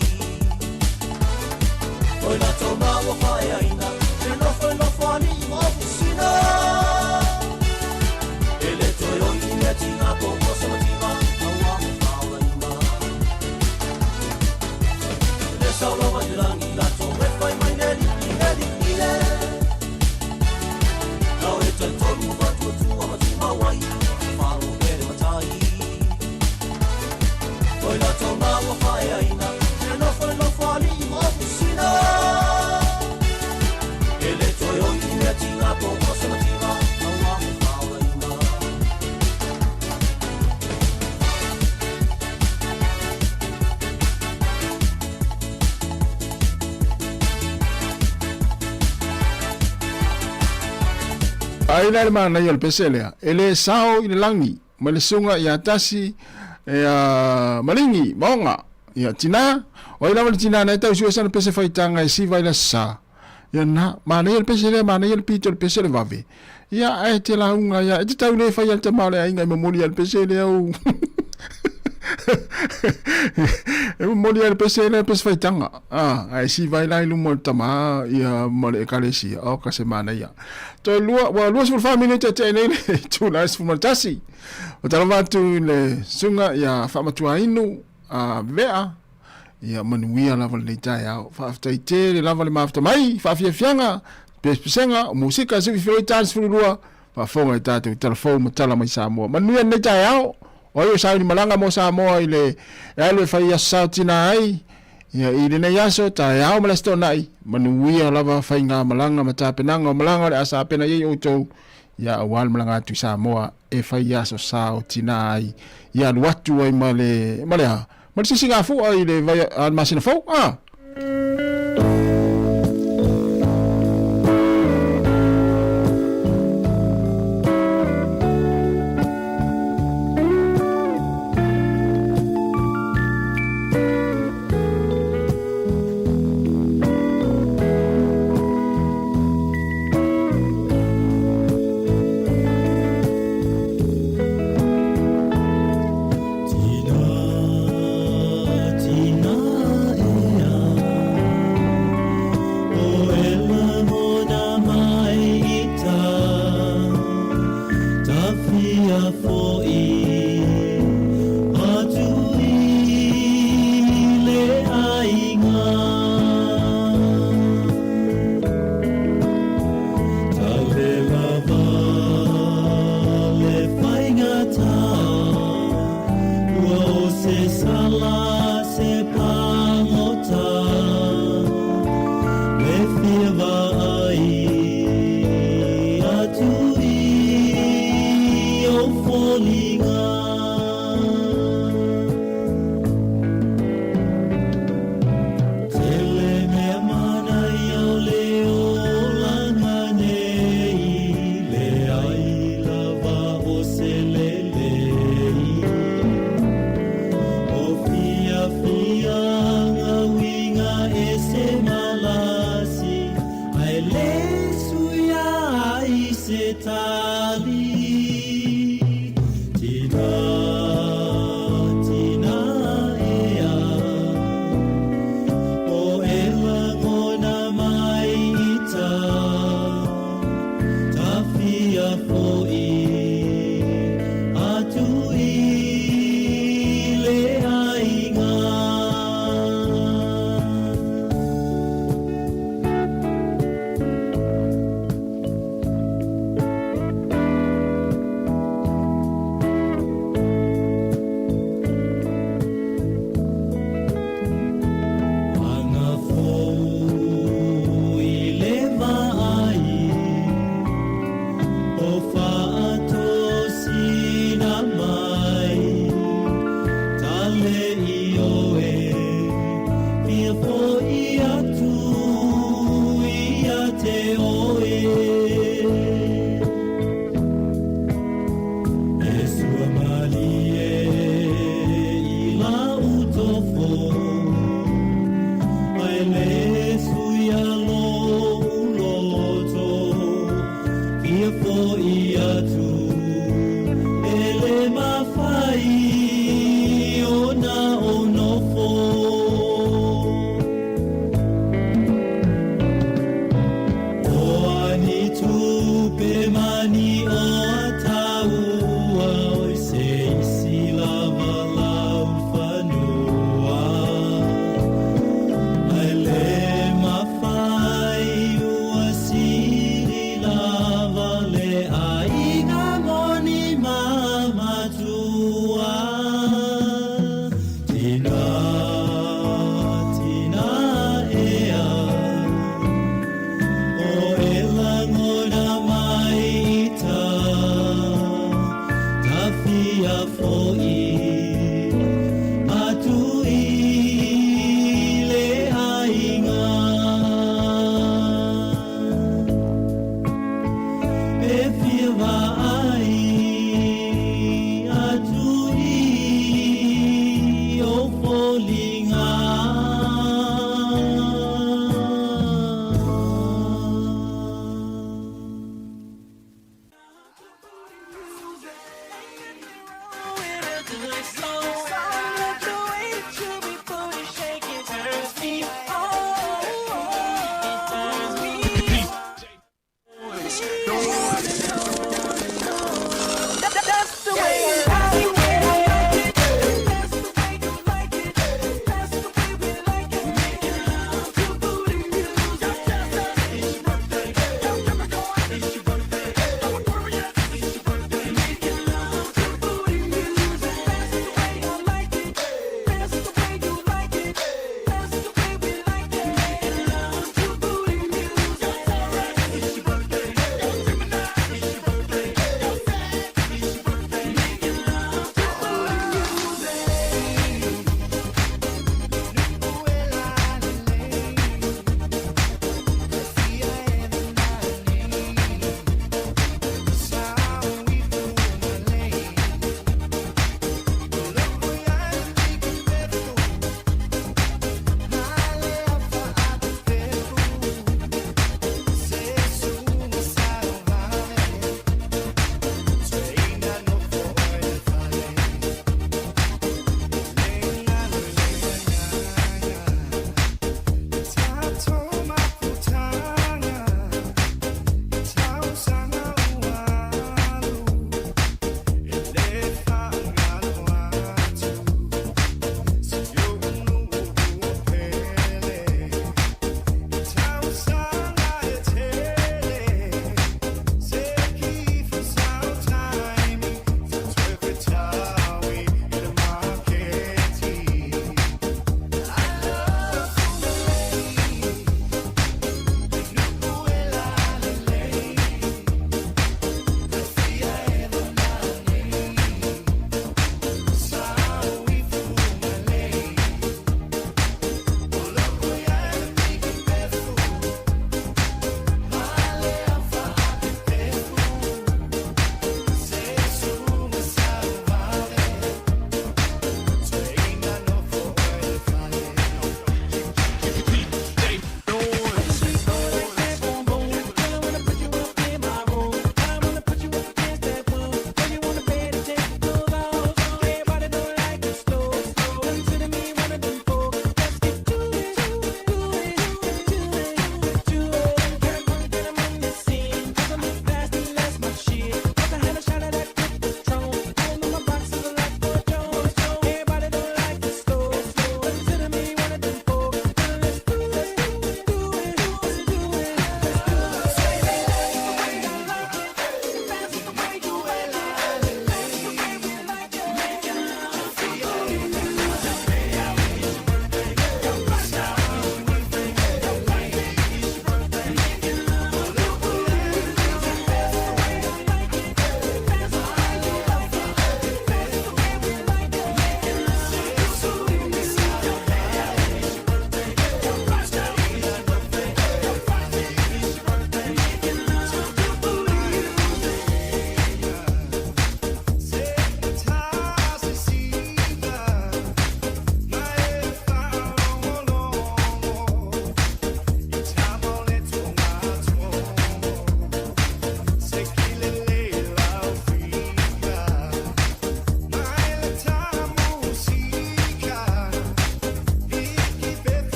Oi latou ma ua faeaina, e nofo le nofo alii ma ofusina. E le toe oi i mea tiga po o se mativa, aua mo faolaina. E le sao lava i le lagi latou e fai mai le alii, le alii e. Kau e talitonu ma faatuatua ma tumau ai, faalogo pea le matai. Oi latou ma ua faeaina, e nofo le nofo alii ma ofusina. E le toe oi i mea tiga po o se mativa, aua mo faolaina. Ai la le manaia o le pese lea, e le sao i le lagi ma le susuga ia Tasi ia Maligi Maoga ia tinā, o ai lava le tinā na e tau sue sana pese faitaga e siva i le aso sa. Ia na, manaia le pese lea, manaia le pito le pese le vave. Ia ae te lauga ia, e te tau le fai a le tama o le aiga e momoli a le pese lea ou. E momoli a le pese lea pese faitaga. Ah, ae siva ai la i luma o le tama ia ma le ekalesia. Oh, ka se manaia. Toe lua, ua 24 minute te nei le itula e 11. O talava atu i le susuga ia Faamatuainu a Vea, ia manuia lava lenei taeao. Faafetai tele lava le mafuta mai, faafiafiaga, pesepesega, o musika, se fifiloi tali 12, faafofoga i tatou tala fou ma tala mai Samoa. Manuia lenei taeao, o ai o sauni malaga mo Samoa i le e alu e fai aso sao tina ai, ia i lenei aso, taeao ma le aso toonai, manuia lava faiga malaga ma tapenaga o malaga o le a sapena i ai outou. Ia aua le malaga atu i Samoa e fai aso sa o tinā ai, ia alu atu ai ma le, ma le a? Ma le sisigafua i le vai, a le masina fou, a?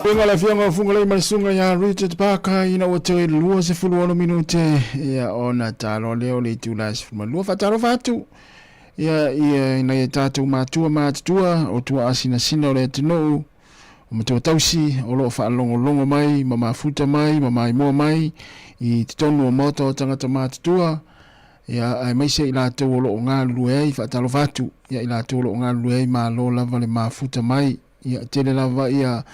Upega o le afioga o Fugalei ma le susuga ia Richard Parker ina ua toe 26 minute ia ona talo lea o le itula e 12. Faatalofa atu ia ia nai a tatou matua matutua o tuaasinasina o le atunuu o matua tausi o lo o faalogologo mai ma mafuta mai ma maimoa mai i totonu o maota o tagata matutua ia aemaise i latou o lo o galulue ai. Faatalofa atu ia i latou o lo o galulue ai, malo lava le mafuta mai. Ia, e tele lava ia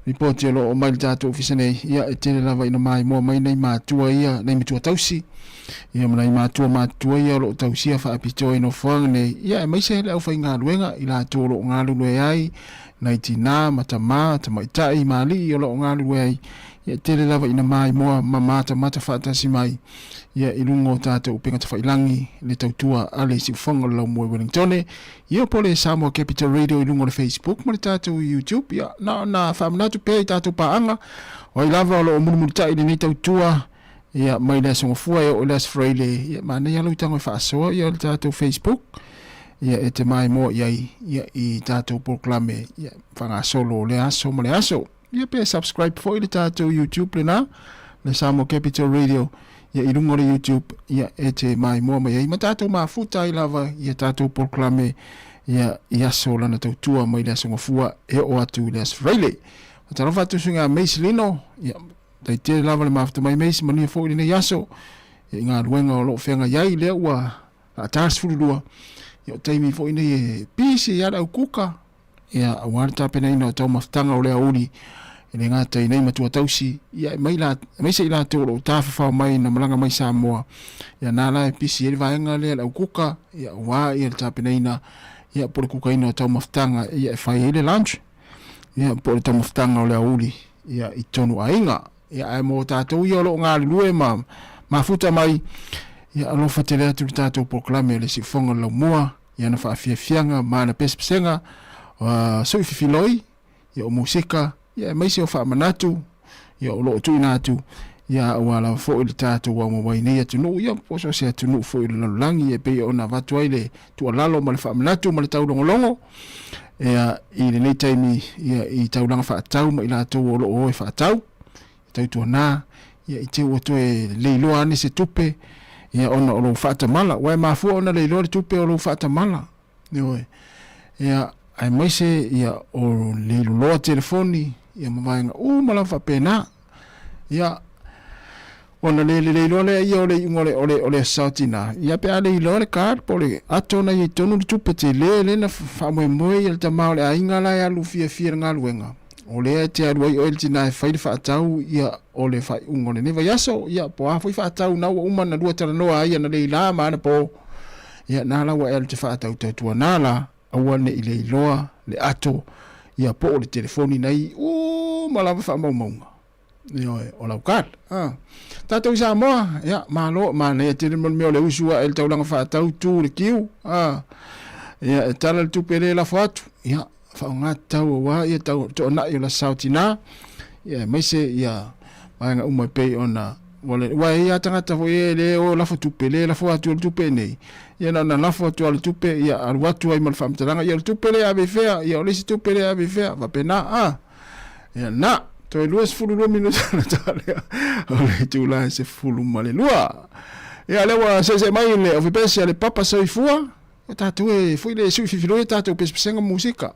ripoti o lo o mai le tatou ofisa nei, ia e tele lava ina maimoa mai nai matua ia, nai matua tausi, ia ma nai matua matutua ia o lo o tausia faapitoa i nofoaga nei, ia aemaise le aufaigaluega i latou o lo o galulue ai, nai tinā ma tamā, tamaitai ma alii o lo o galulue ai, ia e tele lava ina maimoa ma matamata faatasi mai ia i luga o tatou upega tafailagi le tautua a le Siufofoga o le Laumua i Wellingtone. Ia po o le Samoa Capital Radio i luga o le Facebook ma le tatou YouTube. Ia, na ona faamanatu pea i tatou paaga, o ai lava o lo o mulimulitai i lenei tautua, ia, mai le Aso Gafua e oo i le Aso Faraile, ia, manaia lou tago e faasoa ia le tatou Facebook, ia, e te maimoa i ai, ia, i tatou polokalame, ia, faagasolo o lea aso ma le aso. Ia pe subscribe foi le tatou YouTube lena, le Samoa Capital Radio, ia i luga o le YouTube, ia e te maimoa mai ai ma tatou mafuta ai lava ia tatou polokalame ia i aso lana tautua mai le Aso Gafua e oo atu i le Aso Faraile. Faatalofa atu susuga Mace Lino, ia tai tele lava le mafuta mai Mace, manuia foi lenei aso ia i galuega o lo o feagai ai lea ua ta 12, ia o taimi foi nei e pisi ai lava le au kuka, Ia, aua le tapenaina o taumafataga o le aoauli, e le gata i nei matua tausi, ia e mai la, aemaise i latou o lo o tafafao mai na malaga mai Samoa, ia na la e pisi ai le vaega lea le au kuka, ia aua ia le tapenaina, ia po o le kukaina o taumafataga ia e fai ai le lunch, ia po o le taumafataga o le aoauli, ia i totonu o aiga. Ia ae mo tatou ia o lo o galulue ma mafuta mai, ia alofa tele atu le tatou polokalame o le Siufofoga o le Laumua, i ana faafiafiaga ma ana pesepesega, o sui fifiloi, ia o musika, ia aemaise o faamanatu, ia o lo o tuuina atu, ia aua lava foi le tatou aumauai nei atunuu, ia po o so o se atunuu foi o le lalolagi, e pei ona avatu ai le tuualalo ma le faamanatu ma le taulogologo, ia, i lenei taimi, ia, i taulaga faatau ma i latou o lo o o e faatau, Tautuana, ia i te ua toe leiloa ane se tupe, ia ona o lou faatamala. Aua e mafua ona leiloa le tupe o lou faatamala. Ioe. Ia, aemaise ia o leiloloa telefoni, ia ma vaega uma lava faapena. Ia, ona le lelei loa lea ia o le iuga o le, o le, o le aso tina. Ia pe a leiloa le card po o le ato na i ai tonu le tupe tele lea na faamoemoe ia le tama o le aiga la e alu fiafia i le galuega. O lea e te alu ai oe le tina e fai le faatau ia o le faaiuga o lenei vaiaso, ia po o a foi faatau na ua uma na lua talanoa ai ana Leila ma ana po, ia na la ua e alu te faatau tautuana la, aua ne i leiloa le ato ia po o le telefoni na i uma lava faamaumauga. Ioe, o lau card. Ah. Tatou i Samoa, ia, malo, manaia tele mo le mea o le usu ae le taulaga faatau, tu le kiu. Ah. Ia, e tala le tupe le lafo atu. Ia, faaaoga tatau aua ia tau toanai o la sao tinā, ia aemaise ia vaega uma e pei ona ua e i ai lava tagata foi e le o lafo tupe, le lafo atu o le tupe nei, ia na ona lafo atu lava o le tupe, ia alu atu ai ma le faamatalaga, ia o le tupe lea e ave i fea, ia o le isi tupe lea e ave i fea, faapena, a. Ia na, toe 22 minute ona ta lea o le itula e 12. Ia lea ua seesee mai le ofepesi a le Papa Soifua, O tatou e foi le sui fifiloi e tatou pesepesega musika.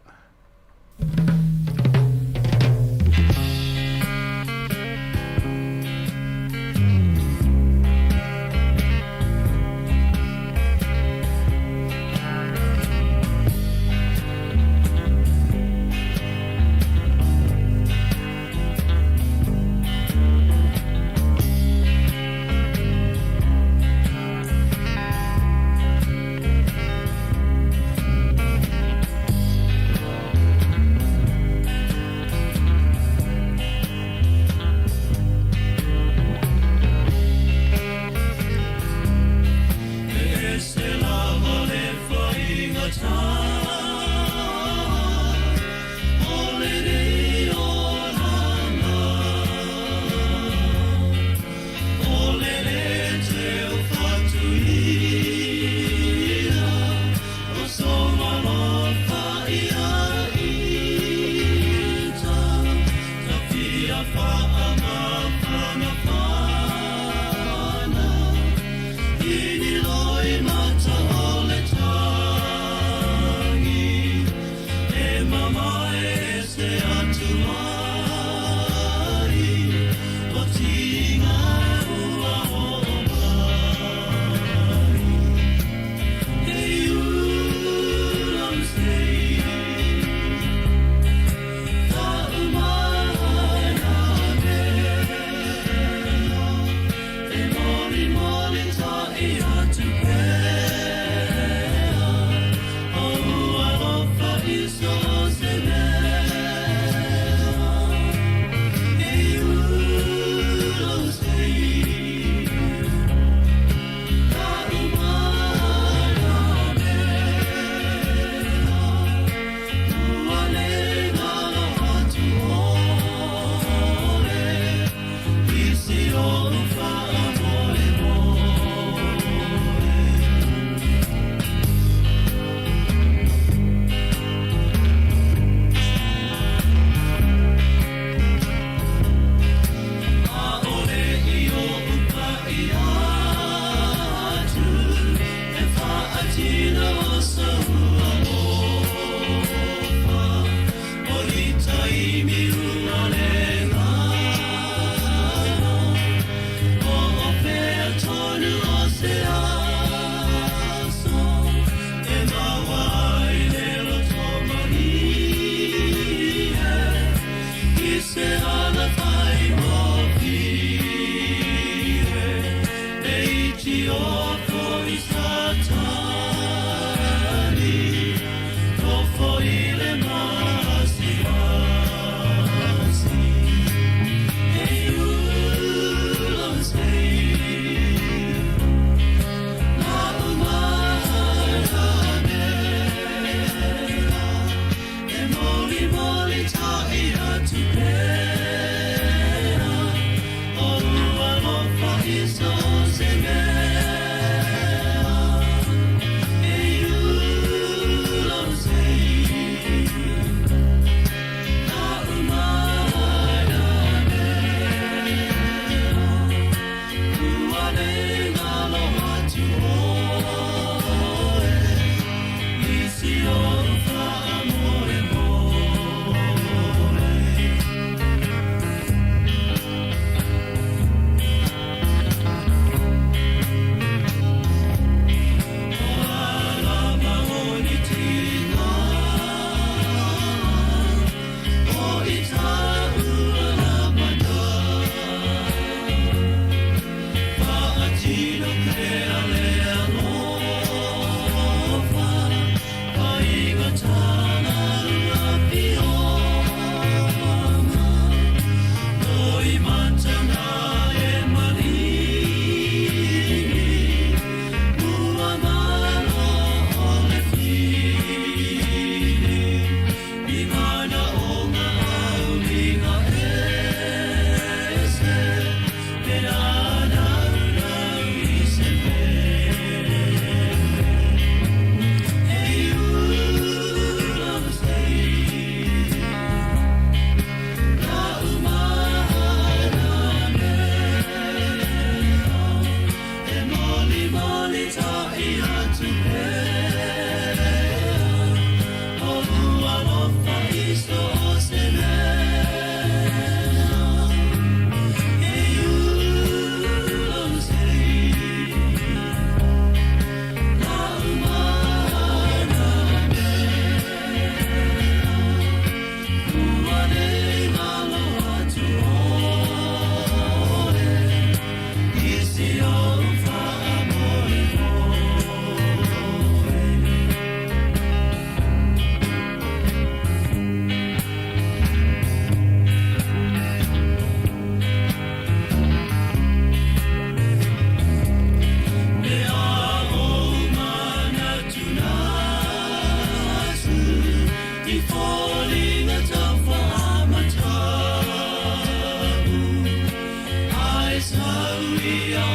foliga tau faamatau, Ae sau ia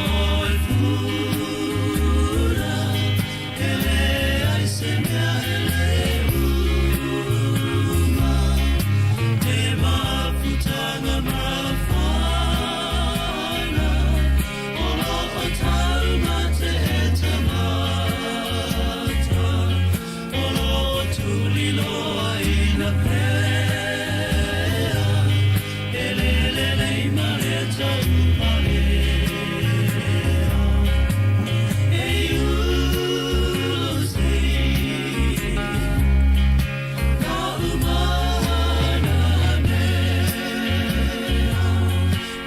oe fula, E leai se mea e le uma, He mafutaga mafana, O lo o taumate e tagata, O lo o tuliloaina pea, E lele nei ma le taupalea. E ulo sei, na umana mea,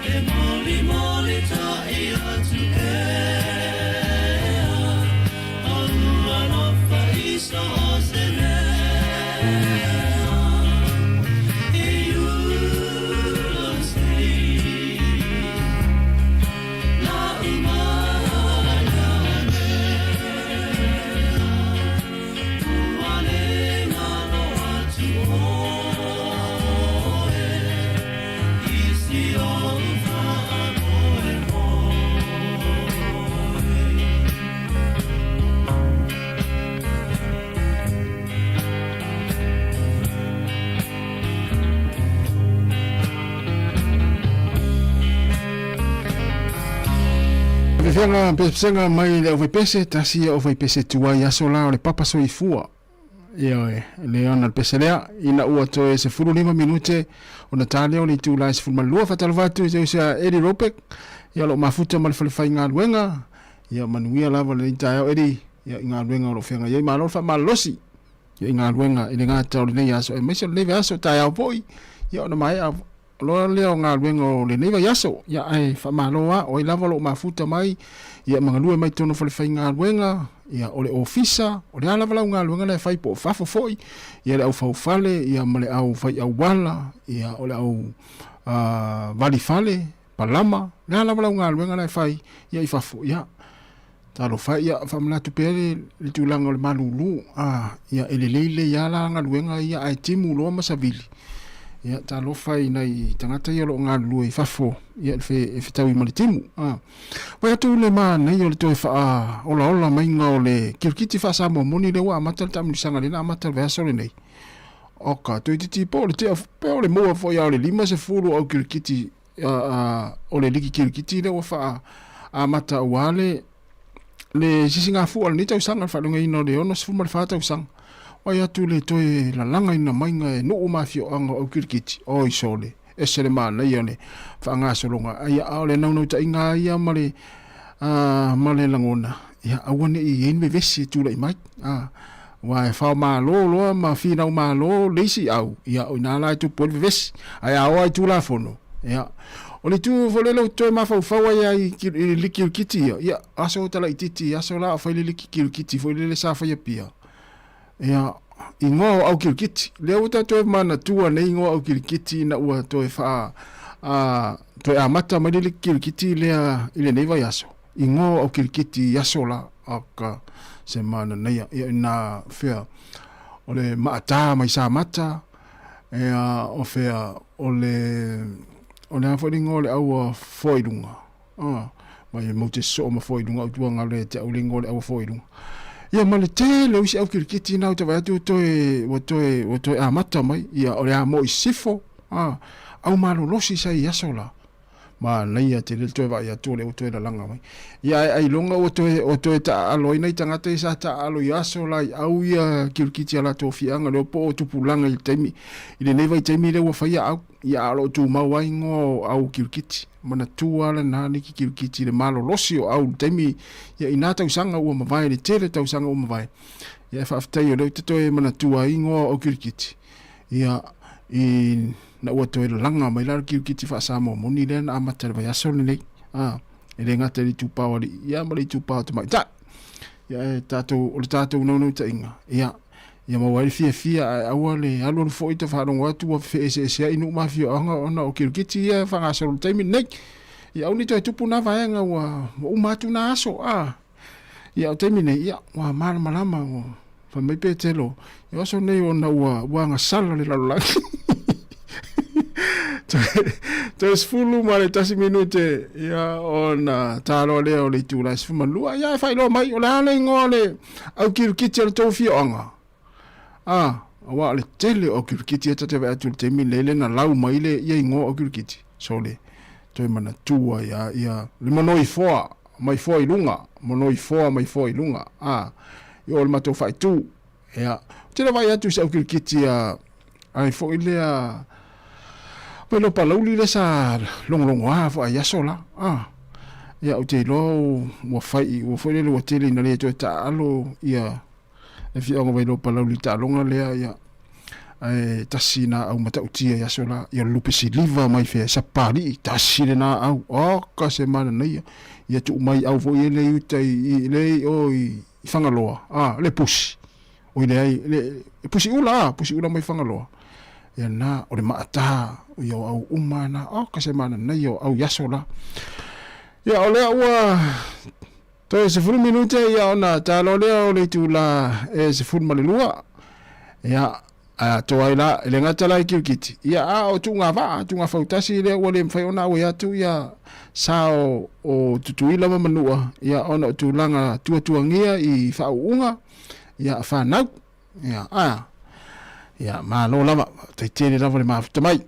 E molimoli ta'i atu pea, O ua alofa i so o se mea. E ulo sei, na umana mea, Ua le galo atu oe, I si ou faamoemoe. Feafeaga pesepesega mai le aufaipese, tasi ia aufaipese tuai aso la o le papa soifua. Ioe, le ona le pese lea, ina ua toe 15 minute ona ta lea o le itula e 12. Faatalofa atu i se uso ia Eddie Ropeck, ia o lo o mafuta ma le fale faigaluega, ia manuia lava lenei taeao Eddie, ia i galuega o lo o feagai ai. Malo le faamalolosi ia i galuega i le gata o lenei aso aemaise o lenei vaiaso taeao foi, ia ona maea loa lea o galuega o lenei vaiaso. Ia ae faamalo lava, o ai lava o lo o mafuta mai ia ma galue mai totonu o falefaigaluega, ia o le ofisa, o le a lava lau galuega la e fai po o fafo foi, ia le au faufale, ia ma le au fai auala, ia o le au vali fale, palama, le a lava lau galuega la e fai ia i fafo, ia talofa e, ia faamanatu pea le, le tulaga o le malulu, a, ia e lelei lelei lava la galuega ia ae timu loa ma savili, ia talofa i nai tagata ia o lo o galulue i fafo, ia e fetaui ma le timu, a. Vaai atu le manaia o le toe faaolaola maiga o le kirikiti faa-Samoa moni lea ua amata le taamilosaga lea na amata i le vaiaso lenei. Oka, toeitiiti po o le tea, pe o le maua foi lava o le 50 o au kirikiti o le liki kirikiti lea ua faa amata aua le le sisigafua o lenei tausaga, le faalogaina o le 64 tausaga. Vaai atu le toe lalagaina maiga e nuu ma afioaga o au kirikiti, oi sole, ese le manaia o le faagasologa. Ia, a o le naunautaiga lava ia ma le, ma le lagona, ia aua ne i i ai ni vevesi e tulai mai. Aua e faomalo loa ma finau malo le isi au, ia o ina la e tupu ai le vevesi. Ae a oo lava i Tulafono, ia, o le itu foi lele ou te toe mafaufau ai lava i le liki kirikiti ia, ia, aso ta laitiiti, aso la o fai le liki kirikiti foi lele sa fai Apia, ia, igoa o au kirikiti. Lea ua ta toe manatua nei igoa o au kirikiti ina ua toe faa, a, toe amata mai le liki kirikiti lea i lenei vaiaso. Igoa o au kirikiti i aso la, aka se mananaia. Ia ina fea o le maata mai Samata, ea o fea o le, o le a foi le igoa o le aua foa i luga. Ah, mai e mau te soo ma foa i luga au tuanga le te au le igoa o le aua foa i luga. Ia ma le tele o isi au kirikiti na ou te vaai atu ua toe, ua toe, ua toe amata mai. Ia o le a mo i sifo, ah, au malolosi sa i aso la. Manaia tele le toe vaai atu o lea ua toe lalaga mai. Ia ae ailoga ua toe, ua toe taaalo ai nai tagata ia sa taaalo i aso la i au ia kirikiti a latou afiaga lea po o tupulaga i le taimi, i lenei vaitaimi lea ua faia au, ia a o lo o tumau lava igoa o au kirikiti. Manatua lava lena liki kirikiti i le malolosi o au i le taimi, ia i na tausaga ua mavae, i le tele tausaga ua mavae. Ia ae faafetai o lea ou te toe manatua ai igoa o au kirikiti. Ia, i, na ua toe lalaga mai la le kirikiti faa-Samoa moni lea na amata i le vaiaso lenei. A, e le gata i le itupa o alii, ia ma le itupa o tamaitai. Ia, e tatou, o le tatou naunautaiga, ia, ia maua ai le fiafia, ae aua le alualu foi ta faalogo atu ua feeseeseai nuu ma afioaga ona o kirikiti ia e faagasolo i le taimi lenei. Ia aua ne i toe tupu na vaega ua, ua uma atu na aso, a. Ia, o le taimi nei, ia, ua malamalama, ua. Fai mai Petelo, E oso nei ona ua, ua agasala le lalolagi. Toe 11 minute, ia, ona taloa lea o le itula e 12. Ia, e faailoa mai, o le a le igoa o le aukirikiti a le tou afioaga? A, aua o le tele o aukirikiti ia ta te vaai atu i le taimi lenei lea na lau mai le ia igoa o aukirikiti. Sole, toe manatua ia, ia, le monoifoa, mai foa i luga, monoifoa mai foa i luga. A, i o le matou faaitu. Ia, ou te le vaai atu i se aukirikiti a, ai foi lea, mai lo palauli lea sa logologoa foi ai aso la. A, ia, ou te iloa ua fai, ua foi lele ua tele ina le toe taaalo ia le afioaga o Vailoa Palauli i le taaloga lea, ia, ae tasi na au matautia i aso la, ia lupe siliva mai fea, Sapapalii, tasi lena au, oka se mananaia, ia tuu mai au foi ia le i uta i, i, le i o i, i Fagaloa, a, le pusi, oi leai, le, le pusi ula, a, pusi ula mai Fagaloa. Ia na, o le maata, ia o au uma na, oka se mananaia o au i aso la. Ia, o lea ua Toe 10 minute ia ona talo lea o le itula e 12. Ia, a toa ai la, e le gata la i kirikiti. Ia, a o tuuga vaa, tuuga fautasi lea ua le mafai ona auai atu ia sa o, o Tutuila ma Manua, ia ona o tulaga tuatuagia i faauuga, ia fanau. Ia, a, ia, malo lava, faafetai tele lava le mafuta mai.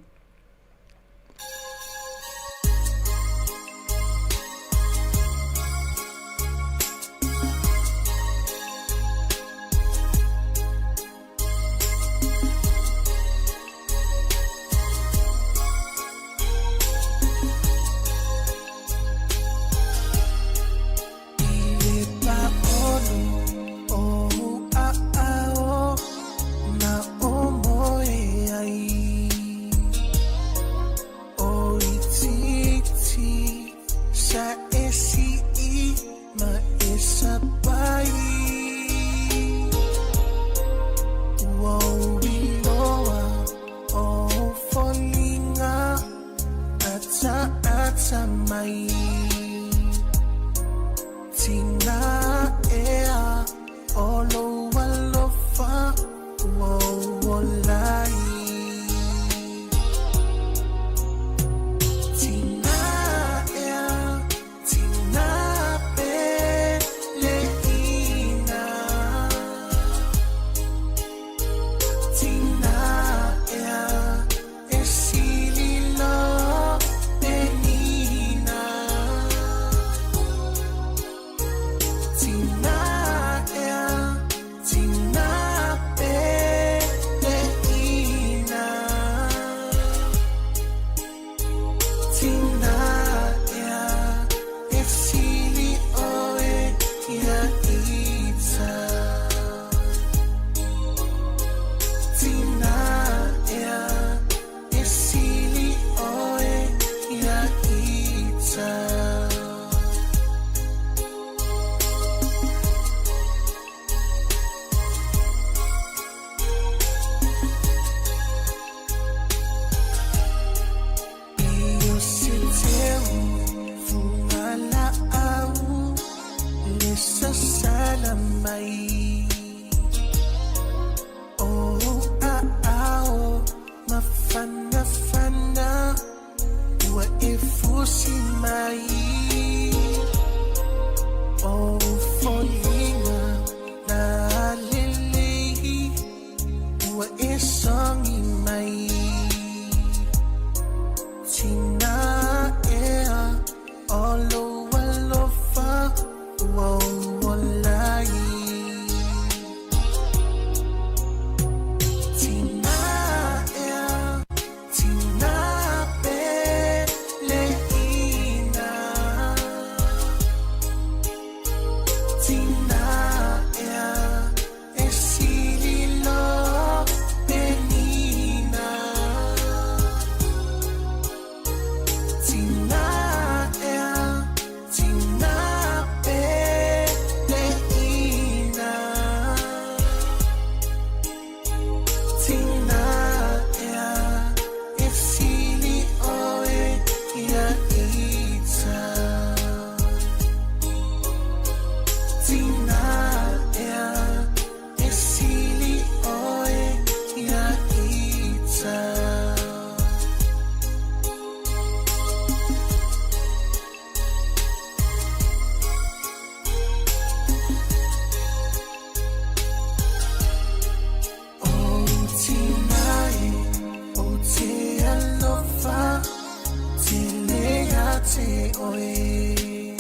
te oe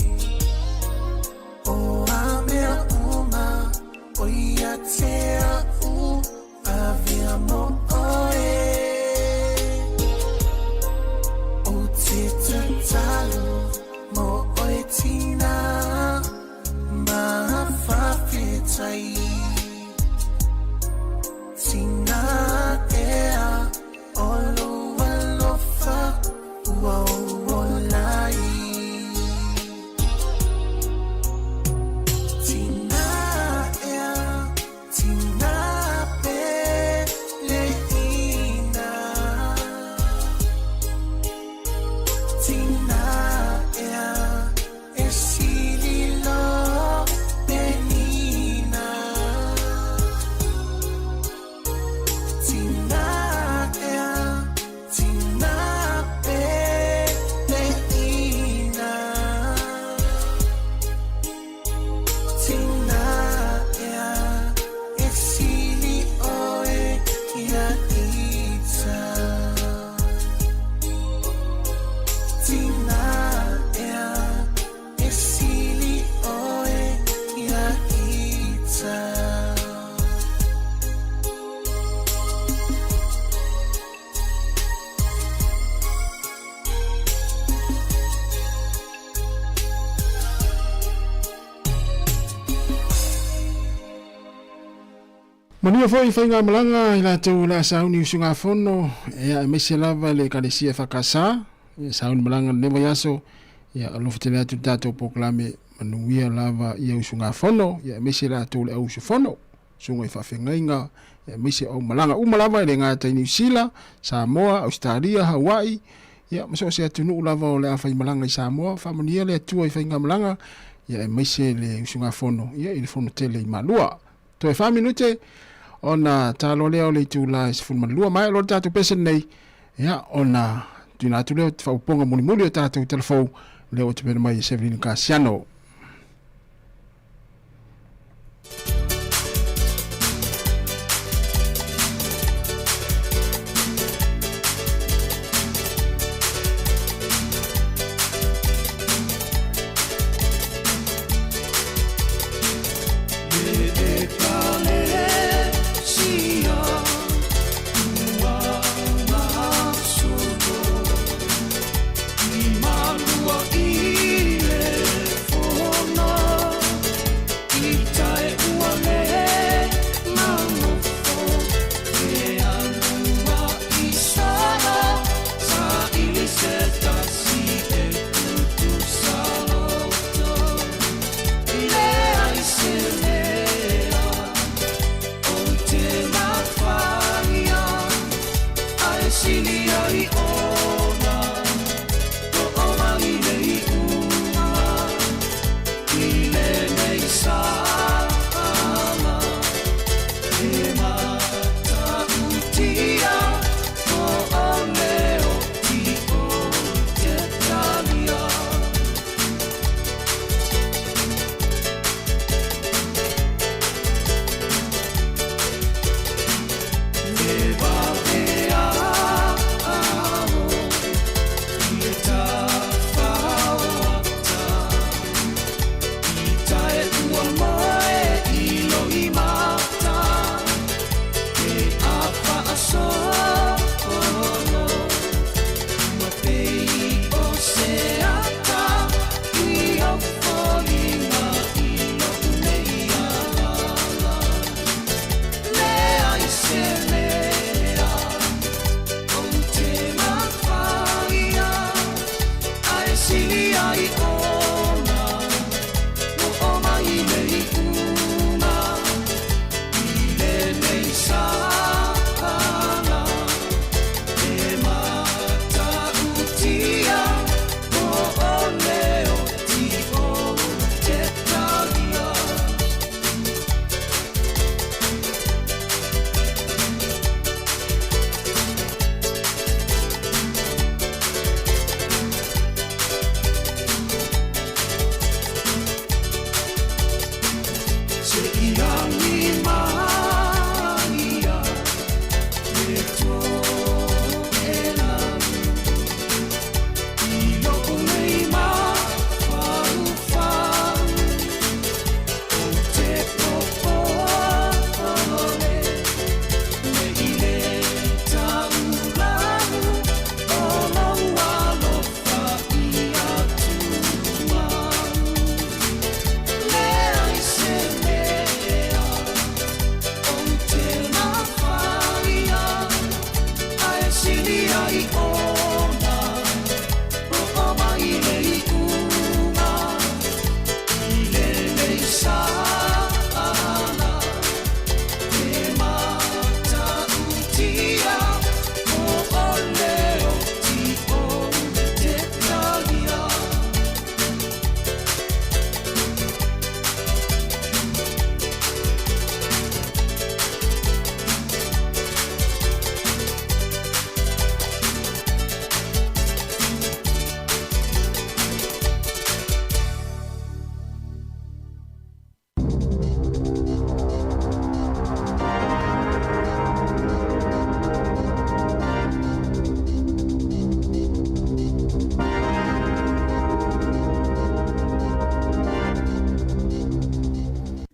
O a mea uma o ia te a'u avea mo oe O te tatalo mo oe tina ma whawhetai Tina ea o lou alofa ua ou ola ai Tina ea, tina pele ina Tina ea e sili lo penina Tina ea, tina pele ina Tina ea, e sili oe ia ita Tina ea, e sili oe ia ita. Manuia foi i faigamalaga i latou o le a sauni usugafono, ia aemaise lava le Ekalesia EFKS, ia sauni malaga lenei vaiaso, ia alofa tele atu le tatou polokalame manuia lava ia usugafono, ia aemaise latou le au usufono, susuga i faafeagaiga, ia aemaise o au malaga uma lava e le gata i Niu Sila, Samoa, Ausetalia, Hawaii, ia ma so o se atunuu lava o le a faimalaga i Samoa, faamanuia le Atua i faigamalaga, ia aemaise le usugafono, ia i le fono tele i Malua. Toe fa minute ona talo lea o le itula e 12 maea loa le tatou pese lenei, ia ona tuuina atu lea o faaopoopoga mulimuli o tatou talafou lea ua tapena mai e Severino Kasiano.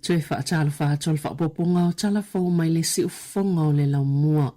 Toe faatalofa atu o le faaopoopoga o tala fou mai le siufofoga o le laumua.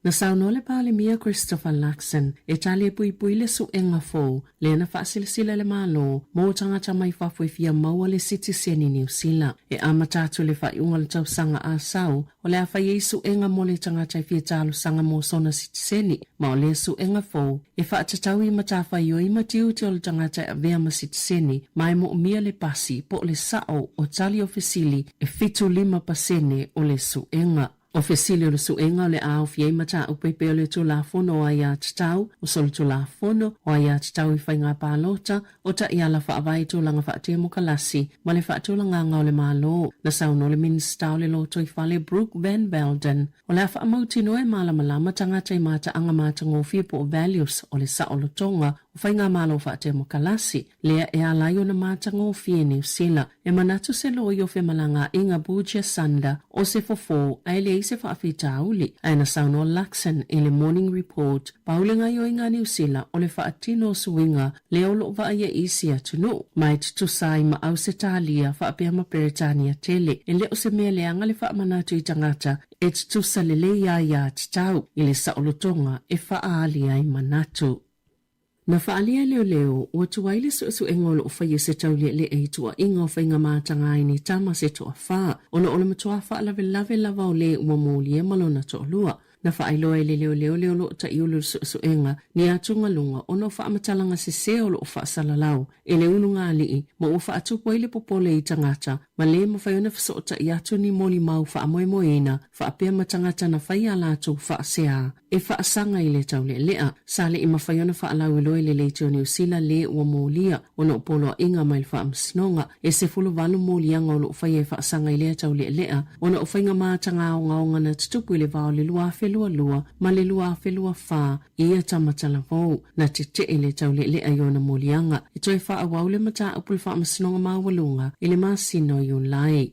Na saunoa le Palemia Christopher Luxon e tali e puipui le suega fou lea na faasilasila e le Malo mo tagata mai fafo e fia maua le sitiseni Niu Sila. E amata atu i le faaiuga o le tausaga a sau, o le a fai ai suega mo le tagata e fia talosaga mo sona sitiseni, ma o lea suega fou e faatatau i matafaioi ma tiute o le tagata e avea ma sitiseni ma e moomia le pasi po o le sao o tali o fesili e 75% o le suega. O fesili o le suega o le a aofia ai mataupu e pei o le Tulafono o Aiatatau, o Solitulafono, o Aiatatau i Faiga Palota, o Taiala Faavae i Tulaga Faatemokalasi, ma le Faatulagaga o le Malo. Na saunoa le Minisita o le Lotoifale Brooke Van Velden, o le a faamautinoa e malamalama tagata i mataaga matagofie po o values o le saolotoga o Faigamalo Faatemokalasi, lea e ala ai ona matagofie Niu Sila. E manatu se loia o femalagaaiga Bugia Sanda o se fofo ae leai se faafitauli. Ae na saunoa Luxon i le Morning Report, pau le gaioiga a Niu Sila o le faatino o suiga lea o loo vaaia i isi atunuu, ma e tutusa ai ma Ausetalia faapea ma Peretania tele. E le o se mea leaga le faamanatu i tagata e tutusa lelei ai aiatatau i le saolotoga e faaali ai manatu. Na faaalia e leoleo, ua tuai le suesuega o lo o faia se taulealea i tuuaiga o faiga mataga ai ni tama se toafa, ona o le matua faalavelave lava o le ua molia ma lona toalua. Na faailoa e le leoleo le o lo o taiulu i le suesuega ni atugaluga ona o faamatalaga sese o lo o faasalalau e le ulugalii ma ua faatupu ai le popole i tagata ma le mafai ona fesootai atu ni molimau faamoemoeina faapea ma tagata na fai a latou faasea e faasaga i le taulealea. Sa le i mafai ona faalauiloa e le Leitio Niu Sila le ua molia ona o poloaiga mai le Faamasinoga. E 18 moliaga o lo o faia e faasaga i lea taulealea ona o faiga mataga ogaoga na tutupu i le va o le 2022 ma le 2024 i ia tama talavou. Na tetee le taulealea i ona moliaga e toe faaauau le mataupu i le Faamasinoga Maualuga i le masina o Iulai.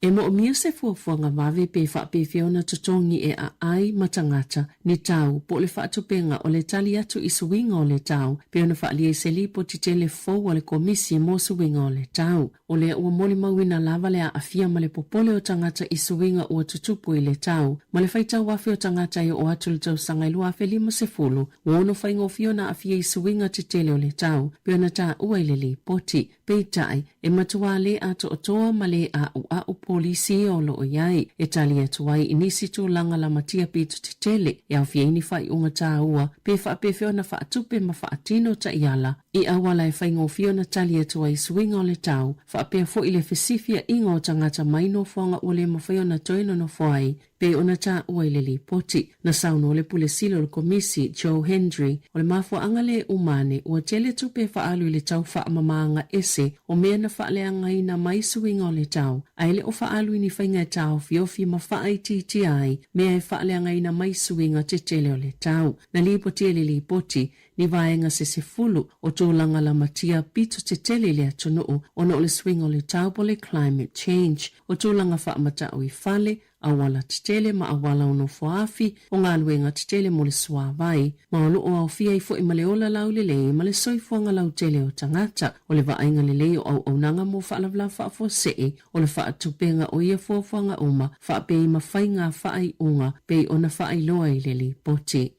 E moomia se fuafuaga vave pe faapefea ona totogi e aai ma tagata ni tau po o le faatupenga o le tali atu i suiga o le tau pei ona faaalia i se lipoti tele fou a le Komisi mo Suiga o le Tau. O lea ua molimauina lava le aafia ma le popole o tagata i suiga ua tutupu i le tau, ma le faitau afe o tagata e oo atu i le tausaga e 2050, ua ono faigofie ona aafia i suiga tetele o le tau, pei ona taua i le lipoti. Peitai, e matuā lē atoatoa ma lē ʻaʻuʻaʻu polisi ia o lo o i ai, e tali atu ai i nisi tulaga lamatia pito tetele e aofia ai ni faaiuga tāua pe faapefea ona faatupe ma faatino taiala i auala e faigofie ona tali atu ai i suiga o le tau, faapea foi le fesifiaiga o tagata mai nofoaga ua le mafai ona toe nonofo ai pei ona taua i le lipoti. Na saunoa le Pule Sili o le Komisi, Joe Hendry, o le mafuaaga lē uma ane, ua tele tupe e faaalu i le tau faamamaga ese o mea na faaleagaina mai suiga o le tau, ae le o faaalu i ni faiga e taofiofi ma faaitiitia ai mea e faaleagaina mai suiga tetele o le tau. Na lipotia i le lipoti, ni vaega se 10 o tulaga lamatia pito tetele i le atunuu ona o le suiga o le tau po o le climate change, o tulaga faamatau i fale, auala tetele ma auala o nofoaafi, o galuega tetele mo le suāwai, ma o lo o aofia ai foi ma le ola laulelei ma le soifuaga lautele o tagata, o le vaaiga lelei o auaunaga mo faalavelave faafuasei, o le faatupenga o ia fuafuaga uma faapea i mafaiga faaiuga pei ona faailoa i le lipoti.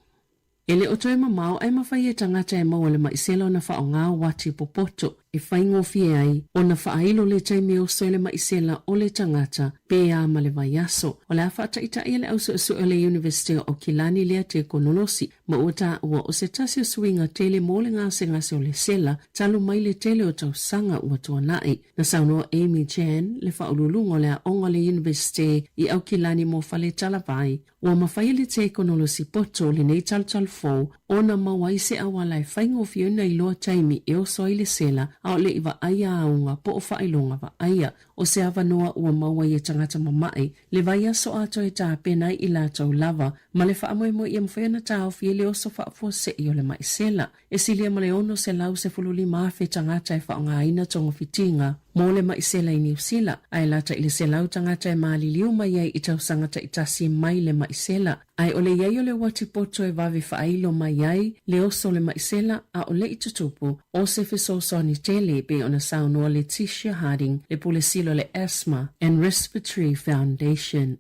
E le o toe mamao ae mafai e tagata e maua le maʻi sela ona faaaoga uati popoto e faigofie ai ona faailo le taimi e oso ai le maʻi sela o le tagata pe a ma le vaiaso. O le a faataʻitaʻi e le ausuesue o le Iunivesite o Aukilani lea tekonolosi ma ua taua o se tasi o suiga tele mo le gasegase o le sela talu mai le tele o tausaga ua tuanaʻi. Na saunoa Amy Chan, le faauluuluga o le aoga o le Iunivesite i Aukilani mo Faletalavai, Ua mafai e le tekonolosi poto lenei talutalu fou ona maua ai se auala e faigofie ona iloa taimi e oso ai le sela a o le i vaaia auga po o faailoga vaaia. O se avanoa ua maua ai e tagata mamaʻi le vaiaso atoa e tapena ai i latou lava ma le faamoemoe ia mafai ona taofi ai le oso faafuasei o le ma'i sela. E silia ma le 615,000 tagata e faaaogaina togafitiga mo le ma'i sela i Niu Sila, ae lata i le 100 tagata e maliliu mai ai i tausaga taitasi mai le ma'i sela. Ae o le i ai o le uati poto e vave faailo mai ai le oso o le ma'i sela a o le i tutupu, o se fesoasoani tele e pei ona saunoa Letitia Harding, le Pule Sili o le Asthma and Respiratory Foundation.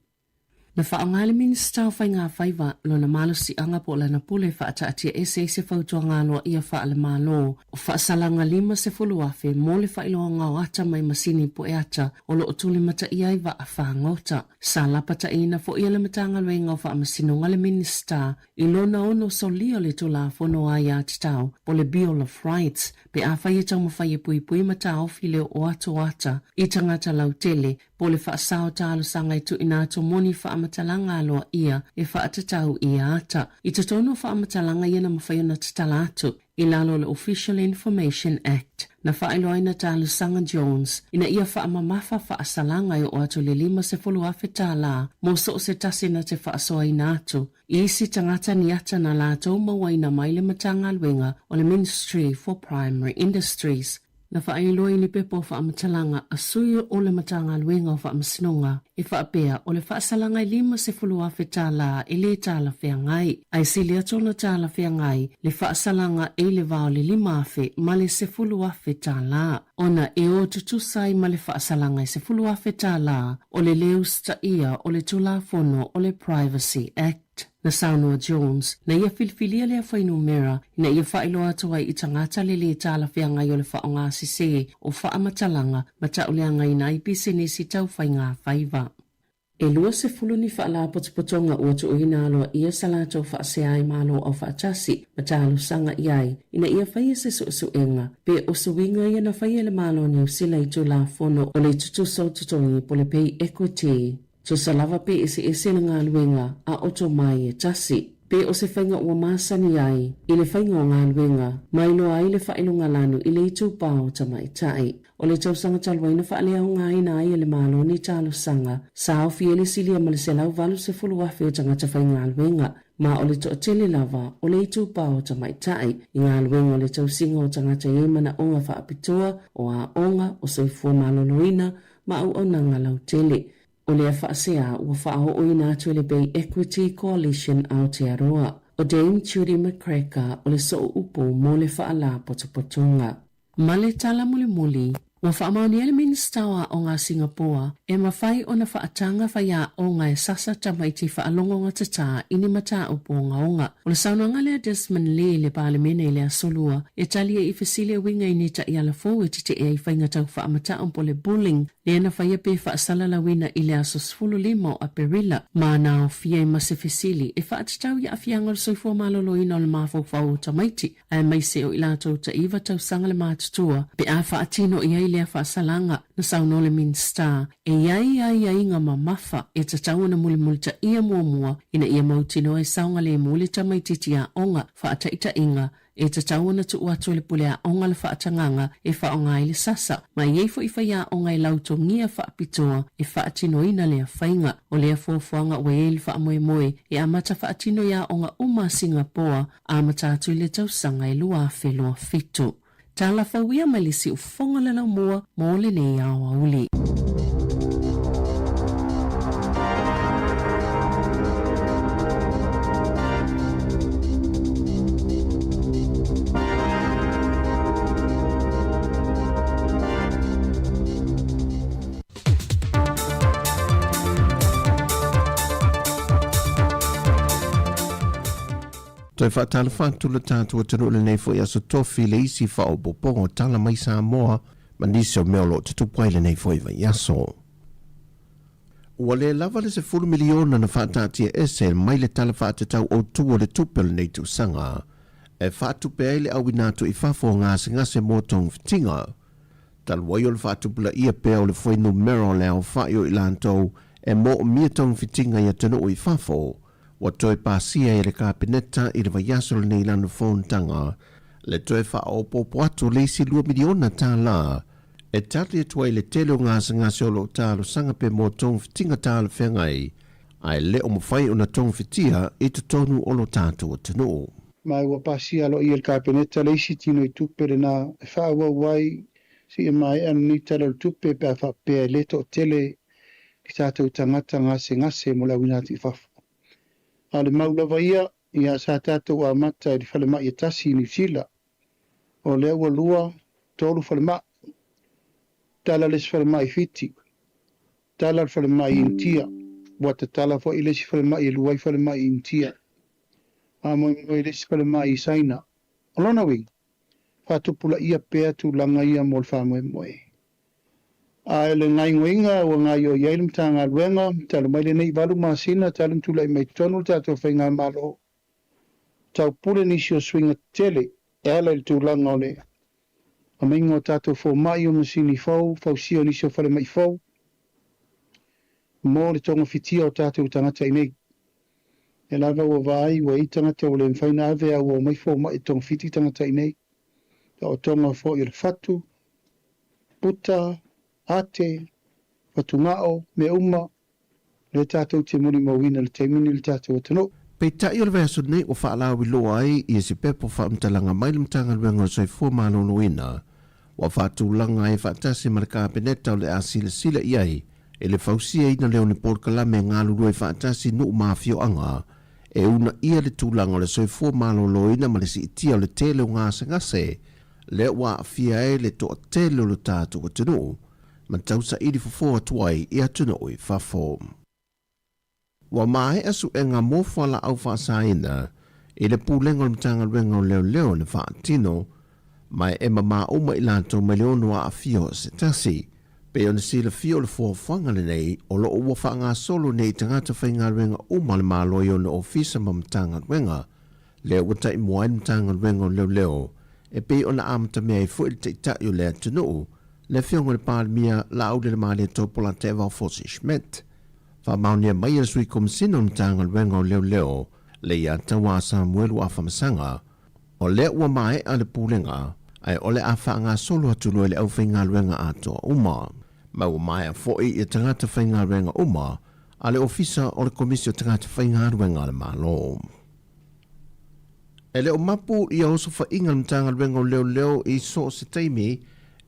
Na faaaoga le Minisita o Faigafaiva lona malosiaga po o lana pule e faataatia ese ai se fautuaga aloaia faale-Malo o faasalaga 50,000 mo le faailoaga o ata mai masini pueata o lo o tulimataia ai vaa fagota. Sa lapataiina foi e le Matagaluega o Faamasinoga le Minisita i lona ono solia o le Tulafono Aiatatau po o le Bill of Rights pe afai e taumafai e puipui ma taofi le oo atu o ata i tagata lautele po o le faasao talosaga e tuuina atu moni faamatalaga aloaia e faatatau i ata. I totonu o faamatalaga ia na mafai ona tatala atu i lalo o le Official Information Act, na faailoaina talosaga Jones ina ia faamamafa faasalaga e oo atu i le $50,000 mo so o se tasi na te faasoaina atu i isi tagata ni ata na latou mauaina mai le Matagaluega o le Ministry for Primary Industries. Na faailoa i ni pepa o faamatalaga a sui o le Matagaluega o Faamasinoga e faapea o le faasalaga e $50,000 e lē talafeagai, ae sili atu ona talafeagai le faasalaga e i le va o le $5,000 ma le $10,000, ona e o tutusa ai ma le faasalaga e $10,000 o le lē usitaia o le Tulafono o le Privacy Act. Na saunoa Jones, na ia filifilia lea fuainumera ina ia faailoa atu ai i tagata le lē talafeagai o le faaaoga sesē o faamatalaga ma tauleagaina ai pisinisi tau faigafaiva. E 20 ni faalapotopotoga ua tuuina aloaia sa latou faasea ai Malo Aufaatasi ma talosaga i ai ina ia faia se suesuega pe o suiga ia na faia e le Malo o Niu Sila i Tulafono o le Tutusa o Totogi po le Pay Equity. Tusa lava pe eseese le galuega a oto mai e tasi, pe o se faiga ua masani ai i le faiga o galuega, ma iloa ai le faailoga lanu i le itupa o tamaitai. O le tausaga talu ai na faaleaogaina ai e le Malo ni talosaga sa aofia i le silia ma le 180,000 o tagata faigaluega, ma o le toatele lava o le itupa o tamaitai i galuega o le tausiga o tagata e i ai manaoga faapitoa, o aoga, o soifua maloloina, ma auaunaga lautele. O lea faasea ua faaooina atu e le Bay Equity Coalition Aotearoa. O Dame Judy McCracker o le sooupu mo le faalapotopotoga. Ma le tala mulimuli, ua faamaonia le Minisita o Aoga a Singapoa e mafai ona faataga faiaoga e sasa tamaiti faalogogatata i ni mataupu ogaoga. O le saunoaga lea a Desmond Lee i le Palemene i le Aso Lua e tali ai i fesili e uiga i ni taiala fou e tete'e ai faiga tau faamata'u po o le bullying lea na faia pe faasalalauina i le aso 15 o Aperila ma na aofia ai ma se fesili e faatatau i aafiaga o le soifua maloloina o le mafaufau o tamaiti aemaise o i latou ta'iva tausaga le matutua pe a faatino i ai lea faasalaga. Na saunoa le Minisita E i ai aiaiga mamafa e tatau ona mulimulitaia muamua ina ia mautinoa e saogalemu le tamaitiiti aoga faataitaiga e tatau ona tuu atu e le pule aoga le faatagaga e faaaoga ai le sasa, ma e i ai foi faiaoga e lautogia faapitoa e faatinoina lea faiga. O lea fuafuaga ua i ai le faamoemoe e amata faatino i aoga uma a Singapoa amata atu i le tausaga e 2027. Tala fou ia mai le siufofoga o le laumua mo lenei aoauli. Toe faatalofa atu le tatou atunuu i lenei foi aso tofi i le isi faaopoopoga o tala mai Samoa ma nisi o mea o lo o tutupu ai lenei foi vaiaso. Ua le lava le 10 miliona na faataatia ese mai le Tala Faatatau Autu o le Tupe o lenei tausaga e faatupe ai le auina atu i fafo o gasegase mo togafitiga. Talu ai o le faatupulaia pea o le fuainumera o le aofai o i latou e moomia togafitiga i atunuu i fafo, Ua toe pasia e le Kapeneta i le vaiaso lenei lana fonotaga le toe faaopoopo atu o le isi $2 miliona e tali atu ai le tele o gasegase o lo o talosaga pe mo togafitiga talafeagai. ae le o mafai ona togafitia i totonu o lo tatou atunuu. Ma ua pasia aloaia e le Kapeneta le isi tinoitupe lena e faaauau ai seia maea lenei Tala o le Tupe pe a faapea e le toatele ni tatou tagata gasegase mo le auina atu i fafo. A o le mau lava ia, ia sa tatou amata i le falemai e tasi i Niu Sila. O lea ua lua, tolu falemai. Tala le isi falemai i Fiti. Tala le falemai i Initia. Ua tatala foi le isi falemai e lua ai falemai i Initia. Faamoemoe i le isi falemai i Saina. O lona uiga, faatupulaia pea tulaga ia mo le faamoemoe. A o le gaoioiga ua gaoioi ai le Matagaluega, talu mai lenei valu masina talu ona tulai mai totonu le tatou Faigamalo, taupule nisi o suiga tetele e ala i le tulaga o le aumaiga o tatou fomai o masini fou, fausia o nisi o falemai fou mo le togafitia o tatou tagata i nei. Lea lava ua vaai ua i ai tagata ua le mafai ona ave a ua omai fomai e togafiti tagata i nei. Taotoga foi o le fatu, puta, ate, fatugao, mea uma lea tatou te molimauina i le taimi lenei i le tatou atunuu. Peitai o le vaiaso nei ua faalauiloa ai ia se pepa faamatalaga mai le Matagaluega o le Soifua Maloloina ua faatulaga ai faatasi ma le Kapeneta o le a silasila i ai i le fausiaina lea o ni polokalame e galulue faatasi nuu ma afioaga e uunaia le tulaga o le soifua maloloina ma le siitia o le tele o gasegase lea ua aafia ai le toatele o lo tatou atunuu ma tausaili fofo atu ai i atunuu i fafo. Ua maea suega mo fualaau faasaina i le Pulega o le Matagaluega o Leoleo na faatino, ma e mamā uma i latou mai le ono aafia o se tasi. Pei ona silafia o le fuafuaga lenei o lo o ua faagasolo nei i tagata faigaluega uma a le Malo i ona ofisa ma Matagaluega, lea ua taimua ai le Matagaluega o Leoleo e pei ona amatamea ai foi le Taitai o le atunuu, le Afioga i le Palemia Laaulialemalietoa Teevao Fosi Schmidt. Faamaonia mai e le Sui Komesina o le Matagaluega o Leoleo, Leiataua Samuelu Afamasaga, o lea ua maea le pulega ae o le a faagasolo atu loa i le aufaigaluega atoa uma. Ma ua maea foi ia tagata faigaluega uma a le Ofisa o le Komisi o Tagata Faigaluega a le Malo. E le o mapu ia osofaiga a le Matagaluega o Leoleo i so o se taimi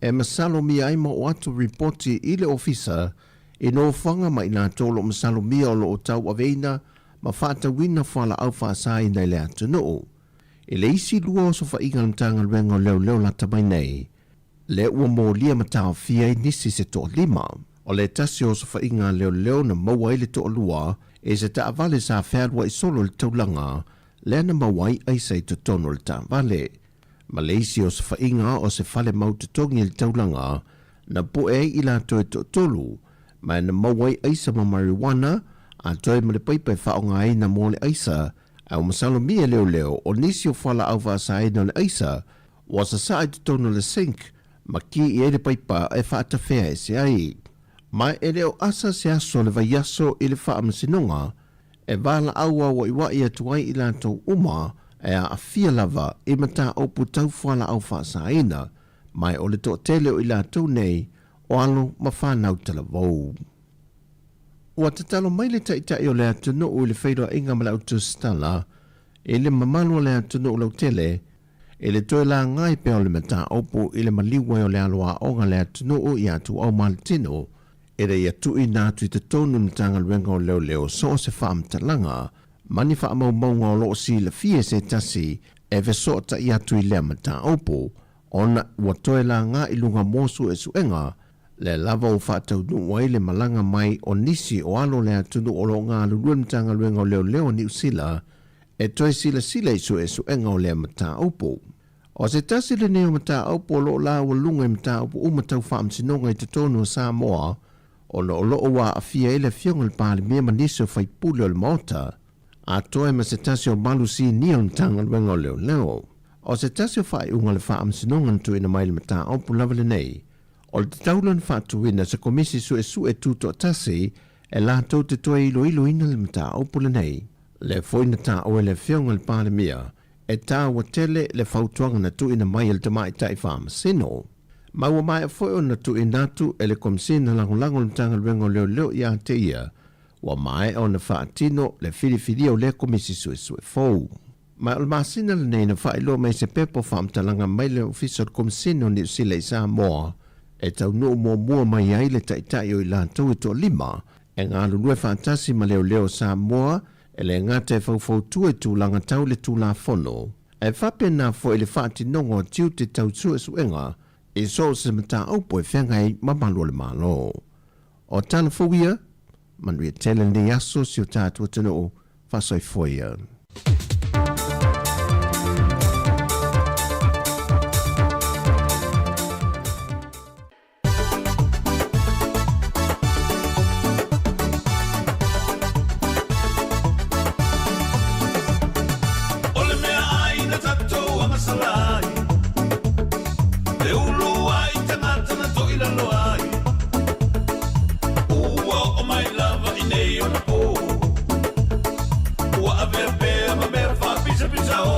e masalomia ai ma oo atu ripoti i le Ofisa i nofoaga ma i latou o lo o masalomia o lo o tauaveina ma faatauina fualaau faasaina i le atunuu. I le isi lua osofaiga a le Matagaluega o Leoleo lata mai nei, lea ua molia ma taofia ai nisi se toalima. O le tasi o osofaiga a leoleo na maua ai le toalua i se taavale sa fealuai solo i le taulaga lea na maua ai aisa i totonu o le taavale. Ma le isi osofaiga o se fale mau totogi i le taulaga na poe ai i latou e toatolu, ma na maua ai aisa ma marijuana, atoa ma le paipa e faaaogaina mo le aisa, ae ua masalomia e leoleo o nisi o fualaau faasaina o le aisa ua sasaa i totonu o le sink ma ki i ai le paipa e faatafea ese ai. Ma e le o asa se aso o le vaiaso i le faamasinoga e valaau auaiuaʻi atu ai i latou uma e aafia lava i mataupu tau fualaau faasaina, ma o le toatele o i latou nei o alo ma fanau talavou. Ua tatalo mai le Taitai o le atunuu i le feiloaiga ma le au tusitala i le mamalu o le atunuu lautele i le toe lagai pea o le mataupu i le maliu ai o le alo aoga a le atunuu ia Tuau Maletino ina ia tuuina atu i totonu o le Matagaluega o Leoleo so o se faamatalaga ma ni faamaumauga o lo o silafia e se tasi e fesootai atu i lea mataupu ona ua toe laga i luga mo suesuega lea lava ua faataunuu ai le malaga mai o nisi o alo o le atunuu o lo o galulue i le Matagaluega o Leoleo a Niu Sila e toe silasila i suesuega o lea mataupu. O se tasi lenei o mataupu o lo o laualuga i mataupu uma tau faamasinoga i totonu o Samoa ona o lo o ua aafia ai le Afioga i le Palemia ma nisi o faipule o le Maota, atoa ai ma se tasi o malu sinia o le Matagaluega o Leoleo. O se tasi o faaiuga o le faamasinoga na tuuina mai i le mataupu lava lenei, o le tatau lea ona faatuina se Komisi Suesue Tutoatasi e latou te toe iloiloina le mataupu lenei. Lea foi na taua e le Afioga i le Palemia e taua tele le fautuaga na tuuina mai e le Tamaitai Faamasino. Ma ua maea foi ona tuuina atu e le Komesina Lagolago o le Matagaluega o Leoleo ia te ia. Ua maea ona faatino le filifilia o lea Komisi Suesue fou. Ma o le masina lenei na faailoa mai se pepa o faamatalaga mai le Ofisa o le Komisene o Niu Sila i Samoa e taunuu muamua mai ai le taitai o i latou e toalima e galulue faatasi ma leoleo o Samoa e le gata e faufautua i tulaga tau le Tulafono ae faapena foi le faatinoga o tiute tau suesuega i so o se mataupu e feagai ma malu o le Malo. O tala fou ia, manuia tele lenei aso si o tatou atunuu, faasoifua ia. O le meaai na tatou agasala ai, E ulu ai tagata na toilalo ai, Ua oo mai lava i nei ona pō, Ua avea pea ma mea faapisapisa o.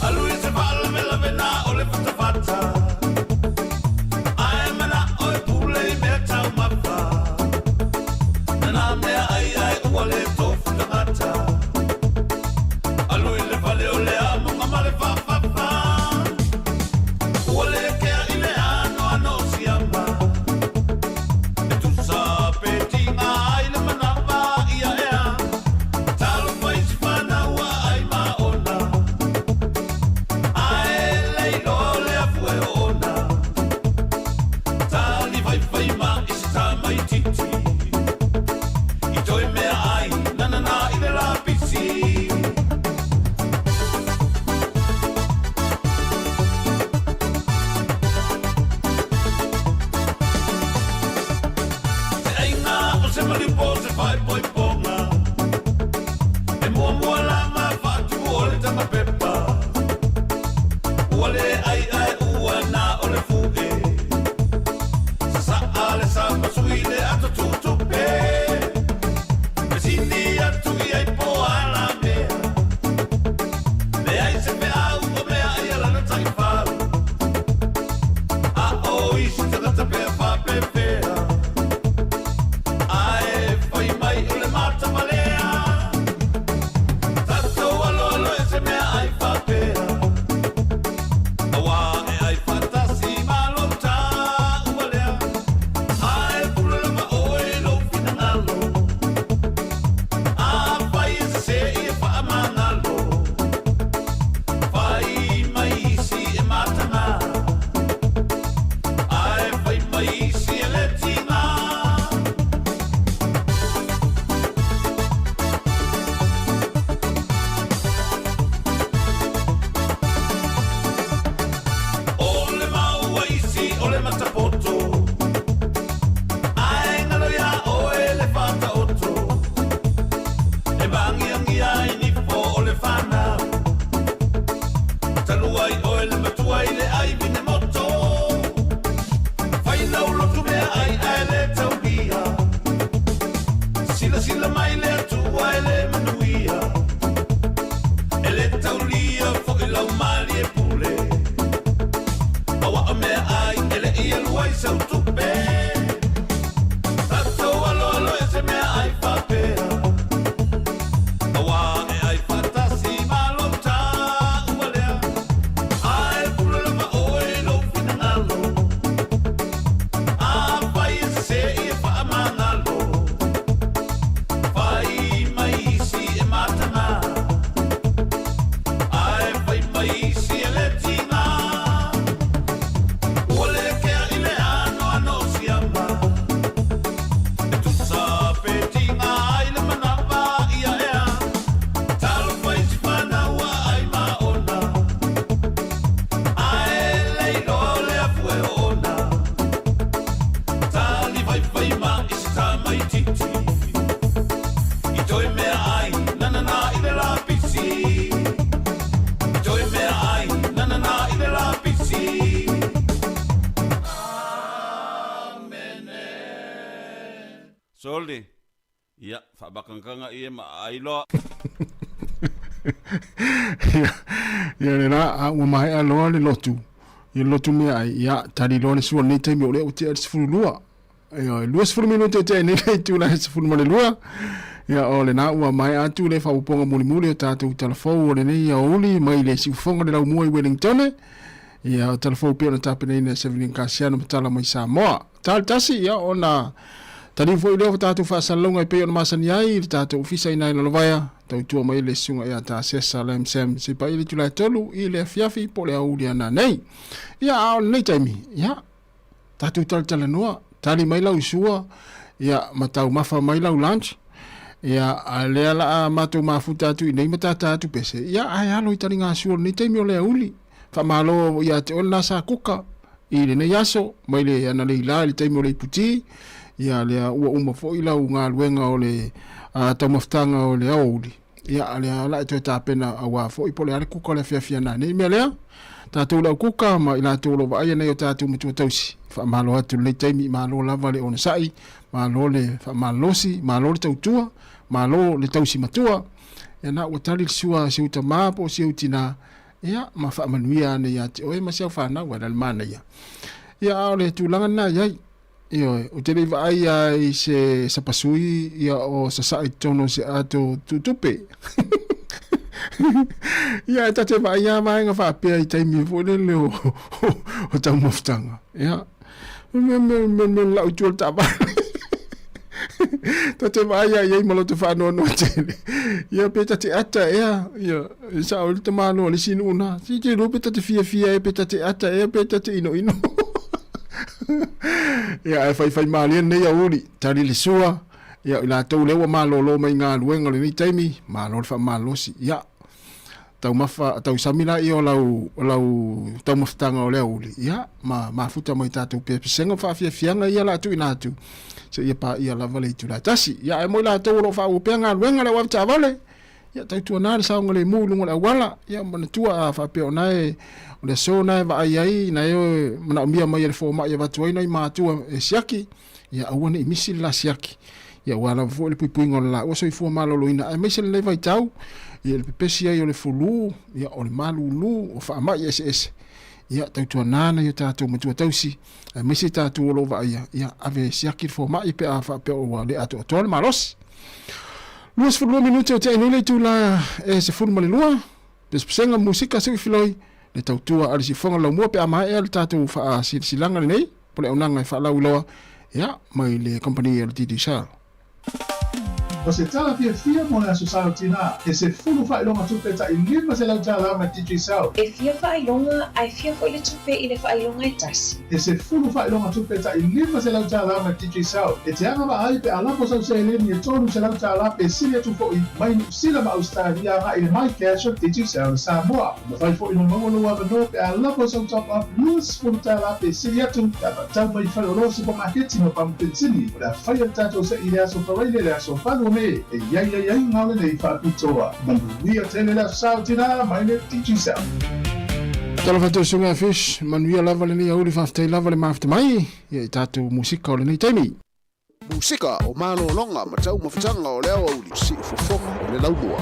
Alu i se faalavelave na o le fatafata, Ae manao e pule i mea taumafa, Na nā mea ai ae ua le tofu tagata. Alu i le fale o le amoga ma le faafafa, Ua le kea i le anoano o siama, E tusa pe tiga ai le manava ia ea, Talofa i si fanau a ai ma ona, Ae le iloa o le afu e oona, Talifaifai ma i se tamaititi, I toe mea ai nanana i le lapisi. Se aiga o se maliu po o se faaipoipoga, E muamua la ma faatupu o le tamapepa, Ua le ai ae ua na o le fue, Sasaa le sapasui le ato tutupe, Fesili atu i ai po o a la mea, Leai se feau o mea ai a lana taifau, A o isi tagata pea faapefea, Ae fai mai o le matamalea, Tatou aloalo e se mea ai faapea, Auā e ai faatasi ma lou taua lea, Ae pule lava oe i lou finagalo, Afai e sese ia faamagalo, Fai mai isi e mataga, Ae fai mai isi e le tiga. O le mau a isi o le matapoto, Ae galo iā oe le faataoto, E māngiangia ai nifo o le fanau, Talu ai oe le matua i le ai vine moto, Fai lau lotu mea ai ae le taulia, Silasila mai le Atua e le manuia, E le taulia foi lau malie pule, Aua o mea ai e le i alu ai sau tupe, Tatou aloalo e se mea ai faapea, Auā e ai faatasi ma lou taua lea, Ae pule lava oe i lou finagalo, Afai e sese ia faamagalo, Fai mai isi e mataga, Ae fai mai isi e le tiga. Ua le kea i le anoano o siama, E tusa pe tiga ai le manava ia ea, Talofa i si fanau a ai ma ona, Ae le iloa o le afu e oona, Talifaifai ma i se tamaititi, I toe mea ai nanana i le lapisi, I toe mea ai nanana i le lapisi. Amene. Soli, Ia, faabakangakanga ia ma aai loa. Ia, ia le la, a ua maea loa le lotu, ia le lotu meaai, ia, tali loa le sua i lenei taimi o lea ua tea i le 12. Ioe, 20 minute tea nei le itula e 12. Ia, o lena ua maea atu le faaopoopoga mulimuli o tatou talafou o lenei aoauli mai le siufofoga o le Laumua i Wellingtone. Ia, o talafou pei ona tapenaina e Sevelin Kasiano ma Tala mai Samoa. Tali tasi, ia, ona taliu foi lea o tatou faasalalauga e pei ona masani ai i le tatou ofisa i nai Lalovaea, tautua mai le susuga ia Tasesa Lam Sam se paia i le itula e 3 i le afiafi po o le aoauli ana nei. Ia, a o lenei taimi, ia, tatou talatalanoa, tali mai lau sua, ia, ma taumafa mai lau lunch, ia, a lea la a matou mafuta atu i nei ma tata atu pese, ia, ae alo i taligasua o lenei taimi o le aoauli. Faamalo ia te oe lena sa kuka i lenei aso, mai le analei la i le taimi o le iputi, ia, lea ua uma foi lau galuega o le taumafataga o le aoauli, Ia, a lea la e toe tapena auā foi po o le a le kuka o le afiafi ana nei mea lea. Tatou le au kuka ma i latou o lo o vaaia nei o tatou matua tausi. Faamalo atu lenei taimi, malo lava le onosai, malo le faamalolosi, malo le tautua, malo le tausi matua. Ia na ua tali le sua a si ou tamā po o si ou tinā, ia ma faamanuia ane ia te oe ma si au fanau, ae le manaia. Ia, a o le tulaga lena e i ai. Ioe, ou te le i vaai lava i se sapasui ia o sasae i totonu o se ato tuutupe. Ia, e ta te vaai lava vaega faapea i taimi foi lele o, o taumafataga. Ia, me, me, me, me lau i tua o le taavale. Ta te vaai lava i ai ma lota faanoanoa tele. Ia, pe ta te ata ea, ia, e sao ai le tamaloa o le isi nuu na. Si te iloa pe ta te fiafia ea, pe ta te ata ea, pe ta te inoino. Ia, ae faifai malie lenei aoauli, tali le sua, ia, o i latou lea ua malolo mai galuega o lenei taimi, malo le faamalosi. Ia, taumafa, tausami laia o lau, o lau taumafataga o le aoauli, ia, ma mafuta mai tatou pesega ma faafiafiaga ia o le a tuuina atu, seia paia lava le itula e tasi. Ia, ae mo i latou o lo o faaauau pea galuega le au avetaavale, Ia tautuana le saogalemu i luga o le auala. Ia manatua a faapea o na e o le aso na e vaai ai na e manaomia mai e le fomai e avatu ai nai matua e siaki, ia aua ne i misi le la siaki. Ia aua lava foi le puipuiga o le laua soifua maloloina aemaise lenei vaitau ia le pepesi ai o le fulu, ia o le malulu, o faamai eseese. Ia tautuana nai o tatou matua tausi aemaise tatou o lo o vaaia, ia ave e siaki le fomai pe a faapea ua le atoatoa le malosi. 22 minute o tea nei le itula e 12, pesepesega musika se filoi le tautua a le sifoga laumua pe a maea le tatou faasilasilaga lenei po le aunaga e faalauiloa ia mai le kamupani a le Digicel. O se tala fiafia mo le Aso Sa o Tinā, e 10 faailoga tupe tai $500 mai Digicel. E fia faailoga ae fia foi le tupe i le faailoga e tasi. E 10 faailoga tupe tai $500 mai Digicel. E te agavaa ai pe a lafo sau seleni e $300 pe sili atu foi mai Niu Sila ma Ausetalia agai i le MyCash o Digicel i Samoa. E mafai foi ona maua lou avanoa pe a lafo sau top-up $20 pe sili atu pe a faatau mai i faleoloa supamaketi ma pamu penisini. O le a faia le tatou se'i i le aso Faraile le aso 8 o Me e i ai aiaiga o lenei faapitoa. Manuia tele le Aso Sa o Tinā mai le Digicel. Talofa atu Susuga Fish, manuia lava lenei aoauli faafetai lava le mafuta mai ia i tatou musika o lenei taimi. Musika o malologa ma taumafataga o le aoauli, siufofoga o le laumua.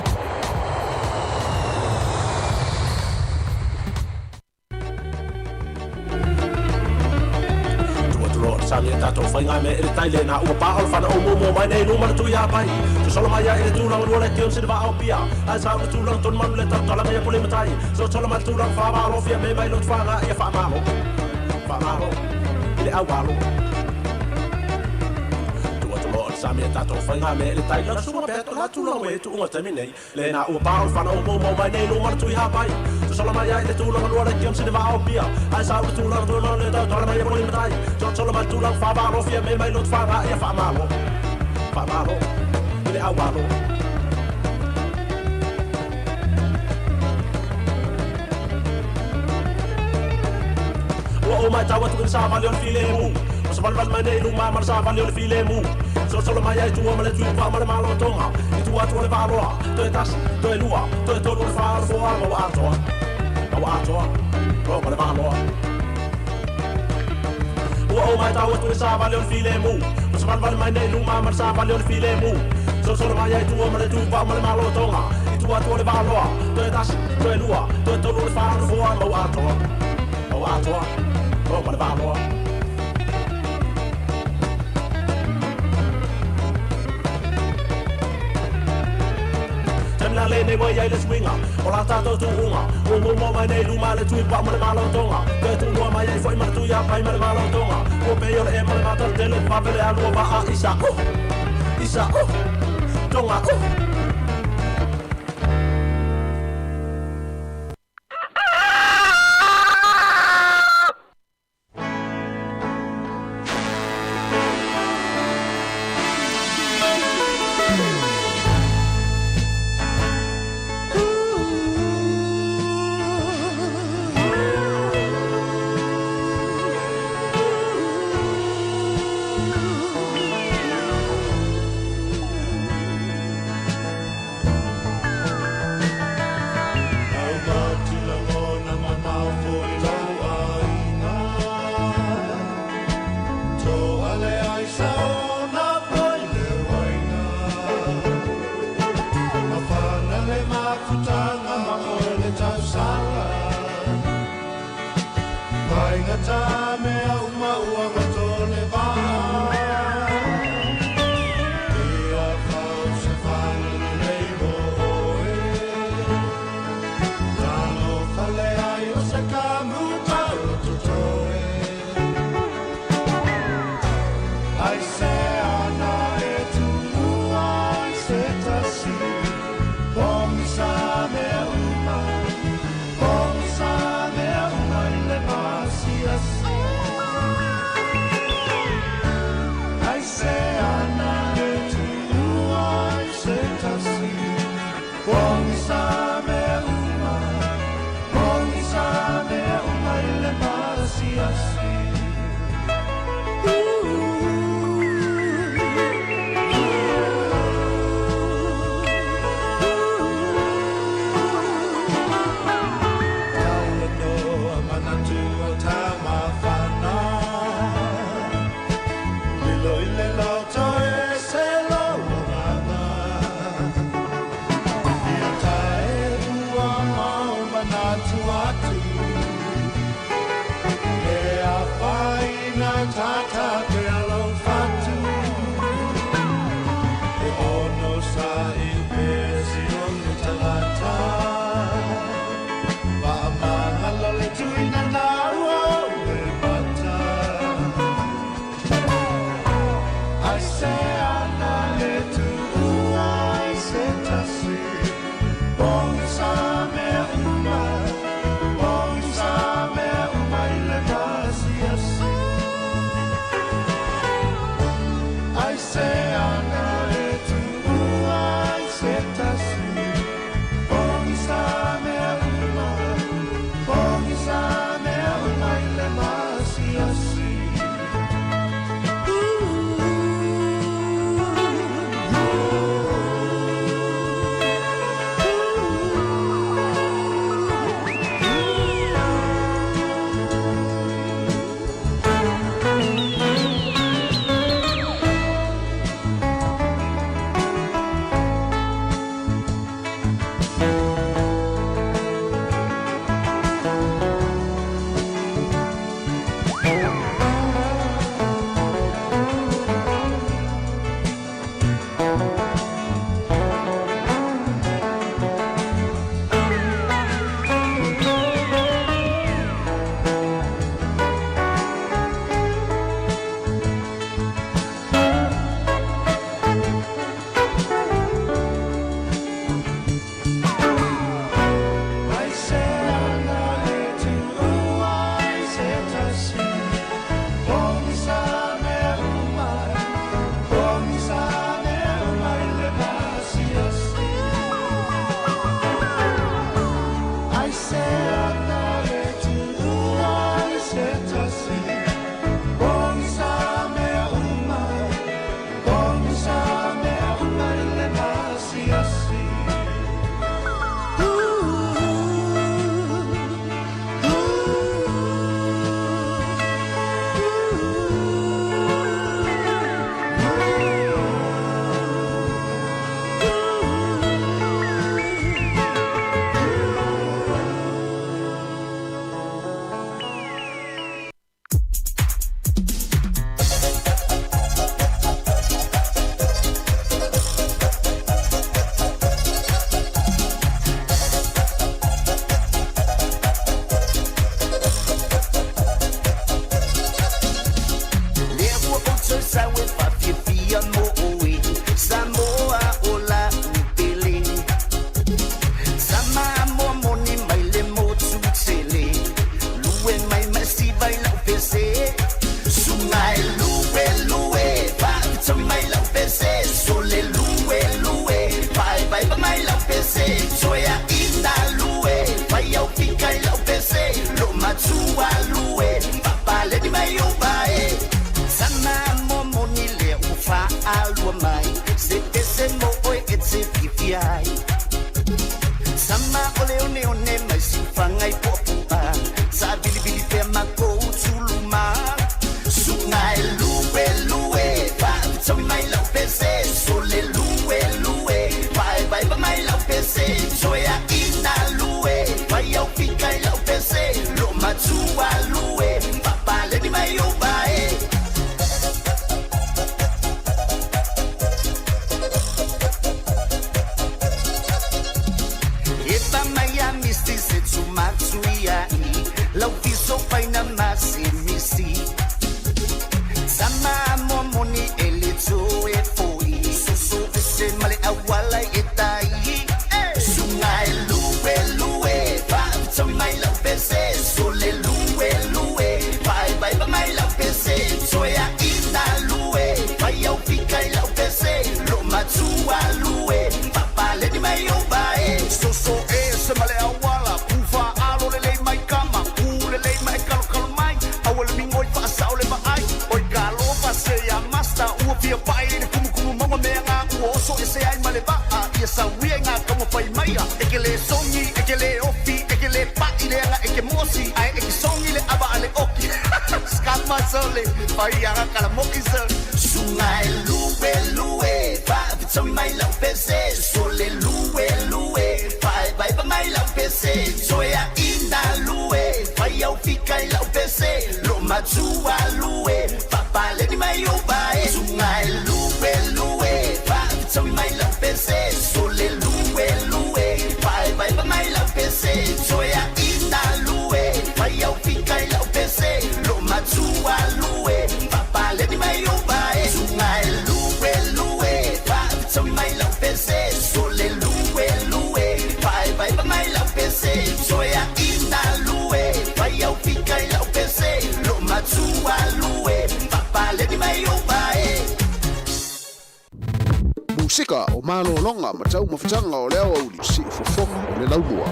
Sami e tātou whainga me e tai le nā ua pā o le whana o mōmō mai nei luma le tui a pai. Tu solo mai a i le tūranga rua le kion sini wa au pia. Ai sa o le tūranga tonu manu le tau tala me pole matai. So solo mai tūranga wha wā fia me mai lotu whanga ia wha malo. Wha malo. I le au alo. Tua tu loa le sami e tātou whainga me e le tai la suma pea to la tūranga we tu unga taimi nei. Le na ua pā o le whana o mōmō mai nei luma le tui hāpai. Tu solo mai ai le tūranga rua le kion sini wā au pia. Ai sa o le tūranga tonu manu le tau tala me pole matai. So solo mai tūranga wha wā fia me mai lotu whanga ia wha malo. Wha malo. I le au alo. Ua o mai tau atu i sa vale o le filemu. O sa vale vale mai nei luma ma le sa vale o le filemu. Solo solo mai ai tua ma le tui pa ma le malo tonga. I tua atu o le valoa. Toe tasi, toe lua, toe tolu le wha le foa ma ua atoa. Ma ua atoa, o ma le valoa. Ua o mai tau atu i sa vale o le filemu. O sa vale vale mai nei luma ma le sa vale o le filemu. Solo solo mai ai tua ma le tui pa ma le malo tonga. I tua atu o le valoa. Toe tasi, toe lua, toe tolu le wha le foa ma ua atoa. Ma ua atoa, o ma le valoa. mea lenei ua i ai le suiga o la tatou tuuga ua muamua mai nei i luma le tui pao ma le malotoga toe tuulua mai ai foi ma le tui apai ma le malotoga ua pei o le e ma le mataletele vave le alu o vaa isa uh isa uh toga uh. o le oneone mai siufaga i puapu'a savilivili pea makou tuluma suga e lue lue faafetaui mai lau pese sole lue lue vaevaeva mai lau pese soeaʻina lue faiau fika i lau pese lo matua lue fapaleni mai ou vae. Epa mai a misi se tsumatsu ia i lau fiso faina masimisi sama momoni e le toe foi soso ese ma le auala e tai suga e lue lue faafetaui mai lau pese sole lue lue vaevaeva mai lau pese soeaʻina lue faiau fika i lau pese lo matua lue fapaleni mai ou vae soso ese ma le auala pufa alo lelei mai kama ku lelei mai kalokalo mai aua le migoi faasao le vaai oi kalofa se ia masta ua fia pai le kumukumu mauga mea gā ua oso ese ai ma le vaa ia sauia i ngā taumafai maia e ke lē sogi e ke lē ofi e ke lē paʻi leaga e ke mosi ae e ke sogi le ava a le oki skamasole faiaga kalamoʻi sole suga e lue lue faafetaui mai lau pese sole lue lue vaevaeva mai lau pese soeaʻina lue faiau fika i lau pese lo matua lue fapaleni mai ou vae suga e lue lue faafetaui mai lau pese sole lue lue vaevaeva mai lau pese soeaʻina lue faiau fika i lau pese lo matua lue fapaleni mai ou vae suga e lue lue faafetaui mai lau pese sole lue lue vaevaeva mai lau pese soeaʻina lue faiau fika i lau pese lo matua lue fapaleni mai ou vae. Musika o malologa ma taumafataga o le aoauli siufofoga o le laumua.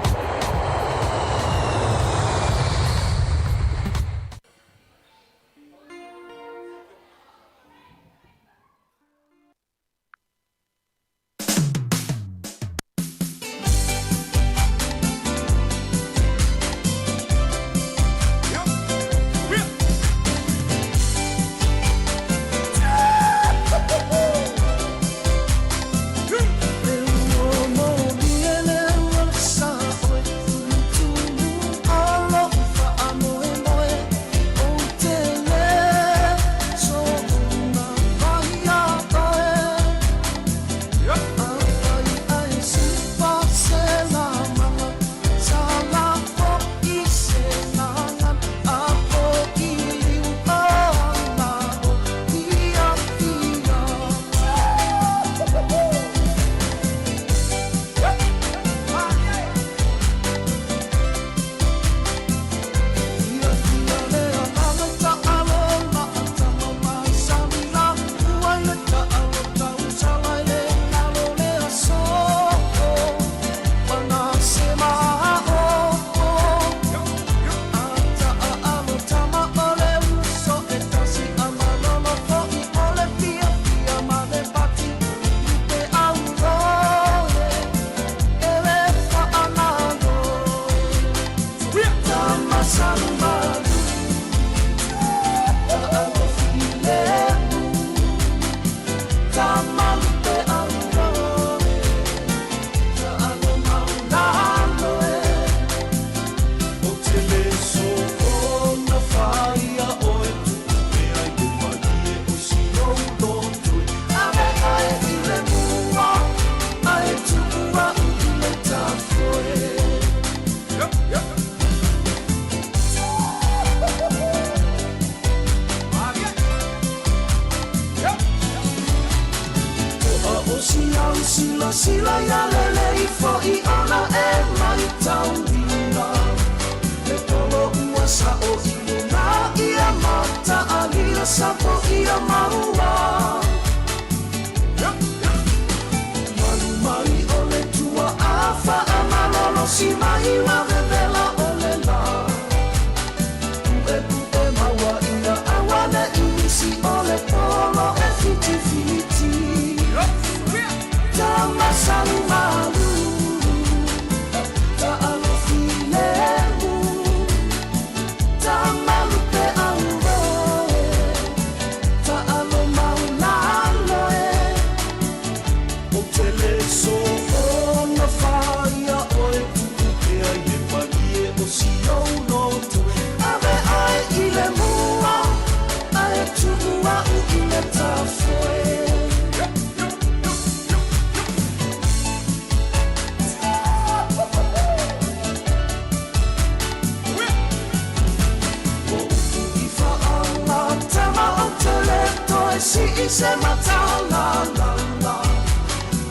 sii se matalalala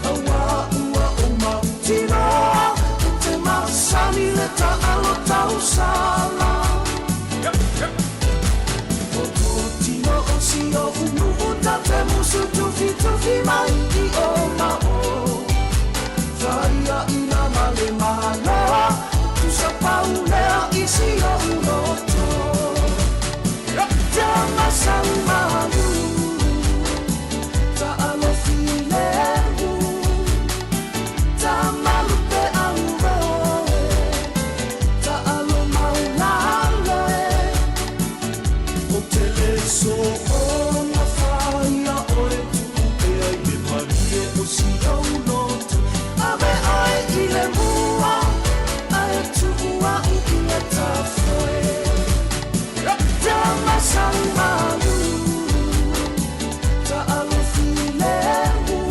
Auā ua ou mautinoa E te masani le taalo tausala O tō tino o si oʻu nuu ta te musu tufitufi mai i o ma o Faiaʻina ma le Malo Tusa pau lea i si oʻu loto Tama sau malu Taalo filemu Tama lupe au oe Taalo maulalo e O te le soona whaia oe Tuu pea i le malie o si ou loto Ave oe i le mua Ae tuu au i le tafoe Tama sau malu Taalo filemu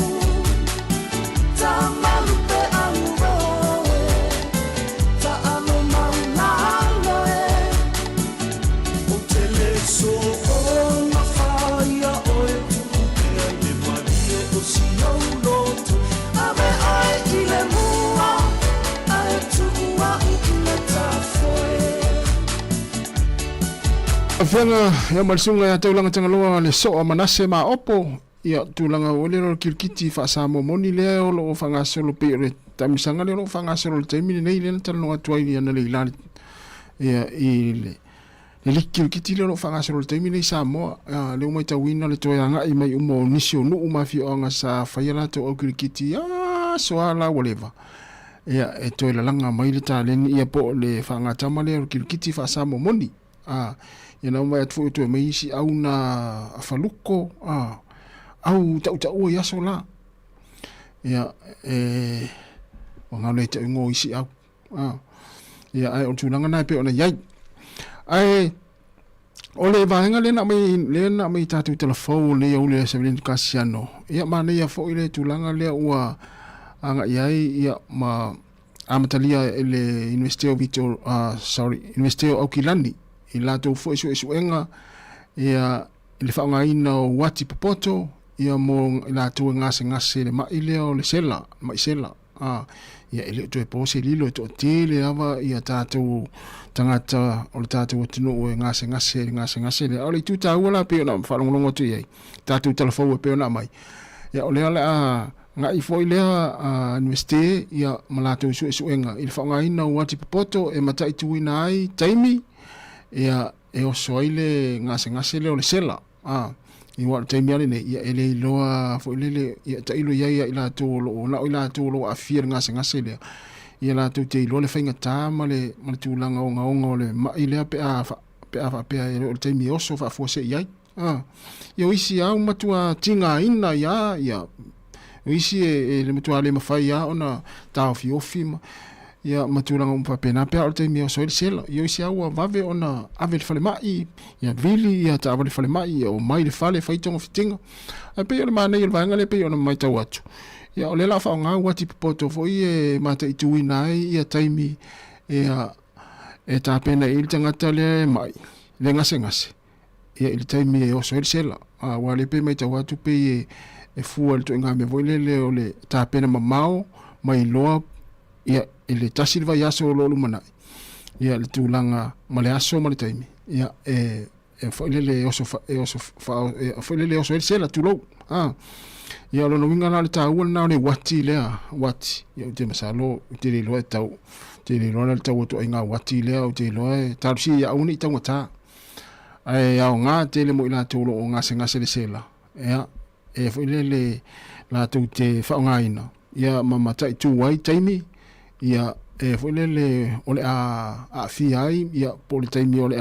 Tama lupe au oe Taalo maulalo e O te le soona whaia oe Tuu pea i le malie o si ou loto Ave oe i le mua Ae tuu au i le tafoe. Afioga ia ma le susuga ia Taulaga Tagaloa le Soa Manase Maopo, ia tulaga ua lelo le kirikiti faa-Samoa moni lea o lo o faagasolo pei o le taamilosaga lea o lo o faagasolo i le taimi lenei lea na talanoa atu ai analeila ia i le le liki kirikiti lea o lo o faagasolo i le taimi lenei i Samoa. Lea ua matauina le toe agai mai uma o nisi o nuu ma afioaga sa faia latou au kirikiti i aso a la ua leva. Ia e toe lalaga mai le taleni ia po o le faagatama lea o le kirikiti faa-Samoa moni. A, ia na omai atu foi o toe mai isi au na faluko, a, au tautaua i aso la. Ia, e, ua galo ia te au ingoa o isi au. A, ia, ae o le tulaga na e pei ona i ai. Ae, o le vaega lea na aumai, lea na aumai i tatou talafou o lenei aoauli o le Sevelino Kasiano, ia manaia foi le tulaga lea ua agai ai, ia, ma amatalia e le Iunivesite o Victor, sorry, Iunivesite o Aukilani i latou foi suesuega ia i le faaaogaina o uati popoto ia mo i latou e gasegase i le mai lea o le sela, mai sela. Ia e le o toe po se lilo e toatele lava ia tatou tagata o le tatou atunuu e gasegase i le gasegase lea. A o le itu taua la pei ona faalogologo atu i ai, tatou talafou e pei ona aumai, ia o lea o le a Agai foi lea Iunivesite ia ma latou suesuega i le faaaogaina o uati popoto e mataituina ai taimi ia e oso ai le gasegase lea o le sela. Aua o le taimi lava lenei ia e le iloa foi lele ia tailo i ai ia i latou o lo o na o i latou o lo o aafia i le gasegase lea ia latou te iloa le faigata ma le ma le tulaga ogaoga o le mai lea pe a pe a faapea e le o le taimi e oso faafuasei ai. Ia o isi lava ua matua tigaina ia, ia, o isi e le matua le mafai lava ona taofiofi ma, ia, ma tulaga uma faapena pe a oo i le taimi e oso ai le sela. Ia o isi lava ua vave ona ave i le falemai, ia vili ia taavale falemai, ia omai i le fale fai togafitiga. Ae pei o le manaia o le vaega lea pei ona matau atu, ia o lea o le a faaaoga uati popoto foi e mataituina ai ia taimi ia e tapena i ai le tagata lea e mai, le gasegase. ia i le taimi e oso ai le sela. Aua o lea pei e matau atu pei e fua i le ituaiga mea foi lele o le tapena mamao ma iloa ia i le tasi le vaiaso o lo o lumanai ia le tulaga ma le aso ma le taimi ia e e foi lele e oso e oso fa e foi lele e oso ai le sela tulou. A ia o lona uiga la o le taua lena o le uati lea uati ia ou te masalo ou te le iloa e tau ou te le iloa la le tau o ituaiga uati lea ou te iloa e talosia ia aua ne i taugata. Ae aoga tele mo i latou o lo o gasegase le sela, ia, e foi lele latou te faaaogaina, ia, ma mataitu ai taimi, ia, e foi lele o le a aafia ai, ia, po o le taimi o le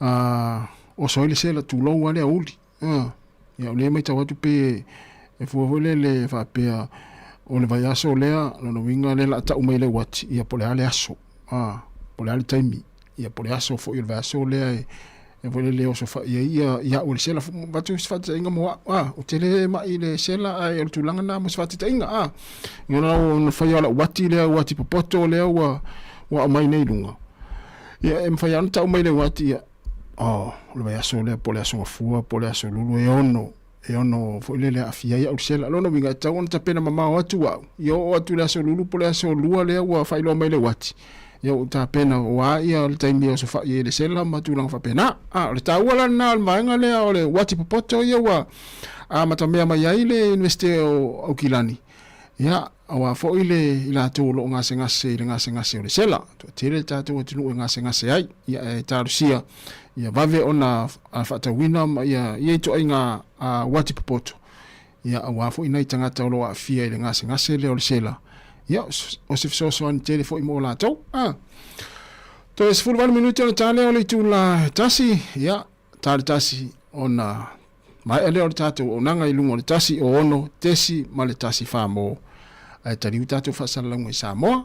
a oso ai le sela, tulou lava le aoauli. Ia, o lea e matau atu pei e fua foi lele faapea o le vaiaso lea, lona uiga lea o le a tau mai e le uati, ia po o le a le aso, po o le a le taimi, ia po o le aso foi o le vaiaso lea e foi lele e oso fai ai ia ia au e le sela. Avatu se faataitaiga mo au, ou te le mai i le sela ae o le tulaga lena mo se faataitaiga, Ona ona faia o lau uati lea, uati popoto lea ua aumai nei i luga, ia e mafai lava ona tau mai le uati, ia. O le vaiaso lea po o le Aso Gafua po o le Aso Lulu e ono e ono foi lele aafia ai au i le sela. O lona uiga e tatau ona tapena mamao atu au, ia oo atu i le Aso Lulu po o le Aso Lua lea ua faailoa mai le uati, ia ua ou tapena aua ia le taimi e osofai ai i le sela ma tulaga faapena. A o le taua la lena o le vaega lea o le uati popoto ia ua amatamea mai ai le Iunivesite o Aukilani, ia aua foi le i latou o lo o gasegase i le gasegase o le sela. Toatele le tatou atunuu e gasegase ai, ia e talosia ia vave ona faatauina ma ia ia ituaiga uati popoto, ia aua foi nai tagata o lo o aafia i le gasegase lea o le sela, ia o se fesoasoani tele foi mo latou. A toe 18 minute ona ta lea o le itula e tasi, ia ta le tasi ona maea lea o le tatou auaunaga i luga o le 1 6 .1 mo ae taliu tatou faasalalauga i Samoa,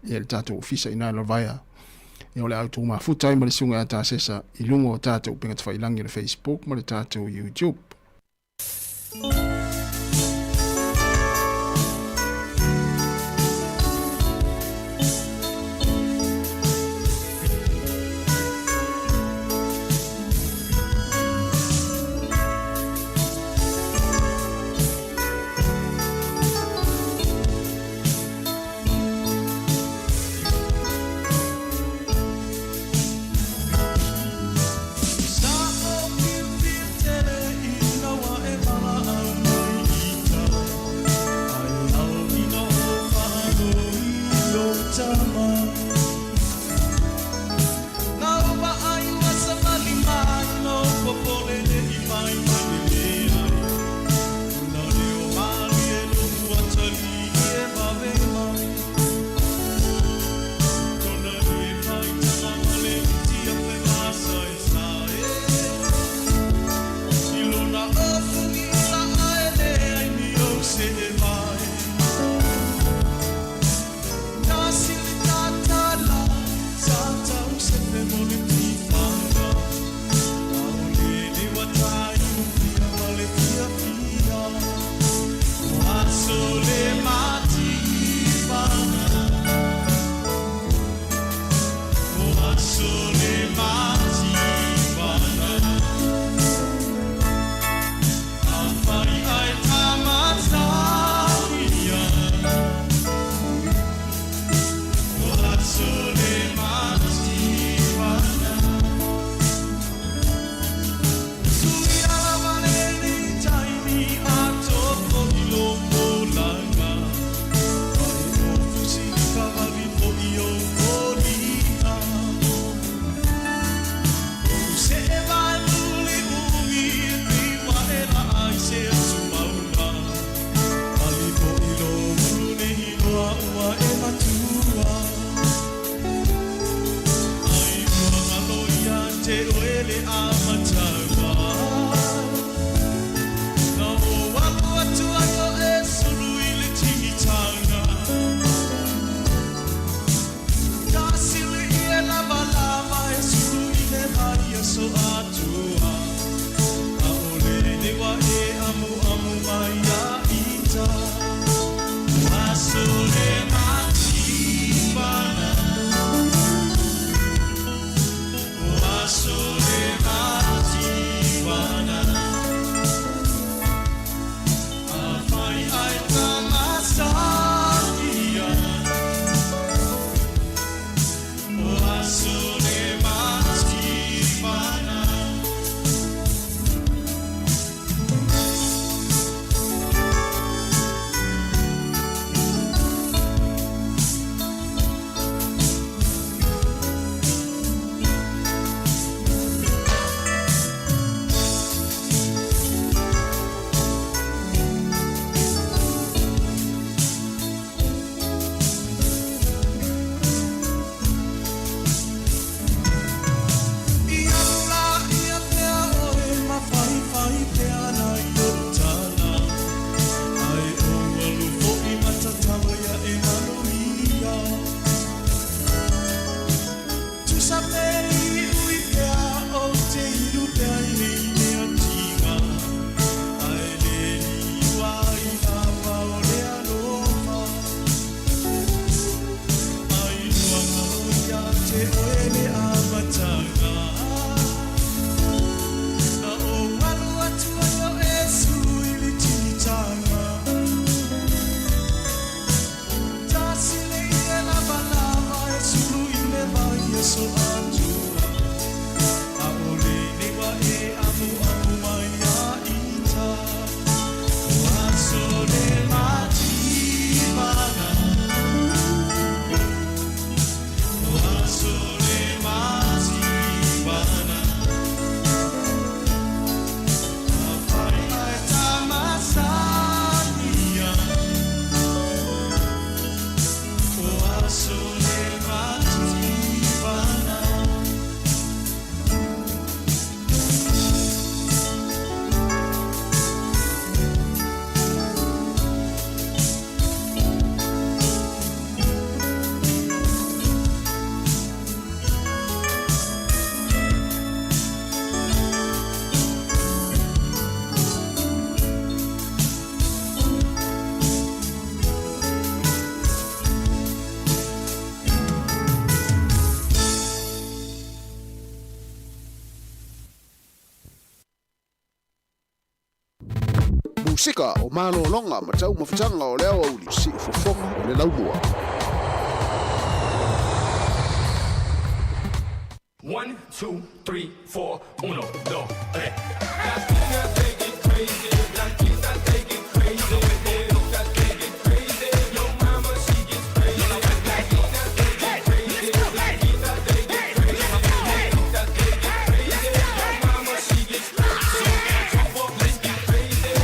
ia le tatou ofisa i Nailovaea, ia o le a outou mafuta ai ma le susuga ia Tasesa i luga o tatou upega tafailangi o le Facebook ma le tatou YouTube. aso atua ʻAʻole nei wa e amuamu mai iā ita O aso le mativana O aso le mativana Afai ae tamasania O aso le mativana. Musika o malologa ma taumafataga o le aoauli siufofoga o le laumua. One, two, three, four, uno, dos, tres. Latina, they get crazy. Blanquita, they get crazy. Loca, they get crazy. Yo mama, she gets crazy. Latina, they get crazy. Blanquita, they get crazy. Loca, they get crazy. Yo mama, she gets crazy. Jump up, let's get crazy.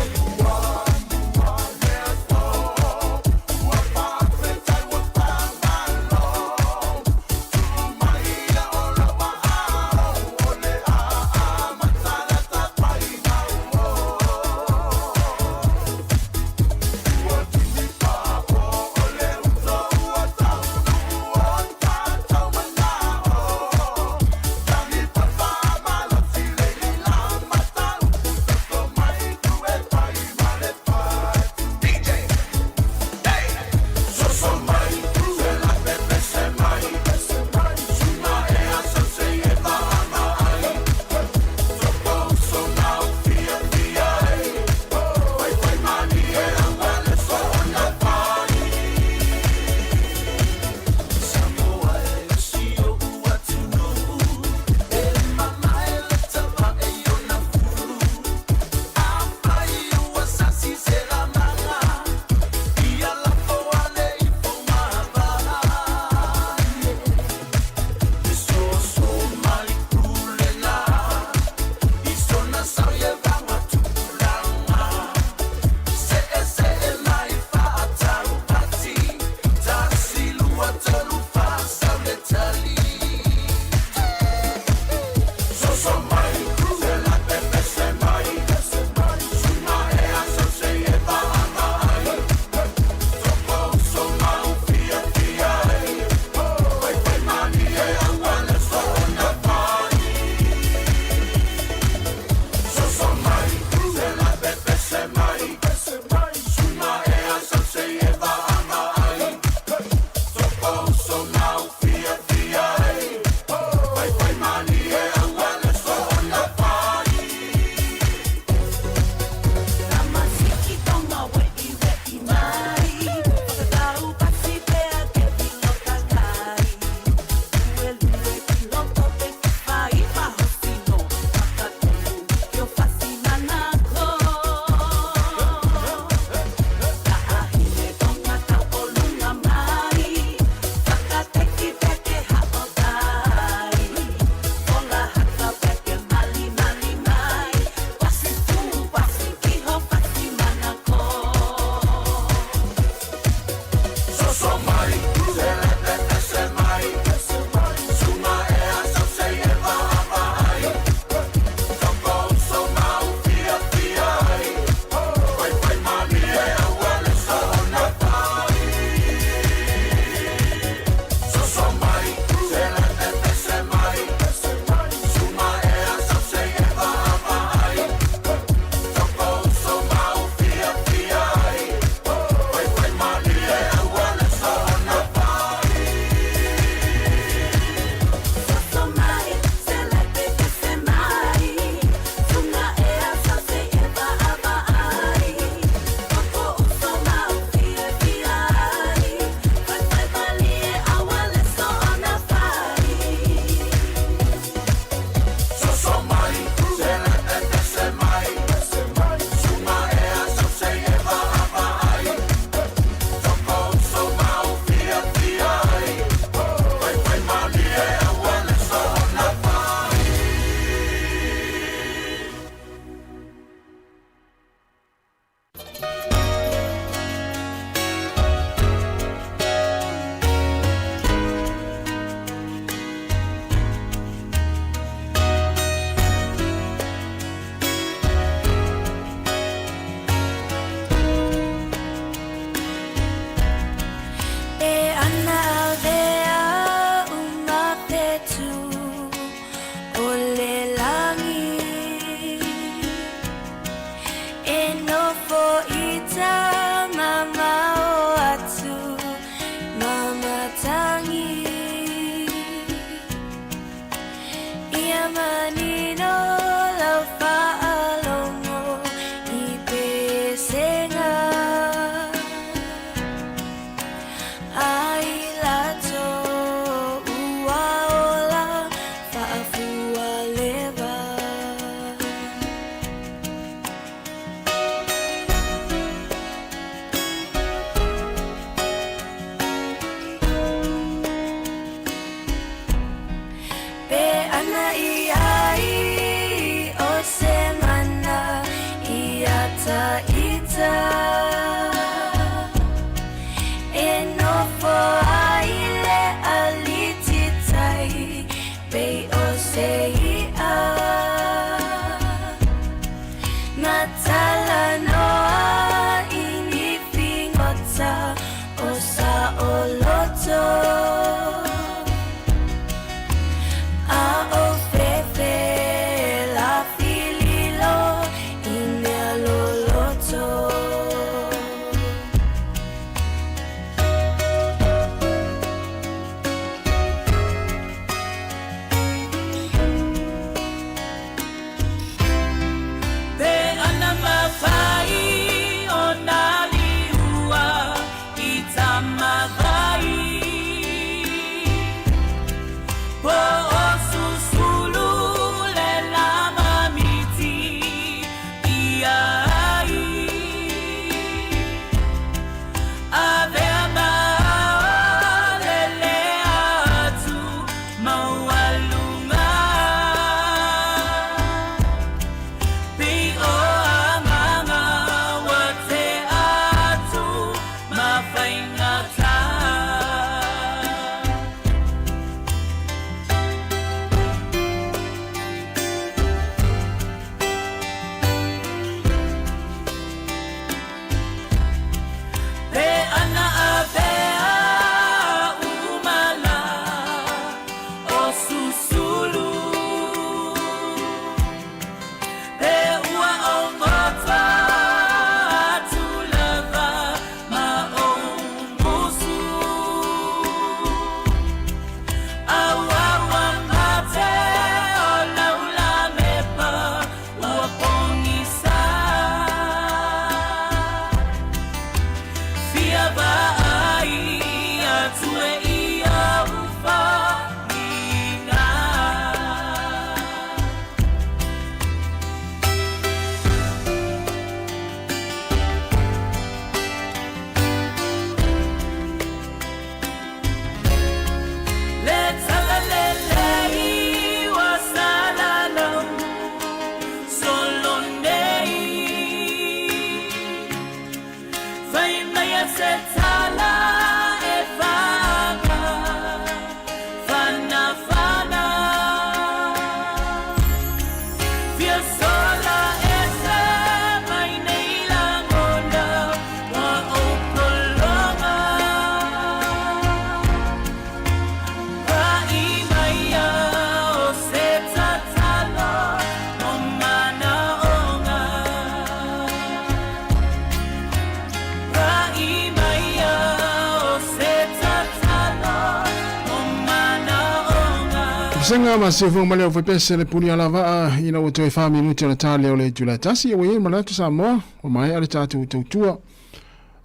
Vasega ma siufofoga ma le aufaipese le puni alavaa ina ua toe 4 minute ona ta lea o le itula e tasi. Ua i ai le manatu Samoa ua maea le tatou tautua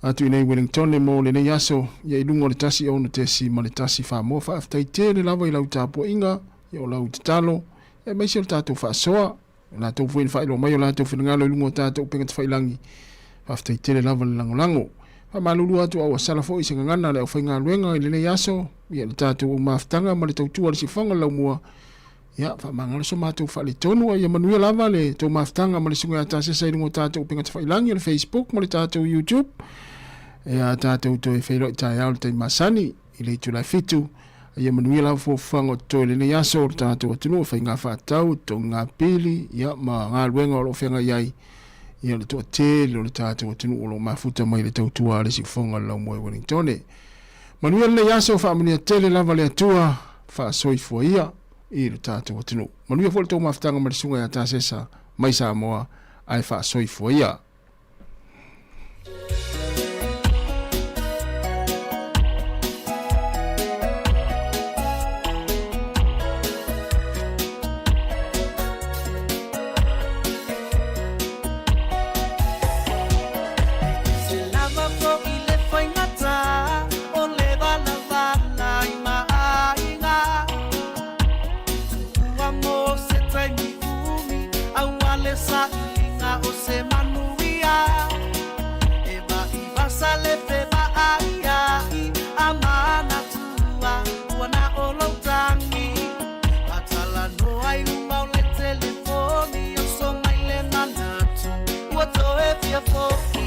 atu i nei Wellingtone mo lenei aso ia i luga o le 1 6.1 Samoa. Faafetai tele lava i lau tapuaiga, ia o lau tatalo, aemaise o le tatou faasoa. O latou foi na faailoa mai o latou finagalo i luga o tatou upega tafailagi. Faafetai tele lava le lagolago. Faamalulu atu a ua sala foi se gagana a le aufaigaluega i lenei aso, ia le tatou aumafutaga ma le tautua a le siufofoga le laumua. Ia, faamagalo so matou faaletonu, a ia manuia lava le tou mafutaga ma le susuga ia Tasesa i luga o tatou upega tafailagi o le Facebook ma le tatou YouTube. Ia, tatou toe feiloai taeao i le taimi masani i le itula e 7. Ia manuia lava fuafuaga o totoe i lenei aso o le tatou atunuu, faiga faatatau, totogiga pili, ia, ma galuega o lo o feagai ai ia le toatele o le tatou atunuu o lo o mafuta mai le tautua a le siufofoga o le Laumua i Wellingtone. Manuia lenei aso, faamanuia tele lava le Atua, faasoifua ia i le tatou atunuu. Manuia foi le tou mafutaga ma le susuga ia Tasesa mai Samoa, ae faasoifua ia. Se lava fo'i le faigata o le valavala i maaiga Tuua mo se taimi umi aua le sailiga o se manuia E vaivasa le fevaaiai a manatua ua na o lou tagi Matalanoa i luma o le telefoni oso mai le manatu ua toe fia fo'i.